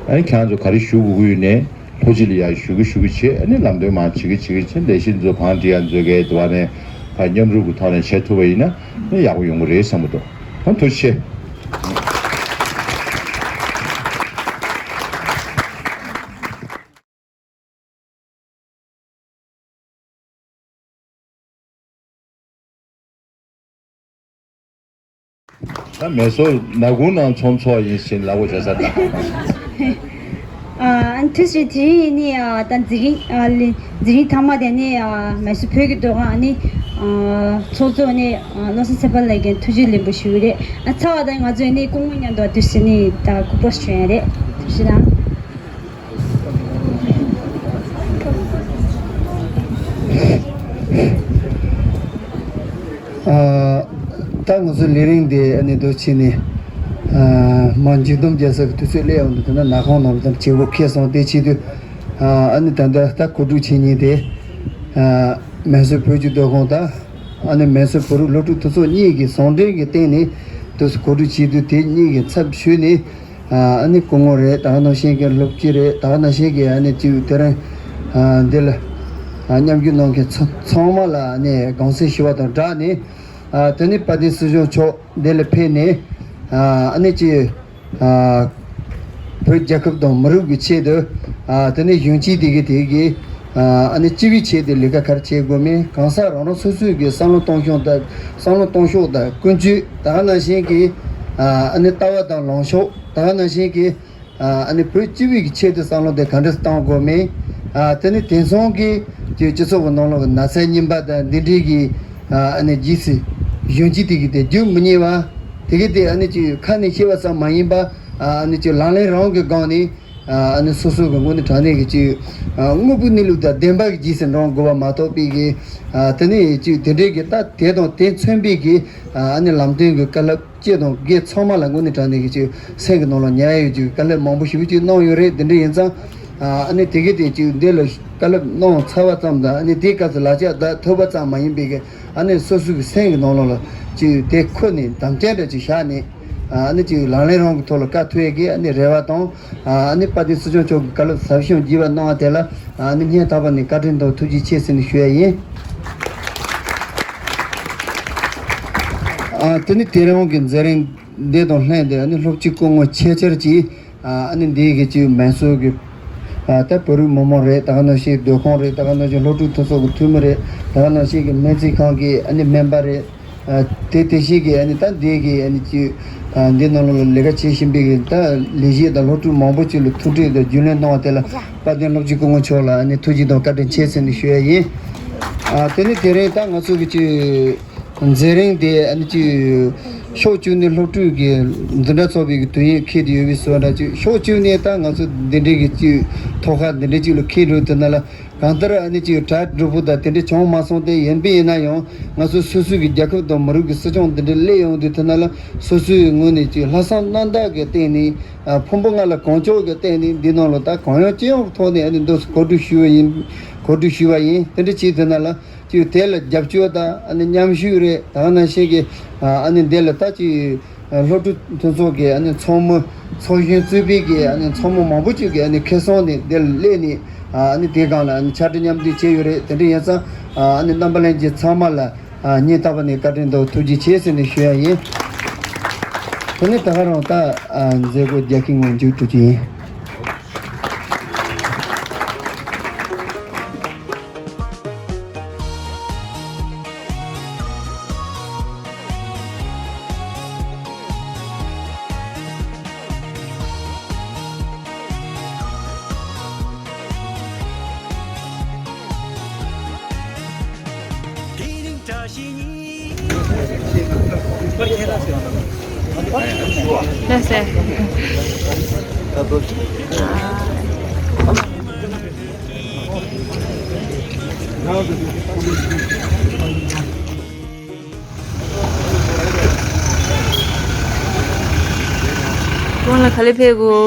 ཨ་ནི་ཁྱེད་རང་ཚོ་ག་རེ་ཞུ་དགོས་ཀྱི་ཡོད་ནའི་ལྷོ་སྤྱི་ལ་ཡ་ཞུ་གི་ཞུ་གི་བྱེད། ཨ་ནི་ལམ་སྟོན་མར་བྱེད་གི་བྱེད་གི་བྱེད། ལས་གཞི་ཚོ་གང་འབྲི་ཡ་འཛུལ་གི་དེ་བ་ནས་ད་མཉམ་རུབ་ཀྱི་ཐོག་ནས་བྱེད་ཐུབ་པ་ཡིན་ན་ཨ་ནི་ཡག་པོ་ཡོང་གི་རེད་བསམ་གི་འདུག་ཨ་ཐུགས་རྗེ་ཆེ། ད་མེ་སོར་ནག་ཁུང་ནང་ཚོང་ཚོགས་ཡིན་ཕྱིན་ལ་འོ་བྱ་ས་དང་། ཨ་ཐུགས་རྗེ་ཆེ། དེ་རིང་ནི་ཨ་ད་འཛིན་རིམ་ཨ་ལེ་འཛིན་རིམ་ཐ་མ་དེ་ནི་ཨ་མེ་སོར་བོད་ཀྱི་མདོ་ཁམས་ནི་ཨ་ཚོགས་གཙོ་ནི་ཨ་བློ་བཟང་ཚེ་དཔལ་ལགས་ཀྱིས་ཐུགས་རྗེ་ལེགས་འབུལ་ཞུ་གི་རེད། ཨ་ཚར་བ་དང་ང་ཚོས་ནི་སྐུ་ངོ་མཉམ་དུ་དུས་སུ་ནི་ད་སྐུ་པར་ཞུ་ཡ་རེད། ཐུགས་རྗེ་གནང་། ཨ་ད་ང་ཚོའི་ལས་རིམ་འདི་ཨ་ནི་འདུག་བྱས་ནས་ཨ་མ་མཇུག་བསྡོམས་རྒྱག་ས་གི་དུས་ཚོད་སླེབས་ཡོང་དུས། ད་ནི་ནག་ཁུང་ནང་ལ་ད་བྱེད་སྒོ་ཁེལ་སོང་། དེ་བྱེད་དུས་ཨ་ནི་ད་ལྟ་ད་གོ་སྒྲིག་བྱེད་མཁན་དེ་ཨ་མེ་སོར་བོད་ཀྱི་མདོ་ཁམས་དང་། ཨ་ནི་མེ་སོར་བོད་རིགས་སློབ་ཕྲུག་མཐུན་ཚོགས་གཉིས་ཀྱི་ཟུང་འབྲེལ་གྱི་སྟེང་ནས་དུས་སུ་གོ་སྒྲིག་བྱས་དུས། དེ་གཉིས་ཀྱི་ཚབ་ཞུས་ནས་ཨ་ནི་སྐུ་ངོ་རེད། ད་ག་ནང་བཞིན་གྱི་སློབ་སྤྱི་རེད། ད་ག་ནང་བཞིན་གྱི་ཨ་ནི་ཅིག་དེ་རིང་ཨ་འདི་ལ་ཨ་མཉམ་ཞུགས་གནང་མཁན་ཚང་ཚང་མ་ལ་ཨ་ནི་དགོངས་སེལ་ཞུ་བ་དང་སྦྲགས་ནས། ཨ་དེ་ནི་དཔལ་ལྡན་སྲིད་སྐྱོང་མཆོག་འདི་ལ་ཕེབས་ནས་ཨ་ནི་ཅིག་ཨ་བོད་རྒྱལ་ཁབ་དང་མི་རིགས་ཀྱི་ཆེད་དུ། ཨ་དེ་ནས་གཞོན་སྐྱེས་དེ་གི་དེ་གི་ཨ་ནི་སྤྱི་པའི་ཆེད་དུ་ལས་ཀ་ག་རེ་བྱེད་དགོས་མིན། གང་ཟག་རང་རང་སོ་སོའི་གི་བསམ་བློ་གཏོང་ཕྱོགས་དང་། བསམ་བློ་གཏོང་ཕྱོགས་དང་ཀུན་སྤྱོད། ད་ག་ནང་བཞིན་གྱི་ཨ་ནི་ལྟ་བ་དང་ལངས་ཕྱོགས། ད་ག་ནང་བཞིན་གྱི་ཨ་ནི་བོད་སྤྱི་པའི་གི་ཆེད་དུ་བསམ་བློ་དེ་ག་འདྲ་གཏོང་དགོས་མིན། ཨ་དེ་ནི་དེང་སང་གི་སྤྱི་སྤྱི་ཚོགས་ཀྱི་ནང་ལོགས་ཀྱི་ན་ཚ་རྙིང་པ་དང་འདི་འདྲའི་གི་ཨ་ནི་རྗེས་སུ་གཞོན་སྐྱེས་དེ་གི་དེ་རྒྱུག་མི་ཉན་པ། དེ་གི་དེ་ཨ་ནི་ཅིག་ཁ་ནས་བཤད་པ་ཙམ་མ་ཡིན་པ། ཨ་ནི་ཅིག་ལག་ལེན་རང་གི་སྒང་ནས་ཨ་ནི་སོ་སོ་གི་དངོས་གནས་དྲང་གནས་ཀྱི་ཅིག་དངོས་པོའི་གནས་ལུགས་དང་ལྡན་པ་གི་རྗེས་སུ་འབྲང་དགོས་པ་མ་གཏོགས་པའི་གི་ཨ་དེ་ནས་ཅིག་དེ་འདྲའི་གི་ད་དེ་དང་དེ་མཚོན་པའི་གི་ཨ་ནི་ལམ་སྟོན་གྱི་བཀའ་སློབ་སྐྱེས་དང་རྒས་ཚང་མ་ལ་དངོས་གནས་དྲང་གནས་ཀྱི་ཅིག་སེམས་ཀྱི་ནང་ལ་ཉར་ཡོད་ཅིག་བཀའ་སློབ་མང་པོ་ཞིག་ཅིག་གནང་ཡོད་རེད། དེ་འདྲ་ཡིན་ཙང་ཨ་ནི་དེ་གི་དེ་ཅིག་འདི་ལ་བཀའ་སློབ་གནང་ཚར་བ་ཙམ་དང་། ཨ་ནི་དེའི་སྐབས་སུ་ལག་ཆ་བརྡབ་ཐུབ་པ་ཙམ་མ་ཡིན་པའི་གི་ཨ་ནི་སོ་སོའི་གི་སེམས་ཀྱི་ནང་ལོགས་ལ་ཅིག་དེ་ཁུར་ནས་དམ་བཅའ་འདྲ་ཅིག་བཞག་ནས། ཨ་ནི་ཅིག་ལག་ལེན་རང་གི་ཐོག་ལ་བཀལ་ཐུབ་ཡས་ཀྱི་ཨ་ནི་རེ་བ་དང་། ཨ་ནི་དཔལ་ལྡན་སྲིད་སྐྱོང་མཆོག་གི་བཀའ་སློབ་ཟབ་ཞིང་རྒྱས་པ་གནང་བ་དེ་ལ་ཨ་ནི་སྙིང་ཐག་པ་ནས་བཀའ་དྲིན་དང་ཐུགས་རྗེ་ཆེ་ཟེར་ནས་ཞུ་ཡ་ཡིན། ཨ་དེ་ནི་དེ་རིང་གི་མཛད་རིམ་འདི་དང་ལྷན་དུ། ཨ་ནི་སློབ་སྤྱི་སྐུ་ངོ་ཆེད་བཅར་གྱིས་ཨ་ནི་འདི་གི་ཅིག་མང་ཚོགས་ཀྱི་ཨ་ད་བོད་རིགས་མི་མང་རེད། ད་ག་ནང་བཞིན་སྡོད་ཁང་རེད། ད་ག་ནང་བཞིན་སློབ་ཕྲུག་མཐུན་ཚོགས་ཀྱི་འཐུས་མི་རེད། ད་ག་ནང་བཞིན་གྱི་སྨན་རྩིས་ཁང་གི་ཨ་ནི་སྨན་པ་རེད། ཨ་དེ་དེ་བཞིན་གྱི་ཨ་ནི་ད་འདི་གི་ཨ་ནི་ཅིག་ཨ་འདི་ནང་ལོགས་ལ་ལས་ཀ་བྱེད་བཞིན་པའི་གི་ད་ལས་བྱེད་དང་སློབ་ཕྲུག་མང་པོ་ཅིག་ལ་ཐུགས་ཁྲལ་དང་རྒྱུས་ལོན་གནང་བ་དེ་ལ་དཔལ་ལྡན་སློབ་སྤྱི་སྐུ་ངོ་མཆོག་ལ་ཨ་ནི་ཐུགས་རྗེ་དང་བཀའ་དྲིན་ཆེ་ཟེར་ནས་ཞུ་ཡ་ཡིན། ཨ་དེ་ནི་དེ་རིང་ད་ང་ཚོ་གི་ཅིག་མཛད་རིམ་དེ་ཨ་ནི་ཅིག་ཕྱོགས་བཅུ་ནས་སློབ་ཕྲུག་གི་འཛིན་གྲྭ་ཚོགས་པའི་གི་དུས་ཡུན་འཁེལ་དུ་ཡོད་པའི་བཟོ་འདྲ་ཅིག་ཕྱོགས་བཅུ་ནས་ད་ང་ཚོ་འདི་འདྲའི་གི་ཅིག་ཐོག་ཁ་འདི་འདྲའི་ཅིག་ལ་འཁེལ་འགྲོ་དུས་ན་ལ། གང་ལྟར་ཨ་ནི་ཅིག་གྲ་སྒྲིག་པོ་དང་དེ་འདྲ་བྱུང་མ་སོང་སྟེ། ཡིན་པ་ཡིན་ན་ཡང་ང་ཚོ་སོ་སོའི་གི་རྒྱལ་ཁབ་དང་མི་རིགས་ཀྱི་སྲིད་སྐྱོང་འདི་འདྲ་སླེབས་ཡོང་དུས་དེ་ན་ལ་སོ་སོའི་ངོས་ནས་ཅིག་ལྷག་བསམ་རྣམ་དག་གི་སྟེང་ནས། ཨ་ཕུང་པོ་ལྔ་ལ་གང་ལྕོགས་ཀྱི་སྟེང་ནས་འདི་ནང་ལ་ད་གང་ཡོང་ཅི་ཡོང་གི་ཐོག་ནས་ཨ་ནི་འདུག་སེ་གོ་སྒྲིག་ཞུས་པ་ཡིན། གོ་སྒྲིག་ཞུས་པ་ཡིན། དེ་འདྲ་བྱས་དེ་ན་ལ་ཅིག་དེ་ལ་རྒྱབ་སྐྱོར་དང་ཨ་ནི་མཉམ་ཞུགས་རེད། ད་ག་ནང་བཞིན་གྱི་ཨ་ནི་འདི་ལ་ད་ཅིག་སློབ་ཕྲུག་མཐུན་ཚོགས་ཀྱི་ཨ་ནི་ཚོགས་མི་ཚོགས་གཞོན་གཙོས་པའི་གི་ཨ་ནི་ཚོགས་མི་མང་པོ་ཅིག་གིས་ཨ་ནི་ཁ་སང་ནས་འདིར་སླེབས་ནས་ཨ་ནི་དེའི་སྒང་ལ་ཨ་ནི་ཕྱག་སྦྲེལ་མཉམ་འདེགས་བྱས་ཡོད་རེད། དེ་འདྲ་ཡིན་ཙང་ཨ་ནི་རྣམ་པ་ལྷན་རྒྱས་ཚང་མ་ལ་སྙིང་ཐག་པ་ནས་བཀའ་དྲིན་དང་ཐུགས་རྗེ་ཆེ་ཟེར་ནས་ཞུ་ཡ་ཡིན། དེ་ནས་ད་ག་རང་ད་མཛད་སྒོ་རྒྱག་གི་ངོ་མཇུག་གྲུབ་ཀྱི་ཡིན། དེ་རིང་བཀྲ་ཤིས་ཉིན། ལགས་སེ། ཁོང་ལ་ག་ལེ་ཕེབས་གོ།